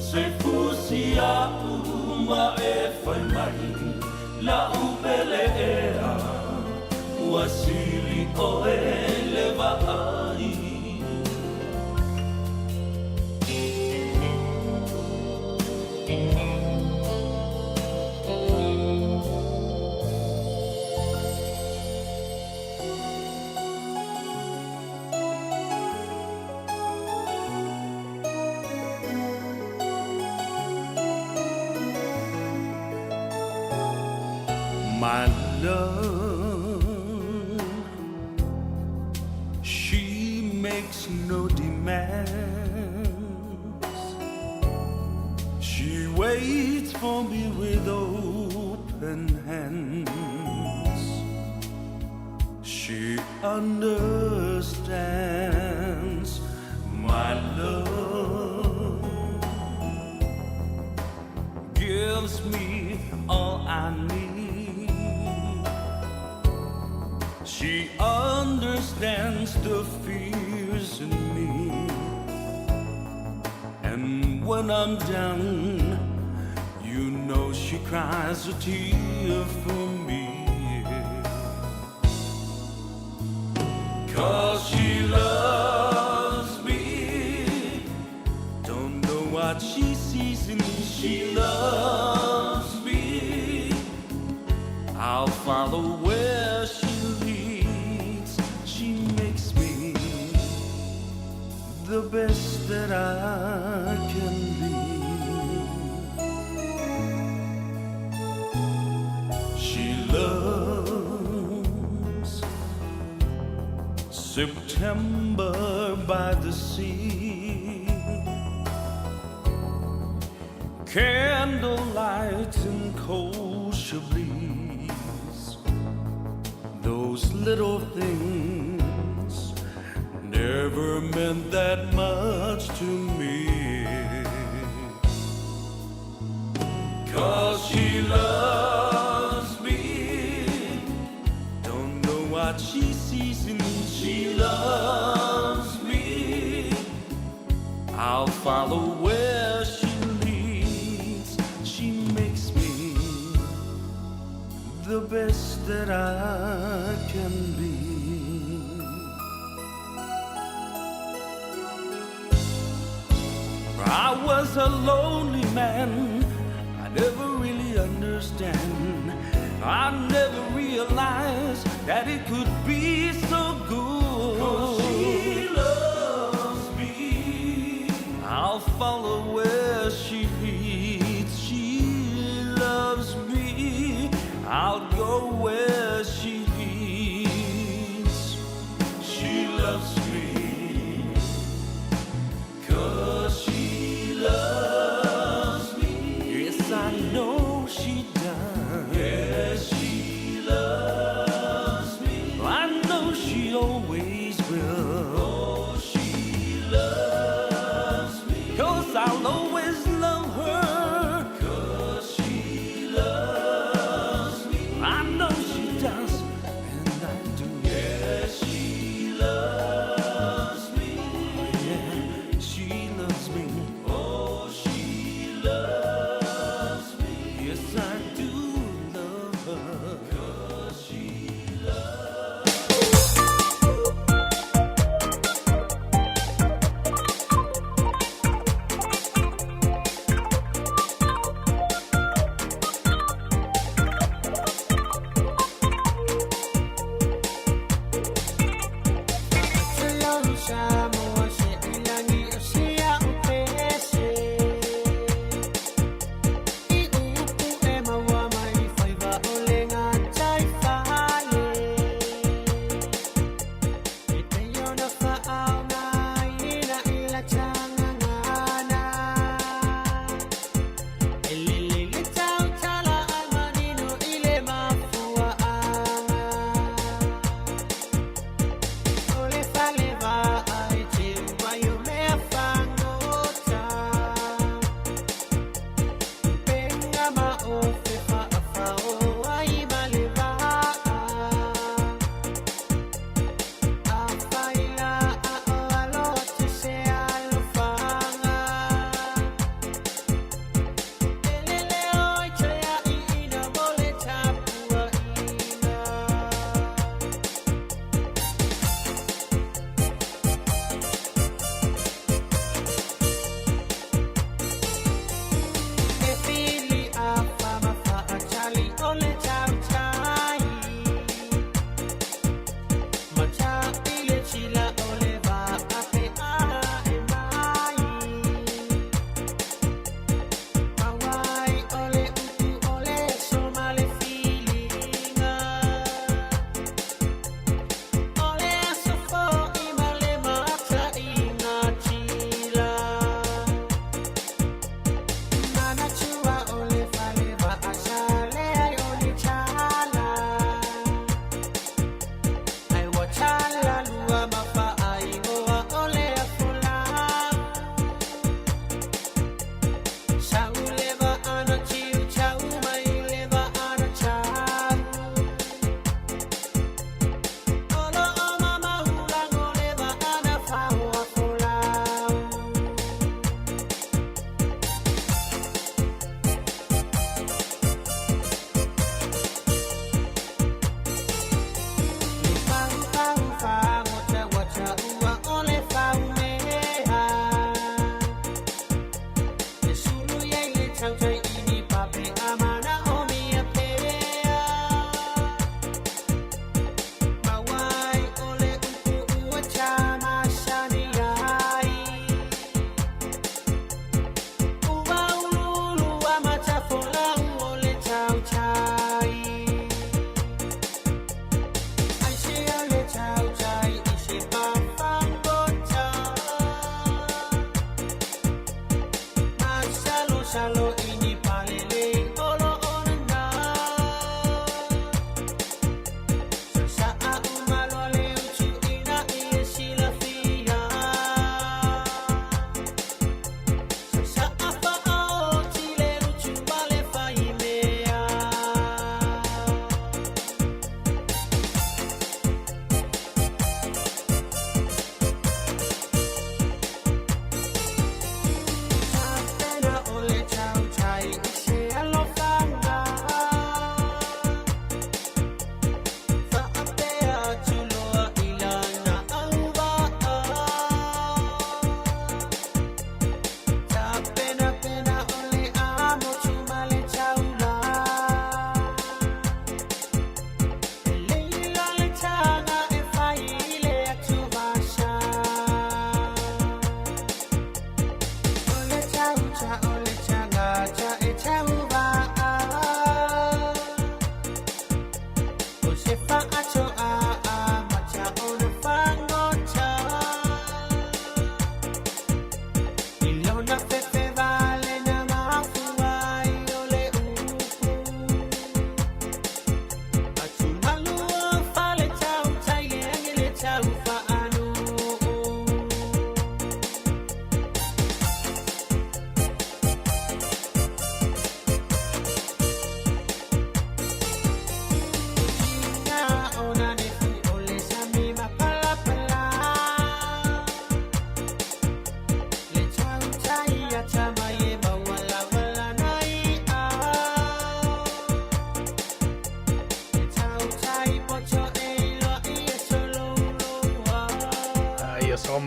Se fusi a'u ma e fai mai La'u pele ea ua sili ʻoe le vaai. My love, she makes no demands. She waits for me with open hands. She understands my love, gives me all I need. She understands the fears in me. And when I'm down, you know she cries a tear for me. Cause she loves me. Don't know what she sees in me. She loves me. I'll follow where she leads. She makes me the best that I can be. She loves September by the sea, candlelight and cold chablis. Those little things never meant that much to me. Cause she loves me. Don't know what she sees in me. She loves me. I'll follow where she leads. She makes me the best that I can be. I was a lonely man. I never really understand. I never realized that it could be so good. 'Cause she loves me. I'll follow where she leads. She loves me. I'll go where she leads. She loves me. Cause she loves me. Yes, I know she does. Yes, she loves me. I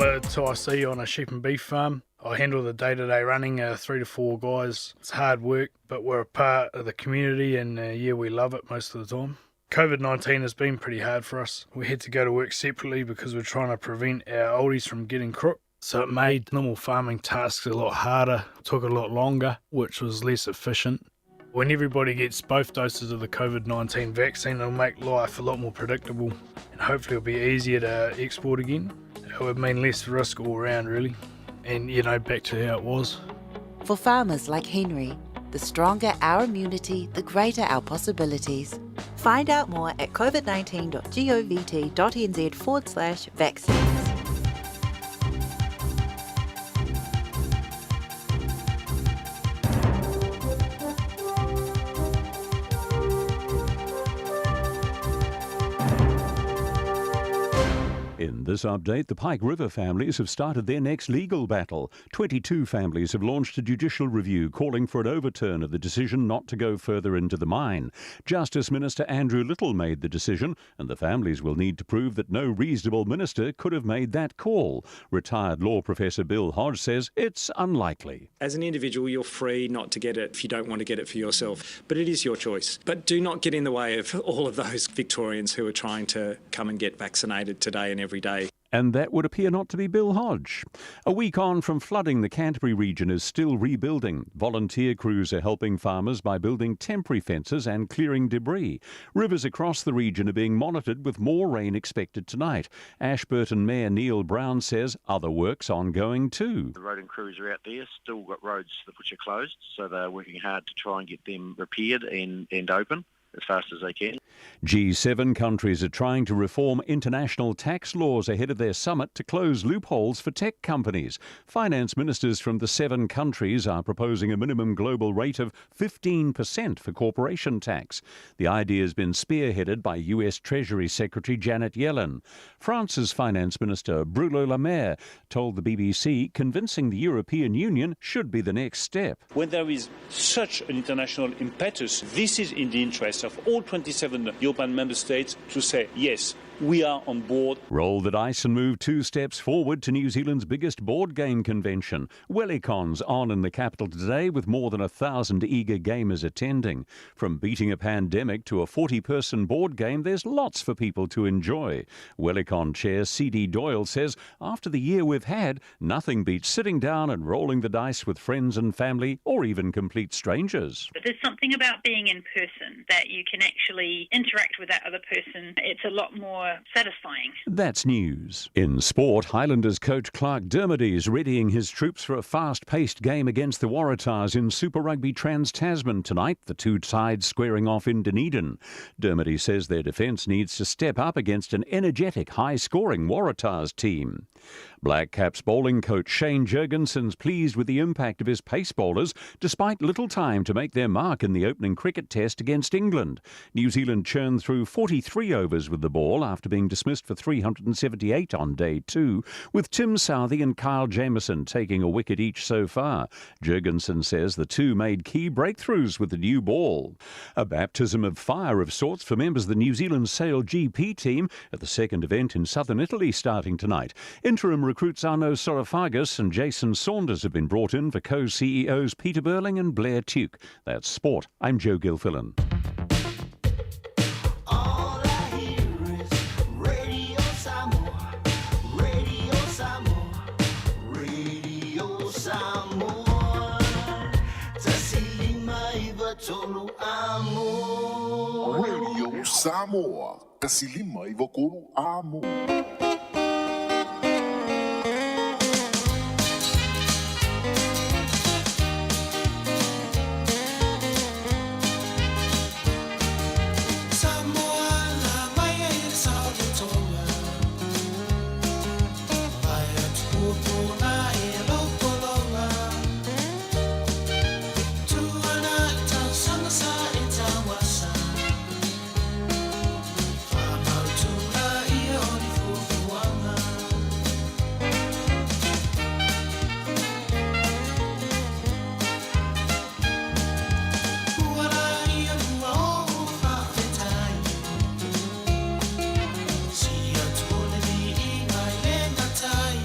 I'm a 2IC on a sheep and beef farm. I handle the day to day running, three to four guys. It's hard work, but we're a part of the community and yeah, we love it most of the time. COVID 19 has been pretty hard for us. We had to go to work separately because we're trying to prevent our oldies from getting crook. So it made normal farming tasks a lot harder, took a lot longer, which was less efficient. When everybody gets both doses of the COVID 19 vaccine, it'll make life a lot more predictable and hopefully it'll be easier to export again. It would mean less risk all round, really, and you know, back to how it was. For farmers like Henry, the stronger our immunity, the greater our possibilities. Find out more at covid19.govt.nz forward slash vaccines. In this update, the Pike River families have started their next legal battle. 22 families have launched a judicial review calling for an overturn of the decision not to go further into the mine. Justice Minister Andrew Little made the decision, and the families will need to prove that no reasonable minister could have made that call. Retired law professor Bill Hodge says it's unlikely. As an individual, you're free not to get it if you don't want to get it for yourself, but it is your choice. But do not get in the way of all of those Victorians who are trying to come and get vaccinated today and every day. And that would appear not to be Bill Hodge. A week on from flooding, the Canterbury region is still rebuilding. Volunteer crews are helping farmers by building temporary fences and clearing debris. Rivers across the region are being monitored with more rain expected tonight. Ashburton Mayor Neil Brown says other works ongoing too. The roading crews are out there, still got roads which are closed, so they're working hard to try and get them repaired and, and open as fast as they can. G7 countries are trying to reform international tax laws ahead of their summit to close loopholes for tech companies. Finance ministers from the seven countries are proposing a minimum global rate of 15% for corporation tax. The idea has been spearheaded by US Treasury Secretary Janet Yellen. France's Finance Minister Bruno Le Maire told the BBC convincing the European Union should be the next step. When there is such an international impetus, this is in the interest of all 27 European member states to say, yes, we are on board. Roll the dice and move two steps forward to New Zealand's biggest board game convention. Wellicon's on in the capital today with more than a thousand eager gamers attending. From beating a pandemic to a 40 person board game, there's lots for people to enjoy. Wellicon chair CD Doyle says after the year we've had, nothing beats sitting down and rolling the dice with friends and family or even complete strangers. But there's something about being in person that you can actually interact with that other person. It's a lot more satisfying. That's news. In sport, Highlanders coach Clark Dermody is readying his troops for a fast paced game against the Waratahs in Super Rugby Trans Tasman tonight, the two sides squaring off in Dunedin. Dermody says their defence needs to step up against an energetic, high scoring Waratahs team. Black Caps bowling coach Shane Jurgensen's pleased with the impact of his pace bowlers despite little time to make their mark in the opening cricket test against England. New Zealand churned through 43 overs with the ball after being dismissed for 378 on day two, with Tim Southey and Kyle Jamieson taking a wicket each so far. Jurgensen says the two made key breakthroughs with the new ball. A baptism of fire of sorts for members of the New Zealand Sail GP team at the second event in southern Italy starting tonight. Interim recruits Arnaud Psarofaghis and Jason Saunders have been brought in for co-CEOs Peter Burling and Blair Tuke. That's sport. I'm Joe Gilfillan. All I hear is Radio Samoa, Radio Samoa, Radio Samoa. Tasilima iva tolu amo. Radio Samoa, Tasilima i Vakolu Amo. Samoa la mai e le sao le tonga. Vai atu pupuna e lau kolonga. Tuana i tau sa e tauasa. Whamautura i o ni fufuanga. Uara ia mua o whawhetai. Si atu o le ni i ngai le ngatai.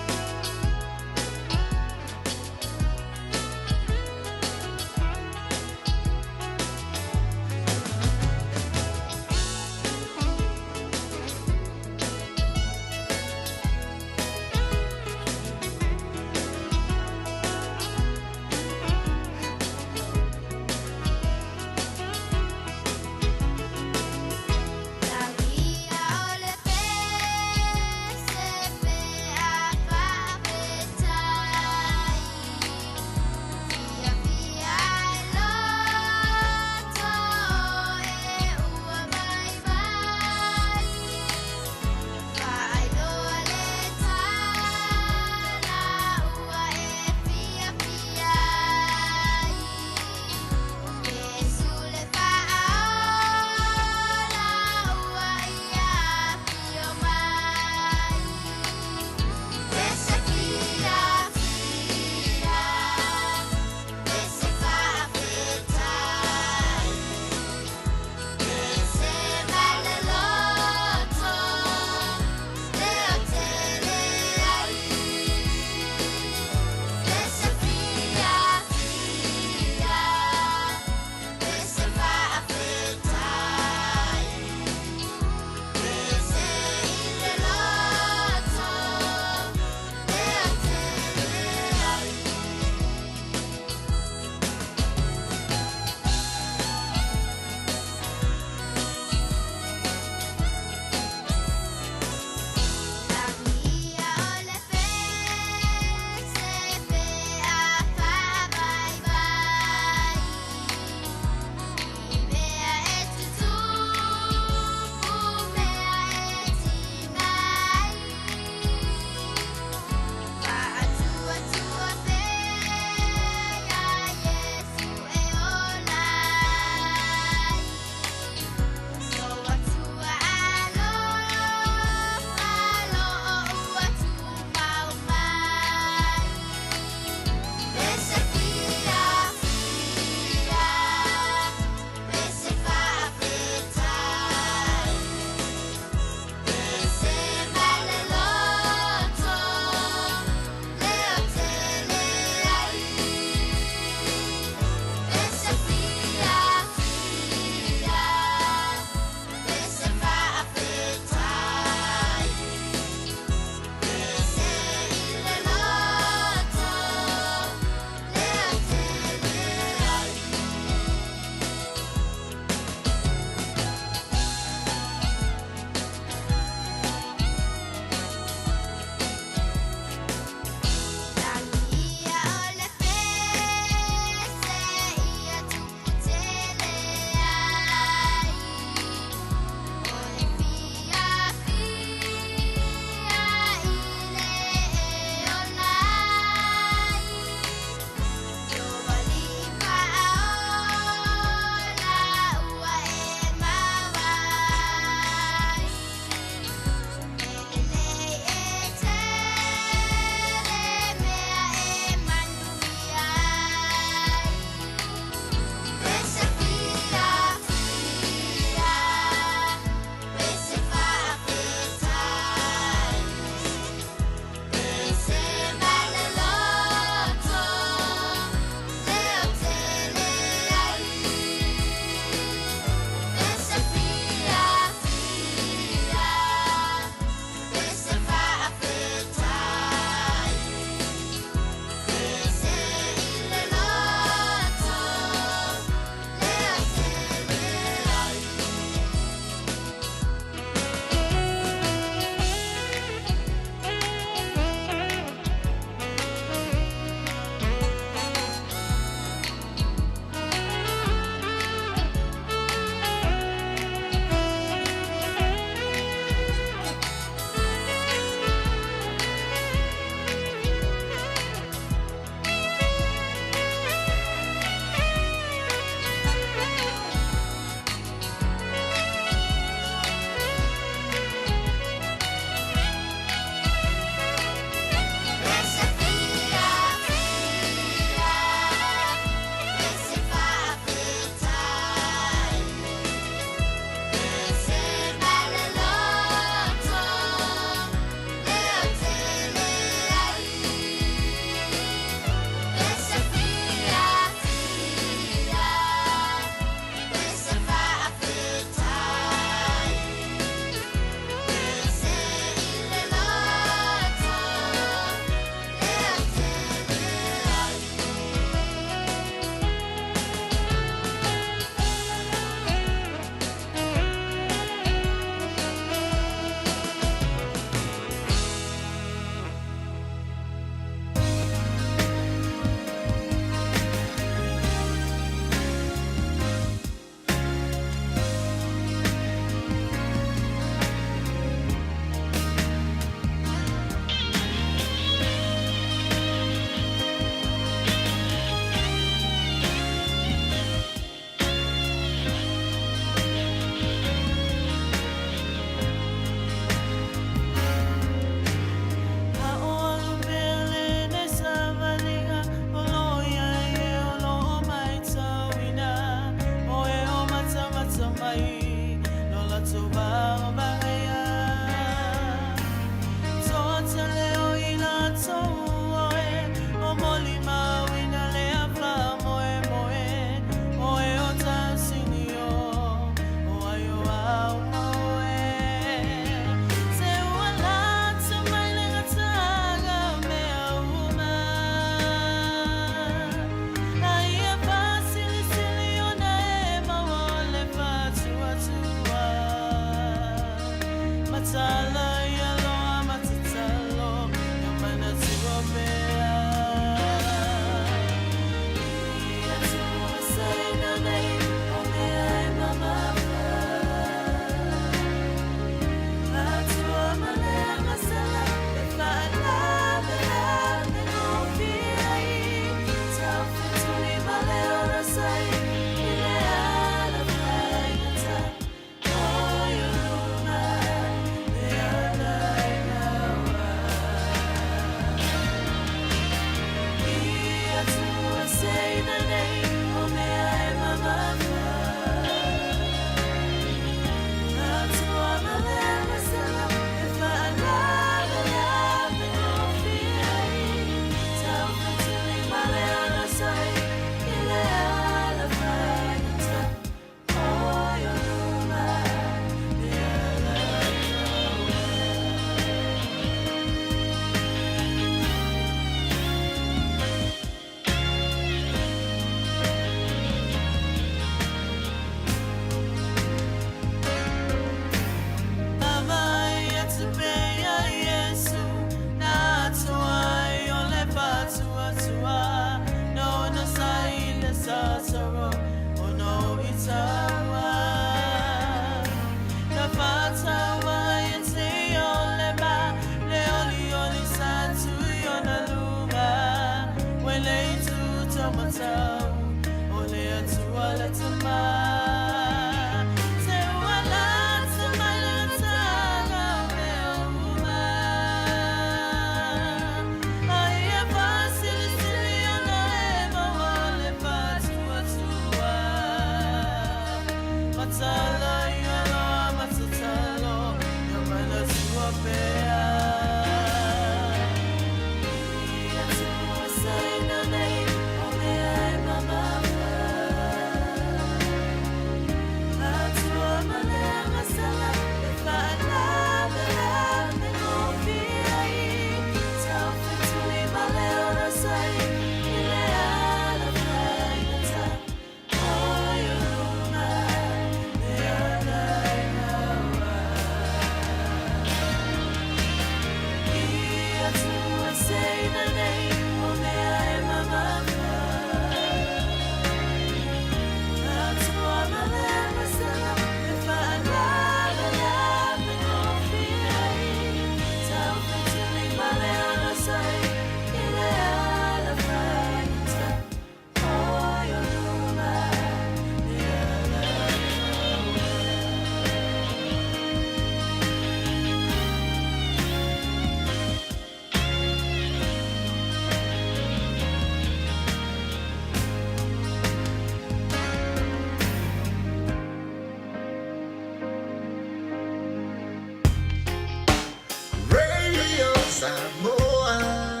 Samoa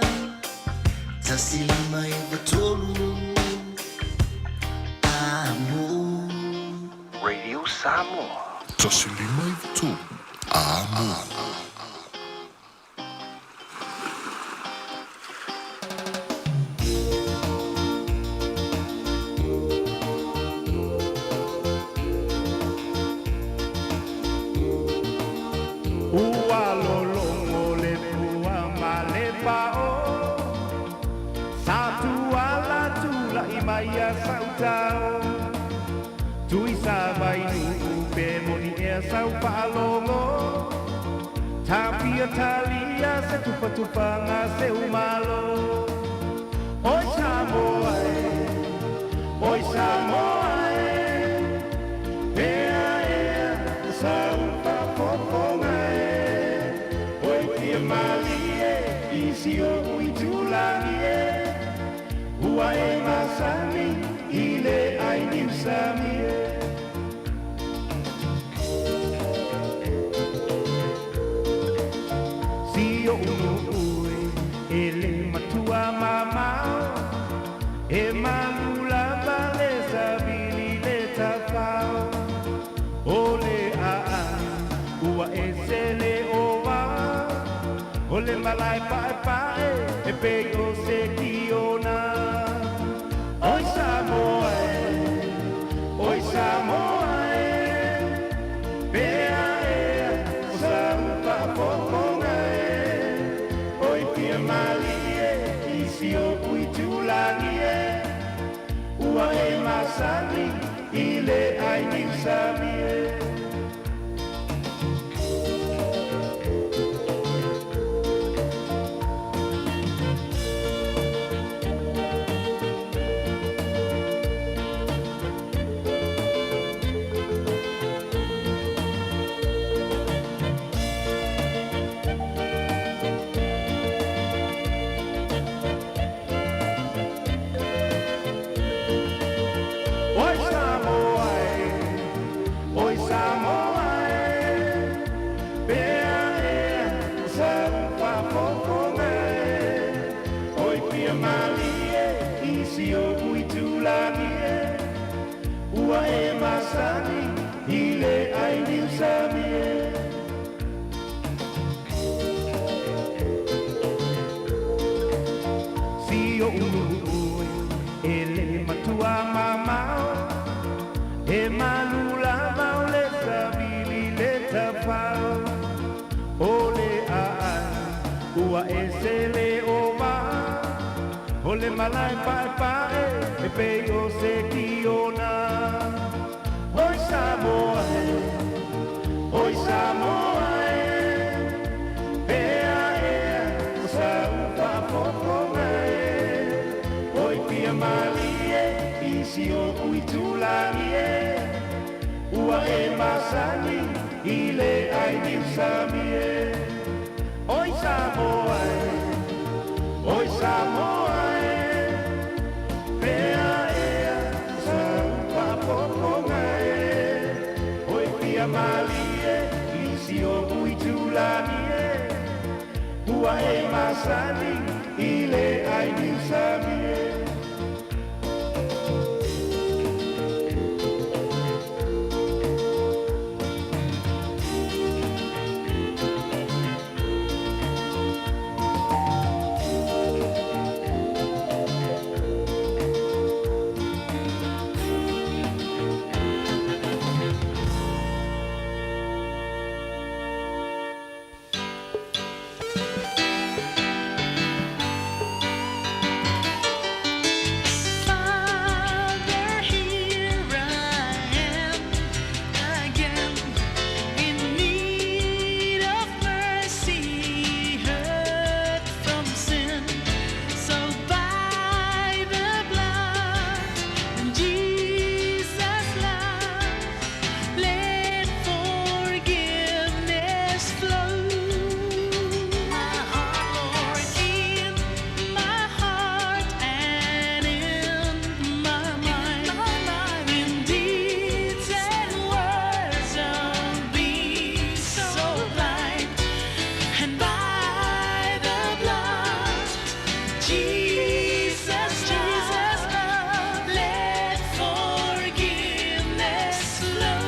105.3 Amo. Radio Samoa. 105.3 Amo. Ua lologo le pua ma le pao Sa tuala tula'i mai ia sa'utao Tui sa vainuu pe moni ea sau faalogo Tapia talia se tufatufaga seumalo Oi Samoa e, oi Samoa e Ea ea sau faafofoga e Oi tia malie i si o'u itulagi e Ua e masani i le ai niusami e Si o'u nu'u e e le matua mamao E malu lava le savili le tafao O le aani ua ese le oa O le malae pa'epaʻe e pei o se kiona Oi Samoa e, oi Samoa e Pea ea o sau. Samoa e, pea ea o sa ufafofoga e. Oi pia malie i si ou itulagi e, ua e masani i le ai niusami e. Si o ulu e le matua mamao, e malu lava o le savili le tafao. O le aai ua e sele o ma, o le malae pae pae e pei o se kiona. Oi Samoa e, oi Samoa e, pea ea o sa ufafofoga e. Oi pia malie i si o uitulagi e, ua e masani i le ai niusami e. Oi Samoa e, oi Samoa e, pea ea o sa ufafofoga e. Oi pia malie i si o uitulagi e, ua e masani i le ai niusami e. Father, here I am again, in need of mercy, hurt from sin. So by the blood and Jesus' love, let forgiveness flow. My heart, Lord, in my heart and in my mind, in deeds and words, I'll be so blind. And by the blood, Jesus, Jesus, let forgiveness flow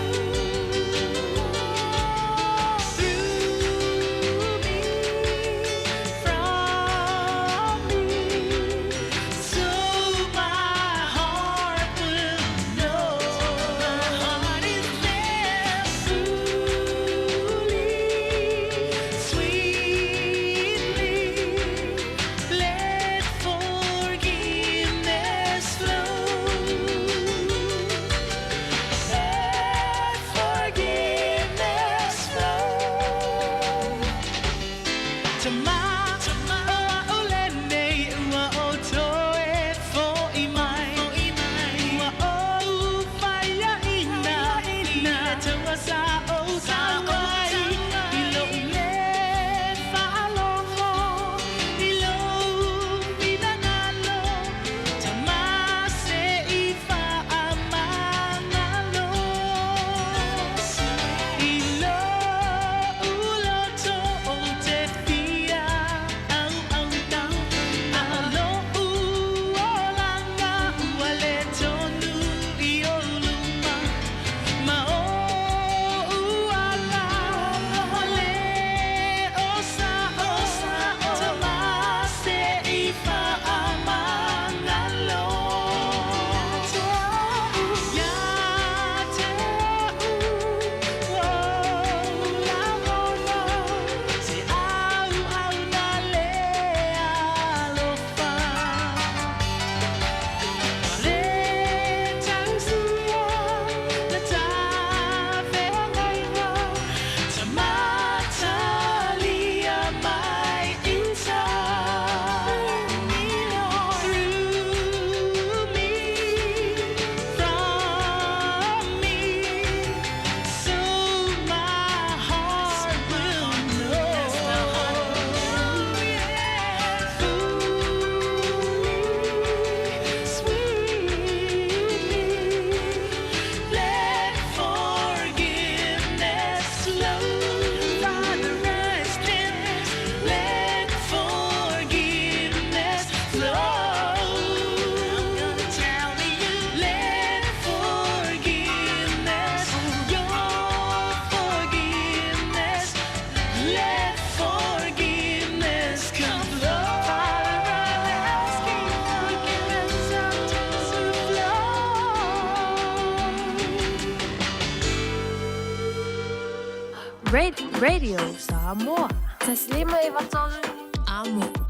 through me, from me, so my heart will know. My heart is there fully, sweetly. Let forgiveness flow. Let forgiveness flow. To my, o le nei ua o toe fo i mai. Ua o whaia ina, i le taua sa o tauai. I lo le whaalogo, i lo whinangalo, ta mase i whaamangalo. I lo uloto o te fia au au tau, a lo uolanga ua le tonu i o luma. Ma o Radio Samoa. 1 5 3 Amo.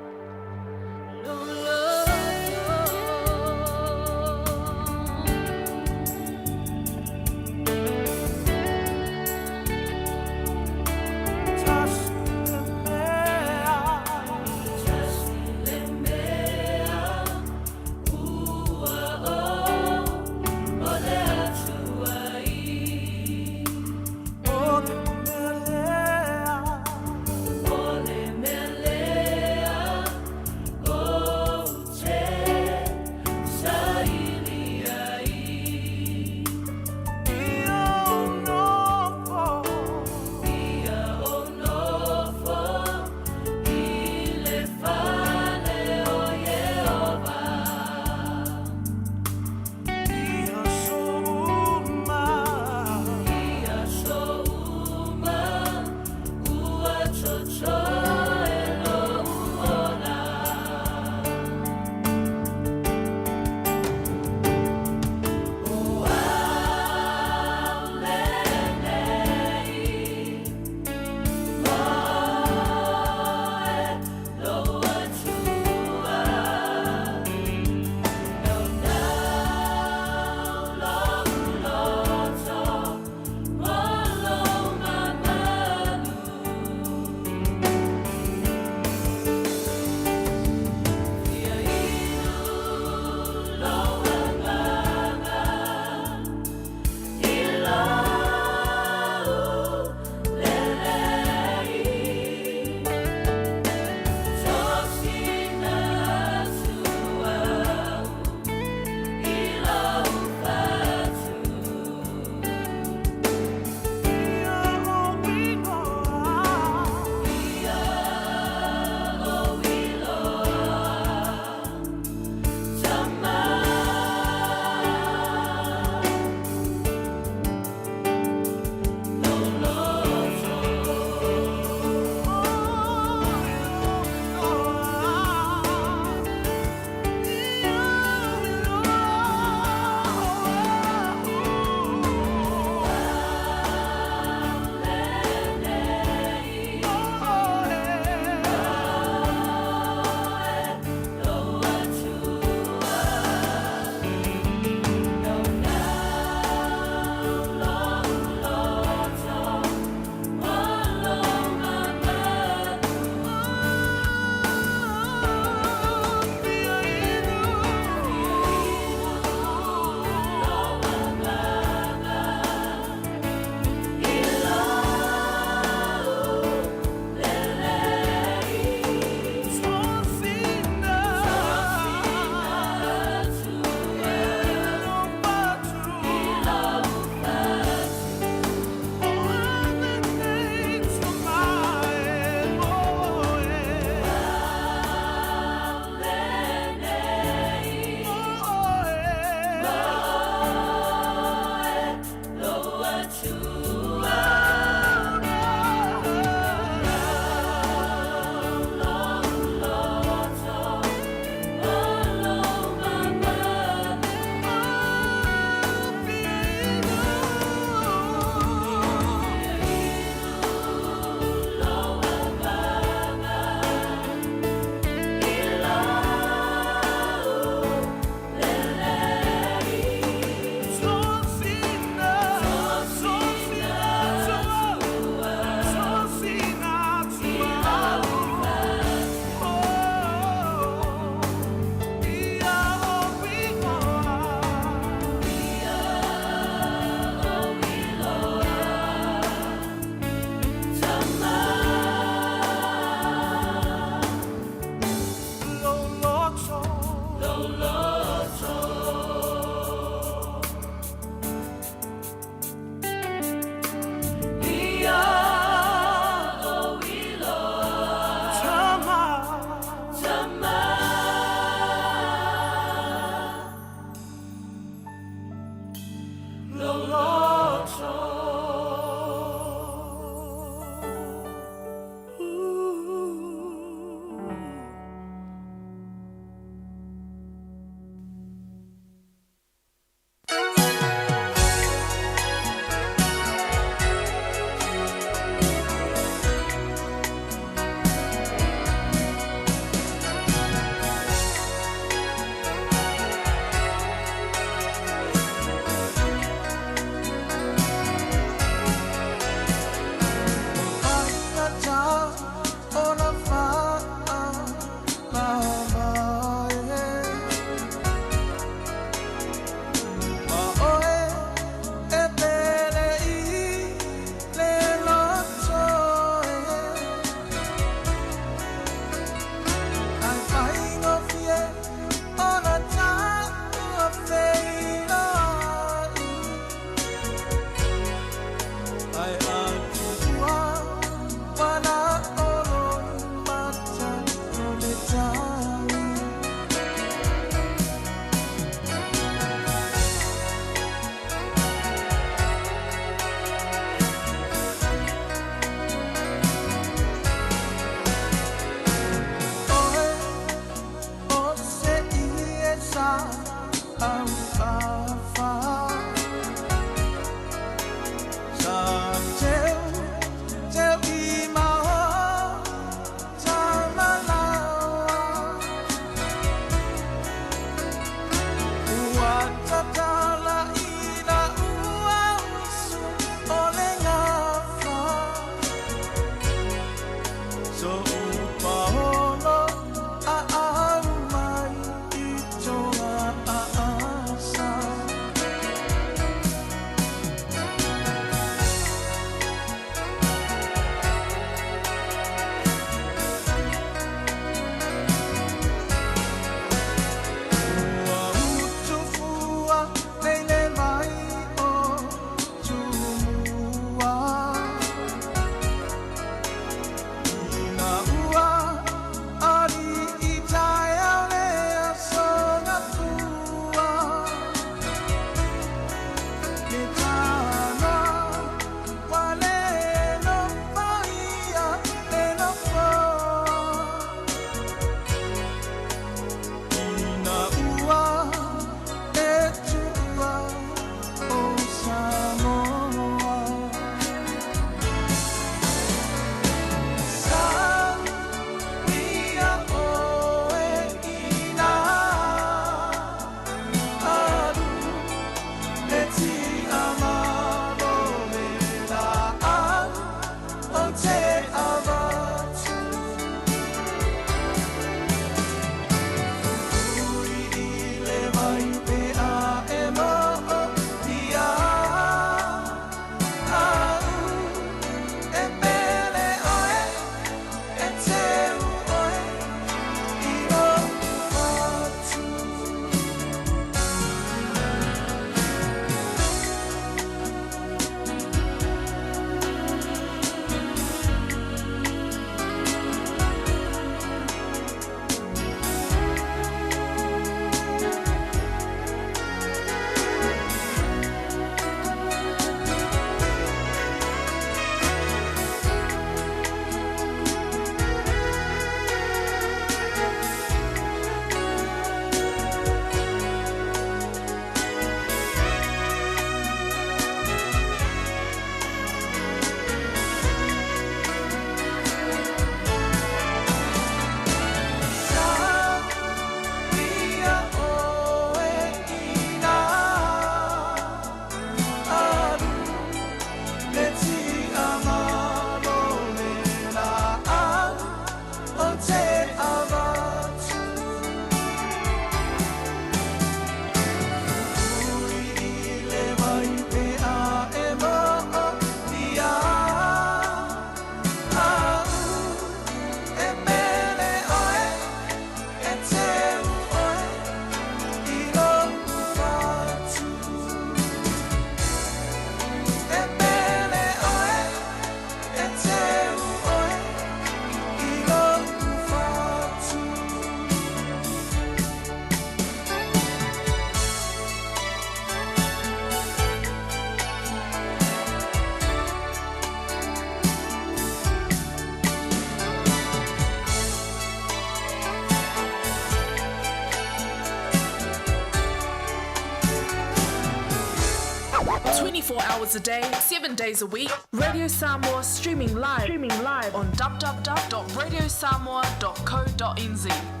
24 hours a day, 7 days a week. Radio Samoa streaming live, streaming live on www.radiosamoa.co.nz.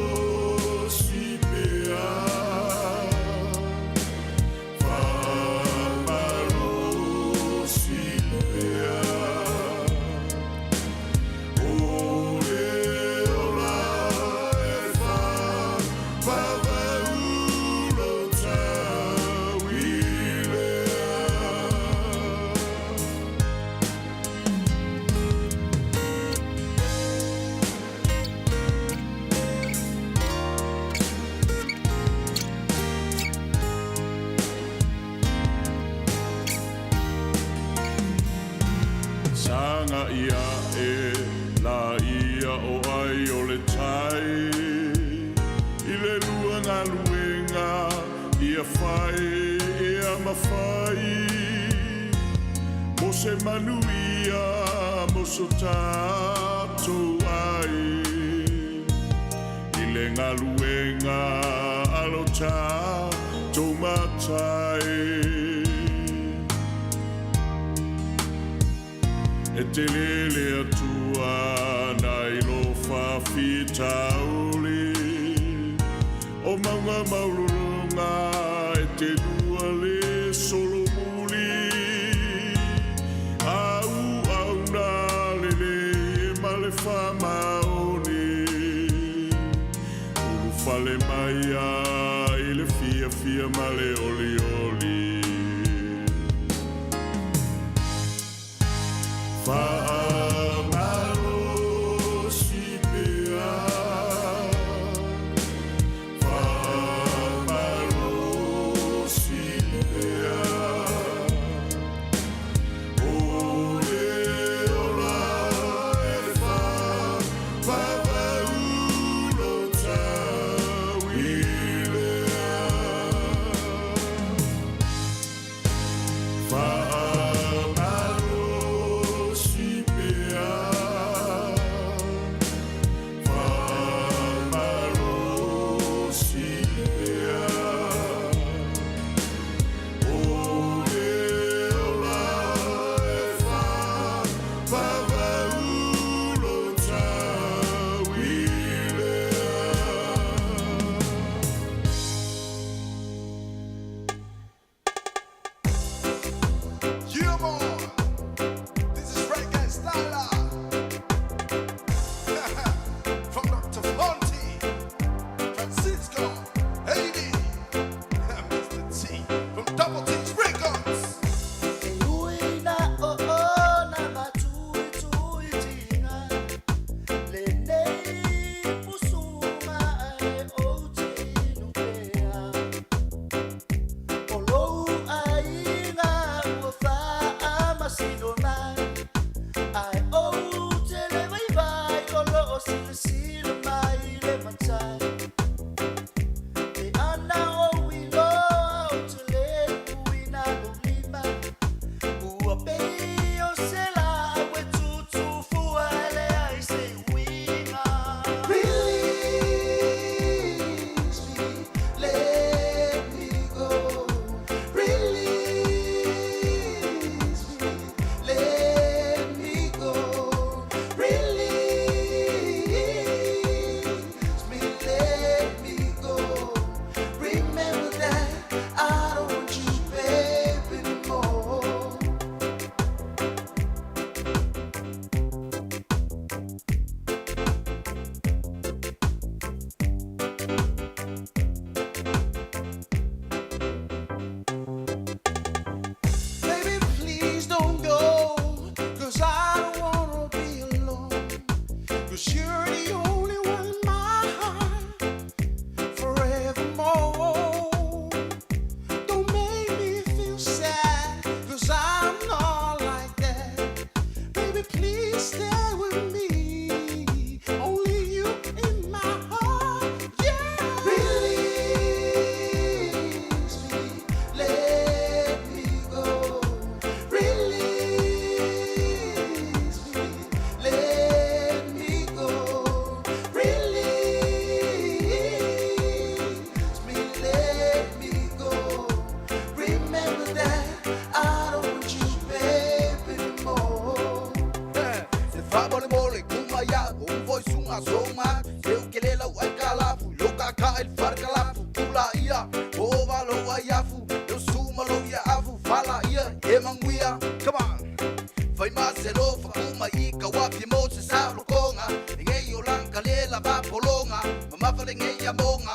Faamalosi pea, faamalosi pea, o le ola e faavavau lo tauilea. Saga ia e la ia o ai o le tai i le lua galuega ia fai ia mafai mo se manuia mo so tatou ai i le galuega a lo tatou Matai. E tele le Atua nai lo faafitauli o mauga maululuga e te lua le solomuli auauna lelei ma le faamaoni ulufale mai ai le fiafia ma le olioli. Faamalosi pea, faamalosi pea, o le ola e faavavau lo tauilea. Faamalosi ma Se u kele lau ai ka lafu Lo ka ka el far ka lafu Kula ia O va lo ai afu Yo su ma lo ia afu Fala ia E manguia. Come on. Fai ma se lo fa kuma i ka wapi mo se sa lo konga. Ngei o lang ka le la va polonga. Mama fa le ngei ya monga.